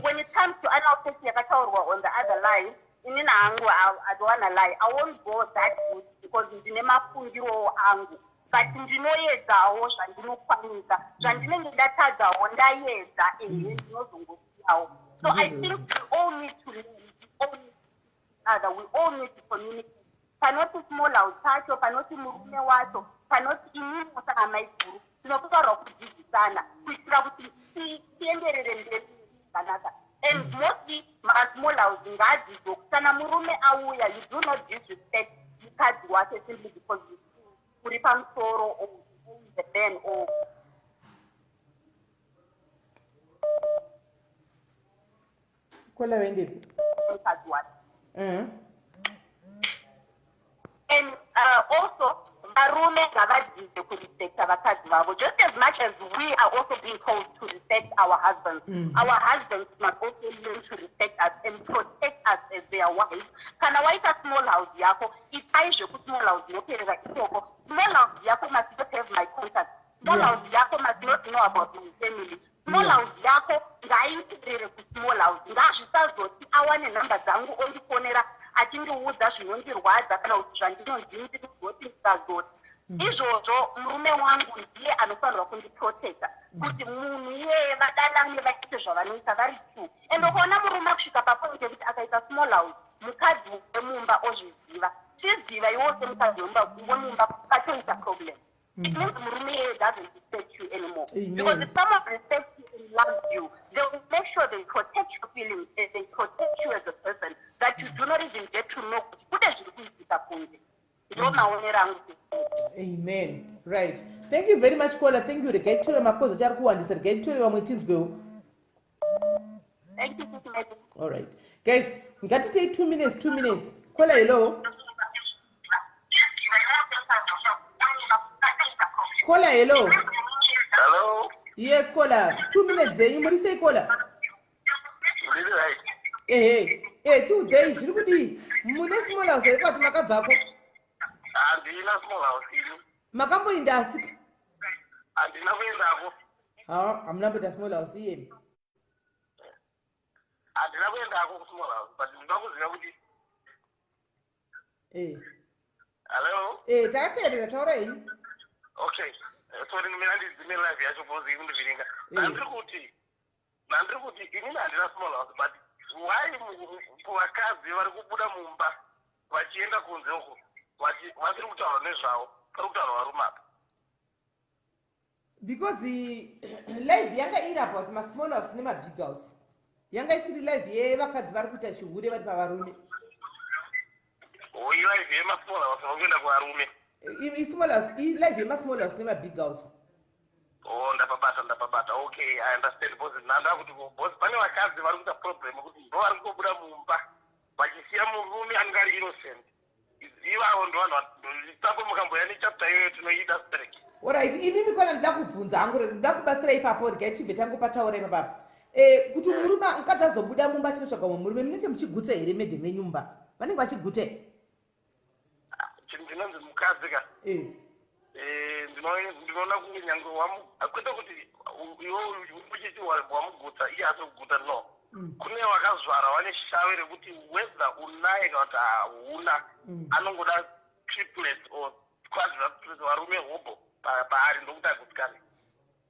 When it comes to anal sex yakataurwa on the other line, inini hangu I don't wanna lie, I won't go that good because ndine mafungirowo angu, but ndinoedzawo zvandinokwanisa. Zvandinenge ndatadzawo ndaedza, ehe, ndinozongosiyawo. So I think we all need to learn, we all need each other, we all need to communicate. Panoti small house pacho, panoti murume wacho, panoti inini samaiguru, tinofanirwa kudzidzisana kuitira kuti tienderere mberi zvakanaka. And mostly masmall house ngaadzidzwe kuti kana murume auya, you do not disrespect, you wake simply because you feel uri pamusoro or you own the man or Caller vaendepi? Mukadzi wake. And also varume ngavadzidze kurespecta vakadzi vavo just as much as we are also being told to respect our husbands. Our husbands must also learn to respect us and protect us as their wives. Kana waita small house yako, itai zvekusmall house yoperera ikoko. Small house yako must not have my contact. Small house yako must not know about my family. Small house yako ngaiperere kusmall house. Ngazvisazoti awane nhamba dzangu ondifonera achindiudza zvinondirwadza kana kuti zvandinonzi ndinozoti ndikazoti. Izvozvo murume wangu ndiye anofanirwa kundiprotecta kuti munhu iyeye vadanane, vaite zvavanoita vari two. And ukaona murume akusvika papoint yekuti akaita small house, mukadzi wemumba ozviziva, chiziva iwo semukadzi wemumba patoita problem. It means murume iyeye doesn't respect you anymore. Amen. Because if someone respects you and loves you, they will make sure they protect your feelings and they protect you as a person, that you do not even get to know kuti kune zviri kuitika kunze. Ndo maonero angu. Amen. Right, thank you very much, caller. Thank you. Regai titore makozi ati ari kuwandisa. Regai titore vamwe tinzwewo. Thank you, Sis Melly. All right guys, ngatitei 2 minutes, 2 minutes. Caller, hello. Caller, hello. Hello. Yes, caller, 2 minutes dzenyu. Muri sei, caller? Ndiri right. Ehe, tiudzei zviri kudii. Mune small house here kwati makabvako? Handina small house ini. Makamboinda asika? Handina kuendako. Ha, hamuna mboita small house iyemi? Handina kuendako kusmall house, but ndinoda kuziva kuti Hello? Takateerera, taura henyu. Okay. Sorry, mina ndidzime live yacho because iri kundivhiringa. Ndandiri kuti inini handina small house, but why kuvakadzi vari kubuda mumba vachienda kunze uko vasiri kutaura nezvavo, pari kutaura varume apa? Because live yanga iri about masmall house nemabig house. Yanga isiri live yevakadzi vari kuita chihure vari pavarume. O, ilive yemasmall house vari kuenda kuvarume? Ismall house, ilive yemasmall house nemabig house. O, ndapabata, ndapabata. Okay, I understand, because ndanda kuti because pane vakadzi vari kuita problem yekuti ndo vari kutobuda mumba vachisiya murume anenge ari innocent. Ivavo ndo vanhu ipapo. Mukamboya nechapter iyoyo, tinoida straight. Alright, imimi kwana ndida kubvunza hangu, ndida kubatsira ipapo. Regai tibve tangopataura ipapapo. Kuti murume, mukadzi azobuda mumba achinotsvaga mumwe murume, munenge muchigutsa here medhe menyumba? Vanenge vachiguta here? Chinhu chinonzi mukadzi ka, ndinoona kunge nyange kwete kuti iwe uchiti wamugutsa, iye asi kuguta, no. Kune vakazvara vane shave rekuti whether unaye kana kuti hauna, anongoda triplets or quadruplets, varume hobo paari, ndokuti agutsikane.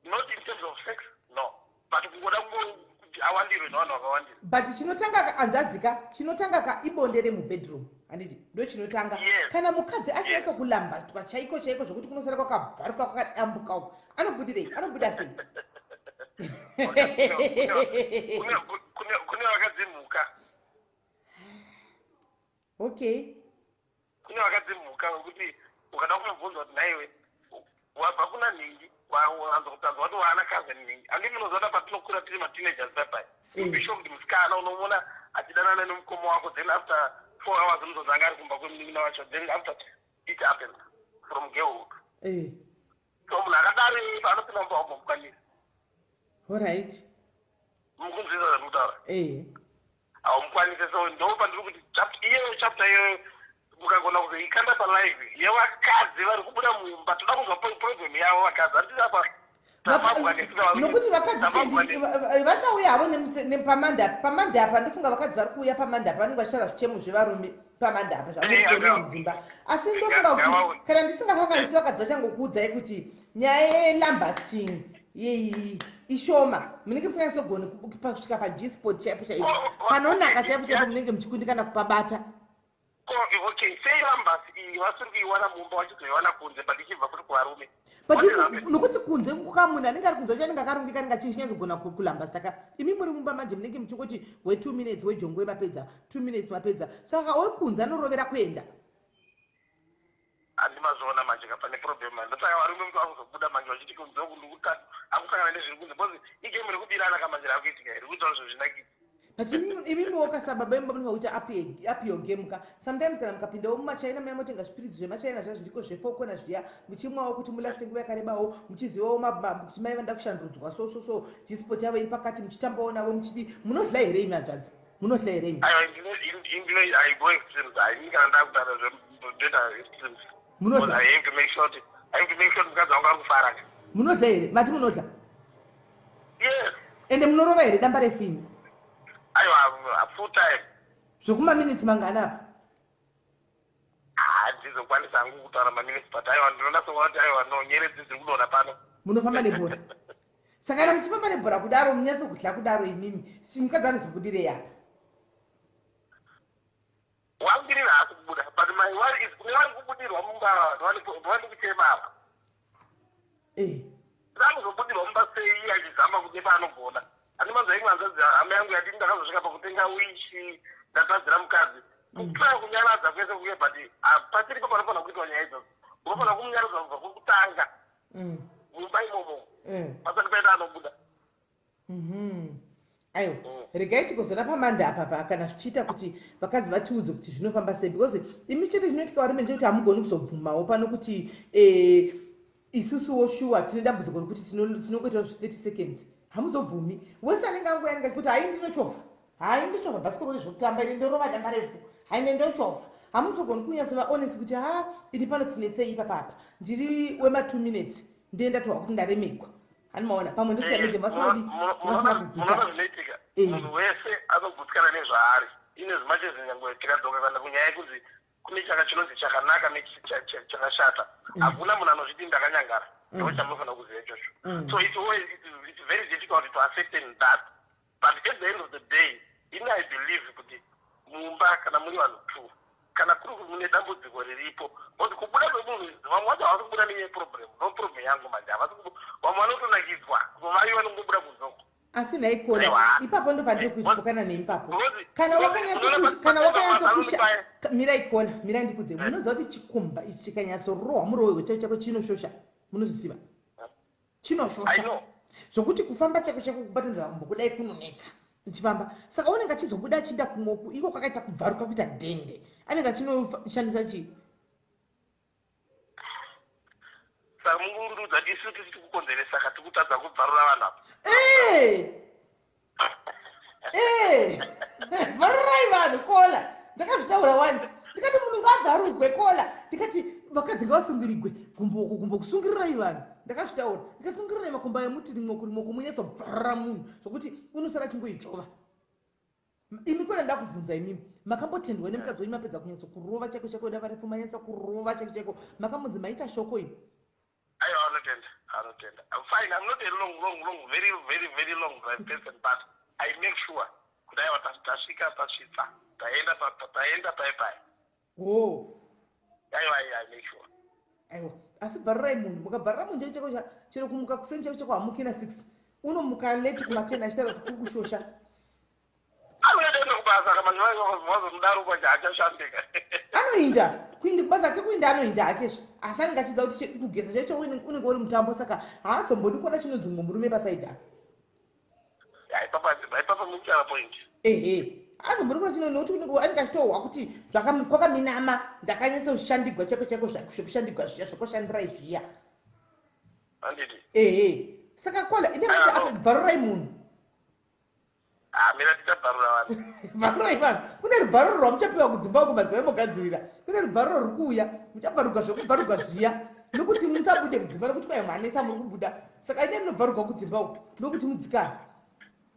Not in terms of sex, no, but kungoda kuti awandirwe nevanhu vakawandira. But chinotanga ka, hanzvadzika, chinotanga ka ibonde remubedroom, handiti? Ndo chinotanga. Kana mukadzi asinatsa kulambastwa chaiko chaiko, zvokuti kunosara kwakabvaruka, kwakadambuka uko, anobudirei? Anobuda sei? Kune vakadzimhuka. Kune vakadzimhuka vekuti ukada kumubvunza kuti, "Nhaiwe, wabva kuna nhingi?" Wanzwa kutanzwa kuti waana cousin nhingi. Handi munoziva patinokura tiri mateenagers papai, bishop, kuti musikana unomuona achidanana nemukoma wako, then after 4 hours unozonzi anga ari kumba kwemunin'ina wacho. Then after, it happens from girlhood. So munhu akadaro paanopinda mumba wamomukwanisa. Mukunzwisa zvandiri kutaura? Haumukwanise. So ndo pandiri kuti iyoyo chapter iyoyo mukagona kuzoikanda palive yevakadzi vari kubuda mumba, toda kunzwa problem yavo vakadzi. Handiti apa Nokuti vakadzi vachauya havo pamandapa. Ndofunga vakadzi vari kuuya pamandapa vanenge vachitaura zvichemo zvevarume pamandapa zvavanogoniwa mudzimba. Asi ndofunga kuti kana ndisingakanganisi, vakadzi vachangokuudzai kuti nyaya yelambasting ishoma. Munenge musinganyatsogoni kusvika paG-spot chaipo chaipo, panonaka chaipo chaipo, munenge muchikundikana kupabata. Okay, sei lambas iyi vasiri kuiwana mumba, vachizoiwana kunze, but ichibva kuri kuvarume? But nokuti kunze kukamunhu anenge ari kunze wacho anenge akarongeka, anenge achinyatsogona kulambasta ka. Imi muri mumba manje munenge muchingoti we2 minutes wejongwe mapedza, 2 minutes mapedza. Saka wekunze anorovera kuenda. Handimazviona manje ka, pane problem manje. Ndosaka varume kuti vakuzobuda manje vachiti kunze uku ndikutatu akusangana nezviri kunze, because igame rekubirana kamanje rakuitika iri kuita zvinhu zvinakidza. But imimiwo kasababa imba munofa kuita up your game ka. Sometimes kana mukapindawo mumachina maya, motenga zvipiritsi zvemachina zviya zviriko zvefokona zviya, muchimwawo kuti mulaste nguva yakarebawo, muchizivawo kuti mai vanoda kushandudzwa, so so so G-spot yavo iri pakati, muchitambawo navo muchidi. Munodla here imi, hanzvadzi? Munodla here imi? Aiwa, ndino, I go extremes. Haini kana ndakutaura zvendoita extremes. Munodla? I have to make sure mukadzi wangu ari kufara ka. Munodla here? Mati munodla? Yes. Ende munorova here damba refimi? Aiwa, full time. Zvekumaminitsi mangani apa? Handizokwanisa hangu kutaura maminitsi, but aiwa, ndinoda sokuona kuti aiwa, no, nyeredzi dziri kudonha pano. Munofamba nebhora. Saka kana muchifamba nebhora kudaro, munyatsokudla kudaro imimi, mukadzi anozobudirei apa? Wangirira haasi kubuda, but my worry is kune vari kubudirwa mumba, ndovandi kuchema apa. Anozobudirwa mumba sei iye achizama kuti paanogona? Handimanzwa imwe hanzvadzi, hama yangu, yati ndakazosvika pakutenga wishi, ndatadzira mukadzi kutraya kunyaradza kwese kuye, but pasiripo panofanira kuitwa nyaya idzodzo. Unofanira kumunyaradza kubva kwekutanga mumba imomo, pasati paita anobuda. Aiwa, regai tikozona pamanda apa pa kana zvichiita kuti vakadzi vatiudze kuti zvinofamba sei, because imi chete zvinoitika varume ndechekuti hamugoni kuzobvumawo pano kuti isusuwo shuwa tine dambudziko rekuti tinongoitawo zvi 30 seconds. Hamuzobvumi. Wese anenge angoya anenge achikuti, "Hai, ndinochovha, hai, ndochovha bhasikoro rezvokutamba, ine ndorova damba refu, hai, ne ndochovha." Hamuzogoni kunyatsova honest kuti, "Ha, ini pano tinetsei ipapapa, ndiri wema2 minutes, ndiye ndatohwa kuti ndaremegwa." Hanimaona pamwe ndosiya meje vasina kudi, vasina kuguta. Munoona zvinoitika, munhu wese anogutsikana nezvaari. Ine much as nyangwe tikadzoka kana kunyaya yekunzi kune chaka chinonzi chakanaka nechakashata, hakuna munhu anozviti ndakanyangara. Ndo chamunofanira kuziva ichocho. So it's very difficult to ascertain that, but at the end of the day, ini I believe kuti mumba kana muri vanhu two, kana kuri kuti mune dambudziko riripo, because kubuda kwemunhu, vamwe vacho havasi kubuda nenyaya yeproblem. No problem yangu manje, havasi, vamwe vanotonakidzwa kuvavi vanongobuda kunzoko. Asi nhaikona ipapo ndo pandiri kupokana neipapo. Kana wakanyatsokusha, mirai kona, mirai ndikudze. Munoziva kuti chikumba ichi chikanyatsorohwa murohwe chako chako chinoshosha? Munozviziva chinoshosha zvokuti kufamba chako chako kubatanidza makumbo kudai kunonetsa ichifamba. Saka unenge achizobuda achiinda kumwoku iko kwakaita kubvaruka kuita dhende, anenge achinoshandisa chii? Saka mungurudza kuti isu tisi tikukonzeresa ka, tikutadza kubvarura vanhu apa? Bvarurai vanhu kola. Ndakazvitaura wani, ndikati munhu ngaabvarurwe kola, ndikati vakadzi ngavasungirigwe gumbo uku, gumbo kusungirirai vanhu. Ndakazvitaura, ndikasungirirai makumbo emuti rimoko rimoko, munyatsobvarura munhu zvokuti unosara achingoidzvova. Imi kona, ndakubvunza, imimi makambotendwa nemukadzi wenyu mapedza kunyatsokurova chaiko chaiko dava refu, manyatsa kurova chaiko chaiko, makambonzi maita shoko imi? Aiwa, anotenda, anotenda. I'm fine. I'm not a long, long, long, very, very, very long drive person, but I make sure kuti aiwa, tasvika, tasvitsa, taenda, taenda pai pai. Aiwa, I make sure. Aiwa, asi bvarurai munhu. Mukabvarura munhu chaiko chaiko, chero kumuka kuseni chaiko chaiko, hamuki na6, unomuka late kuma10 achitaura kuti kuri kushosha. Anoenda kubasa kana wazomudaro kwacho achashandika. Anoinda kuindi kubasa ake, kuinda anoinda hakezve, asi anenge achiziva kuti kugeza chaicho unenge uri mutambo, saka haazombodi kuona chinonzi mumwe murume pasaidi apa. Ipapa muchara point. Ehe, haazombodi kuona chino, nokuti unenge anenge achitohwa kuti kwakaminama, ndakanyatsoshandigwa chaiko chaiko, zvekushandigwa zviya, zvokushandirai zviya. Handiti? Ehe, saka kola ine kuti apa bvarurai munhu. Hamira, tichabvarura vanhu. Bvarurai vanhu. Kune rubvaruro rwamuchapiwa kudzimba uko, madzimai mogadzirira, kune rubvaruro ruri kuuya, muchabvarurwa zvekubvarurwa zviya, nokuti musabude kudzimba, nokuti kwai manetsa muri kubuda. Saka ine munobvarurwa kudzimba uko nokuti mudzikane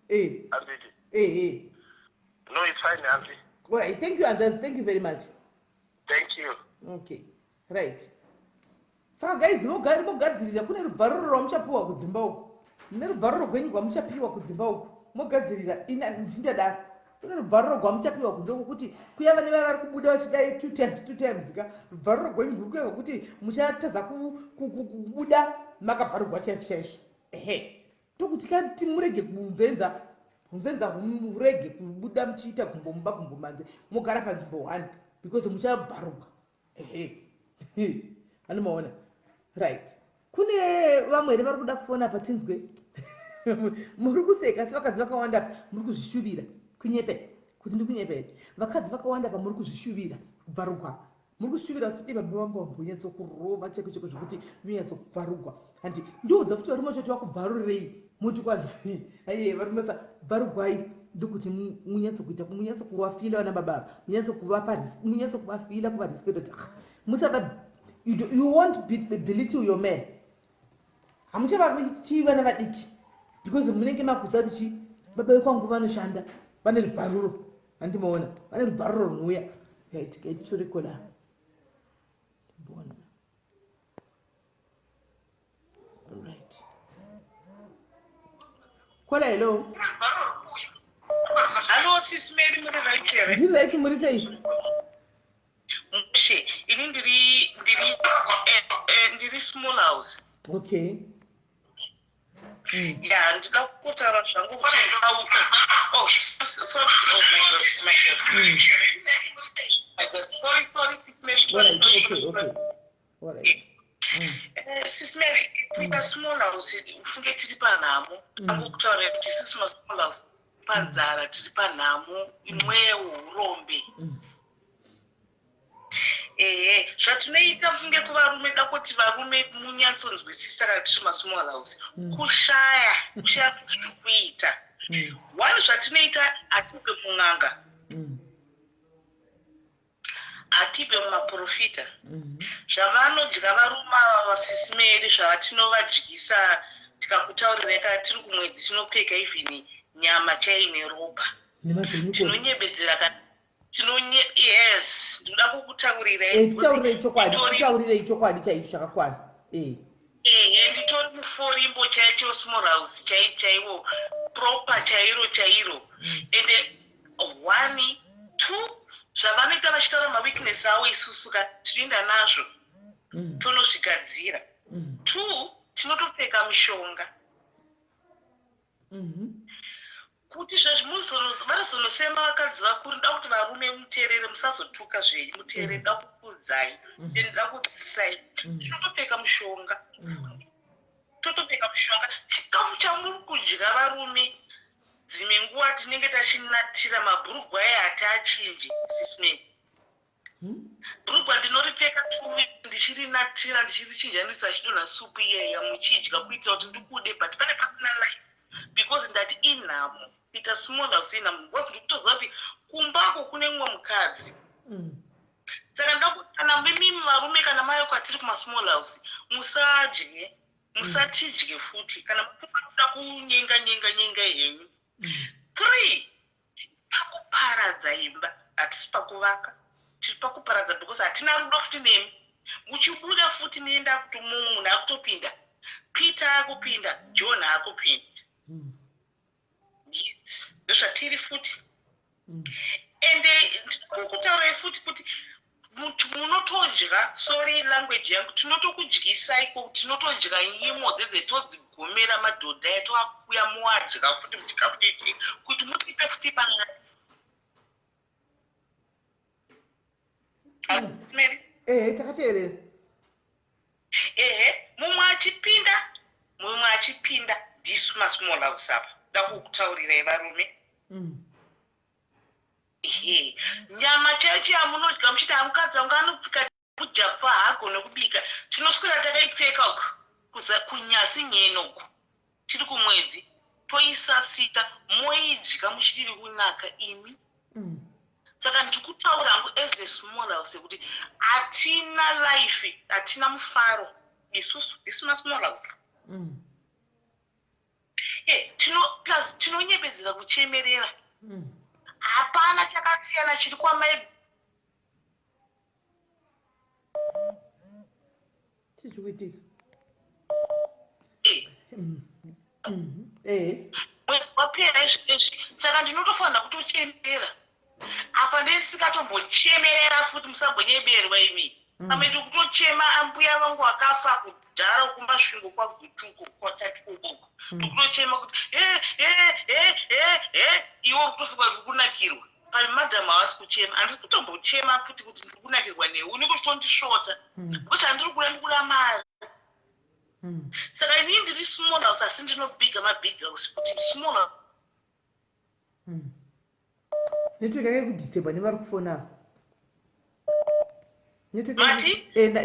e. Handiti? Ehe. No, it's fine, auntie. Alright, thank you, Andres, thank you very much. Thank you. Okay, right. Saka guys, mogadzirira, kune rubvaruro rwamuchapiwa kudzimba uko, mune rubvaruro gwenyu rwamuchapiwa kudzimba uko, mogadzirira. Ina ndindadaro, kune rubvaruro rwamuchapiwa kunze kwokuti kuya vane vaya vari kubuda vachidai two times, two times ka, rubvaruro gwenyu rwuri kuya rwokuti muchatadza kubuda makabvarurwa chaizvo chaizvo. Ehe, ndokuti kati murege kunzenza unzenza, murege kubuda muchiita gumbo mumba, gumbo manze, mogara panzvimbo one, because muchabvarurwa. Ehe. Anomaona. Right. Kune vamwe here vari kuda kufona apa tinzwe? Muri kuseka asi vakadzi vakawanda muri kuzvishuvira. Kunyepe. Kuti ndikunyepe. Vakadzi vakawanda pa muri kuzvishuvira kubvarugwa. Muri kushuvira kuti dai baba vangu vambonyatsokurova chaiko chaiko zvekuti ndonyatsokubvarugwa. Handi ndoudza futi varume vacho kuti vakubvarurei. Moti kwanzi aye varume sa bvarugwai ndokuti munyatsokuita munyatsokuvafila vana baba ava munyatsokuvapa munyatsokuvafila kuvarespecta kuti ah, musava you, do, you won't be, belittle your man. Hamuchavatii vana vadiki because munenge makuziva kuti chi baba vekwangu vanoshanda vane rubvaruro. Handimaona vane rubvaruro runouya. Right, kaitichorekoda bona. Right. Kola, hello. Hello, sis Mary, muri right here? Ndiri right, muri sei? Mushe, ini ndiri small house. Okay. Yeah, ndida kutaura zvangu kuti oh, sorry, oh my God, my God. My God, sorry, sorry, sis Mary. All right, okay, okay. All right. Sis Mary, kuita small house ufunge tiri panhamo. Angokutaura kuti isusu masmall house panzara, tiri panhamo, imwewo urombe. Ehe, zvatinoita funge kuvarume, da kuti varume munyatsonzwisisa kana tiri masmall house. Kushaya zvekuita. One, zvatinoita, hatibve mun'anga. Hatibve mumaprofita. Zvavanodya varume ava, vaSis Mary, zvatinovadyisa, tikakutaurirai, kana tiri kumwedzi tinopfeka even nyama chaine ropa. Nemazvenyuko. Tinonyebedzera kana tinonye, yes, ndinoda kukutaurirai. Titaurirei chokwadi, titaurirei chokwadi chaicho chakakwana. Ehe, nditori muforimbo chaicho, small house chaiwo, proper chairo chairo. Ende one, two, zvavanoita vachitaura maweakness avo, isusu ka tinoenda nazvo tonozvigadzira. Two, tinotopfeka mishonga kuti zvezvi vanozonosema vakadzi vakuru. Nda kuti varume muteerere, musazotuka zvenyu, muteerere, nda kukuudzai ende nda kudzidzisai. Tinotopfeka mushonga, totopfeka mushonga. Chikafu chamuri kudya varume, dzimwe nguva tinenge tachinatira mabhurugwa aya, hatiachinji. Sis Mary, bhurugwa ndinoripfeka 2 weeks ndichirinatira, ndichirichinjanisa, achidonha supu iyaya muchidya, kuitira kuti ndikude, but pane pasina life because ndati inhamo kuita small house, inhamo because ndikutoziva kuti kumbako kune mumwe mukadzi. Saka ndokuti kana mimimi varume, kana mai kwatiri kumasmall house, musadye, musatidye futi kana mukuda kunyenga nyenga nyenga henyu. Three, tiri pakuparadza imba, hatisi pakuvaka, tiri pakuparadza because hatina rudo futi nemi. Muchibuda futi nienda kuti mumwe munhu akutopinda, Peter akupinda, John akupinda. Yes, ndozvatiri futi. Ende ndikutaurai futi kuti munotodya, sorry language yangu, tinotokudyisai, tinotodya nyimo dzedze, todzigomera madhodha etoakuya, muadya futi muchikafu chechi kuti mutipe futi pangani. Mary? Ehe, takateerera. Ehe, mumwe achipinda, mumwe achipinda, ndisu masmall house apa, ndakukutaurirai varume. Ehe, nyama chaicho yamunodya muchiti hamukadzi wangu anopfeka kujapfa, haagone kubika, tinoswera takaipfeka uku kunyasi nyenoku, tiri kumwedzi, toisasika, moidya muchitiri kunaka imi. Saka ndikutaura hangu as a small house yekuti hatina life, hatina mufaro isusu, isu masmall house. Tino plus tinonyebedzera kuchemerera. Hapana chakasiyana chiri kwamai. Chii kuitika? Mwedzi wapera izvezvi, saka ndinotofanira kutochemerera. Apa ndisikatombochemerera futi, musambonyeberwa imi. Pamwe ndikutochema ambuya vangu vakafa kudhara kuMasvingo, kwaGutuko, kwatati ukoko. Ndikutochema kuti he he he he he, iwe uri kutofunga kuti uri kunakirwa. Pamadhamu havasi kuchema, handisi kutombochema futi kuti ndiri kunakirwa newe, unenge uchitondisvota because handiri kuda, ndikuda mari. Saka inini ndiri small house, asi ndinobhiga mabig house kuti small Network yake kudisturba nevari kufona. Mati?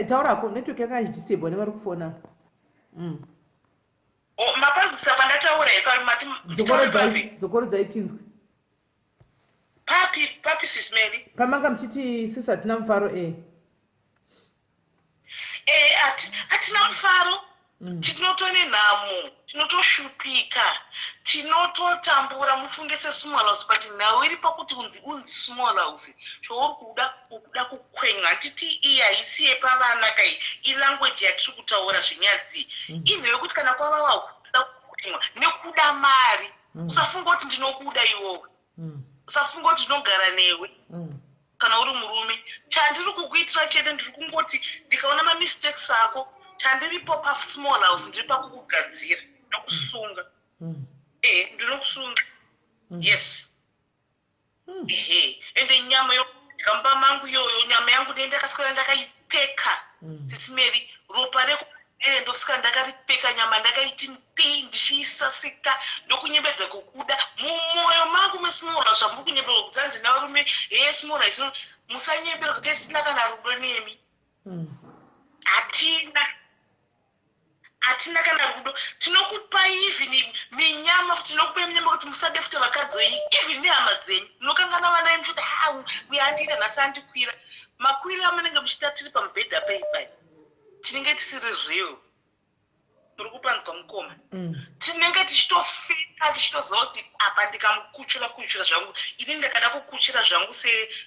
Taurako, network yanga ichidisturbwa nevari kufona. Oh, mapazisa pandataura here? Mati Dzokorodzai, dzokorodzai tinzwe. Papi, papi, Sis Melly? Pamanga muchiti sisi hatina mufaro e. E, hatina mufaro. Tinotone nhamo, tinotoshupika, tinototambura, mufunge sesmall house. But nhau iri pakuti unzi small house, chouri kuda, ukuda kukwenywa. Handiti iyi haisi yepavana kai, ilanguage yatiri kutaura zvinyadzi. Inhau yekuti kana kwavava kuda kukwenywa nekuda mari. Usafunga kuti ndinokuda iwowe. Usafunga kuti ndinogara newe. Kana uri murume, chandiri kukuitira chete, ndiri kungoti ndikaona mamistakes ako, chandiripo pasmall house, ndiri pakukugadzira nokusunga. E, ndinokusunga. Yes, ehe. Ende nyama yomba mangu iyoyo, nyama yangu ndee ndakaswera ndakaipeka. Sis Melly, ropa reku ndosvika ndakaripeka nyama, ndakaiti mpi, ndichiisasika, ndokunyembedza kukuda mumwoyo mangu mesmall house. Zvamuri kunyemberwa kuti hanzi navarume, he, small house, musanyemberwa kuti isina kana rudo nemi. Hatina kana rudo. Tinokupai even minyama, tinokupai minyama kuti musade futi vakadzi venyu, even nehama dzenyu. Munokangana vana imi futi. Ha, uyo andiida nhasi, andikwira. Makwiro amunenge muchiita tiri pamubhedha peipai, tinenge tisiri real. Muri kupanzwa, mukoma? Tinenge tichitofika, tichitoziva kuti apa ndikamukuchura kuchura zvangu, ini ndakada kukuchura zvangu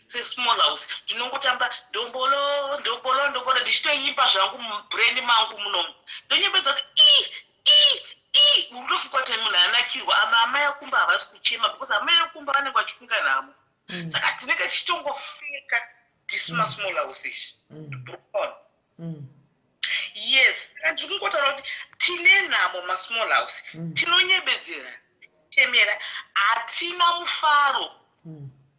sesmall house, ndinongotamba ndombolo, ndombolo, ndombolo, ndichitoimba zvangu mubrain mangu munomu, ndonyembedza kuti i i i. Unotofunga kuti munhu anakirwa. Ama amai akumba havasi kuchema because amai akumba vanenge vachifunga nhamo. Saka tinenge tichitongofeka tisu masmall house izvi. Urikuona? Yes, saka ndiri kungotaura kuti tine nhamo masmall house. Tinonyebedzera chemera, hatina mufaro.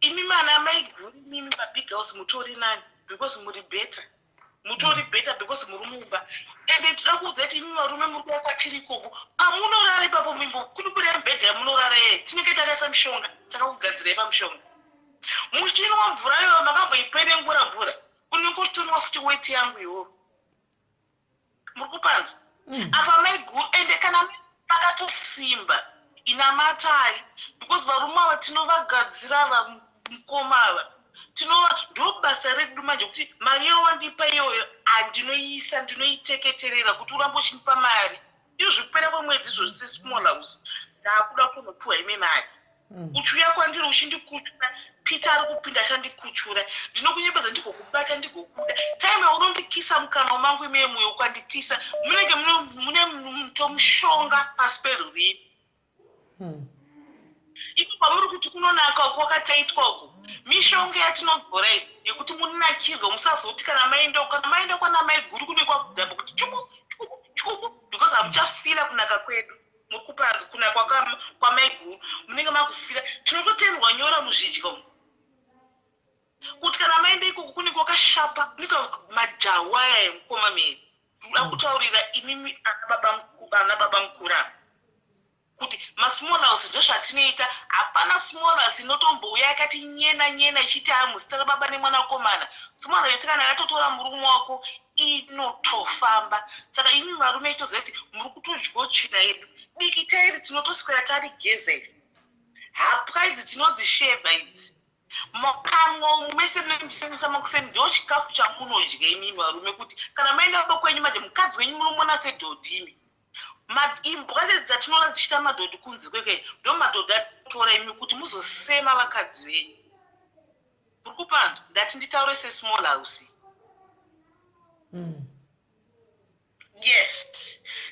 Imi mana maiguru, mimi mabig house mutori nani because muri better, mutori better because muri mumba. Ende tinoda kuudza kuti imi varume muri kuva kwatiri ikoko, pamunorara ipapo, mimbo kudubura mibhedha yamunorara yeye, tinenge takaisa mishonga, takakugadzirai pamushonga. Muchinwa mvura iyoyo, makamboipenengura mvura, unenge uchitonwa futi weti yangu iwowo. Muri kupanzwa apa, maiguru? Ende kana makatosimba, inamatai, because varume ava tinovagadzira, vamukoma ava tinova, ndo basa redu manje, kuti mari yawandipa iyoyo handinoiisa, ndinoiteketerera kuti urambe uchindipa mari. Iyo zvekupera kwemwedzi izvozvi, sesmall house ndaakuda kunopiwa ime mari. Uchiuya kwandiri uchindikuchura, Peter ari kupinda achandikuchura, ndinokunyepedza, ndigokubata, ndigokuda. Time yaunondikisa mukanwa mangu imeye muyo, ukandikisa munenge mune mutomushonga pasi perurimi. Iko kwamuri kuti kunonaka uku kwakataitwa uku, mishonga yatinodzora iyi yekuti munakirwe. Musazoti kana maenda kwana maiguru kune kwakudhamba kuti chuku chuku chuku, because hamuchafila kunaka kwedu. Muri kupanza kunaka kwamaiguru, munenge makufila. Tinototendwa nyora muzvidyo kuti kana maenda ikoko kunenge kwakashapa, kunoita majahu aya emukoma meri. Toda kutaurira imimi ana baba mukuru ava kuti masmall house ndozvatinoita. Hapana small house inotombouya yakati nyena nyena ichiti a muzita rababa nemwanakomana. Small house kana yatotora murume wako, inotofamba. Saka imi varume, itoziva kuti muri kutodyawo tsvina yedu. Dikita iri tinotoswera tarigeza iri, hapwa idzi tinodzishevha idzi, makanwa umu mese munomusemesa makuseni, ndo chikafu chamunodya imimi varume. Kuti kana maenda baba kwenyu manje, mukadzi wenyu munomona sedhodhi imi. Imbwa dzedzi dzatinoona dzichiita madhodhi kunze kweke, ndo madhodhi atotora imi kuti muzosema vakadzi venyu. Muri kupanzwa? Ndati nditaure sesmall house. Yes,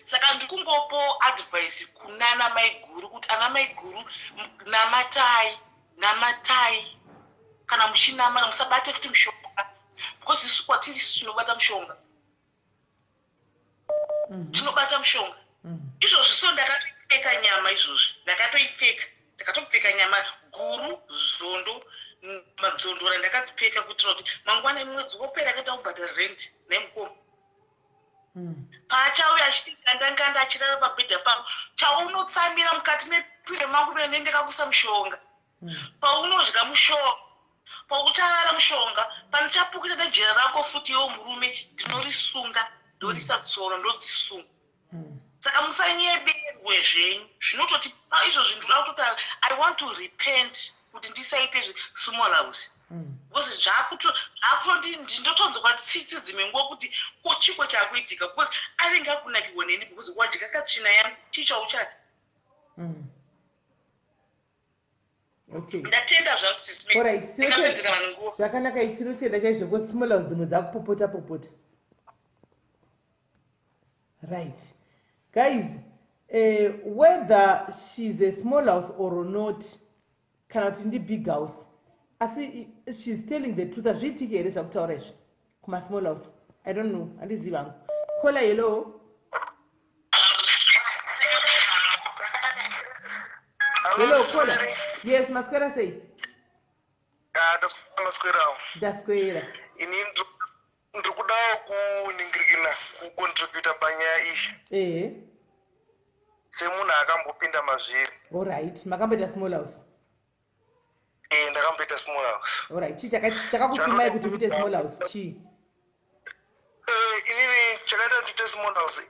saka ndikungopo advice kunana maiguru kuti ana maiguru, namatai, namatai. Kana muchinamara, musabate futi mushonga, because isu kwatiri isu tinobata mushonga. Tinobata mushonga izvozvi. So ndakatoipfeka nyama izvozvi, ndakatoipfeka, ndakatopfeka nyama guru, zondo. Madzondora ndakadzipfeka kuitira kuti mangwana mwedzi wopera akaita kubhadhara rent nemukoma. Paachauya achiti ngandanganda achirara pabhedha pangu, chaunotsamira mukati mepiro mangu mene ndakakuisa mushonga. Paunodya mushonga, paucharara mushonga, pandichapukita nejira rako futi iwo murume, ndinorisunga, ndorisa tsoro, ndodzisunga. Saka musanyeberwe zvenyu zvinototi izvozvi. Ndinoda kutoti I want to repent kuti ndisaite small house, because zvakutondi ndotonzwa tsitsi dzimwe nguva kuti ko chiko chaakuitika, because anenge akunakirwa neni, because wadya katsvina yangu, chicha uchada. Ndatenda zvangu. Alright, zvakanaka. Tinotenda chaizvo, because small house dzimwe dzakupopota popota. Right guys, whether she's a small house or not, kana kuti ndi big house, asi she's telling the truth. Hazviitiki here zvakutaura izvi kumasmall house? I don't know, handizivi hangu. Caller, hello. Hello, caller. Yes, maswera sei? Maswerawo. Ndaswera. Ini ndiri kudawo kuningirikina, kucontributa panyaya iyi. Semunhu akambopinda mazviri. Alright, makamboita small house? E, ndakamboita small house. Alright, chii chakakutumai kuti muite small house, chii? Inini chakaita kuti ndiite small house,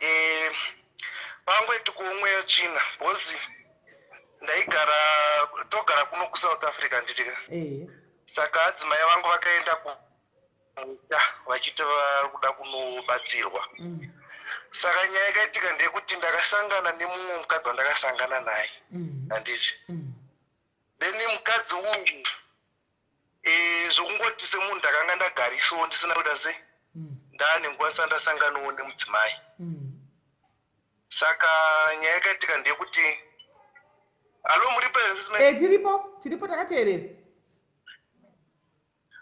pangoitiko umwe tsvina, because ndaigara, togara kuno kuSouth Africa, nditika. Saka adzimai vangu vakaenda kumusha vachiti vari kuda kunobatsirwa. Saka nyaya yakaitika ndeyekuti ndakasangana nemumwe mukadzi wandakasangana naye, handiti? Then mukadzi uyu, zvokungoti semunhu ndakanga ndagarisawo, ndisina kuita sei, ndaane nguva ndisati ndasanganawo nemudzimai. Saka nyaya yakaitika ndeyekuti, hello, muripo here, sis? E, tiripo, tiripo, takateerera.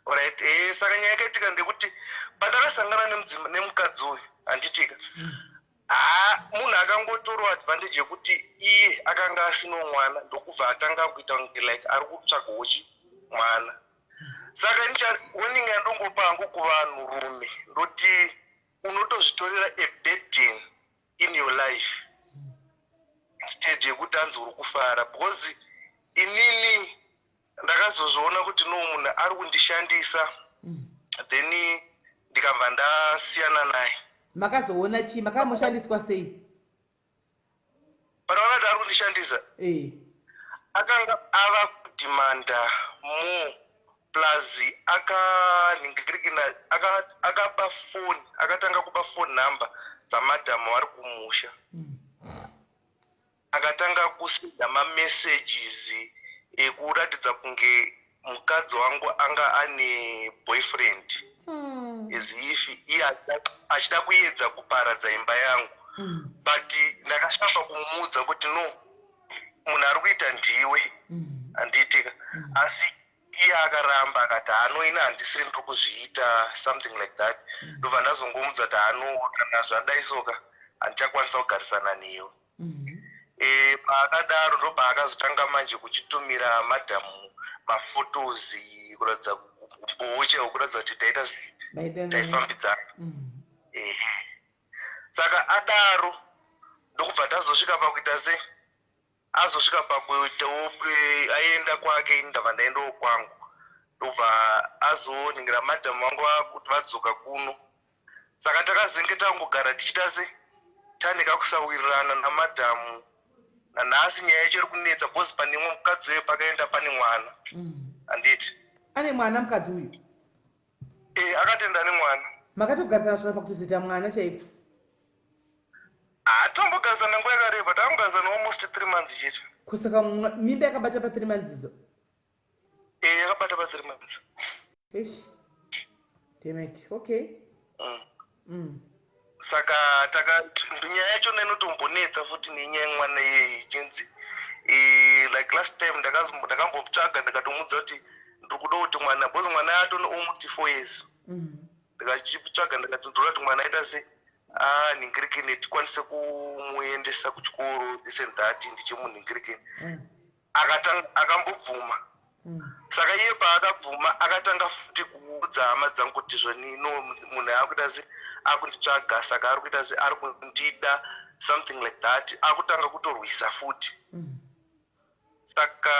Alright, saka nyaya yakaitika ndeyekuti pandakasangana nemukadzi uyu, handitika, ha, munhu akangotorawo advantage yekuti iye akanga asino mwana, ndokubva atanga kuita kunge like ari kutsvagawo chi mwana. Saka warning yandongopa hangu kuvanhurume, ndoti unotozvitorera a burden in your life instead yekuti anzi uri kufara, because inini ndakazozviona kuti no, munhu ari kundishandisa. Then ndikabva ndasiyana naye. Makazoona chii? Makamushandiswa sei? Panaona kuti ari kundishandisa, akanga ava kudhimanda more, plus akanhingirikina, akaba foni, akatanga kuba phone number dzamadhamu vari kumusha. Akatanga kusenda mamessages ekuratidza kunge mukadzi wangu anga ane boyfriend, as if iye achida kuedza kuparadza imba yangu. But ndakashamba kumuudza kuti no, munhu ari kuita ndiwe, handiitika. Asi iye akaramba, akati hano, ini handisiri ndiri kuzviita, something like that. Ndobva ndazongomudza kuti hano, kana zvadaisoka handichakwanisa kugarisana newe. Paakadaro ndobva akazotanga manje kuchitumira madhamu maphotos kuratidza kumbowo chaiwo, kuratidza kuti taita taifambidzana. Ehe, saka adaro ndokubva tazosvika pakuita sei, azosvika pakuitawo, aenda kwake, ini ndabva ndaendawo kwangu. Ndobva azoningira madhamu vangu kuti vadzoka kuno. Saka takazenge tangogara tichiita se tane kakusawirirana namadhamu. Nanhasi nyaya yacho iri kunetsa, because pane mumwe mukadzi uye pakaenda pane mwana, handiti? Ane mwana mukadzi uyu? E, akatenda nemwana. Makatogarisana svika pakutozoita mwana chaiko? Hatombogarisana nguva yakareba, takangogarisana almost 3 months chete. Kusaka mimba yakabata pa3 months idzo? E, yakabata pa3 months. Ish, dammit, okay. Saka taka nyaya yachona inotombonetsa futi nenyaya yemwana iyeyi ichinzi, like last time ndakambotsvaga, ndikatomudza kuti ndiri kuda kuti mwana, because mwana atone almost 4 years. Ndikachitsvaga, ndikati ndoda kuti mwana aita se anhingirikini, tikwanise kumuendesa kuchikoro, this and that, ndichimunhingirikini. Akatanga akambobvuma. Saka iye paakabvuma, akatanga futi kuudza hama dzangu kuti zvoni, no, munhu akuita se akunditsvaga, saka ari kuita se ari kundida, something like that. Akutanga kutorwisa futi. Saka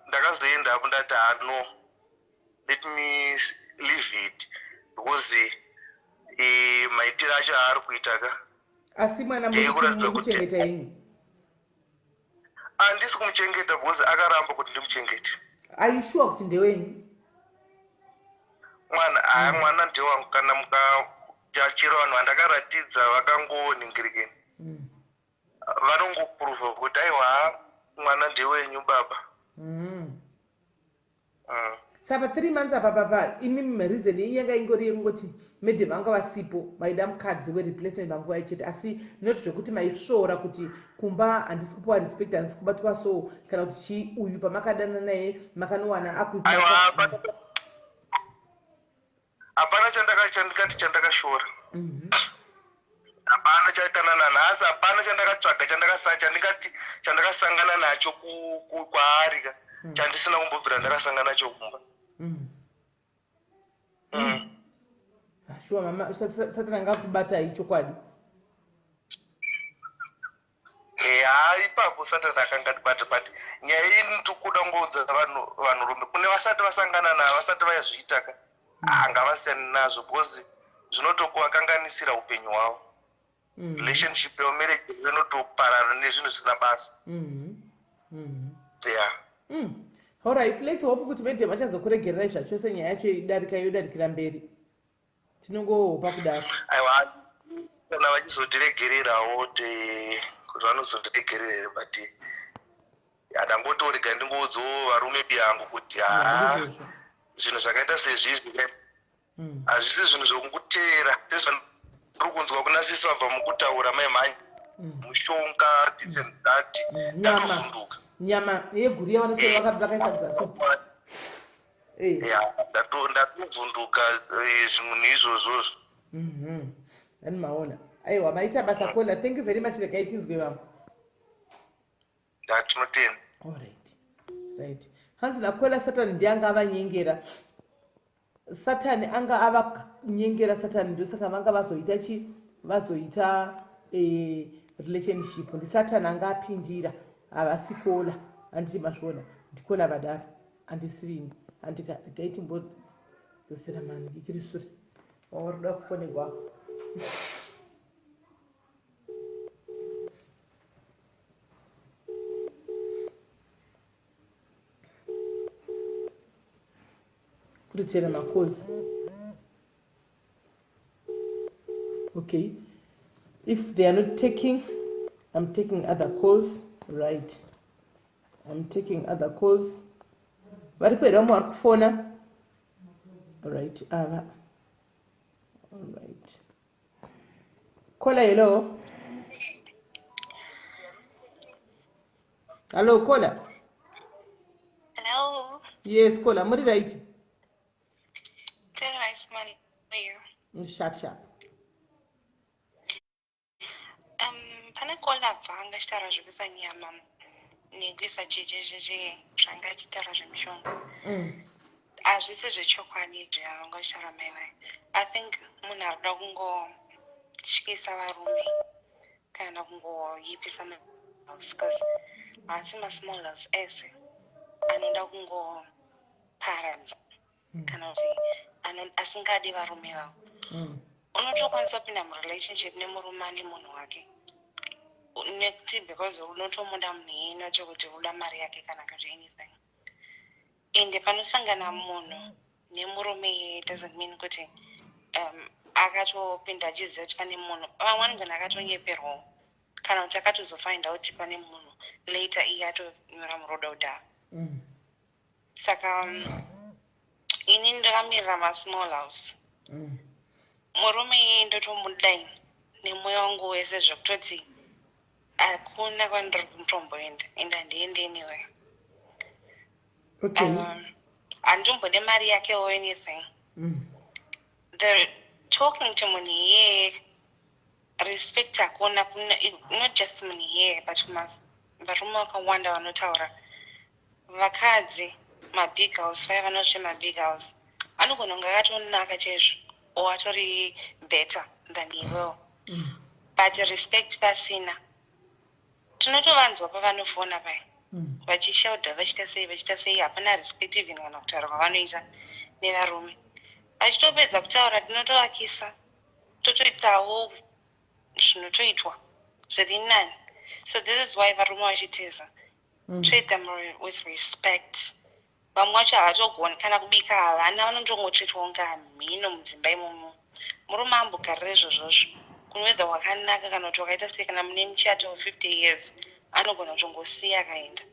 ndakazoenda apo, ndati, "Hano, let me leave it," because maitiro acho aari kuita ka. Asi mwana muri kuchengeta henyu? Handisi kumuchengeta because akaramba kuti ndimuchengete. Are you sure kuti ndewenyu? Mwana haa, mwana ndewangu. Kana mukachero vanhu vandakaratidza vakangoningirikeni, vanongoprova kuti aiwa, mwana ndewenyu baba. Saka 3 months apa papa, imi reason yenyu yanga ingori yekungoti madam vanga vasipo, maida mukadzi wereplacement panguva ichete, asi not zvekuti maisvora kuti kumba handisi kupiwa respect, handisi kubatwa so, kana kuti chii? Uyu pamakadana naye makanowana aku Hapana chandikati chandakashora. Hapana, kana nanhasi hapana chandakatsvaga chandingati chandakasangana nacho kwaari ka chandisina kumbobvira ndakasangana nacho kumba. Shuwa mama, Satani anga akubatai chokwadi. Ha, ipapo Satani akangandibata, but nyaya iyi tikuda kungoudza vanhu, vanhurume kune vasati vasangana navo, vasati vazviita ka, ngavasiyane nazvo because zvinotokuvakanganisira upenyu hwavo. Relationship yavo, marriage inotoparara nezvinhu zvisina basa. Ya. Alright, let's hope kuti madam vachazokuregererai zvachose, nyaya yacho idarika, yodarikira mberi. Tinongohopa kudaro. Aiwa, kana vachizotiregererawo, kuti vanozondiregerera here, but handangotorega ndingoudzawo varume biyangu kuti haa, zvinhu zvakaita sezvizvi hazvisi zvinhu zvokungoteera, sezvandiri kunzwa kuna sisi vabva mukutaura, mai mhanya mushonga, this and that. Ndatovhunduka. Nyama yeguriya vanoswera vakaisa kuzasi. Ya, ndatovhunduka zvinhu izvozvozvo. Ani maona, aiwa, maita basa caller, thank you very much. Regai tinzwe vamwe. Ndatinotenda. Alright, right. Hanzi nacaller, Satani ndiye anga avanyengera, Satani anga avanyengera, Satani. Ndosaka vanga vazoita chi vazoita relationship, ndisatani anga apindira, havasi caller. Handiti mazviona? Ndicaller vadaro, handisirini. Handika, regai timbodzosera manhikiri sure wauri kufonegwa. Kutotera macalls. Okay, if they are not taking, I'm taking other calls. Right, I'm taking other calls. Varipo here vamwe vari kufona? Right, ava. Alright, caller, hello, hello, caller. Hello. Yes, caller, muri right? Right, man. How are you? Sharp sharp. Pane caller bva anga achitaura zvekuisa nyama nekuisa jejejeje, zvanga achitaura zvemishonga. Hazvisi zvechokwadi zvavanga vachitaura mai vai. I think munhu ari kuda kungotyisa varume kana kungoyipisa mahouse, because haasi masmall house ese anoda kungoparadza kana kuti asingadi varume vavo. Unotokwanisa kupinda murelationship nemurume ane munhu wake nekuti because unotomuda munhu iyeye, not kuti uda mari yake kana kuti anything. Ende panosangana munhu nemurume iyeye doesn't mean kuti akatopinda achiziva kuti pane munhu. Vamwe vanogona akatonyeperwawo kana kuti akatozofind out kuti pane munhu later, iye atonyora muroda kudhara. Saka ini ndakamirira masmall house. Murume iyeye ndotomudai nemwoyo wangu wese, zvekutoti hakuna kwandiri kutomboenda, and handiendi anyway. Handitombode mari yake or anything. The talking to munhu iyeye, respect hakuna. Not just munhu iyeye, but varume vakawanda vanotaura vakadzi. Mabig house vaya vanozve mabig house anogona kunge akatonaka chaizvo or atori better than iwewo, but respect pasina. Tinotovanzwa pavanofona paya vachishaudha, vachiita sei, vachiita sei. Hapana respect, even kana kutaura kwavanoita nevarume. Vachitopedza kutaura, tinotovakisa, totoitawo zvinotoitwa zviri nani. So this is why varume vachitiza. Treat them with respect. Vamwe vacho havatogoni kana kubika, havana, vanotongotreatwa kunge mhino mudzimba imomo. Murume ambogarira izvozvozvo kunwedha wakanaka kana kuti wakaita sei, kana mune muchato 50 years, anogona kutongosiya akaenda.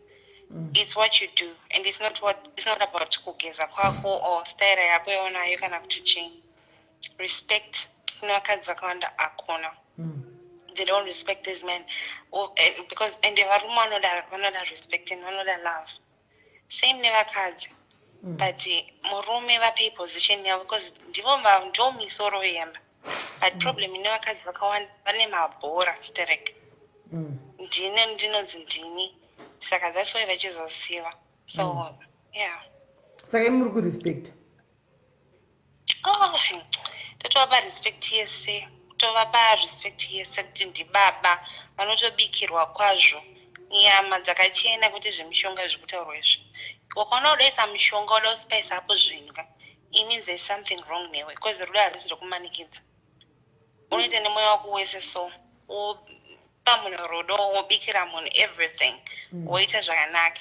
It's what you do and it's not about kugeza kwako or staira yako yaunayo kana kuti chii. Respect kune vakadzi vakawanda hakuna. They don't respect these men or, because ende varume vanoda respect and vanoda love, same nevakadzi. But murume vapei position yavo because ndivo ndo misoro yemba. But problem ine vakadzi vakawanda, vane mabhora sterek. Ndine ndinonzi ndini, saka that's why vachizosiva. So yeah. Saka imi muri kurespecta? Oh, totovapa respect yese, tovapa respect yese kuti ndibaba, vanotobikirwa kwazvo nyama dzakachena, kwete zvemishonga zviri kutaurwa izvi. Wakaona udaisa mushonga, uda kuspice apo zvinhu ka, it means there's something wrong newe, because rudo harisi rekumanikidza. Unoita nemwoyo wako wese, so wopa munhu rudo, wobikira munhu everything, woita zvakanaka.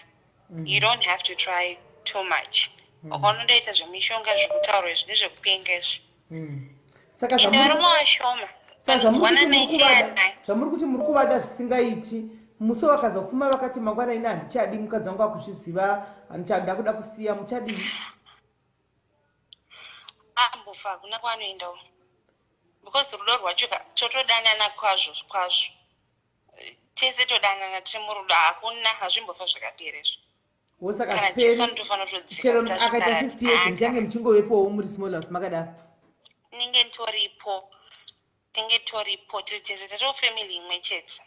You don't have to try too much. Wakaona unoita zvemishonga zviri kutaurwa izvi, ndezvekupenga izvi. Saka Ende varume vashoma. Saka Vanonzwana. Zvamuri kuti muri kuvada zvisingaiti, musi wakaza kupfuma vakati, "Mangwana ine handichadi mukadzi wangu, akuzviziva, handichada kuda kusiya," muchadii? Ambofa, hakuna kwaanoendawo, because rudo rwacho ka, totodanana kwazvo kwazvo. Tese todanana, tiri murudo, hakuna, hazvimbofa zvakapera izvo. Wo saka Kana zviperi. Jesu anotofanira kutodzika Chero kuti akaita asvika 50 years, muchange muchingovepowo muri small house makadaro? Tinenge toripo, tinenge toripo tiri tese, tatoo family imwe chete.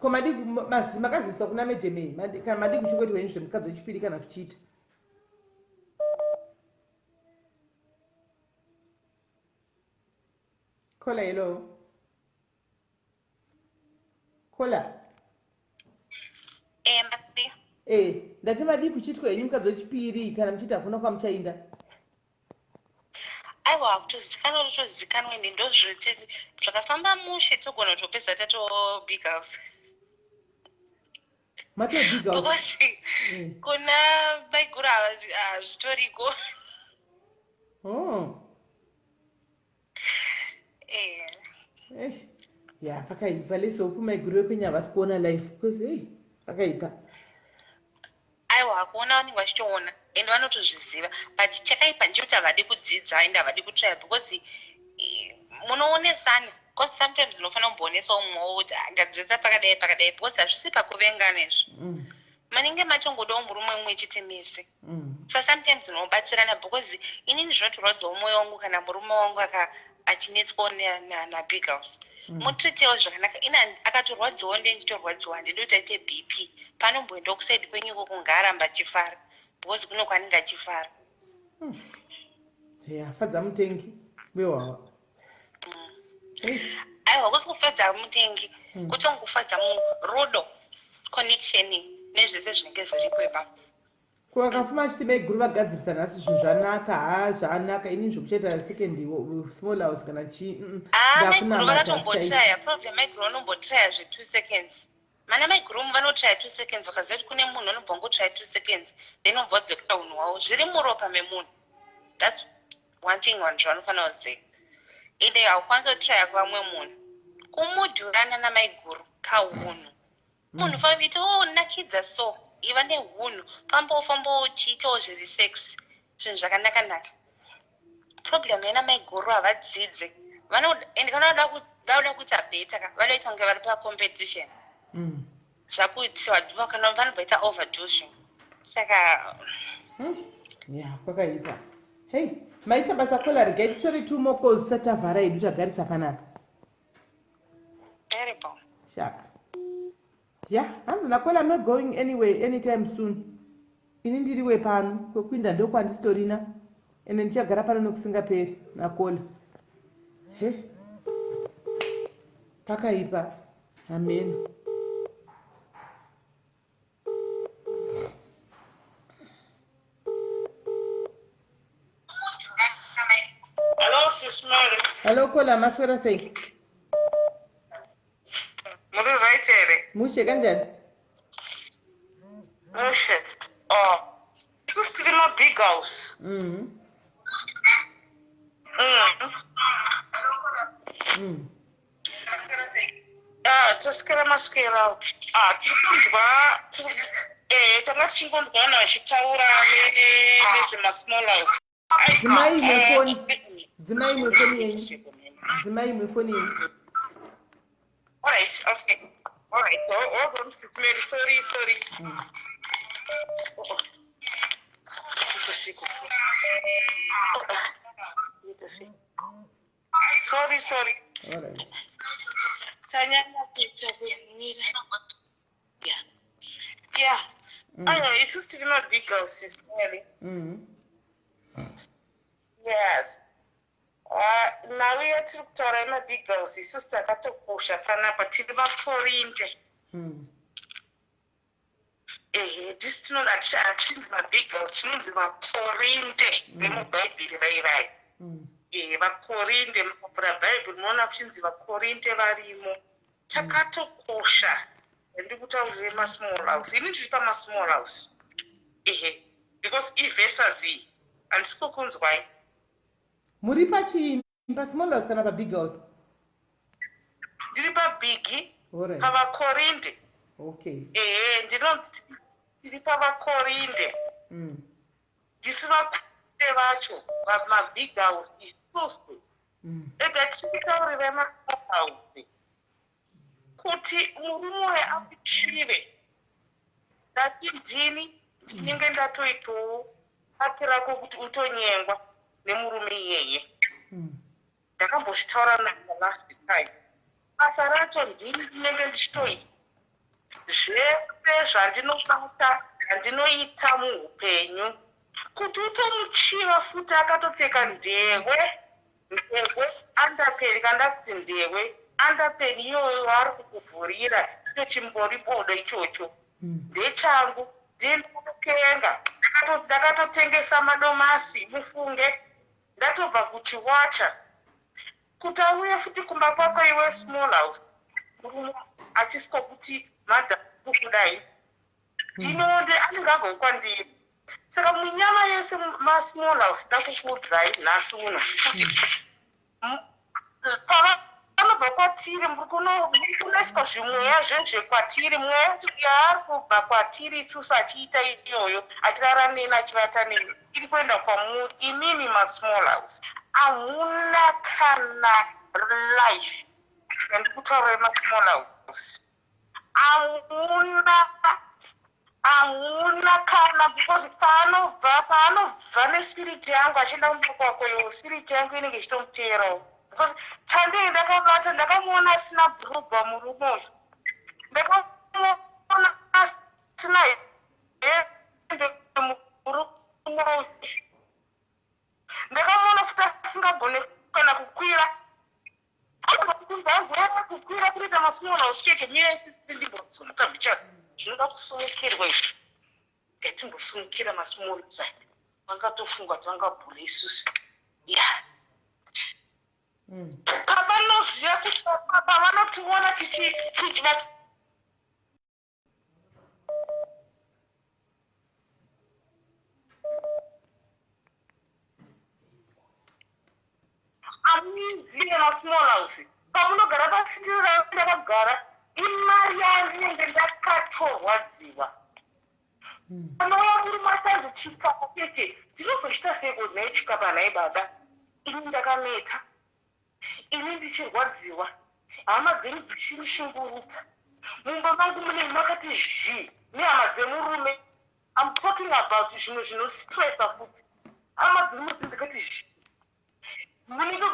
Ko madi makaziswa kuna medhemei? Kana madi kuchingoitwa henyu zvemukadzi wechipiri kana zvichiita? Caller, hello, caller. Masi. Ndati madii kuchiitwa henyu mukadzi wechipiri kana muchiita hakuna kwamuchainda? Aiwa, kutozikanwa totozikanwa, ende ndozvoti zvakafamba mushe, togona kutopedza tatoo big house. Matoo big house? Because kuna maiguru hazvitoriko. Oh. Eish, ya, pakaipa. Let's hope maiguru vekwenyu havasi kuona life, because ei, pakaipa. Aiwa, kuona vanenge vachitoona ende vanotozviziva, but chakaipa ndechekuti havadi kudzidza ende havadi kutraya, because munoonesana, because sometimes unofanira kumboonesawo mumwewo kuti, "Ah, gadzirisa pakadai pakadai," because hazvisi pakuvengana izvo. Manenge matongodawo murume mumwe chete mese. So sometimes unobatsirana, because inini zvinotorwadzawo mwoyo wangu kana murume wangu achinetswawo nabig house. Mutreatewo zvakanaka. Ina akatorwadziwawo, ndiye ndichitorwadziwa, handidi kuti aite BP. Panomboendawo kuside kwenyu ikoko, ngaaramba achifara, because kuno kwaanenge achifara. Ya, fadza mutengi wehwawa. Aiwa, kusi kufadza mutengi. Kutongofadza murudo, connection nezvese zvinenge zviripo ipapo. Ko vakafuma achiti maiguru vagadzirisa nhasi zvinhu zvanaka, ha, zvanaka, inini zvokuchaita second small house kana chii? Ah, maiguru Ndakunamata. vakatombotraya. Problem, maiguru vanombotraya zve2 seconds. Mana maiguru vanotraya 2 seconds, vakaziva kuti kune munhu anobva ngotraya 2 seconds, then obva wadzokera unhu hwavo. Zviri muropa memunhu. That's one thing vanhu zvavanofanira kuziva. Ende haukwanisi kutraya kuvamwe munhu kumudhurana namaiguru kahunhu. Munhu famiti onakidza, so iva nehunhu, fambawo fambawo uchiitawo zviri sex, zvinhu zvakanaka-naka. Problem yana maiguru, havadzidze. Ende kana vauda kuita better ka, vanoita kunge vari pacompetition. Zvakuitiwa kana vanomboita overdo zvinhu, saka Ya, kwakaipa. Hei, maita basa, caller. Regai titore two more calls tisati tavhara hedu, tagarisa panapa. Terrible. Sharp. Ya, hanzi nacaller, I'm not going anyway anytime soon. Ini ndiri wepano, kwekuinda ndokwandisitorina, ende ndichagara pano nokusingaperi nakola. He, pakaipa, hameno. Hello, Sis Mary. Hello, Kola, maswera sei? Muri right here? Mushe kanjani? Mushe. Oh. Isusu tiri mabig house. Ah, toswera maswera. Ah, tiri kunzwa tanga tichingonzwa vanhu vachitaura nezvemasmall house. Dzimai imwe foni. Dzimai imwe foni yenyu. Dzimai imwe foni yenyu. All right, okay. All right. Hold on, Sis Mary. Sorry, sorry. Oh. Sorry, sorry. All right. Tanyanya kuita kumira. Yeah. Yeah. Aiwa, isusu tiri mabig house, Sis Mary. Yes. Ah, nhau yatiri kutaura yemabig house, isusu takatokosha panapa, tiri vakorinde. Ehe, tisi hatichinzi mabig house, tinonzi vakorinde vemubhaibheri vaivai. Ehe, vakorinde, mukavhura bhaibheri munoona kuchinzi vakorinde varimo. Takatokosha. Ndikutaurire masmall house, ini ndiri pamasmall house. Ehe, because iversus iyi handisi kukunzwai. Muri pachii, pasmall house kana pabig house? Ndiri pabig. All right. Pavakorinde. Ehe, ndinonzi tiri pavakorinde. Ndisi vakorinde vacho mabig house isusu. Ega tiri masmall house kuti murume uyu akuchive, ndati ndini ndinenge ndatoitawo paki rako kuti utonyengwa nemurume iyeye. Ndakambozvitaura naye last time. Basa racho ndini ndinenge ndichitoita zvese zvandinobata, zvandinoita muupenyu, kuti utomuchiva futi akatopfeka ndewe, ndewe underpen, kanda kuti ndewe underpen iyoyo waari kukuvhurira, icho chimbori bodo ichocho ndechangu, ndiye ndakatotenga. Ndakatotengesa madomasi, mufunge, ndatobva kuchiwacha kuti auye futi kumba kwako iwe small house, murume achisiko kuti madha kudai ndinonde anenge abva kwandiri. Saka munyama yese masmall house, ndakukuudzai nhasi uno kuti pavanobva kwatiri, muri kunoiswa zvimweya zvezvekwatiri. Mweya yaari kubva kwatiri isusu achiita iyoyo, achirara neni, achivata neni, iri kuenda kwamuri imimi masmall house. Hamuna kana life. Yandikutaura masmall house, hamuna, hamuna kana, because paanobva nespirit yangu achienda kumba kwako iwo, spirit yangu inenge ichitomuteerawo, because chandei ndakabata, ndakamuona asina bhurugwa murume uyu, ndakamuona asina hembe murume uyu, ndakamuona futi asingagone kana kukwira, kukwira kunoita masmall house chete. Mira sisi, ndimbosumuka mbichana, zvinoda kusumukirwa izvi, ngatimbosumukira masmall house aya. Vangatofunga kuti vangabhura isusu ya pavanoziva kuti pavanotiona tichi amuzive masmall house pamunogara pasitira ndakagara, imari yandinenge ndakatorwadziwa. Panouya murume asanzi chikapa chete, ndinozochita sei kuti nhai chikapa, nhai baba, ini ndakaneta, ini ndichirwadziwa, hama dzenyu dzichindishungurudza, mumba mangu mune makati zhi nehama dzemurume. I'm talking about zvimwe zvinostressa futi, hama dziri dzikati zhi, munenge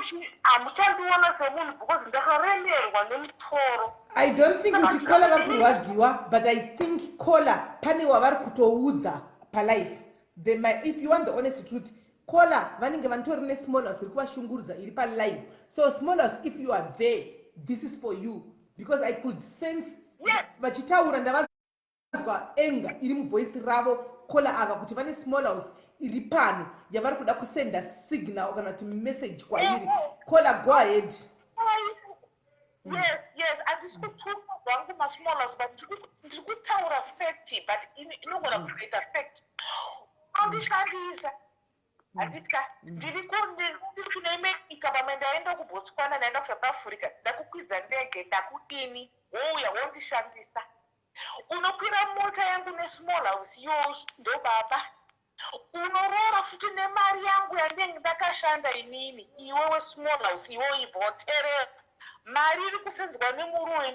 hamuchandiona semunhu because ndakaremerwa nemutoro. I don't think kuti kola vari kurwadziwa, but I think kola pane wavari kutoudza. palife. If you want the honest truth, caller vanenge vanitori nesmall house iri kuvashungurudza iri palife. So small house, if you are there, this is for you, because I could sense vachitaura, ndavanzwa anger iri muvoice ravo, caller ava, kuti vane small house iri pano yavari kuda kusenda signal kana kuti message kwairi. Caller, go ahead. Yes, handisi kutuka zvangu masmall house, but ndiri kutaura fact, but inogona kucreata fact. Andishandisa, handitya. Ndiri kune imwe nyika, pamwe ndaenda kuBotswana, ndaenda kuSouth Africa, ndakukwidza ndege, ndakudini, wouya wondishandisa. Unokwira mota yangu nesmall house iyoyo, ndo baba. Unoroora futi nemari yangu yandenge ndakashanda inini. Iwe wesmall house, iwe ibvoterera mari iri kusenzwa nemurume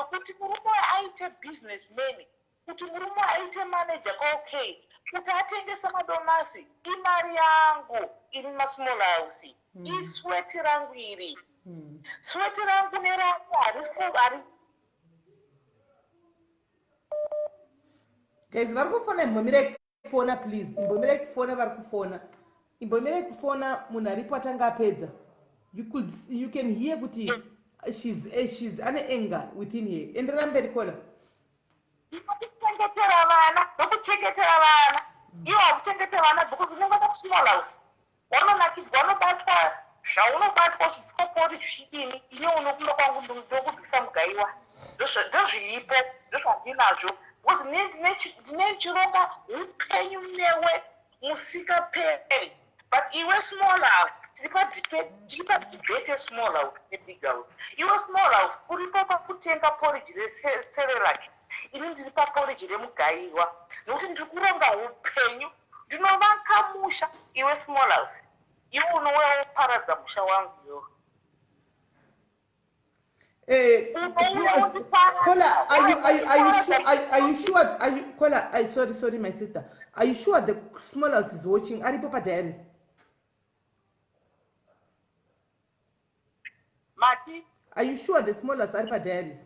kuti murume aite businessman, kuti murume aite manager kwaOK, kuti atengese madomasi, imari yangu iri masmall house. Isweti rangu iri, sweti rangu nerangu hari. Guys, vari kufona, imbomirai kufona please, imbomirai kufona. Vari kufona, imbomirai kufona. Munhu aripo atanga apedza. You can hear kuti she's ane anger within her. Enderera mberi, caller. Nokuchengetera vana, nokuchengetera vana. Iwo hakuchengete vana because unenge kusmall house, wanonakidzwa, unobatwa zvaunobatwa, zvisikopori zvichidini. Ini unokumba kwangu ndokubvisa mugaiwa. Ndozviripo, ndozvandinazvo, because ndine chironga upenyu newe musikaperi. But iwe small house, tiri padebate small house nebig house. Iwe small house uripo pakutenga porridge reCerelac, ini ndiri paporridge remugaiwa, nokuti ndiri kuronga upenyu, ndinovaka musha. Iwe small house, iwe unouya woparadza musha wangu iwe. Caller, are you sure? Are you sure? Are you caller? I sorry, sorry, my sister. Are you sure the small house is watching? Aripo pa diaries. Mati? Are you sure the small house ari pa diaries?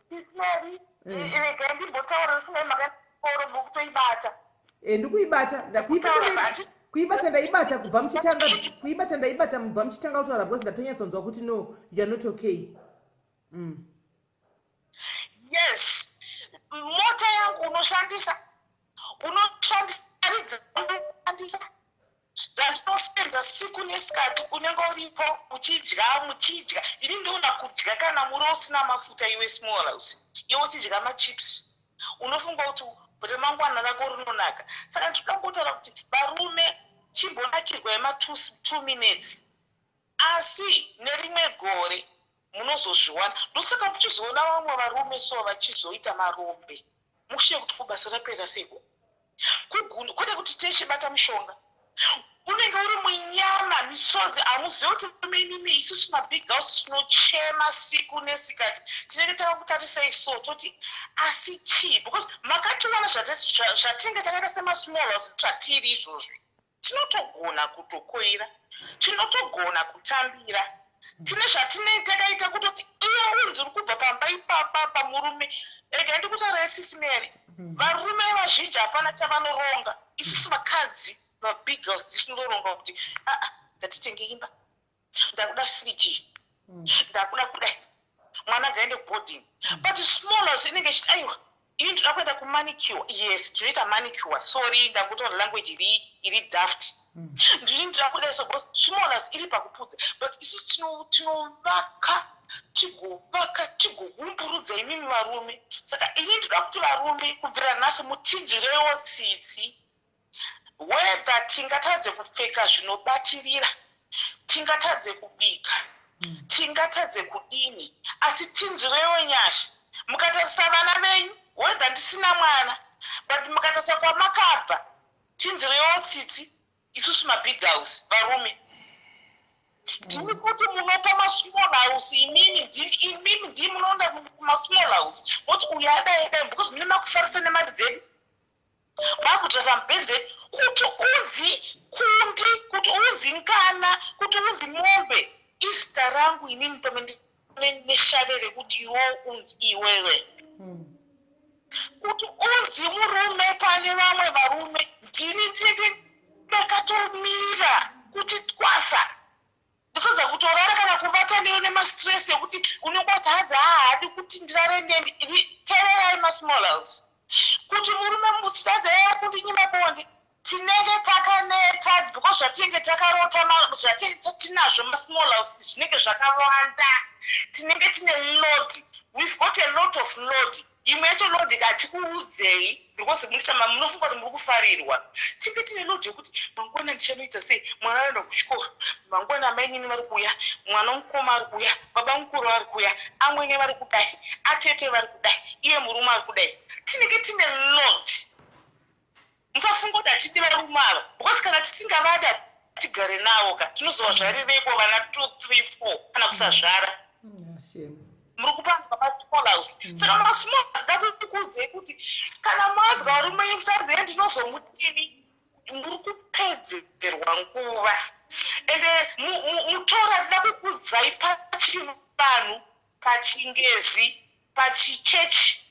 Sis Mary, regai ndimbotaura ndisingai makatoro mukutoibata. Ndikuibata, kuibata ndaibata kubva muchitanga, kuibata ndaibata mubva muchitanga kutaura, because ndatonyatsonzwa kuti no, you are not okay. Yes, mota yangu unoshandisa, unoshandisa mari dzandoshandisa, dzandinosenza siku nesikati. Unenge uripo uchidya, muchidya. Ini ndoona kudya kana muri usina mafuta. Iwe small house, iwe uchidya machips, unofunga kuti remangwana rako rinonaka. Saka ndinoda kutaura kuti varume, chimbonakirwa ema 2 minutes, asi nerimwe gore munozozviwana. Ndosaka muchizoona vamwe varume so vachizoita marombe mushe, kuti kubasa rapera seko, kwete kuti teshibata mushonga, unenge uri munyama, misodzi. Hamuzivi kuti varume imimi, isusu mabig house tinochema siku nesikati. Tinenge takakutarisai so, toti asi chii? Because makationa zvatinenge takaita semasmall house zvatiri izvozvi. Tinotogona kutokoira, tinotogona kutambira, tine zvatinenge takaita kutoti iye unzi uri kubva pamba ipapa pamurume. Regai ndikutaura, Sis Mary, varume vazhinji hapana chavanoronga. Isusu vakadzi mabig house tisinoronga kuti aa, ngatitenge imba, ndakuda friji, ndakuda kudai, mwana ngaende kuboarding. But small house inenge ichiti, aiwa, ini ndoda kuenda kumanicure. Yes, tinoita manicure. Sorry, ndakutaura language iri daft. Ndini ndoda kudai. So because small house iri pakupudza, but isu tinovaka, tigovaka, tigoumburudza imimi varume. Saka ini ndoda kuti varume, kubvira nhasi, mutinzwirewo tsitsi. Whether tingatadze kupfeka zvinobatirira, tingatadze kubika, tingatadze kudini, asi tinzwirewo nyasha. Mukatarisa vana venyu, whether ndisina mwana, but mukatarisa kwamakabva, tinzwirewo tsitsi isusu mabig house varume. Ndimi kuti munopa masmall house imimi, imimi ndimi munoenda kumasmall house moti uyu adai adai, because mune makufarisa nemari dzedu, makutsvaka mubhenzi edu, kuti unzi kundi, kuti unzi ngana, kuti unzi mombe. Izita rangu inini pamwe neshave rekuti iwe unzi iwewe. Kuti unzi murume pane vamwe varume, ndini ndinenge ndakatomira kuti twasa, kutadza kutorara kana kuvata neyo nemastress ekuti unongoti hanzi haadi kuti ndirare nemi. Teererai, masmall house, kuti murume musitadza kundinyima bonde, tinenge takaneta because zvatinenge takarota, zvatinazvo masmall house zvinenge zvakawanda. Tinenge tine load, we've got a lot of load. Imwe yacho load hatikuudzei because munochama munofunga kuti muri kufarirwa. Tinge tine load yekuti mangwana ndichanoita sei, mwana anoenda kuchikoro mangwana, amainini vari kuuya, mwana mukoma ari kuuya, baba mukuru vari kuuya, amwene vari kudai, atete vari kudai, iye murume ari kudai. Tinenge tine load. Musafunga kuti hatidi varume ava, because kana tisingavada tigare navo ka, tinozovazvarireko vana 2, 3, 4 kana kusazvara. Muri kupanzwa, masmall house? Saka masmall house, ndakukuudzei kuti kana manzwa varume musanzee ndinozomutini, muri kupedzerwa nguva. Ende mutora tida kukudzai pachivanhu, pachingezi, pachichechi.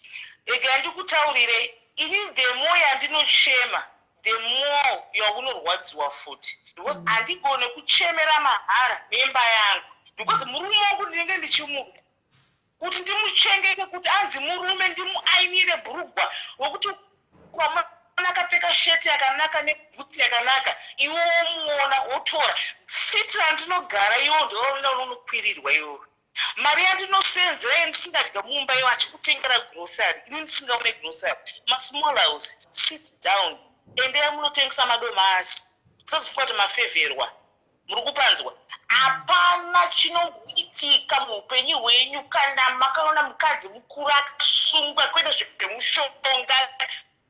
Regai ndikutaurirei, ini the more yandinochema, the more yaunorwadziwa futi, because handigone kuchemera mahara nemba yangu, because murume wangu ndinenge ndichimuda kuti ndimuchengete, kuti anzi murume, ndimuainire bhurugwa wekuti kwamana akapfeka sheti yakanaka nebhutsi yakanaka, iwe womuona wotora siti randinogara, iwo ndoona unonokwirirwa iwewe. Mari yandinosenzera yandisingadya mumba, iwo achikutengera grocery, ini ndisingaone grocery. Masmall house, sit down, endei munotengesa madomasi, musazofunga kuti mafevherwa. Muri kupanzwa? Hapana chinomboitika muupenyu hwenyu kana makaona mukadzi mukuru akasungwa, kwete zvemushonga,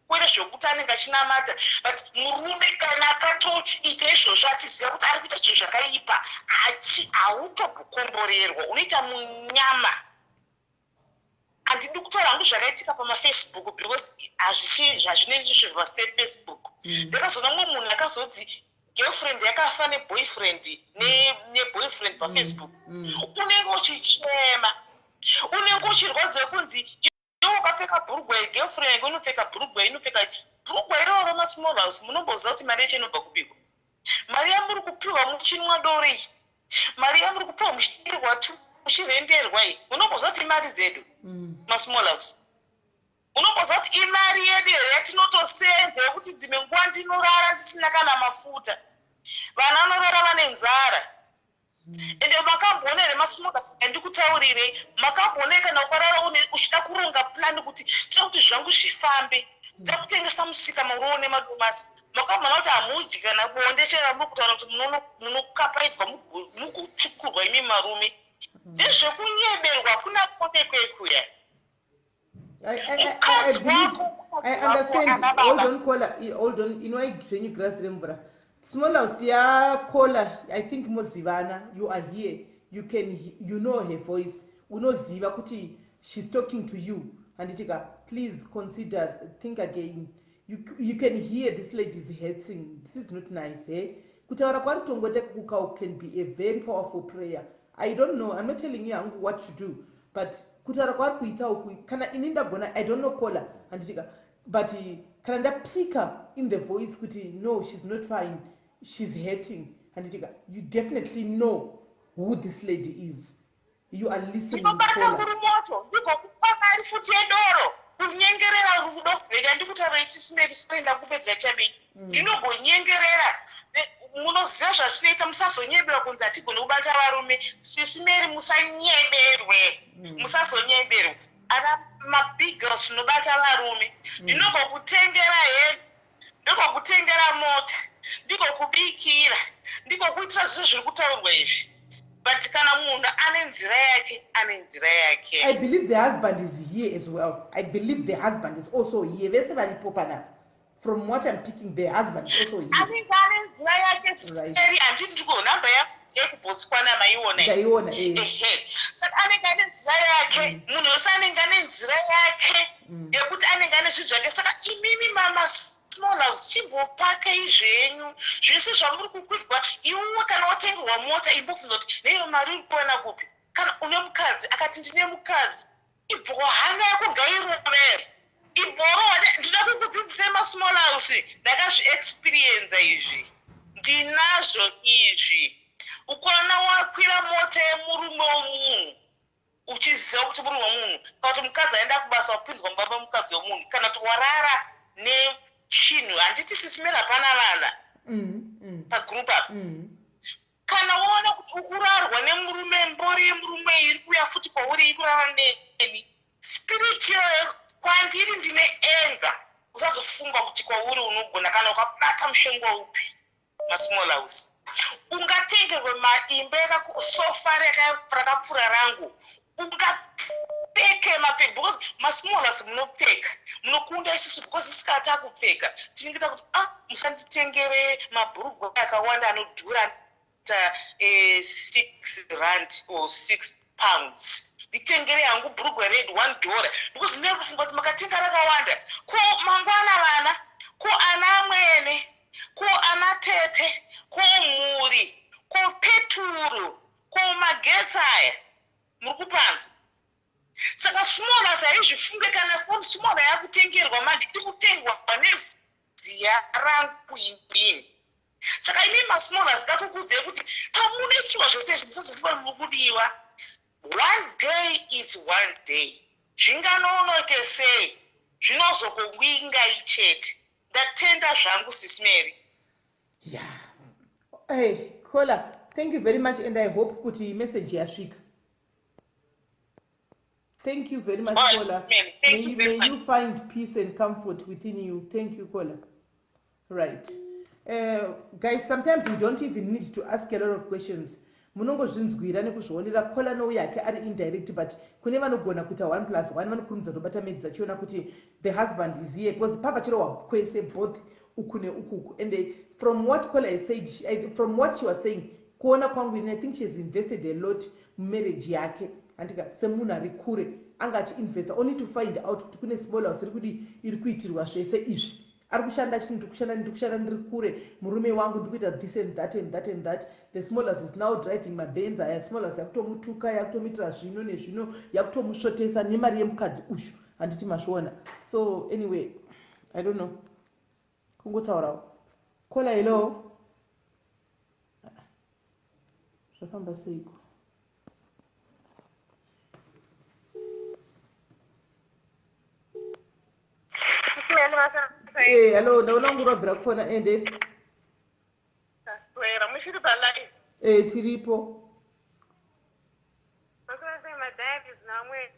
kwete zvekuti anenge achinamata, but murume kana akatoita izvozvo achiziva kuti ari kuita zvinhu zvakaipa, hautombokomborerwa, unoita munyama. Handidi kutaura hangu zvakaitika pamafacebook because hazvisi zvazvinei zvezva sefacebook. Ndakazoona mumwe munhu akazodzi girlfriend yakafa neboyfriend, neboyfriend pafacebook. Unenge uchichema, unenge uchirwadziwa kunzi iwe ukapfeka bhurugwa yegirlfriend yako inopfeka bhurugwa, inopfeka bhurugwa iroro. Masmall house, munomboziva kuti mari yacho inobva kupiko? Mari yamuri kupiwa muchinwa doro iyi, mari yamuri kupiwa muchidirwa, muchirenderwa iyi, munomboziva kuti imari dzedu? Masmall house, unomboziva kuti imari yedu here yatinotosenza, yekuti dzimwe nguva ndinorara ndisina kana mafuta, vana vanorara vane nzara? Ende makamboona here, masmall house, andikutaurirei, makamboona kana ukarara uchida kuronga plan kuti toda kuti zvangu zvifambe, ndoda kutengesa musika muriwo nemadomasi, makamboona kuti hamudyi kana bonde chero muri kutaura kuti munokapaidzwa mugochukurwa imi marume? Ndezvekunyeberwa, kuna bonde kwekuya. I understand. Hold on, caller. Hold on. Inwai zvenyu grasi remvura. Small house yacaller, I think mozivana. You are here. You can, you know her voice. Unoziva kuti she's talking to you. Handitika, please consider, think again. You can hear this lady is hurting. This is not nice, eh? Kutaura kwari tongoita kukukau can be a very powerful prayer. I don't know. I'm not telling you hangu what to do. But kutaura kwaari kuita uku, kana ini ndagona, I don't know caller, handitika, but kana ndapika in the voice kuti no, she's not fine, she's hurting, handitika, you definitely know who this lady is. You are listening. Ndinobata murume wacho, ndigokupa mari futi yedoro, kunyengerera rudo. Rega ndikutaura isisimeri, soenda kupedza chamei. Ndinogonyengerera. Munoziva zvazvinoita. Musazonyeberwa kunzi hatigoni kubata varume. Sisimeri, musanyeberwe. Musazonyeberwa. Ana mabig girls tinobata varume. Ndinogokutengera hembe, ndogokutengera mota, ndigokubikira, ndigokuitira zvese zviri kutaurwa izvi, but kana munhu ane nzira yake, ane nzira yake. I believe the husband is here as well. I believe the husband is also here. Vese varipo panapa. From what I'm picking, the husband is also here. Anenge ane nzira yake. Seri handiti ndiko nhamba yekuBotswana maiona? Ndaiona, eh. Ehe, saka anenge ane nzira yake. Munhu wese anenge ane nzira yake yekuti anenge ane zvinhu zvake. Saka imimi mama small house, chimbopakei zvenyu zvese zvamuri kukwidzwa. Iwewe kana watengerwa mota, imbobvunza kuti neiyo mari uri kuwana kupi. Kana une mukadzi akati ndine mukadzi, ibvo hana yako ngairove. Ibhorowa ndinoda kukudzidzisai masmall house. Ndakazviexperienza izvi, ndinazvo izvi. Ukaona wakwira mota yemurume womunhu uchiziva kuti murume wemunhu, kana kuti mukadzi aenda kubasa, wapinzwa mumba memukadzi wemunhu, kana kuti warara nechinhu, handiti Sis Mary hapana vana pagroup apa? Kana waona kuti ukurarwa nemurume, mbori yemurume iri kuuya futi kwauri, iri kurara neni, spirit iyoyo kwandiri ndine anger. Usazofunga kuti kwauri unogona. Kana ukabata mushonga upi, masmall house, ungatengerwe maimba, sofa rakapfuura rangu, ungapfeke mapfeke, because masmall house munopfeka, munokunda isusu, because isusu kana takupfeka tinenge takuti, "Ah, musanditengere mabhurugwa akawanda anodhura, ta R6 or £6. Nditengere hangu bhurugwa red $1," because ndinenge kufunga kuti makatenga rakawanda, ko mangwana vana, ko ana amwene, ko ana tete, ko mhuri, ko peturu, ko magetsi aya muri kupanzwa. Saka small house haizvifunge. Kana foni small yakutengerwa manje, iri kutengwa neziya rangu inini. Saka imi masmall house, ndakukudzei kuti pamunoitirwa zvose izvi, musazofunga muri kudiwa. One day, it's one day, zvinganonoke sei, zvinozokowingai chete. Ndatenda zvangu, Sis Mary. Yeah, hey caller, thank you very much, and I hope kuti message yasvika. Thank you very much. All right, caller. Sis Mary, thank May you you, very may much. you find peace and comfort within you. Thank you, caller. Right, guys, sometimes we don't even need to ask a lot of questions. Munongozvinzwira nekuzvionera. Caller nouyo yake ari indirect, but kune vanogona kuita one plus one vanokurumidza kutobata medzi achiona kuti the husband is here, because papachirohwa kwese, both uku neukuku. And from what caller has said, from what she was saying, kuona kwangu ini, I think she has invested a lot mumarriage yake, handika? Semunhu ari kure anga achiinvesta, only to find out kuti kune small house iri kudi, iri kuitirwa zvese izvi. Ari kushanda achiti, "Ndiri kushanda, ndiri kushanda, ndiri kure, murume wangu, ndiri kuita this and that and that and that." The small house is now driving maBenz aya. Small house yakutomutuka, yakutomuitira zvino nezvino, yakutomusvotesa nemari yemukadzi uyu, handiti mazviona? So anyway, I don't know, kungotaurawo. Caller, hello, zvafamba seiko? Hello, ndaona kunge urabvira kufona ende. Taswera, muchiri palive? Tiripo. Maswera sei madiaries namwe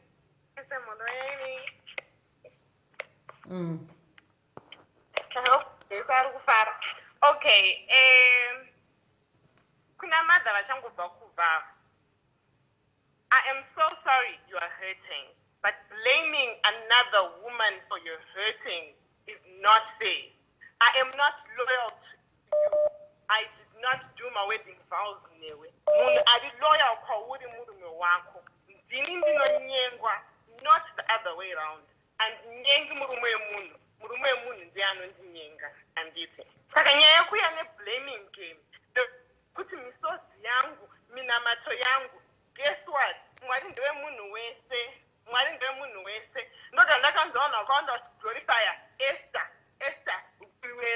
ese munoeni? I hope Jesu ari kufara. Okay, kuna mother vachangobva kubva, I am so sorry you are hurting, but blaming another woman for your hurting is not fair. I am not loyal to you. I did not do my wedding vows newe. Munhu ari loyal kwauri murume wako. Ndini ndinonyengwa, not the other way round. Handinyengi murume wemunhu, murume wemunhu ndiye anondinyenga, handiti? Saka nyaya yekuuya neblaming game, kuti misodzi yangu, minamato yangu, guess what? Mwari ndewemunhu wese, Mwari ndewemunhu wese. Ndoga ndakanzwa vanhu vakawanda vachiglorifya Esther, Esther,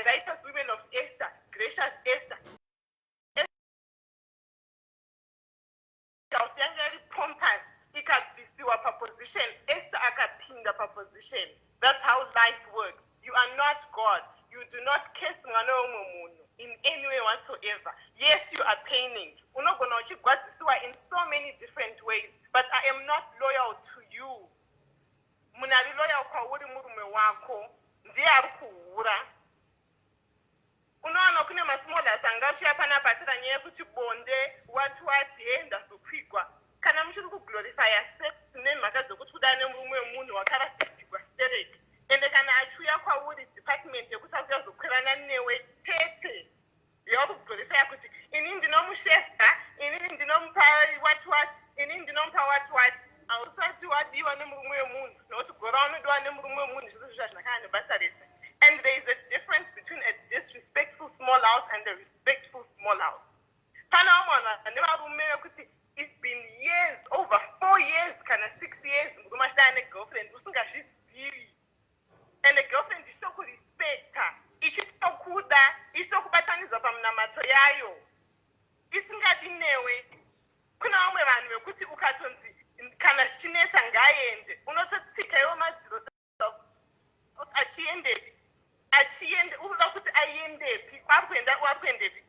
righteous women of Esther, gracious Esther. House yanga iri pompous, ikabvisiwa paposition, Esther akapinda paposition. That's how life works. You are not God. You do not curse mwana wemumwe munhu in any way whatsoever. Yes, you are paining, unogona uchigwadzisiwa in so many different ways, but I am not loyal to you. Munhu ari loyal kwauri murume wako, ndiye ari kuhura. Unowana kune masmall house anga achiuya panapa achira nyaya yekuti bonde, what what, he ndazokwigwa. Kana muchiri kuglorifya sex nemhaka dzekuti kuda nemurume wemunhu, wakarasidzigwa stereki. Ende kana achiuya kwauri, department yekuti akuyazokwirana newe chete yakuglorifya kuti inini ndinomushevha, inini ndinomupa what what, inini ndinomupa what what, hausati wadiwa nemurume wemunhu, nokuti gora unodiwa nemurume wemunhu, zvese zvo hazvina kana nebasa rese. And there is a difference between a disrespectful small house and a respectful small house. Pana vamwe vanhu vane varume vekuti it's been years, over 4 years kana 6 years, murume achidana negirlfriend usingazvizivi. yayo isingadi newe. Kuna vamwe vanhu vekuti ukatonzi kana zvichinetsa ngaende, unototsika iwo madziro achiendepi, achiende, unoda kuti aendepi, kwaari kuenda, wari kuendepi?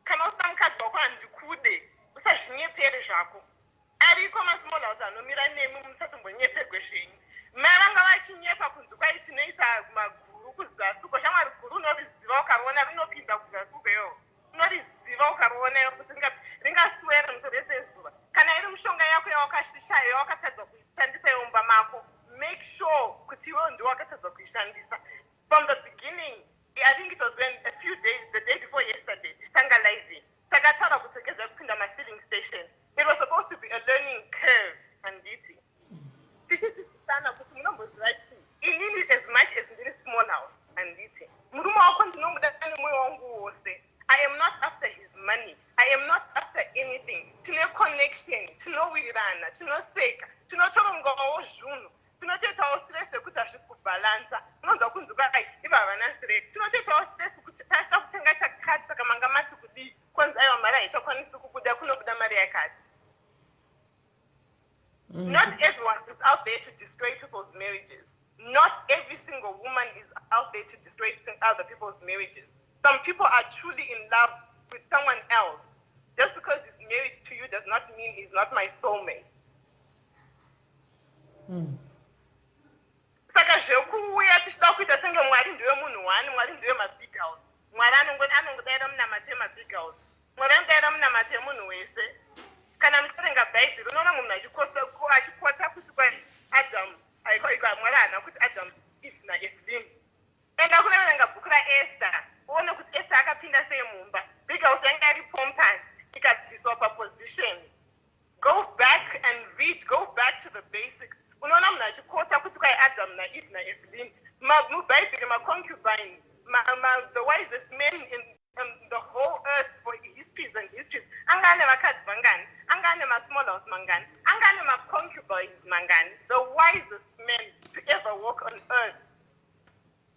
Kana usina mukadzi wako handikude, usazvinyepere zvako. Ariko masmall house anomira nemi, musatombonyepegwe zvenyu. Mai vanga vachinyepa kunzi kwai tinoisa maguru kuzasi. Shamwari, guru unoriziva ukariona rinopinda kuzasi ukweyo, unoriziva ukariona kuti ringaswera musoro sezuva. Kana iri mishonga yako yawakashaya, yawakatadza kuishandisa yomba mako, make sure kuti iwewo ndiwo wakatadza kuishandisa from the beginning. I think it was when a few days, the day before yesterday, tichitanga live, takataura kuti regedzai kupinda mafilling station. It was supposed to be a learning curve, handiti? Tichidzidzisana kuti munomboziva chii, inini as much as ndiri small house, handiti, murume wako ndinomuda nemwoyo wangu wose. I am not after his money, I am not after anything. Tine connection, tinowirirana, tinoseka, tinotorongawo zvinhu, tinotoitawo stress yekuti hazvisi kubhalansa. Unonzwa kunzi kwai iva havana stress. Tinotoitawo stress kuti tasida kutenga chakati, saka manga mati kudii? Kwanzi aiwa, mari haichakwanisi kubuda, kunobuda mari yakati. Not everyone is out there to destroy people's marriages. Not every single woman is out there to destroy other people's marriages. Some people are truly in love with someone else. Just because he's married to you does not mean he's not my soulmate. Saka zvekuuya tichida kuita senge Mwari ndiwe munhu wani, Mwari ndiwe mabig house, Mwari anongodaira munamato emabig house, Mwari anodaira munamato emunhu wese. Kana muchiverenga Bhaibheri, unoona munhu achiquota kuti kwai Adamu, Mwari haana kuti Adamu, Eve naEvelyn. Enda kunoverenga bhuku raEsther uone kuti Esther akapinda sei mumba. Big house yanga iri pompous, ikabviswa paposition. Go back and read, go back to the basics. Unoona munhu achiquota kuti kwai Adam naEve naEvelyn. MuBhaibheri, maconcubines, the wisest men in the whole earth for histories and histories, anga ane vakadzi vangani? Anga ane masmall house mangani? Anga ane maconcubines mangani? The wisest men to ever walk on earth.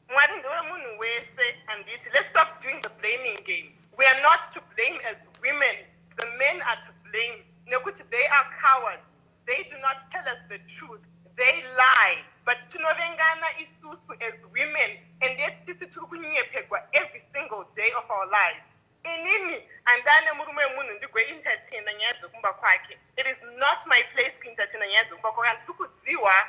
Mwari ndewemunhu wese, handiti? Let's stop doing the blaming game. We are not to blame as women. The men are to blame nekuti they are cowards. They do not tell us the truth, they lie. But tinovengana isusu as women, and yet tisi tiri kunyepegwa every single day of our lives. Inini handane murume wemunhu ndigoentertaina nyaya dzekumba kwake. It is not my place kuentertaina nyaya dzekumba kwake. Handisi kudziwa,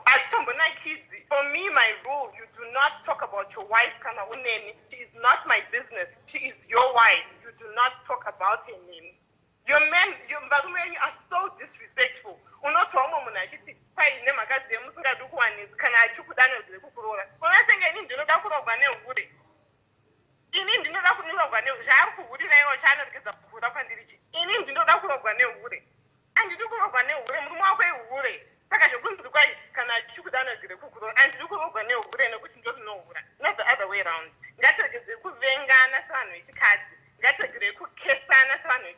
hazvitombonakidzi. For me, my rule, you do not talk about your wife kana uneni. She is not my business. She is your wife. You do not talk about her name. Your men, varume venyu are so disrespectful. Unotwa umwe munhu achiti kwai nemhaka dzemusingadi kuwanisi, kana achikuda anozive kukuroora. Unasenge ini ndinoda kurogwa nehure? Ini ndinoda kurogwa nehure? Zvaari kuhurira iwo, chaanoregedza kuhura kwandiri chi? Ini ndinoda kurogwa nehure? Handidi kurogwa nehure. Murume wako ihure. Saka zvokunzi kwai kana achikuda anozive kukuroora, handidi kurogwa nehure nekuti ndorinohura, not the other way round. Ngatiregedzei kuvengana sevanhu vechikadzi, ngatiregerei kukesana sevanhu,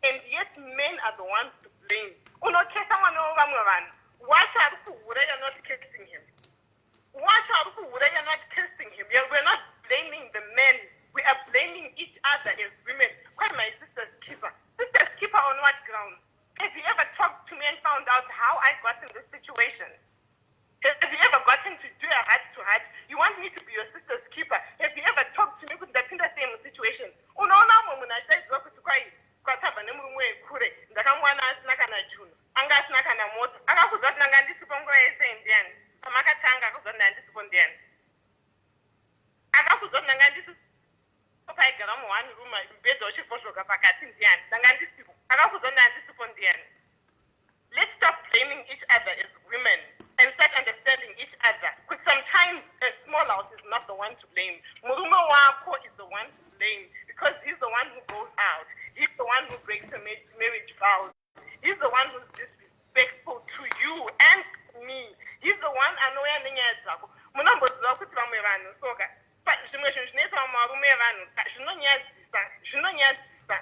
and yet men are the ones to blame. Unokesa mwana wevamwe vanhu wacho ari kuhura, you're not cursing him. Wacho ari kuhura, you're not cursing him. We're not blaming the men, we are blaming each other as women. Quite my sister's keeper. Sister's keeper on what ground? Have you ever talked to me and found out how I got in this situation? Have you ever gotten to do a heart to heart? You want me to be your sister's keeper. Have you ever talked to me kuti ndapinda sei musituation? Unoona umwe munhu achidaidzwa kuti kwai kwatabva nemurume wekure, ndakamuwana asina kana chunhu, anga asina kana mota. Akakudza kuti ndanga ndisipo nguva yese ndiani? Pamakatanga akakudza kuti ndandisipo ndiani? Akakudza kuti ndanga ndisipo paigara muone room, mubhedha uchivhozvoka pakati ndiani? Ndanga ndisipo. Akakudza kuti ndandisipo ndiani? Let's stop blaming each other as women and start understanding each other, because sometimes a small house is not the one to blame. Murume wako is the one to blame because he's the one who goes out, he's the one who breaks the marriage vows, he's the one who's disrespectful to you and me, he's the one anouya nenyaya dzako. Munomboziva kuti vamwe vanhu soka, zvimwe zvinhu zvinoita vamwe varume vevanhu zvinonyadzisa, zvinonyadzisa.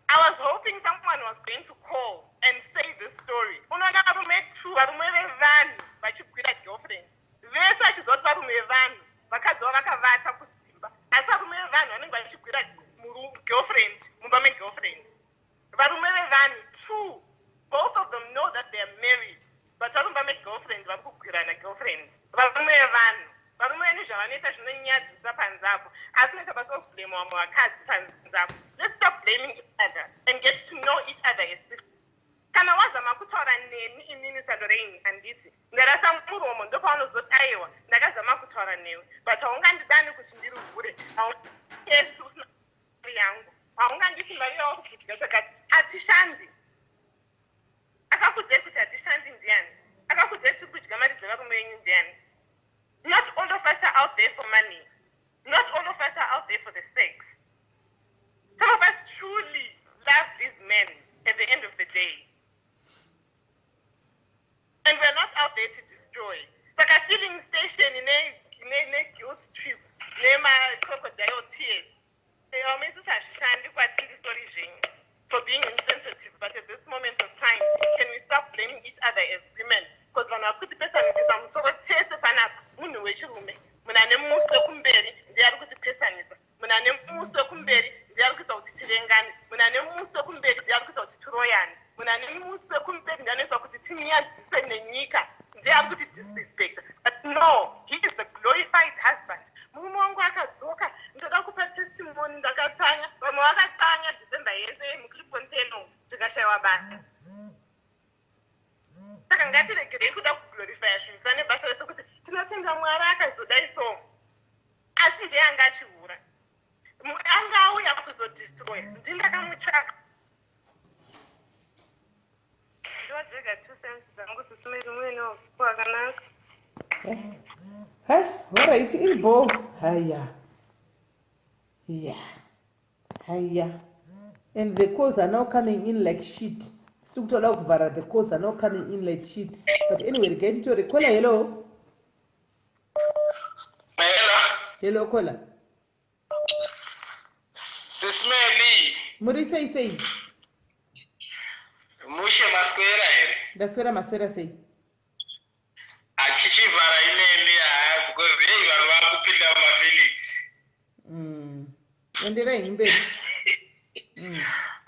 I was hoping someone was going to call and say this story. Unoona varume two, varume vevanhu vachigwira girlfriend. Vese vachiziva kuti varume vevanhu. Vakadzi vavo vakavata kudzimba, asi varume vevanhu vanenge vachigwira girlfriend mumba megirlfriend. Varume vevanhu two, both of them know that they are married, but vari mumba megirlfriend, vari kugwirana girlfriend. Varume vevanhu, varume venu zvavanoita zvinonyadzisa panze apo, asi noita basa rekublame vamwe vakadzi panze apo. Let's stop blaming each other and get to know each other as sisters. Kana wazama kutaura neni inini saLorraine, handiti ndarasa muromo, ndopaunozoti, "Aiwa, ndakazama kutaura newe, but haungandidani kuti ndiri hure." Haungesi usina mari yangu, haungandisi mari yauri kudya chakati. Hatishandi. Akakudzai kuti hatishandi ndiani? Akakudzai tiri kudya mari dzevarume venyu ndiani? Not all of us are out there for money. Not all of us are out there for the sex. Some of us truly love these men at the end of the day, and we're not out there to destroy. Saka filling station ne-guilt trip nema-crocodile tears, isusu hazvishandi kwatiri. Sorry zvenyu for being insensitive, but at this moment of time, can we stop blaming each other as women? Because vanhu vari kutipesanisa musoro tese panapa. Munhu wechirume, munhu ane muswe kumberi, ndiye ari kutipesanisa. Munhu ane muswe kumberi ndiye ari kuita kuti tirengane. Munhu ane muswe kumberi ndiye ari kuita kuti tiroyane. Munhu ane muswe kumberi ndiye anoita kuti tinyadzise nenyika, ndiye ari kuti disrespecta. But no, he is the glorified husband. "Murume wangu akadzoka, ndoda kupa testimony, ndakatsanya." Vamwe vakatsanya December yese muCliffontaine, zvikashayiwa basa. Saka ngatiregerei kuda kuglorifya zvinhu pane basa rese kuti tinotenda Mwari akazodai. So asi ndiye anga achihura, anga auya kuzodestroya, ndindakamutsvaka. Ndowadzega 2 cents dzangu, Sis Melly, muine usiku wakanaka. Hai, alright, iribo. Haya, yeah, haya, and the calls are now coming in like shit. Siri kutoda kuvhara. The calls are now coming in like shit, but anyway, regai titore caller. Hello? Hello. Hello, caller. Sis Melly. Muri sei sei? Mushe, maswera here? Ndaswera, maswera sei? Achichivhara inene haya, because hei, vanhu vakupinda mumafeelings. Enderai mberi.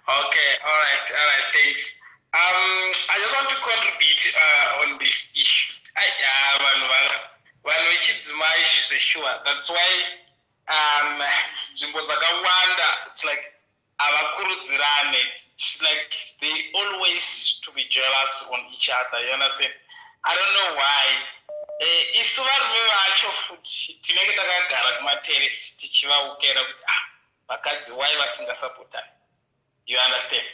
Okay, all right, thanks. I just want to contribute on this issue. Vanhu vanhu vechidzimai zvesure, that's why nzvimbo dzakawanda, it's like havakurudzirane. It's like they always to be jealous on each other, you understand? I don't know why. Isu varume vacho futi tinenge takagara kumateresi tichivaukera kuti, ah, vakadzi why vasingasapotani, you understand?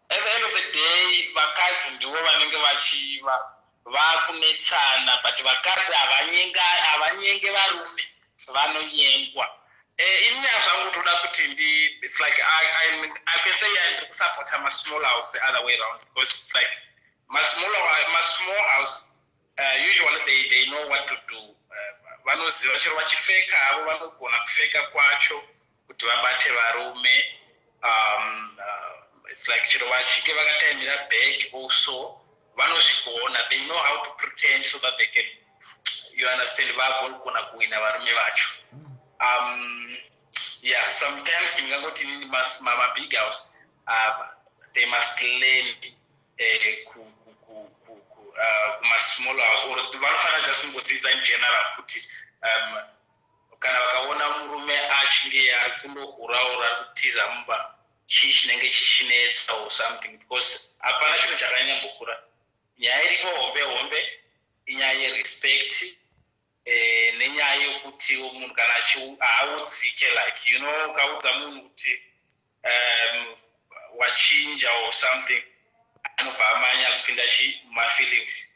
At the end of the day, vakadzi ndivo vanenge vachiva vakunetsana, but vakadzi havanyenge varume, vanonyengwa. Ini zvangu toda kuti ndi it's like I can say ndiri kusapota masmall house the other way round, because it's like masmall house, usually they know what to do. Vanoziva chero vachifeka havo, vanogona kufeka kwacho kuti vabate varume. It's like chero vachinge vakataimira bag also, vanozvigona. They know how to pretend so that they can, you understand, vagogona kuwina varume vacho. Yeah, sometimes ndingangoti nini mabig house, they must learn kumasmall house, or vanofanira just kungodzidza in general kuti kana vakaona murume achinge ari kundohura or ari kutiza mumba, chii chinenge chichinetsa or something, because hapana chinhu chakanyambokura. Nyaya iripo hombe hombe inyaya yerespect, nenyaya yekutiwo munhu kana haaudzike, like ukaudza munhu kuti wachinja or something, anobva amanya kupinda chi mumafeelings.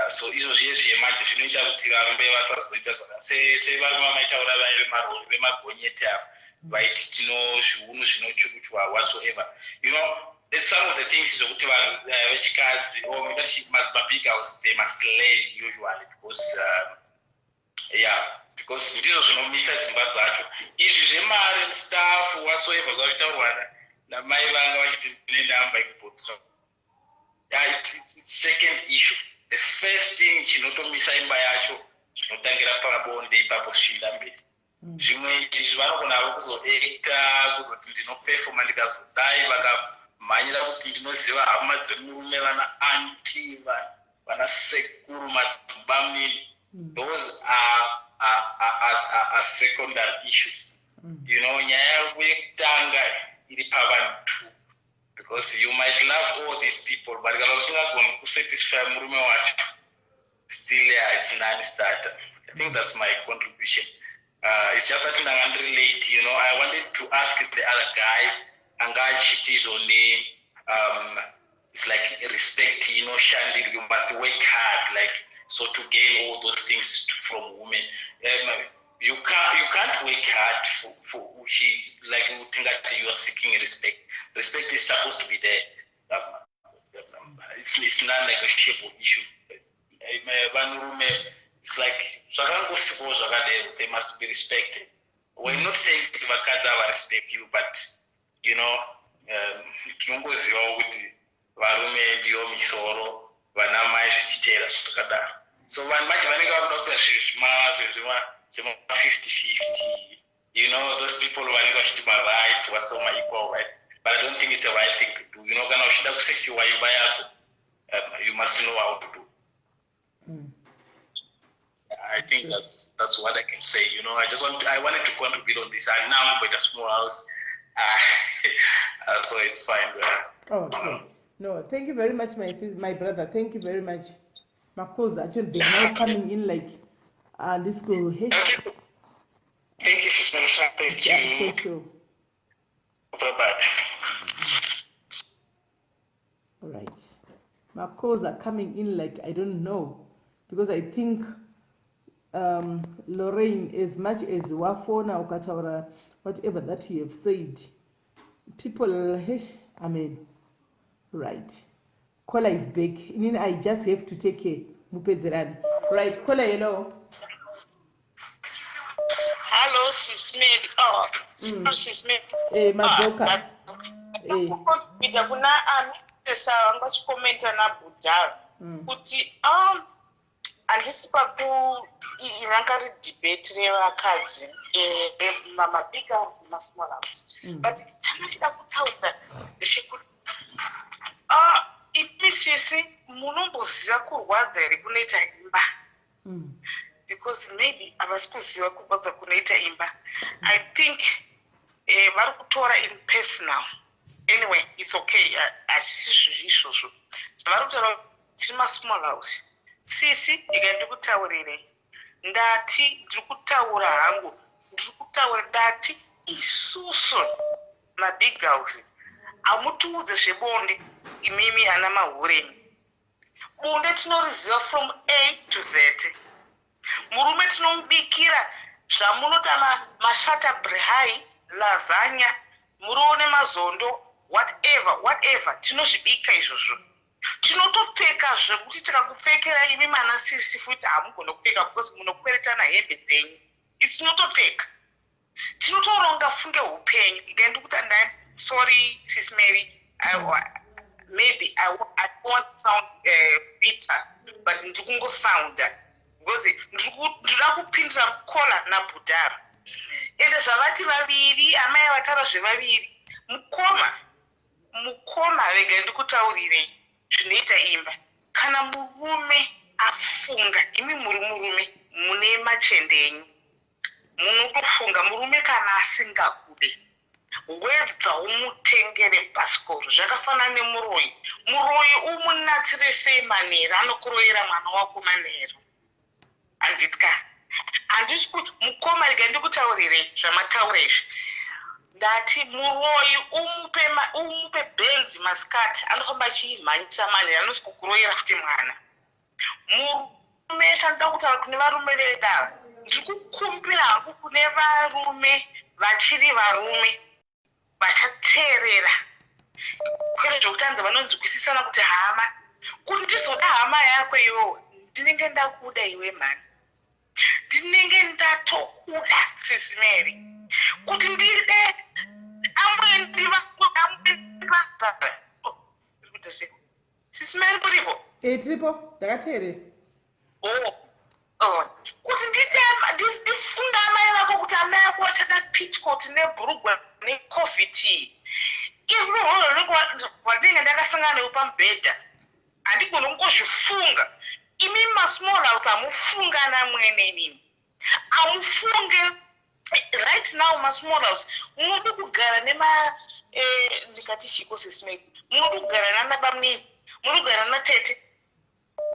So izvo zviye zviye manje zvinoita kuti varume vasazoita zvaka sevarume vamaitaura vaya vemarori, vemagonyeti ava, vaiti tino zviunu zvinochukuchwa, whatsoever. It's some of the things zvokuti vanhu vechikadzi or mabig house, they must learn usually, because yeah, because ndizvo zvinomisa dzimba dzacho izvi zvemari and stuff, whatsoever, zvazvitaurwa namai vanga vachiti ndine namba yekuBotswana. Yeah, it's second issue. The first thing chinotomisa imba yacho Zvinotangira pabonde ipapo zvichienda mberi. Zvimwe izvi vanogona havo kuzoacta, kuzoti ndinopefoma, ndikazodai, vakamhanyira kuti ndinoziva hama dzemurume, vana aunty, vana sekuru, madzibamini. Those are secondary issues. Nyaya yavo yekutanga iri pavanhu two, because you might love all these people, but kana usingagoni kusatisfy murume wacho, still, yeah, it's non-starter. I think that's my contribution. It's just that ndanga ndiri late. I wanted to ask the other guy anga achiti izvoni, it's like respect inoshandirwa, you must work hard, like, so to gain all those things from women. You can't work hard for uchi, like, tingati you are seeking respect. Respect is supposed to be there. It's not negotiable issue. Vanhurume, it's like zvakangosikwawo zvakadero, they must be respected. We're not saying kuti vakadzi havarespect you, but tinongozivawo kuti varume ndiyo misoro, vana mai zvichiteera zvakadaro. So vanhu manje vanenge vakuda kuita zvema 50 50, those people vanenge vachiti marights wasoma, equal right, but I don't think it's a right thing to do. Kana uchida kusecure imba yako, you must know how to do. I think that's what I can say. I wanted to contribute on this. And now with a small house, so it's fine. Okay. No, thank you very much, my sis, my brother. Thank you very much. Of course, actually, they're now coming in like, this go. Hey. Thank you, Sister Melissa. Thank you. Yeah, sure. Bye bye. All right. My calls are coming in like I don't know, because I think Lorraine, as much as wafona ukataura whatever that you have said, people, hey, I mean, right. Caller is back. Inini, I just have to take a mupedzerani. Right, caller, hello. Hello, Sis Mary. Oh, Sis Mary. Eh, madzoka. Eh. Kuita kuna Mr. vanga vachikomenta naBhudhara kuti handisi paku ranga ridebate revakadzi, mabig house nemasmall house, but tanga chida kutaura ndechekuti imi sisi munomboziva kurwadza here kunoita imba? Because maybe havasi kuziva kurwadza kunoita imba. I think vari kutora in personal. Anyway, it's okay, hazvisi zviri izvozvo zvavari kutaura. Tiri masmall house, sisi, ika ndikutaurirei. Ndati ndiri kutaura hangu, ndiri kutaura, ndati isusu mabig house hamutiudze zvebonde imimi ana mahureni. Bonde tinoriziva from A to Z. Murume tinomubikira zvamunota, mashata brihai, lasagna, muriwo nemazondo, whatever whatever, tinozvibika izvozvo. Tinotopfeka zvekuti tikakupfekera imi mana sisi futi hamugone kupfeka because munokweretana hembe dzenyu. Isi tinotopfeka, tinotoronga funge upenyu. Ikaendikuti ndai, sorry, Sis Mary, maybe I won't sound bitter, but ndiri kungosounda because ndinoda kupindira mukola nabhudhara. Ende zvavati vaviri, amai vataura zvevaviri, mukoma, mukoma, rega ndikutaurirei zvinoita imba. Kana murume afunga, imi muri murume mune machende enyu, munotofunga. Murume kana asingakude, wedza umutengere bhasikoro, zvakafanana nemuroyi. Muroyi umunatsire sei manheru, anokuroyera mwana wako manheru, handitya, handisi kuti mukoma, rega ndikutaurirei zvamataura izvi. Ndati muroyi umupe bhenzi masikati, anofamba achimhanyisa manheru, anosi kukuroyera futi mwana. Murume, chandoda kutaura kune varume vedava, ndiri kukumbira hangu kune varume vachiri varume vachateerera, kwete zvokutanza vanonzwisisana kuti hama, kuti ndizoda hama yako iwewo, ndinenge ndakuda iwe mhani, ndinenge ndatokuda, Sis Mary. Kuti ndide amwendi vangu, amwendi, Sis Mary, muripo? E, tiripo, ndakateerera. Oh. Petticoat nebhurugwa necovid iyi, irwo rwandinenge ndakasangana newo pamubhedha, handigoni kungozvifunga. Imi masmall house hamufungana mwene, inini hamufunge. Right now masmall house munodi kugara nema ndikati chiko, Sis Mary, munodi kugara nanabamnini, munodi kugara natete.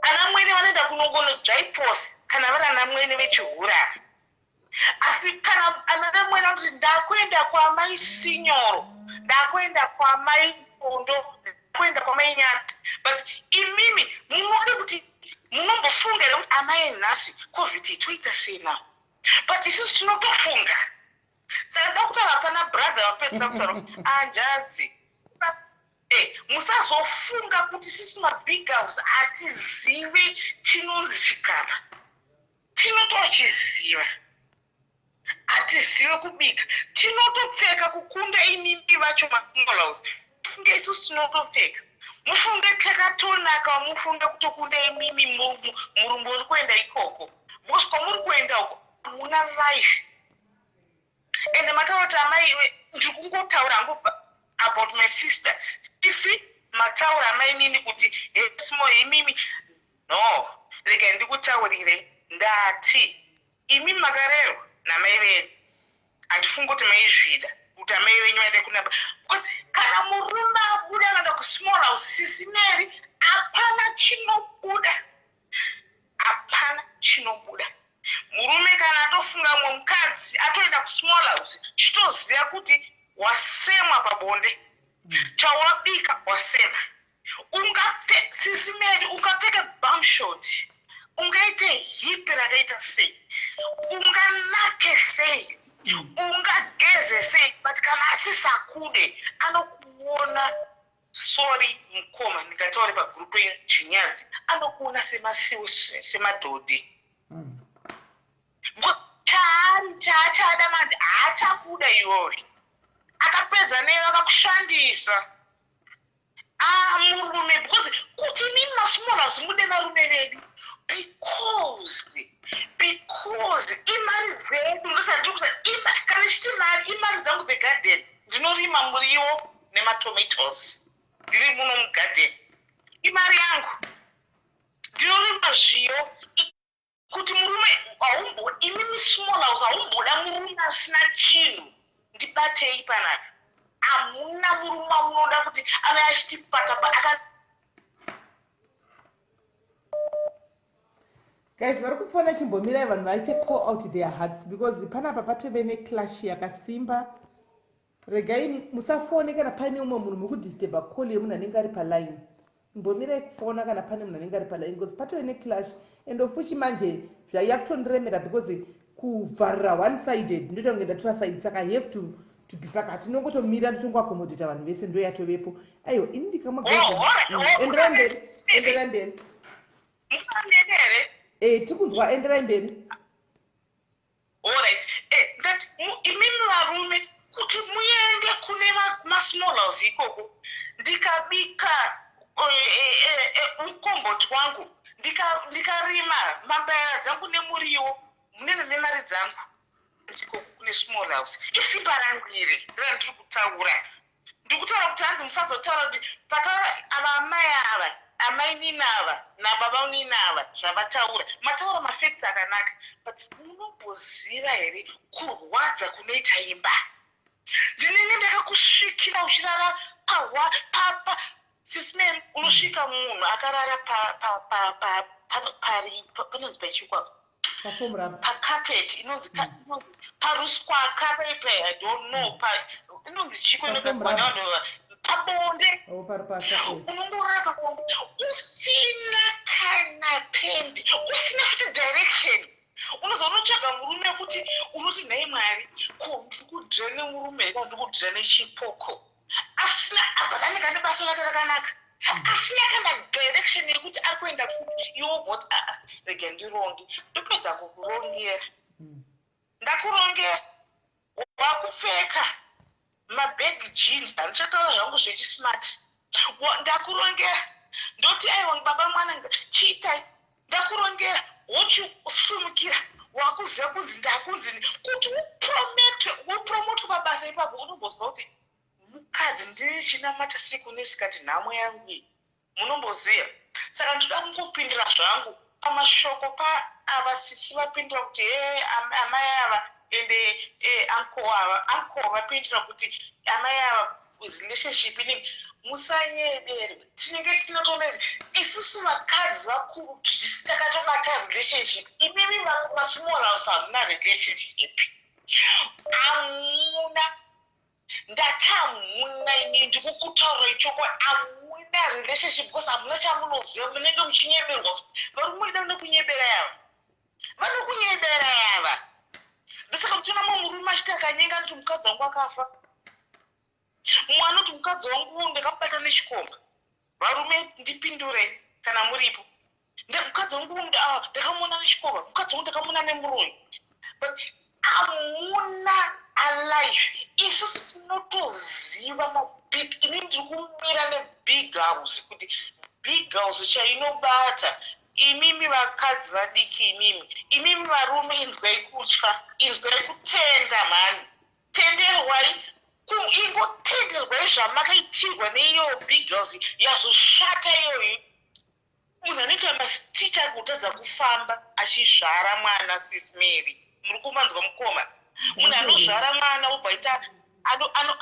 Ana mwene vanoenda kunongonodzvaiposi kana vari ana mwene vechihurara, asi kana ana mwene vanoti, "Ndakuenda kwamai Sinyoro, ndakuenda kwamai Kondo, ndakuenda kwamai Nyati." But imimi munode kuti munombofunga here kuti amai nhasi COVID toita sei now? But isusu tinotofunga. Saka nda kutaura pana brother vapedzisa kutaura, anjadzi, musazofunga kuti sisi mabig house hatizivi chinonzi chikara. Tinotochiziva. Hatizive kubika, tinotopfeka kukunda imimi vacho masmall house. Funge isusu tinotopfeka, mufunge takatonaka, mufunge kutokunda imimi murumbo uri kuenda ikoko, because kwamuri kuenda uko hamuna life. Ende mataura kuti amai, ndiri kungotaura hangu about my sister. Sisi, mataura amainini kuti hesmo imimi. No, regai ndikutaurire. Ndati imi makarerwa namai venyu, handifungi kuti maizvida kuti amai venyu vaende kuna, because kana murume abuda akaenda kusmall house, Sisi Mary, hapana chinobuda, hapana chinobuda. Murume kana atofunga mumwe mukadzi atoenda kusmall house, chitoziva kuti wasemwa pabonde, chawabika wasema. Ungapfe, Sisi Mary, ungapfeke bumshort, ungaite hip rakaita sei, unganake sei, ungageze sei, but kana asisakude anokuona, sorry mukoma, ndingataure pagurupu yechinyadzi, anokuona semasiwo, semadhodhi. Chaari chaachada manje haachakuda iwewe. Akapedza newe, akakushandisa murume, because kuti imimi masmall house mude varume vedu because imari dzedu. Ndosati kusa, kana ichiti mari, imari dzangu dzegadheni. Ndinorima muriwo nematomatoes, ndiri muno mugadheni, imari yangu. Ndinorima zviyo. Kuti murume haumbo, imimi small house haumboda murume asina chinhu. Ndibatei panapa, hamuna murume amunoda kuti ave achitipata aka. Guys, vari kufona, chimbomirai vanhu vaite pour out their hearts, because panapa patove neclash yakasimba. Regai, musafone kana paine umwe munhu. Muri kudisturba call yemunhu anenge ari paline. Imbomirai kufona kana pane munhu anenge ari paline, because patove neclash. And ofuchi manje zvayakutondiremera, because kuvharira one sided ndoita kunge ndatora side, saka I have to be pakati. Nongotomira nditongoaccommodata vanhu vese, ndo yatovepo. Aiwa, ini ndikamwa. Enderai mberi, enderai mberi. Musanene here? Tikunzwa, enderai mberi. Alright, ndati imimi varume kuti muende kune masmall house ikoko, ndikabika mukomboti wangu, ndikarima mambayara dzangu nemuriwo, munene nemari dzangu ikoko kune small house. Isimba rangu iri randiri kutaura. Ndiri kutaura kuti hanzi musazotaura kuti pataura ava amai ava, amai nini ava nababa nini ava, zvavataura, mataura mafacts akanaka, but munomboziva here kurwadza kunoita imba? Ndinenge ndakakusvikira uchirara pahwa papa. Sisi Mary, unosvika munhu akarara panonzi paichikwa Pafoam rubber. Pacarpet inonzi paruswaka paipa, I don't know, inonzi chiko inogadzirwa Pafoam. nevanhu pabonde. O parupasa. Unongorara pabonde usina kana pendi, usina futi direction. Unoza unotsvaga murume kuti unoti, "Nhai Mwari, ko ndiri kudhira nemurume here kana ndiri kudhira nechipoko?" Asina, but anenge ane basa rake rakanaka, asina kana direction yekuti ari kuenda kupi. Iwe wobva aa, rega ndironge. Ndopedza kukurongera, ndakurongera, wakupfeka mabag jeans, handichataura zvangu zvechismart. Ndakurongera, ndoti, "Aiwa baba mwana, chiitai." Ndakurongera, wochisimukira, wakuziva kunzi ndakunzi kuti upromote. ndichinamata siku nesikati nhamo yangu iyi munomboziva. Saka ndinoda kungopindura zvangu pamashoko paava sisi vapindura kuti he amai ava ende anko ava anko vapindura kuti amai ava relationship inini musanyeberwe tinenge tinotone isusu vakadzi vakuru takatobata relationship imimi masmall house hamuna relationship hamuna ndati hamuna ini ndikukutaura chokwadi hamuna relationship because hamuna chamunoziva munenge muchinyeberwa varume ida nekunyebera yava vanokunyebera yava ndosaka muchiona mumwe murume achiti akanyenga anoti mukadzi wangu akafa mumwe anoti mukadzi wangu ndakamubata nechikomba varume ndipindurei kana muripo mukadzi wangu ah, ndakamuona nechikomba mukadzi wangu ndakamuona nemuroyi but hamuna alife isusu tinotoziva mabig ini ndiri kumira nebig house kuti big house chainobata imimi vakadzi vadiki imimi imimi varume inzwai kutya inzwai kutenda mhani tenderwai ingotenderwai zvamakaitirwa neiyo big house yazoshata iyoyi munhu anoita masticha ari kutadza kufamba achizvara mwana sis Mary muri kumanzwa mukoma munhu anozvara mwana wobva aita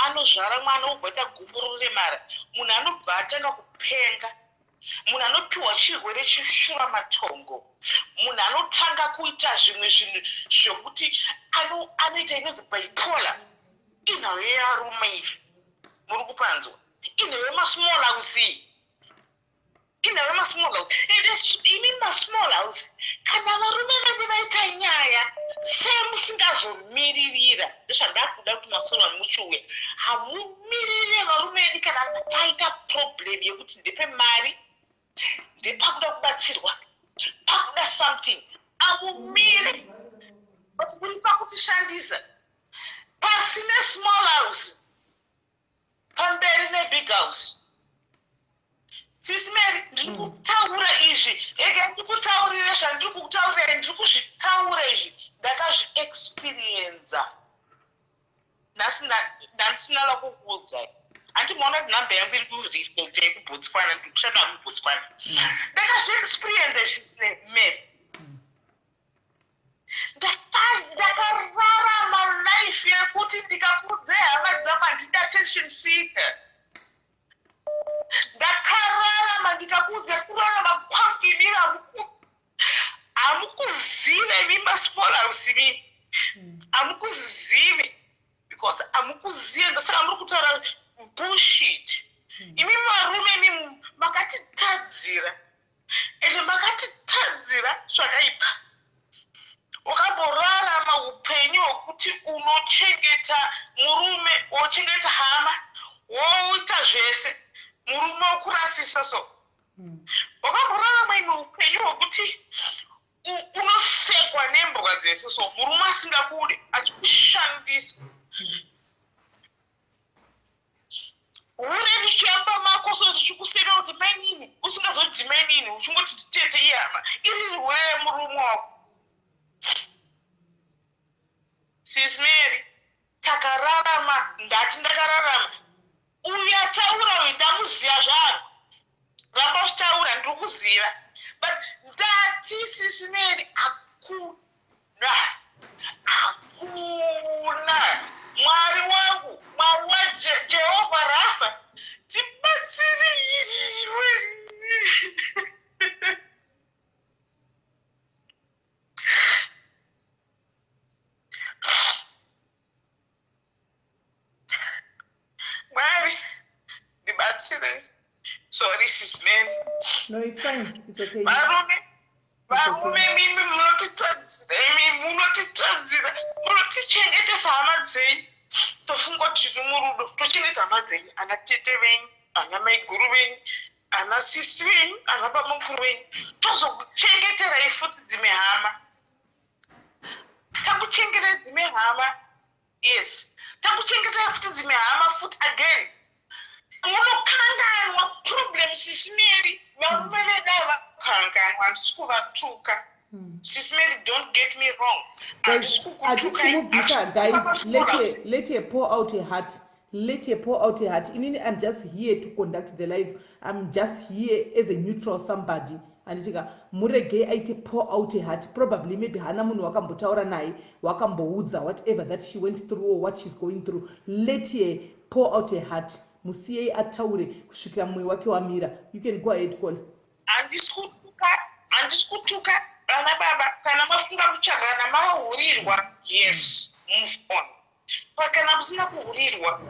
anozvara mwana wobva aita gumbo roremara munhu anobva atanga kupenga munhu anopiwa chirwere cheshura matongo munhu anotanga kuita zvimwe zvinhu zvekuti anoita inonzi bipolar inhau yevarume izvi muri kupanzwa inhau yemasmall house iyi inhau yemasmall house ende imi masmall house kana varume vene vaita nyaya semusingazomiririra ndozvandakuda kuti masoro amuchiuya hamumirire varume vedu kana paita problem yekuti ndepe mari ndepakuda kubatsirwa pakuda something amumire but muri pakutishandisa pasi nesmall house pamberi nebig house sisi Mary ndiri kutaura izvi ege ndikutaurire zvandiri kukutaurirai ndiri kuzvitaura izvi ndakazviexperienza nhasi ndandisina la kukuudzai handi maona kuti nhamba yangu iri kureflecta yekubotswana ndiri kushanda mubotswana ndakazviexperienza izvi sisi Mary ndakararama life yekuti ndikakuudzai hama dzangu handida attention seeker ndakararama ndikakuudzai kurarama kwangu imimi hamukuzive imi masmall house imimi hamukuzive because hamukuzive ndosaka muri kutaura bullshit imi varume imi makatitadzira ende makatitadzira zvakaipa wakamborarama upenyu hwekuti unochengeta murume wochengeta hama woita zvese murume wokurasisa so wakamborarama imwe upenyu hwekuti unosekwa nembwa dzese so murume asingakude achikushandisa hure richiamba mako so richikuseka kuti mainini usingazoti mainini uchingoti titete ihama iri hure remurume wako sis Mary takararama ndati ndakararama uyu ataura uyu ndamuziva zvaro ramba uchitaura ndiri kuziva but ndati sis Mary hakuna hakuna mwari wangu mwari wajehovha rafa tibatsirirwe mwari ndibatsire sorry sis Mary No, it's fine. It's okay. Varume varume mimi munotitadzira imi munotitadzira munotichengetesa hama dzenyu tofunga kuti tiri murudo tochengeta hama dzenyu ana tete venyu ana maiguru venyu ana sisi venyu ana babamukuru venyu tozokuchengeterai futi dzimwe hama takuchengeterai dzimwe hama yes takuchengeterai futi dzimwe hama futi again munokanganwa problem sis Mary varume vedu ava vakanganwa handisi kuvatuka sis Mary don't get me wrong Guys, handisi hatisi kumubvisa guys let her pour out her heart. Let her pour out her heart. Inini, I'm just here to conduct the life. I'm just here as a neutral somebody, handitika? Muregei aite pour out her heart. Probably maybe hana munhu wakambotaura naye, wakamboudza whatever that she went through or what she's going through. Let her pour out her heart. Musiyei ataure kusvikira mwoyo wake wamira. You can go ahead, caller. Handisi kutuka, handisi kutuka vana baba. Kana mafunga kutsvagana, mahurirwa, yes, move on. But kana musina kuhurirwa,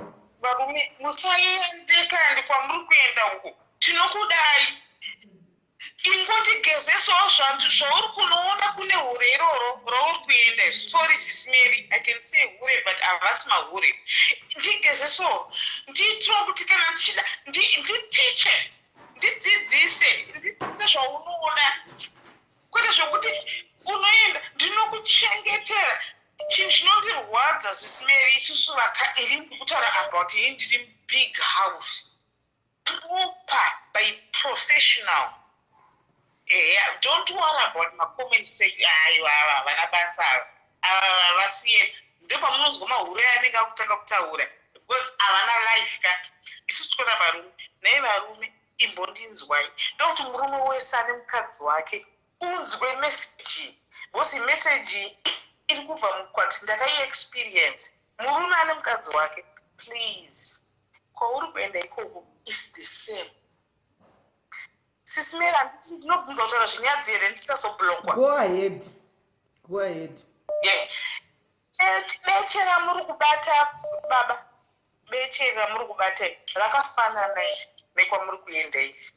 varume, musaende kandi kwamuri kuenda uko. Tinokudai, ingondigezesawo zvauri kunoona kune hure iroro rauri kuenda. Sorry, Sis Mary, I can say hure, but havasi mahure. Ndigezesawo, ndiitirawo kuti kana ndichida nditiche, ndidzidzise, ndidzidzise zvaunoona, kwete zvokuti unoenda. Ndinokuchengetera. Chinhu chinondirwadza, Sis Mary, isusu iri kutaura about ini, ndiri big house proper by professional. Yeah, don't worry about macomment say, "Aiwa, ava havana basa, ava ava vasiye." Ndopamunonzwa mahure anenge akutanga kutaura because havana life ka. Isusu tikona varume naye, varume, imbondinzwai. Ndokuti murume wese ane mukadzi wake unzwe meseji, because meseji iri kubva mukwati ndakaiexperience. Murume ane mukadzi wake, please, kwauri kuenda ikoko is the same. Sis Mary, handiti ndinobvunza kutaura zvinyadzi here ndisingazoblokwa? Go ahead, go ahead. Yeah. Beche ramuri kubata, baba, beche ramuri kubata rakafanana nekwamuri kuenda izvi.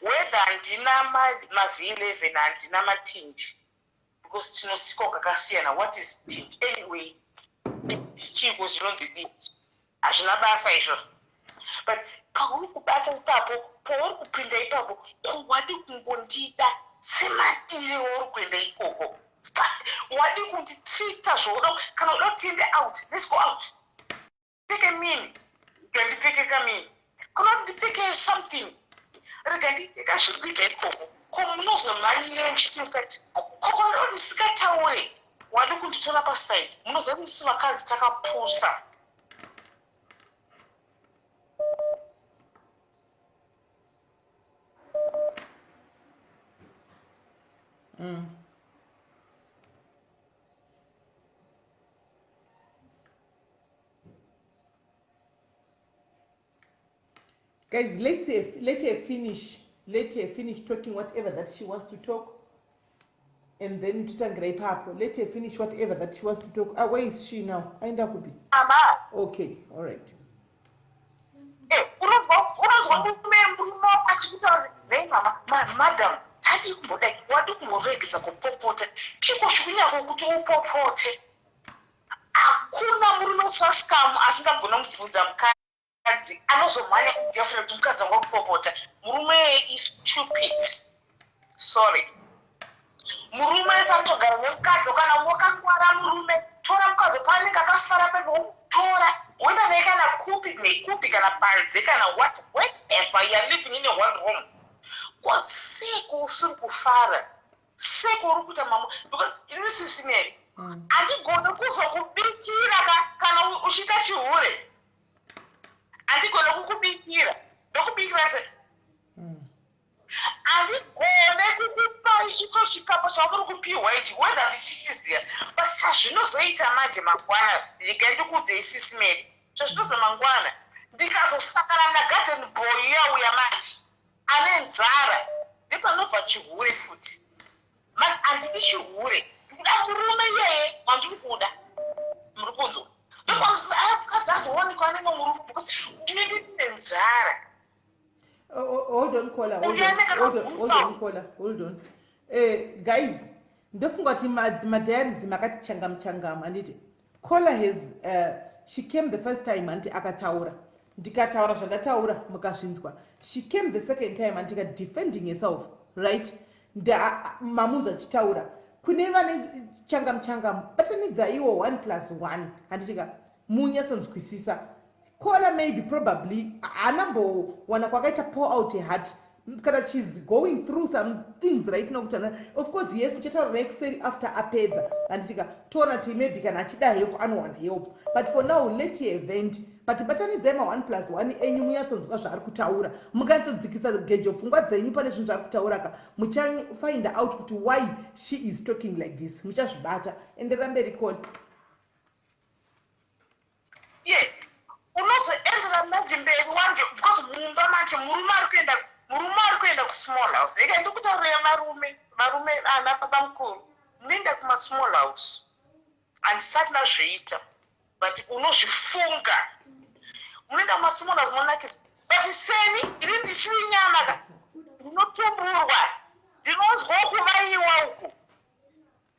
Whether handina maV11, handina matinji, because tinosikwa kakasiyana. What is tinji anyway? Chiiko zvinonzi dinji? Hazvina basa izvo. But pauri kubata ipapo, pauri kupinda ipapo, ko wadi kungondida semadire wauri kuenda ikoko? Wadi kunditreata zvauda? Kana uda kuti tiende out, let's go out. Pfeke mini, ndipfeke kamini. Kana kuti ndipfeke something, rega ndiiteka zviri kuita ikoko. Ko munozomhanyire muchiti mukati kokoda musikataure? Wadi kunditora paside? Munoziva kuti isu vakadzi takapusa. Guys, let her finish. Let her finish talking whatever that she wants to talk and then totangira ipapo. Let her finish whatever that she wants to talk. Ah, where is she now? Aenda kupi? Ama. Okay, all right. Unonzwa murume achikutaura kuti, "Nei mama, madam, tadii kumbodai?" Wadi kumboregedza kupopota? Chiko chikunyako kuti upopote? Hakuna murume usasikamu asingagona mubvunza mukadzi anozomhanya kugirlfriend kuti mukadzi wangu kupopota. Murume is stupid, sorry. Murume esatogara nemukadzi. Kana wakangwara murume, tora mukadzi paanenge akafara pepo, tora woenda naye kana kupi nekupi, kana panze, kana what, whatever. You are living in a one room, ko seko usiri kufara, seko uri kuita mamwe? Because ini, Sis Mary, handigoni kuzokubikira ka kana uchiita chihure. Handigoni kukubikira. Ndokubikira se handigone kukupai icho chikapo chamuri kupiwa ichi, whether ndichichiziva. But chazvinozoita manje mangwana, rega ndikuudzei, Sis Mary, chazvinozo mangwana, ndikazosakana nagarden boy yauya manje ane nzara, nepanobva chihure futi. Handidi chihure. Ndikuda murume iyeye wandiri kuda. Muri kunzwa? Mukadzi azowanikwa anemwe murume because ndinenge ndine nzara. Oh, hold on, caller. Hold on, hold on, hold on, caller. Hold on. Guys, ndofunga kuti madiaries makati changamu changamu, handiti? Caller has she came the first time, handiti? Akataura, ndikataura zvandataura, mukazvinzwa. She came the second time, handika, defending herself, right? Mamunzwa achitaura. Kune vane changamu changamu, batanidzaiwo 1 plus 1, handitika? Munyatsonzwisisa. Caller maybe probably haanambowana kwakaita pour out a heart. Kana she's going through some things right now kuti of course, yes, uchataura naye kuseri after apedza, handitika? Toona kuti maybe kana achida help, anowana help, but for now let her vent. But batanidzai ma1 plus 1 enyu, munyatsonzwa zvaari kutaura. Mukanyatsodzikisa gejo pfungwa dzenyu pane zvinhu zvaari kutaura ka, muchafind out kuti why she is talking like this. Muchazvibata. Enderera mberi, caller. Ye, unozoendera manje mberi wanje, because mumba manje murume ari kuenda kusmall house. Eka, ndikutaurira varume, ana baba mukuru, munoenda kumasmall house. Handisati ndazviita, but unozvifunga. Munoenda kumasmall house, munonakidzwa, but seni ini ndichiri nyama ka, ndinotumburwa, ndinonzwa kuvaiwa uku.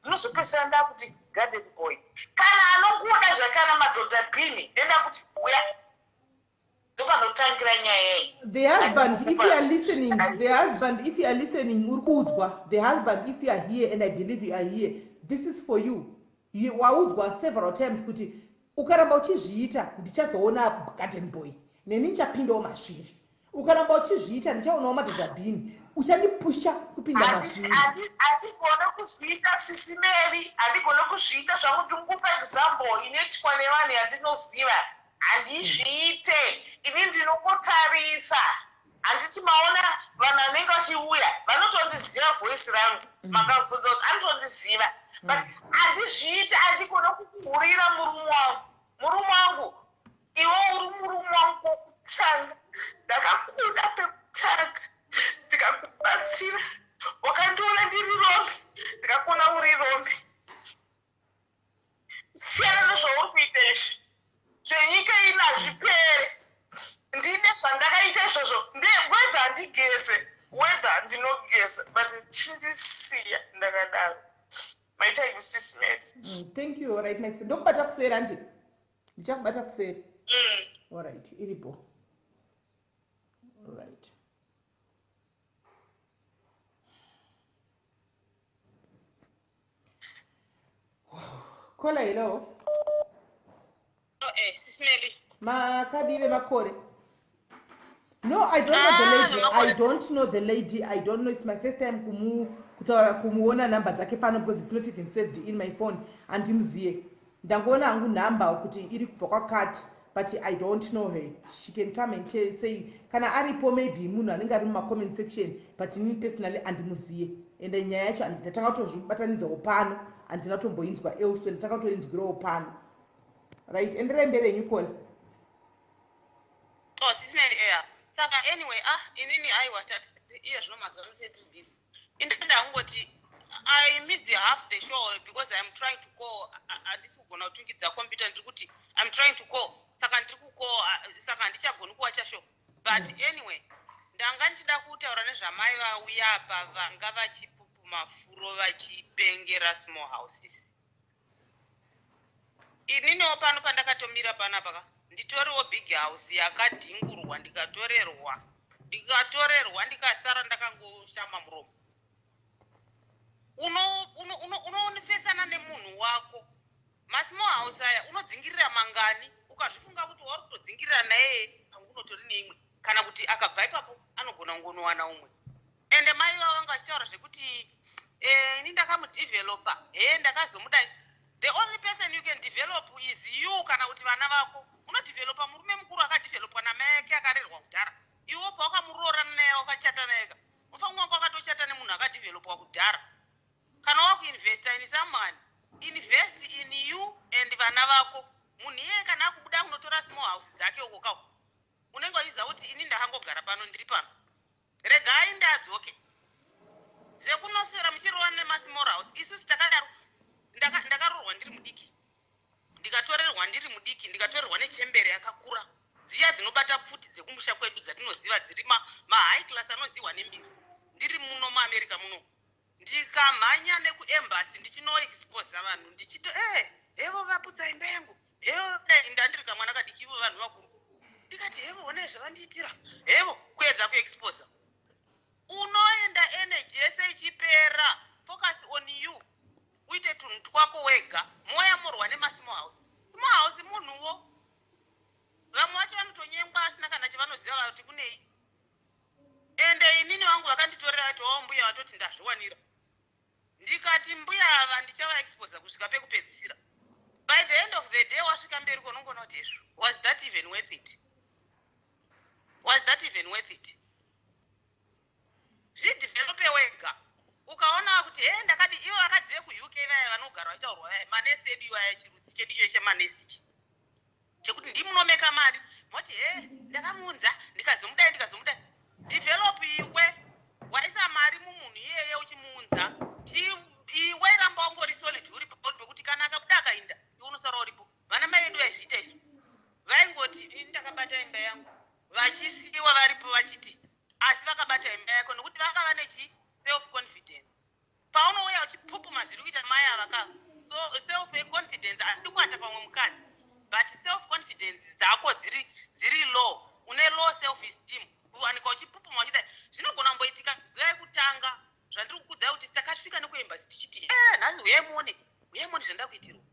Ndinozopedzisira ndakuti garden boy kana anongoda zvakana madhodha bhini, ndenda kuti uya, ndopanotangira nyaya iyi. The husband, if you are listening, the husband, if you are listening, uri kuudzwa. The husband, if you are here, and I believe you are here, this is for you. Waudzwa several times kuti ukaramba uchizviita, ndichazoona garden boy, neni ndichapindawo mazviri. Ukaramba uchizviita, ndichaonawo madhadhabhini, uchandipusha kupinda mazviri. Handigone kuzviita, Sisi Mary, handigone kuzviita zvangu. Ndingupa example inoitwa nevanhu yandinoziva. Handizviite ini, ndinongotarisa. Handiti maona vanhu vanenge vachiuya vanotondiziva voice rangu? Makabvunza kuti anotondiziva, but handizviite. Handigone kukuhurira murume wangu. Murume wangu, iwe uri murume wangu wokutanga. Ndakakuda pekutanga, ndikakubatsira. Wakandiona ndiri rombe, ndikakuona uri rombe. Siyana nezvauri kuita izvi zvenyika ino, hazvipere. Ndine zvandakaita izvozvo, whether handigeze, whether ndinogeza, but chindisiya ndakadaro. Maita you, Sis Mary. Thank you. Alright, nice. Ndokubata kuseri, andi ndichakubata kuseri. Alright, iripo. Alright, caller, hello. Oh, Sis Mary. Makadii vemakore? No, I don't know the Ah, lady. I Makore. don't know the lady. I don't know. It's my first time kutaura, kumuona nhamba dzake pano, because it's not even saved in my phone. Handimuziye. Ndangoona hangu nhamba kuti iri kubva kwakati, but I don't know her. She can come and tell, say kana aripo, maybe munhu anenge ari mumacomment section, but inini personally handimuziye. Ende nyaya yacho ndatanga kutozvibatanidzawo pano, handina kutomboinzwa elsewhere, ndatanga kutoinzwirawo pano. Right, enderai mberi yenyu, caller. Oh, Sis Mary, yeah. Saka anyway, ah, inini aiwa, tati iye zvino mazuva ano tiri busy. Indenda kungoti I missed half the show because I'm trying to call. Handisi kugona kutungidza computer, ndiri kuti I'm trying to call. Saka ndiri kucall, saka handichagoni kuwacha show. But anyway, ndanga ndichida kutaura nezvamai vauya apa, vanga vachipupuma furo vachipengera small houses. Ininiwo pano pandakatomira panapa ka, nditoriwo big house yakadhingurwa, ndikatorerwa, ndikasara ndakangoshama muromo. Unofesana nemunhu wako. Masmall house aya unodzingirira mangani? Ukazvifunga kuti wauri kutodzingirira naye, pamwe unotori neimwe, kana kuti akabva ipapo anogona kungonowana umwe. Ende mai vavo vanga vachitaura zvekuti ini ndakamudhivhelopa, he, ndakazomudai. The only person you can develop is you kana kuti vana vako. Unodhivhelopa murume mukuru akadhivhelopwa namai ake, akarerwa kudhara. Iwo pawakamuroorana naye, wakachata naye ka, unofanira kunge wakatochata nemunhu akadhivhelopwa kudhara. Kana wakuinvesta in someone, invest in you and vana vako. Munhu iyeye kana akubuda kunotora small house dzake uko kako, unenge uchiziva kuti ini ndakangogara pano, ndiri pano, regai ndadzoke. Zvekunosera muchirova nemasmall house, isusu takadaro. Ndakaroorwa ndiri mudiki, ndikatorerwa ndiri mudiki, ndikatorerwa nechembere yakakura, dziya dzinobata pfuti dzekumusha kwedu dzatinoziva, dziri mahigh class anoziwa nembiri. Ndiri muno muAmerica muno, ndikamhanya nekuembassy ndichinoexposa vanhu, ndichito hevo vaputsa imba yangu, hevo. Dai ndandiri kamwana kadiki, ivo vanhu vakuru, ndikati hevo, honai zvavandiitira, hevo, kuedza kuexposa. Unoenda energy yese ichipera. Focus on you, uite tunhu twako wega. Moyamurwa nemasmall house. Small house munhuwo, vamwe vacho vanotonyengwa asina kana chavanoziva kuti kunei. Ende inini Mbuya ava ndichavaexposa kusvika pekupedzisira. By the end of the day wasvika mberi konongoona kuti hezvo, was that even worth it? Was that even worth it? Zvidevelope wega. Ukaona kuti he ndakadi ivo vakadzi vekuUK vaya vanogara vachitaurwa vaya manesi edu iwaya chirudzi chedu icho chemanesi ichi chekuti ndimunomeka mari moti he ndakamuunza ndikazomudai ndikazomudai develop iwe waisa mari mumunhu iyeye uchimuunza iwe ramba ungori solid uri pauri pekuti kana akabuda akainda iwe unosara uripo vana mai vedu vaizviita izvo vaingoti ini ndakabata imba yangu vachisiiwa varipo vachiti asi vakabata imba yako nekuti vanga vane chi self confidence Paunouya uchipupuma zviri kuita mai ava ka so self confidence handidi kuata pamwe mukadzi but self confidence dzako dziri dziri low une low self esteem kuwanika uchipupuma uchidai zvinogona kumboitika zuva yekutanga zvandiri kukudzai kuti takasvika nekuembasi tichiti e nhasi huyai muone huyai muone zvandakuitirwa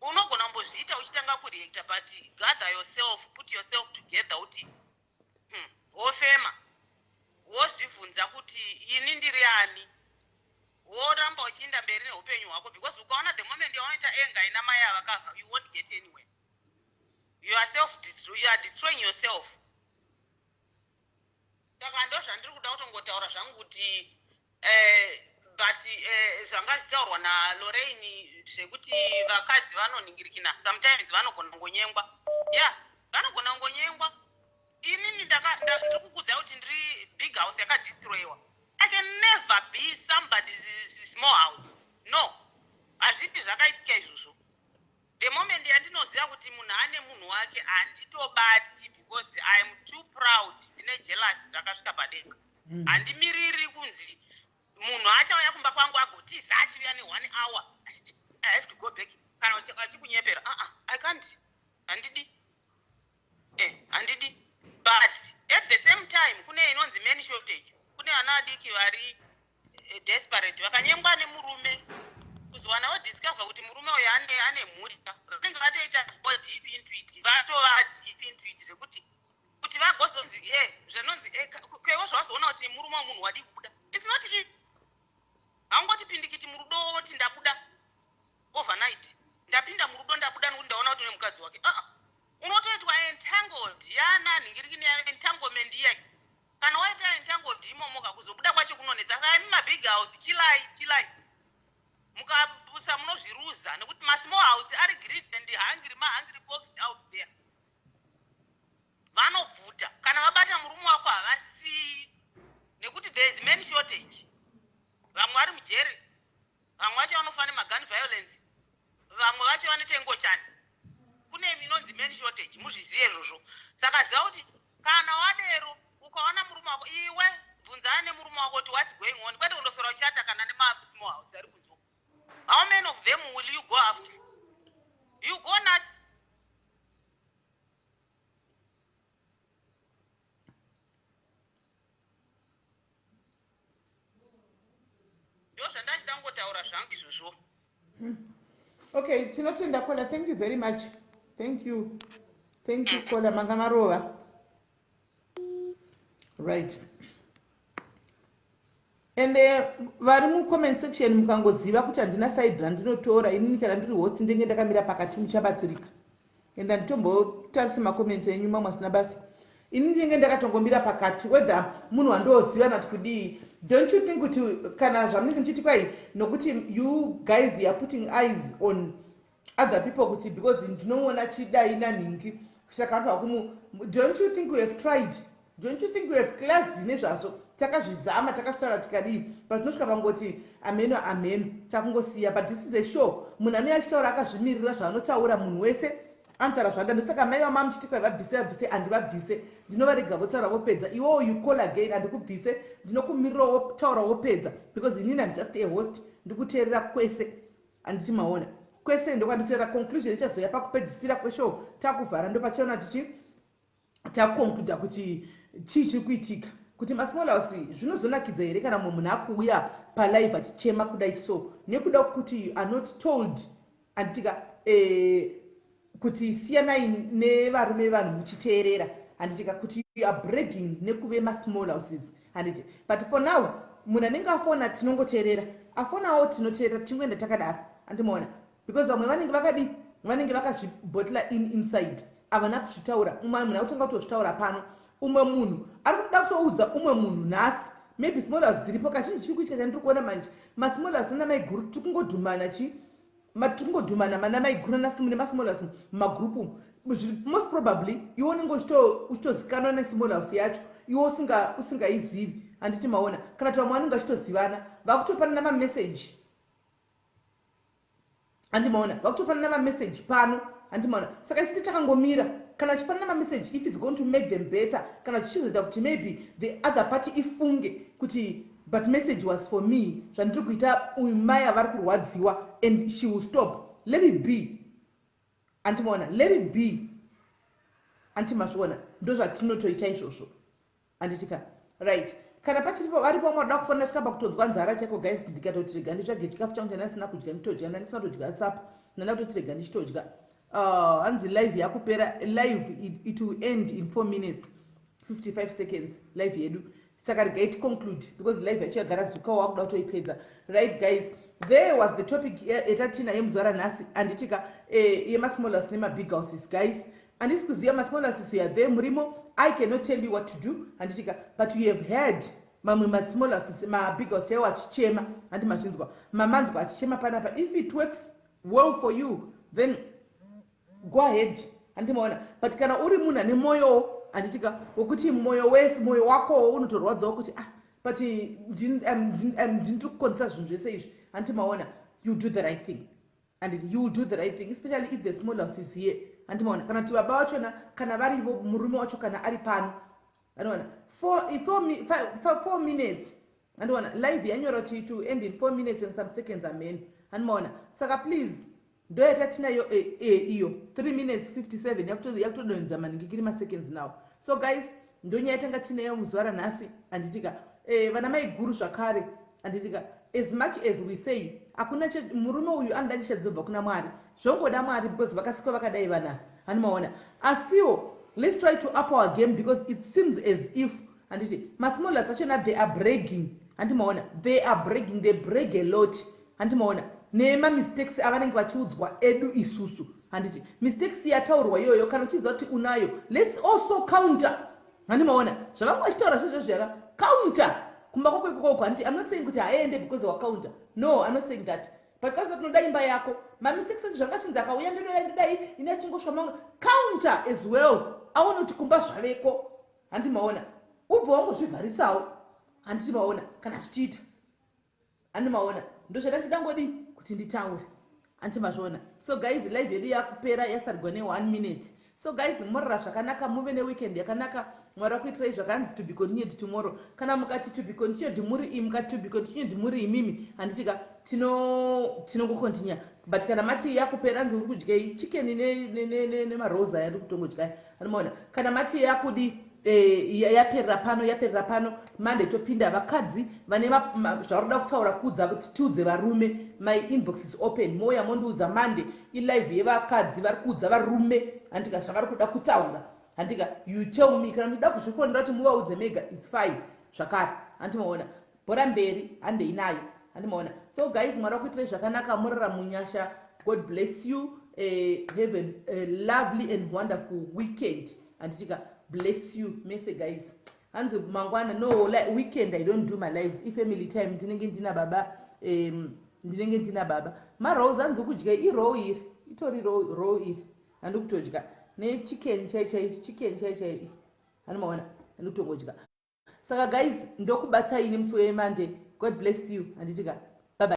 unogona kumbozviita uchitanga kureacta but gather yourself put yourself together uti Wofema, wozvibvunza kuti ini ndiri ani, woramba uchiinda mberi neupenyu hwako because ukaona the moment yaunoita anger ina mai ava kava you won't get anywhere. You are self you are destroying yourself. Saka ndozvandiri kuda kutongotaura zvangu kuti eh, but eh, zvanga zvichitaurwa nalorraine zvekuti vakadzi vanonhingirikina sometimes vanogona kungonyengwa ya yeah, vanogona kungonyengwa inini ndiri kukudzai kuti ndiri big house yakadestroyiwa i can never be somebody's small house no hazvipi zvakaitika izvozvo The moment yandinoziva kuti munhu ane munhu wake handitobati because I am too proud ndine jealous ndakasvika padenga mm. Handimiriri kunzi munhu achauya kumba kwangu agotiza achiuya ne one hour achiti I have to go back kana achikunyepera uh -uh, I can't handidi eh, handidi but at the same time kune inonzi man shortage kune vana vadiki vari eh, desperate vakanyengwa nemurume kuzowana vodiscover kuti murume uyu ane ane mhuri vanenge vatoita go deep into it vatova deep into it zvekuti kuti vagozonzi e eh, zvinonzi eh, kwevo zvawazoona kuti murume wemunhu wadii kubuda its not easy haungoti pindikiti murudo woti ndabuda overnight ndapinda murudo ndabuda nekuti ndaona kuti une mukadzi wake aa unotoitwa entangled yana nhingirikini ya entanglement iyai kana waita entangled imomo ka kuzobuda kwacho kunonetsa saka imi mabig house chilai chilai mukapusa munozviruza nekuti masmall house ari greed and hungry mahungry box out there vanobvuta kana vabata murume wako havasii nekuti there is man shortage vamwe vari mujeri Vamwe vacho vanofa nemagun violence, vamwe vacho vanoita ngochani. Kune inonzi man shortage, muzvizive izvozvo. Saka ziva kuti kana wadero ukaona murume wako iwe bvunzana nemurume wako kuti what's going on, kwete kundoswera uchiatakana nemasmall house ari kunze uko. How many of them will you go after? You go nuts. Ndozvandachida kungotaura zvangu izvozvo. Okay, tinotenda Kola. Thank you very much. Thank you. Thank you Kola. Manga marova. Right. And eh, vari mucomment section mukangoziva kuti handina side randinotora inini kana ndiri host ndenge ndakamira pakati muchabatsirika. And handitombotarisi macomments enyu mamwe asina basa. Ini ndinenge ndakatongomira pakati whether munhu wandooziva nati kudii. Don't you think kuti kana zvamunenge muchiti kwai nokuti you guys you are putting eyes on other people kuti because ndinoona chidai nanhingi saka anofanira kumu don't you think we have tried Don't you think we have clashed nezvazvo takazvizama takazvitaura tikadii but tinosvika pangoti ameno ameno takungosiya but this is a show munhu anouya achitaura akazvimirira zvaanotaura munhu wese anotaura zvaanoda ndosaka mai vama muchiti kwai vabvise vabvise handivabvise ndinovarega votaura vopedza iwewo you call again handikubvise ndinokumirira wotaura wopedza because inini im just a host ndikuteerera kwese handiti maona kwese ndokwanditeerera conclusion ichazouya pakupedzisira kweshow takuvhara ndopachaona tichi takuconcluda kuti chii chiri kuitika kuti masmall house zvinozonakidza here kana mumwe munhu akuuya palive achichema kudai so nekuda kwekuti you are not told handitika eh, kuti siyanai nevarume vanhu muchiteerera handitika kuti you are bragging nekuve masmall houses handiti but for now munhu anenge afona tinongoteerera Afonawo tinoteerera tingoenda takadaro. Andimaona? Because vamwe vanenge vakadii? Vanenge vakazvibotla in inside. Havana kuzvitaura. Umwe munhu akutanga kutozvitaura pano. Umwe munhu ari kutoda kutoudza umwe munhu nhasi. Maybe small house dziripo kazhinji chiri kuitika chandiri kuona manje. Masmall house nana maiguru tiri kungodhumana chi matingodhumana mana maiguru nana nemasmall house mumagroup umu. Most probably iwe unenge uchitozikanwa nesmall house yacho iwe usingaizivi. Handiti maona? Kana kuti vamwe vanenge vachitozivana vakutopanana mameseji. Handimaona? Vakutopanana mameseji pano. Handimaona? Saka isiti takangomira kana vachipanana mameseji, if it's going to make them better, kana zvichizoita kuti maybe the other party ifunge kuti, "But message was for me, zvandiri kuita uyu mai avari kurwadziwa," and she will stop, let it be. Andimaona? Let it be. Antimazviona? Ndo zvatinotoita izvozvo, handitika? Right, kana pachiripo varipo vamwe vadoda kufonera svika pakutonzwa nzara chaiko, guys. Ndikatoti rega nditsvage chikafu changu chandasina kudya nditodya. Ndandisina kutodya supper, ndanda kutoti rega ndichitodya. Hanzi live yakupera. Live, it will end in 4 minutes 55 seconds, live yedu. Saka regai ticonclude because live yacho yagara zuka, wakuda kutoipedza. Right guys, there was the topic yatatina yemuzuva ranhasi, handitika? Yemasmall house nemabig houses. Guys, handisi kuziva masmall houses you are there murimo. I cannot tell you what to do, handitika? But you have heard mamwe masmall houses, mabig house yaiwo achichema, handi machinzwa mamanzwa achichema panapa. If it works well for you, then go ahead, handimaona? But kana uri munhu ane mwoyowo, handitika, wekuti mwoyo wese, mwoyo wakowo unotorwadzawo kuti, "Ah, but ndiri kukonzesa zvinhu zvese izvi," handimaona? You do the right thing and you will do the right thing, especially if the small house is here, handimaona? Kana kuti baba vachona kana varivo, murume wacho kana ari pano, andiona? 4 minutes, andiona? Live yanyora kuti to end in 4 minutes and some seconds. Amen, handimaona? Saka please, ndoyata tinayo iyo 3 minutes 57 yakutodonhedza maningikiri maseconds now. So guys, ndonyaya tanga tinayo muzuva ranhasi, handitika? Vana maiguru zvakare, handitika? As much as we say hakuna murume uyu anoda chishadzobva kuna Mwari, zvongoda Mwari because vakasikwa vakadai vanava, handimaona? Asiwo let's try to up our game because it seems as if, handiti, masmall house achona, they are bragging, handimaona? They are bragging, they brag a lot, handimaona? Nemamistakes avanenge vachiudzwa edu isusu, handiti? Mistakes yataurwa iyoyo, kana uchiziva kuti unayo, let's also counter, handimaona? Zvavanga vachitaura zvezvezvo yaka counter kumba kwako ikokoko, handiti? I'm not saying kuti haende because wacounter. No, I'm not saying that, but kasi tinoda imba yako. Mamistakes acho zvanga chinzi akauya, ndodai, ndodai, ine achingosva mamwe, counter as well, aone kuti kumba zvaveko, handimaona? Ubva wangozvivharisawo, handiti maona? Kana zvichiita, handimaona? Ndochada ndidangodi kuti nditaure, handiti mazviona? So guys, live yedu yakupera, yasarigwa ne1 minute. So guys, murara zvakanaka, muve neweekend yakanaka. Mwari vakuitirai zvakanzi to be continued tomorrow. Kana mukati to be continued muri, mukati to be continued muri imimi, handitika? Tinongocontinue. But kana mati yakupera, nzi uri kudyei? Chicken nemarosa yandiri kutongodyai, anomaona? Kana mati yakudi yaperera pano, yaperera pano. Monday topinda vakadzi vane zvaroda kutaura, kuudza kuti tiudze varume. My inbox is open, mouya mondiudza. Monday ilive yevakadzi vari kuudza varume, handika, zvavari kuda kutaura, handika? You tell me. Kana muchida kuzvifonera kuti muvaudze mega, it's fine zvakare, handimaona? Bhora mberi, handei nayo, handimaona? So guys, Mwari vakuitirai zvakanaka, murara munyasha. God bless you. Have a lovely and wonderful weekend, handitika? Bless you mese, guys. Hanzi mangwana no like, weekend I don't do my lives, ifamily time. Ndinenge ndina baba, ndinenge ndina baba. Marose, hanzi kudya irow iri, itori row iri, handi kutodya nechicken chai chai, chicken chai chai, handimaona? Handi kutongodya. Saka guys, ndokubatai nemusi weMonday. God bless you, handitika?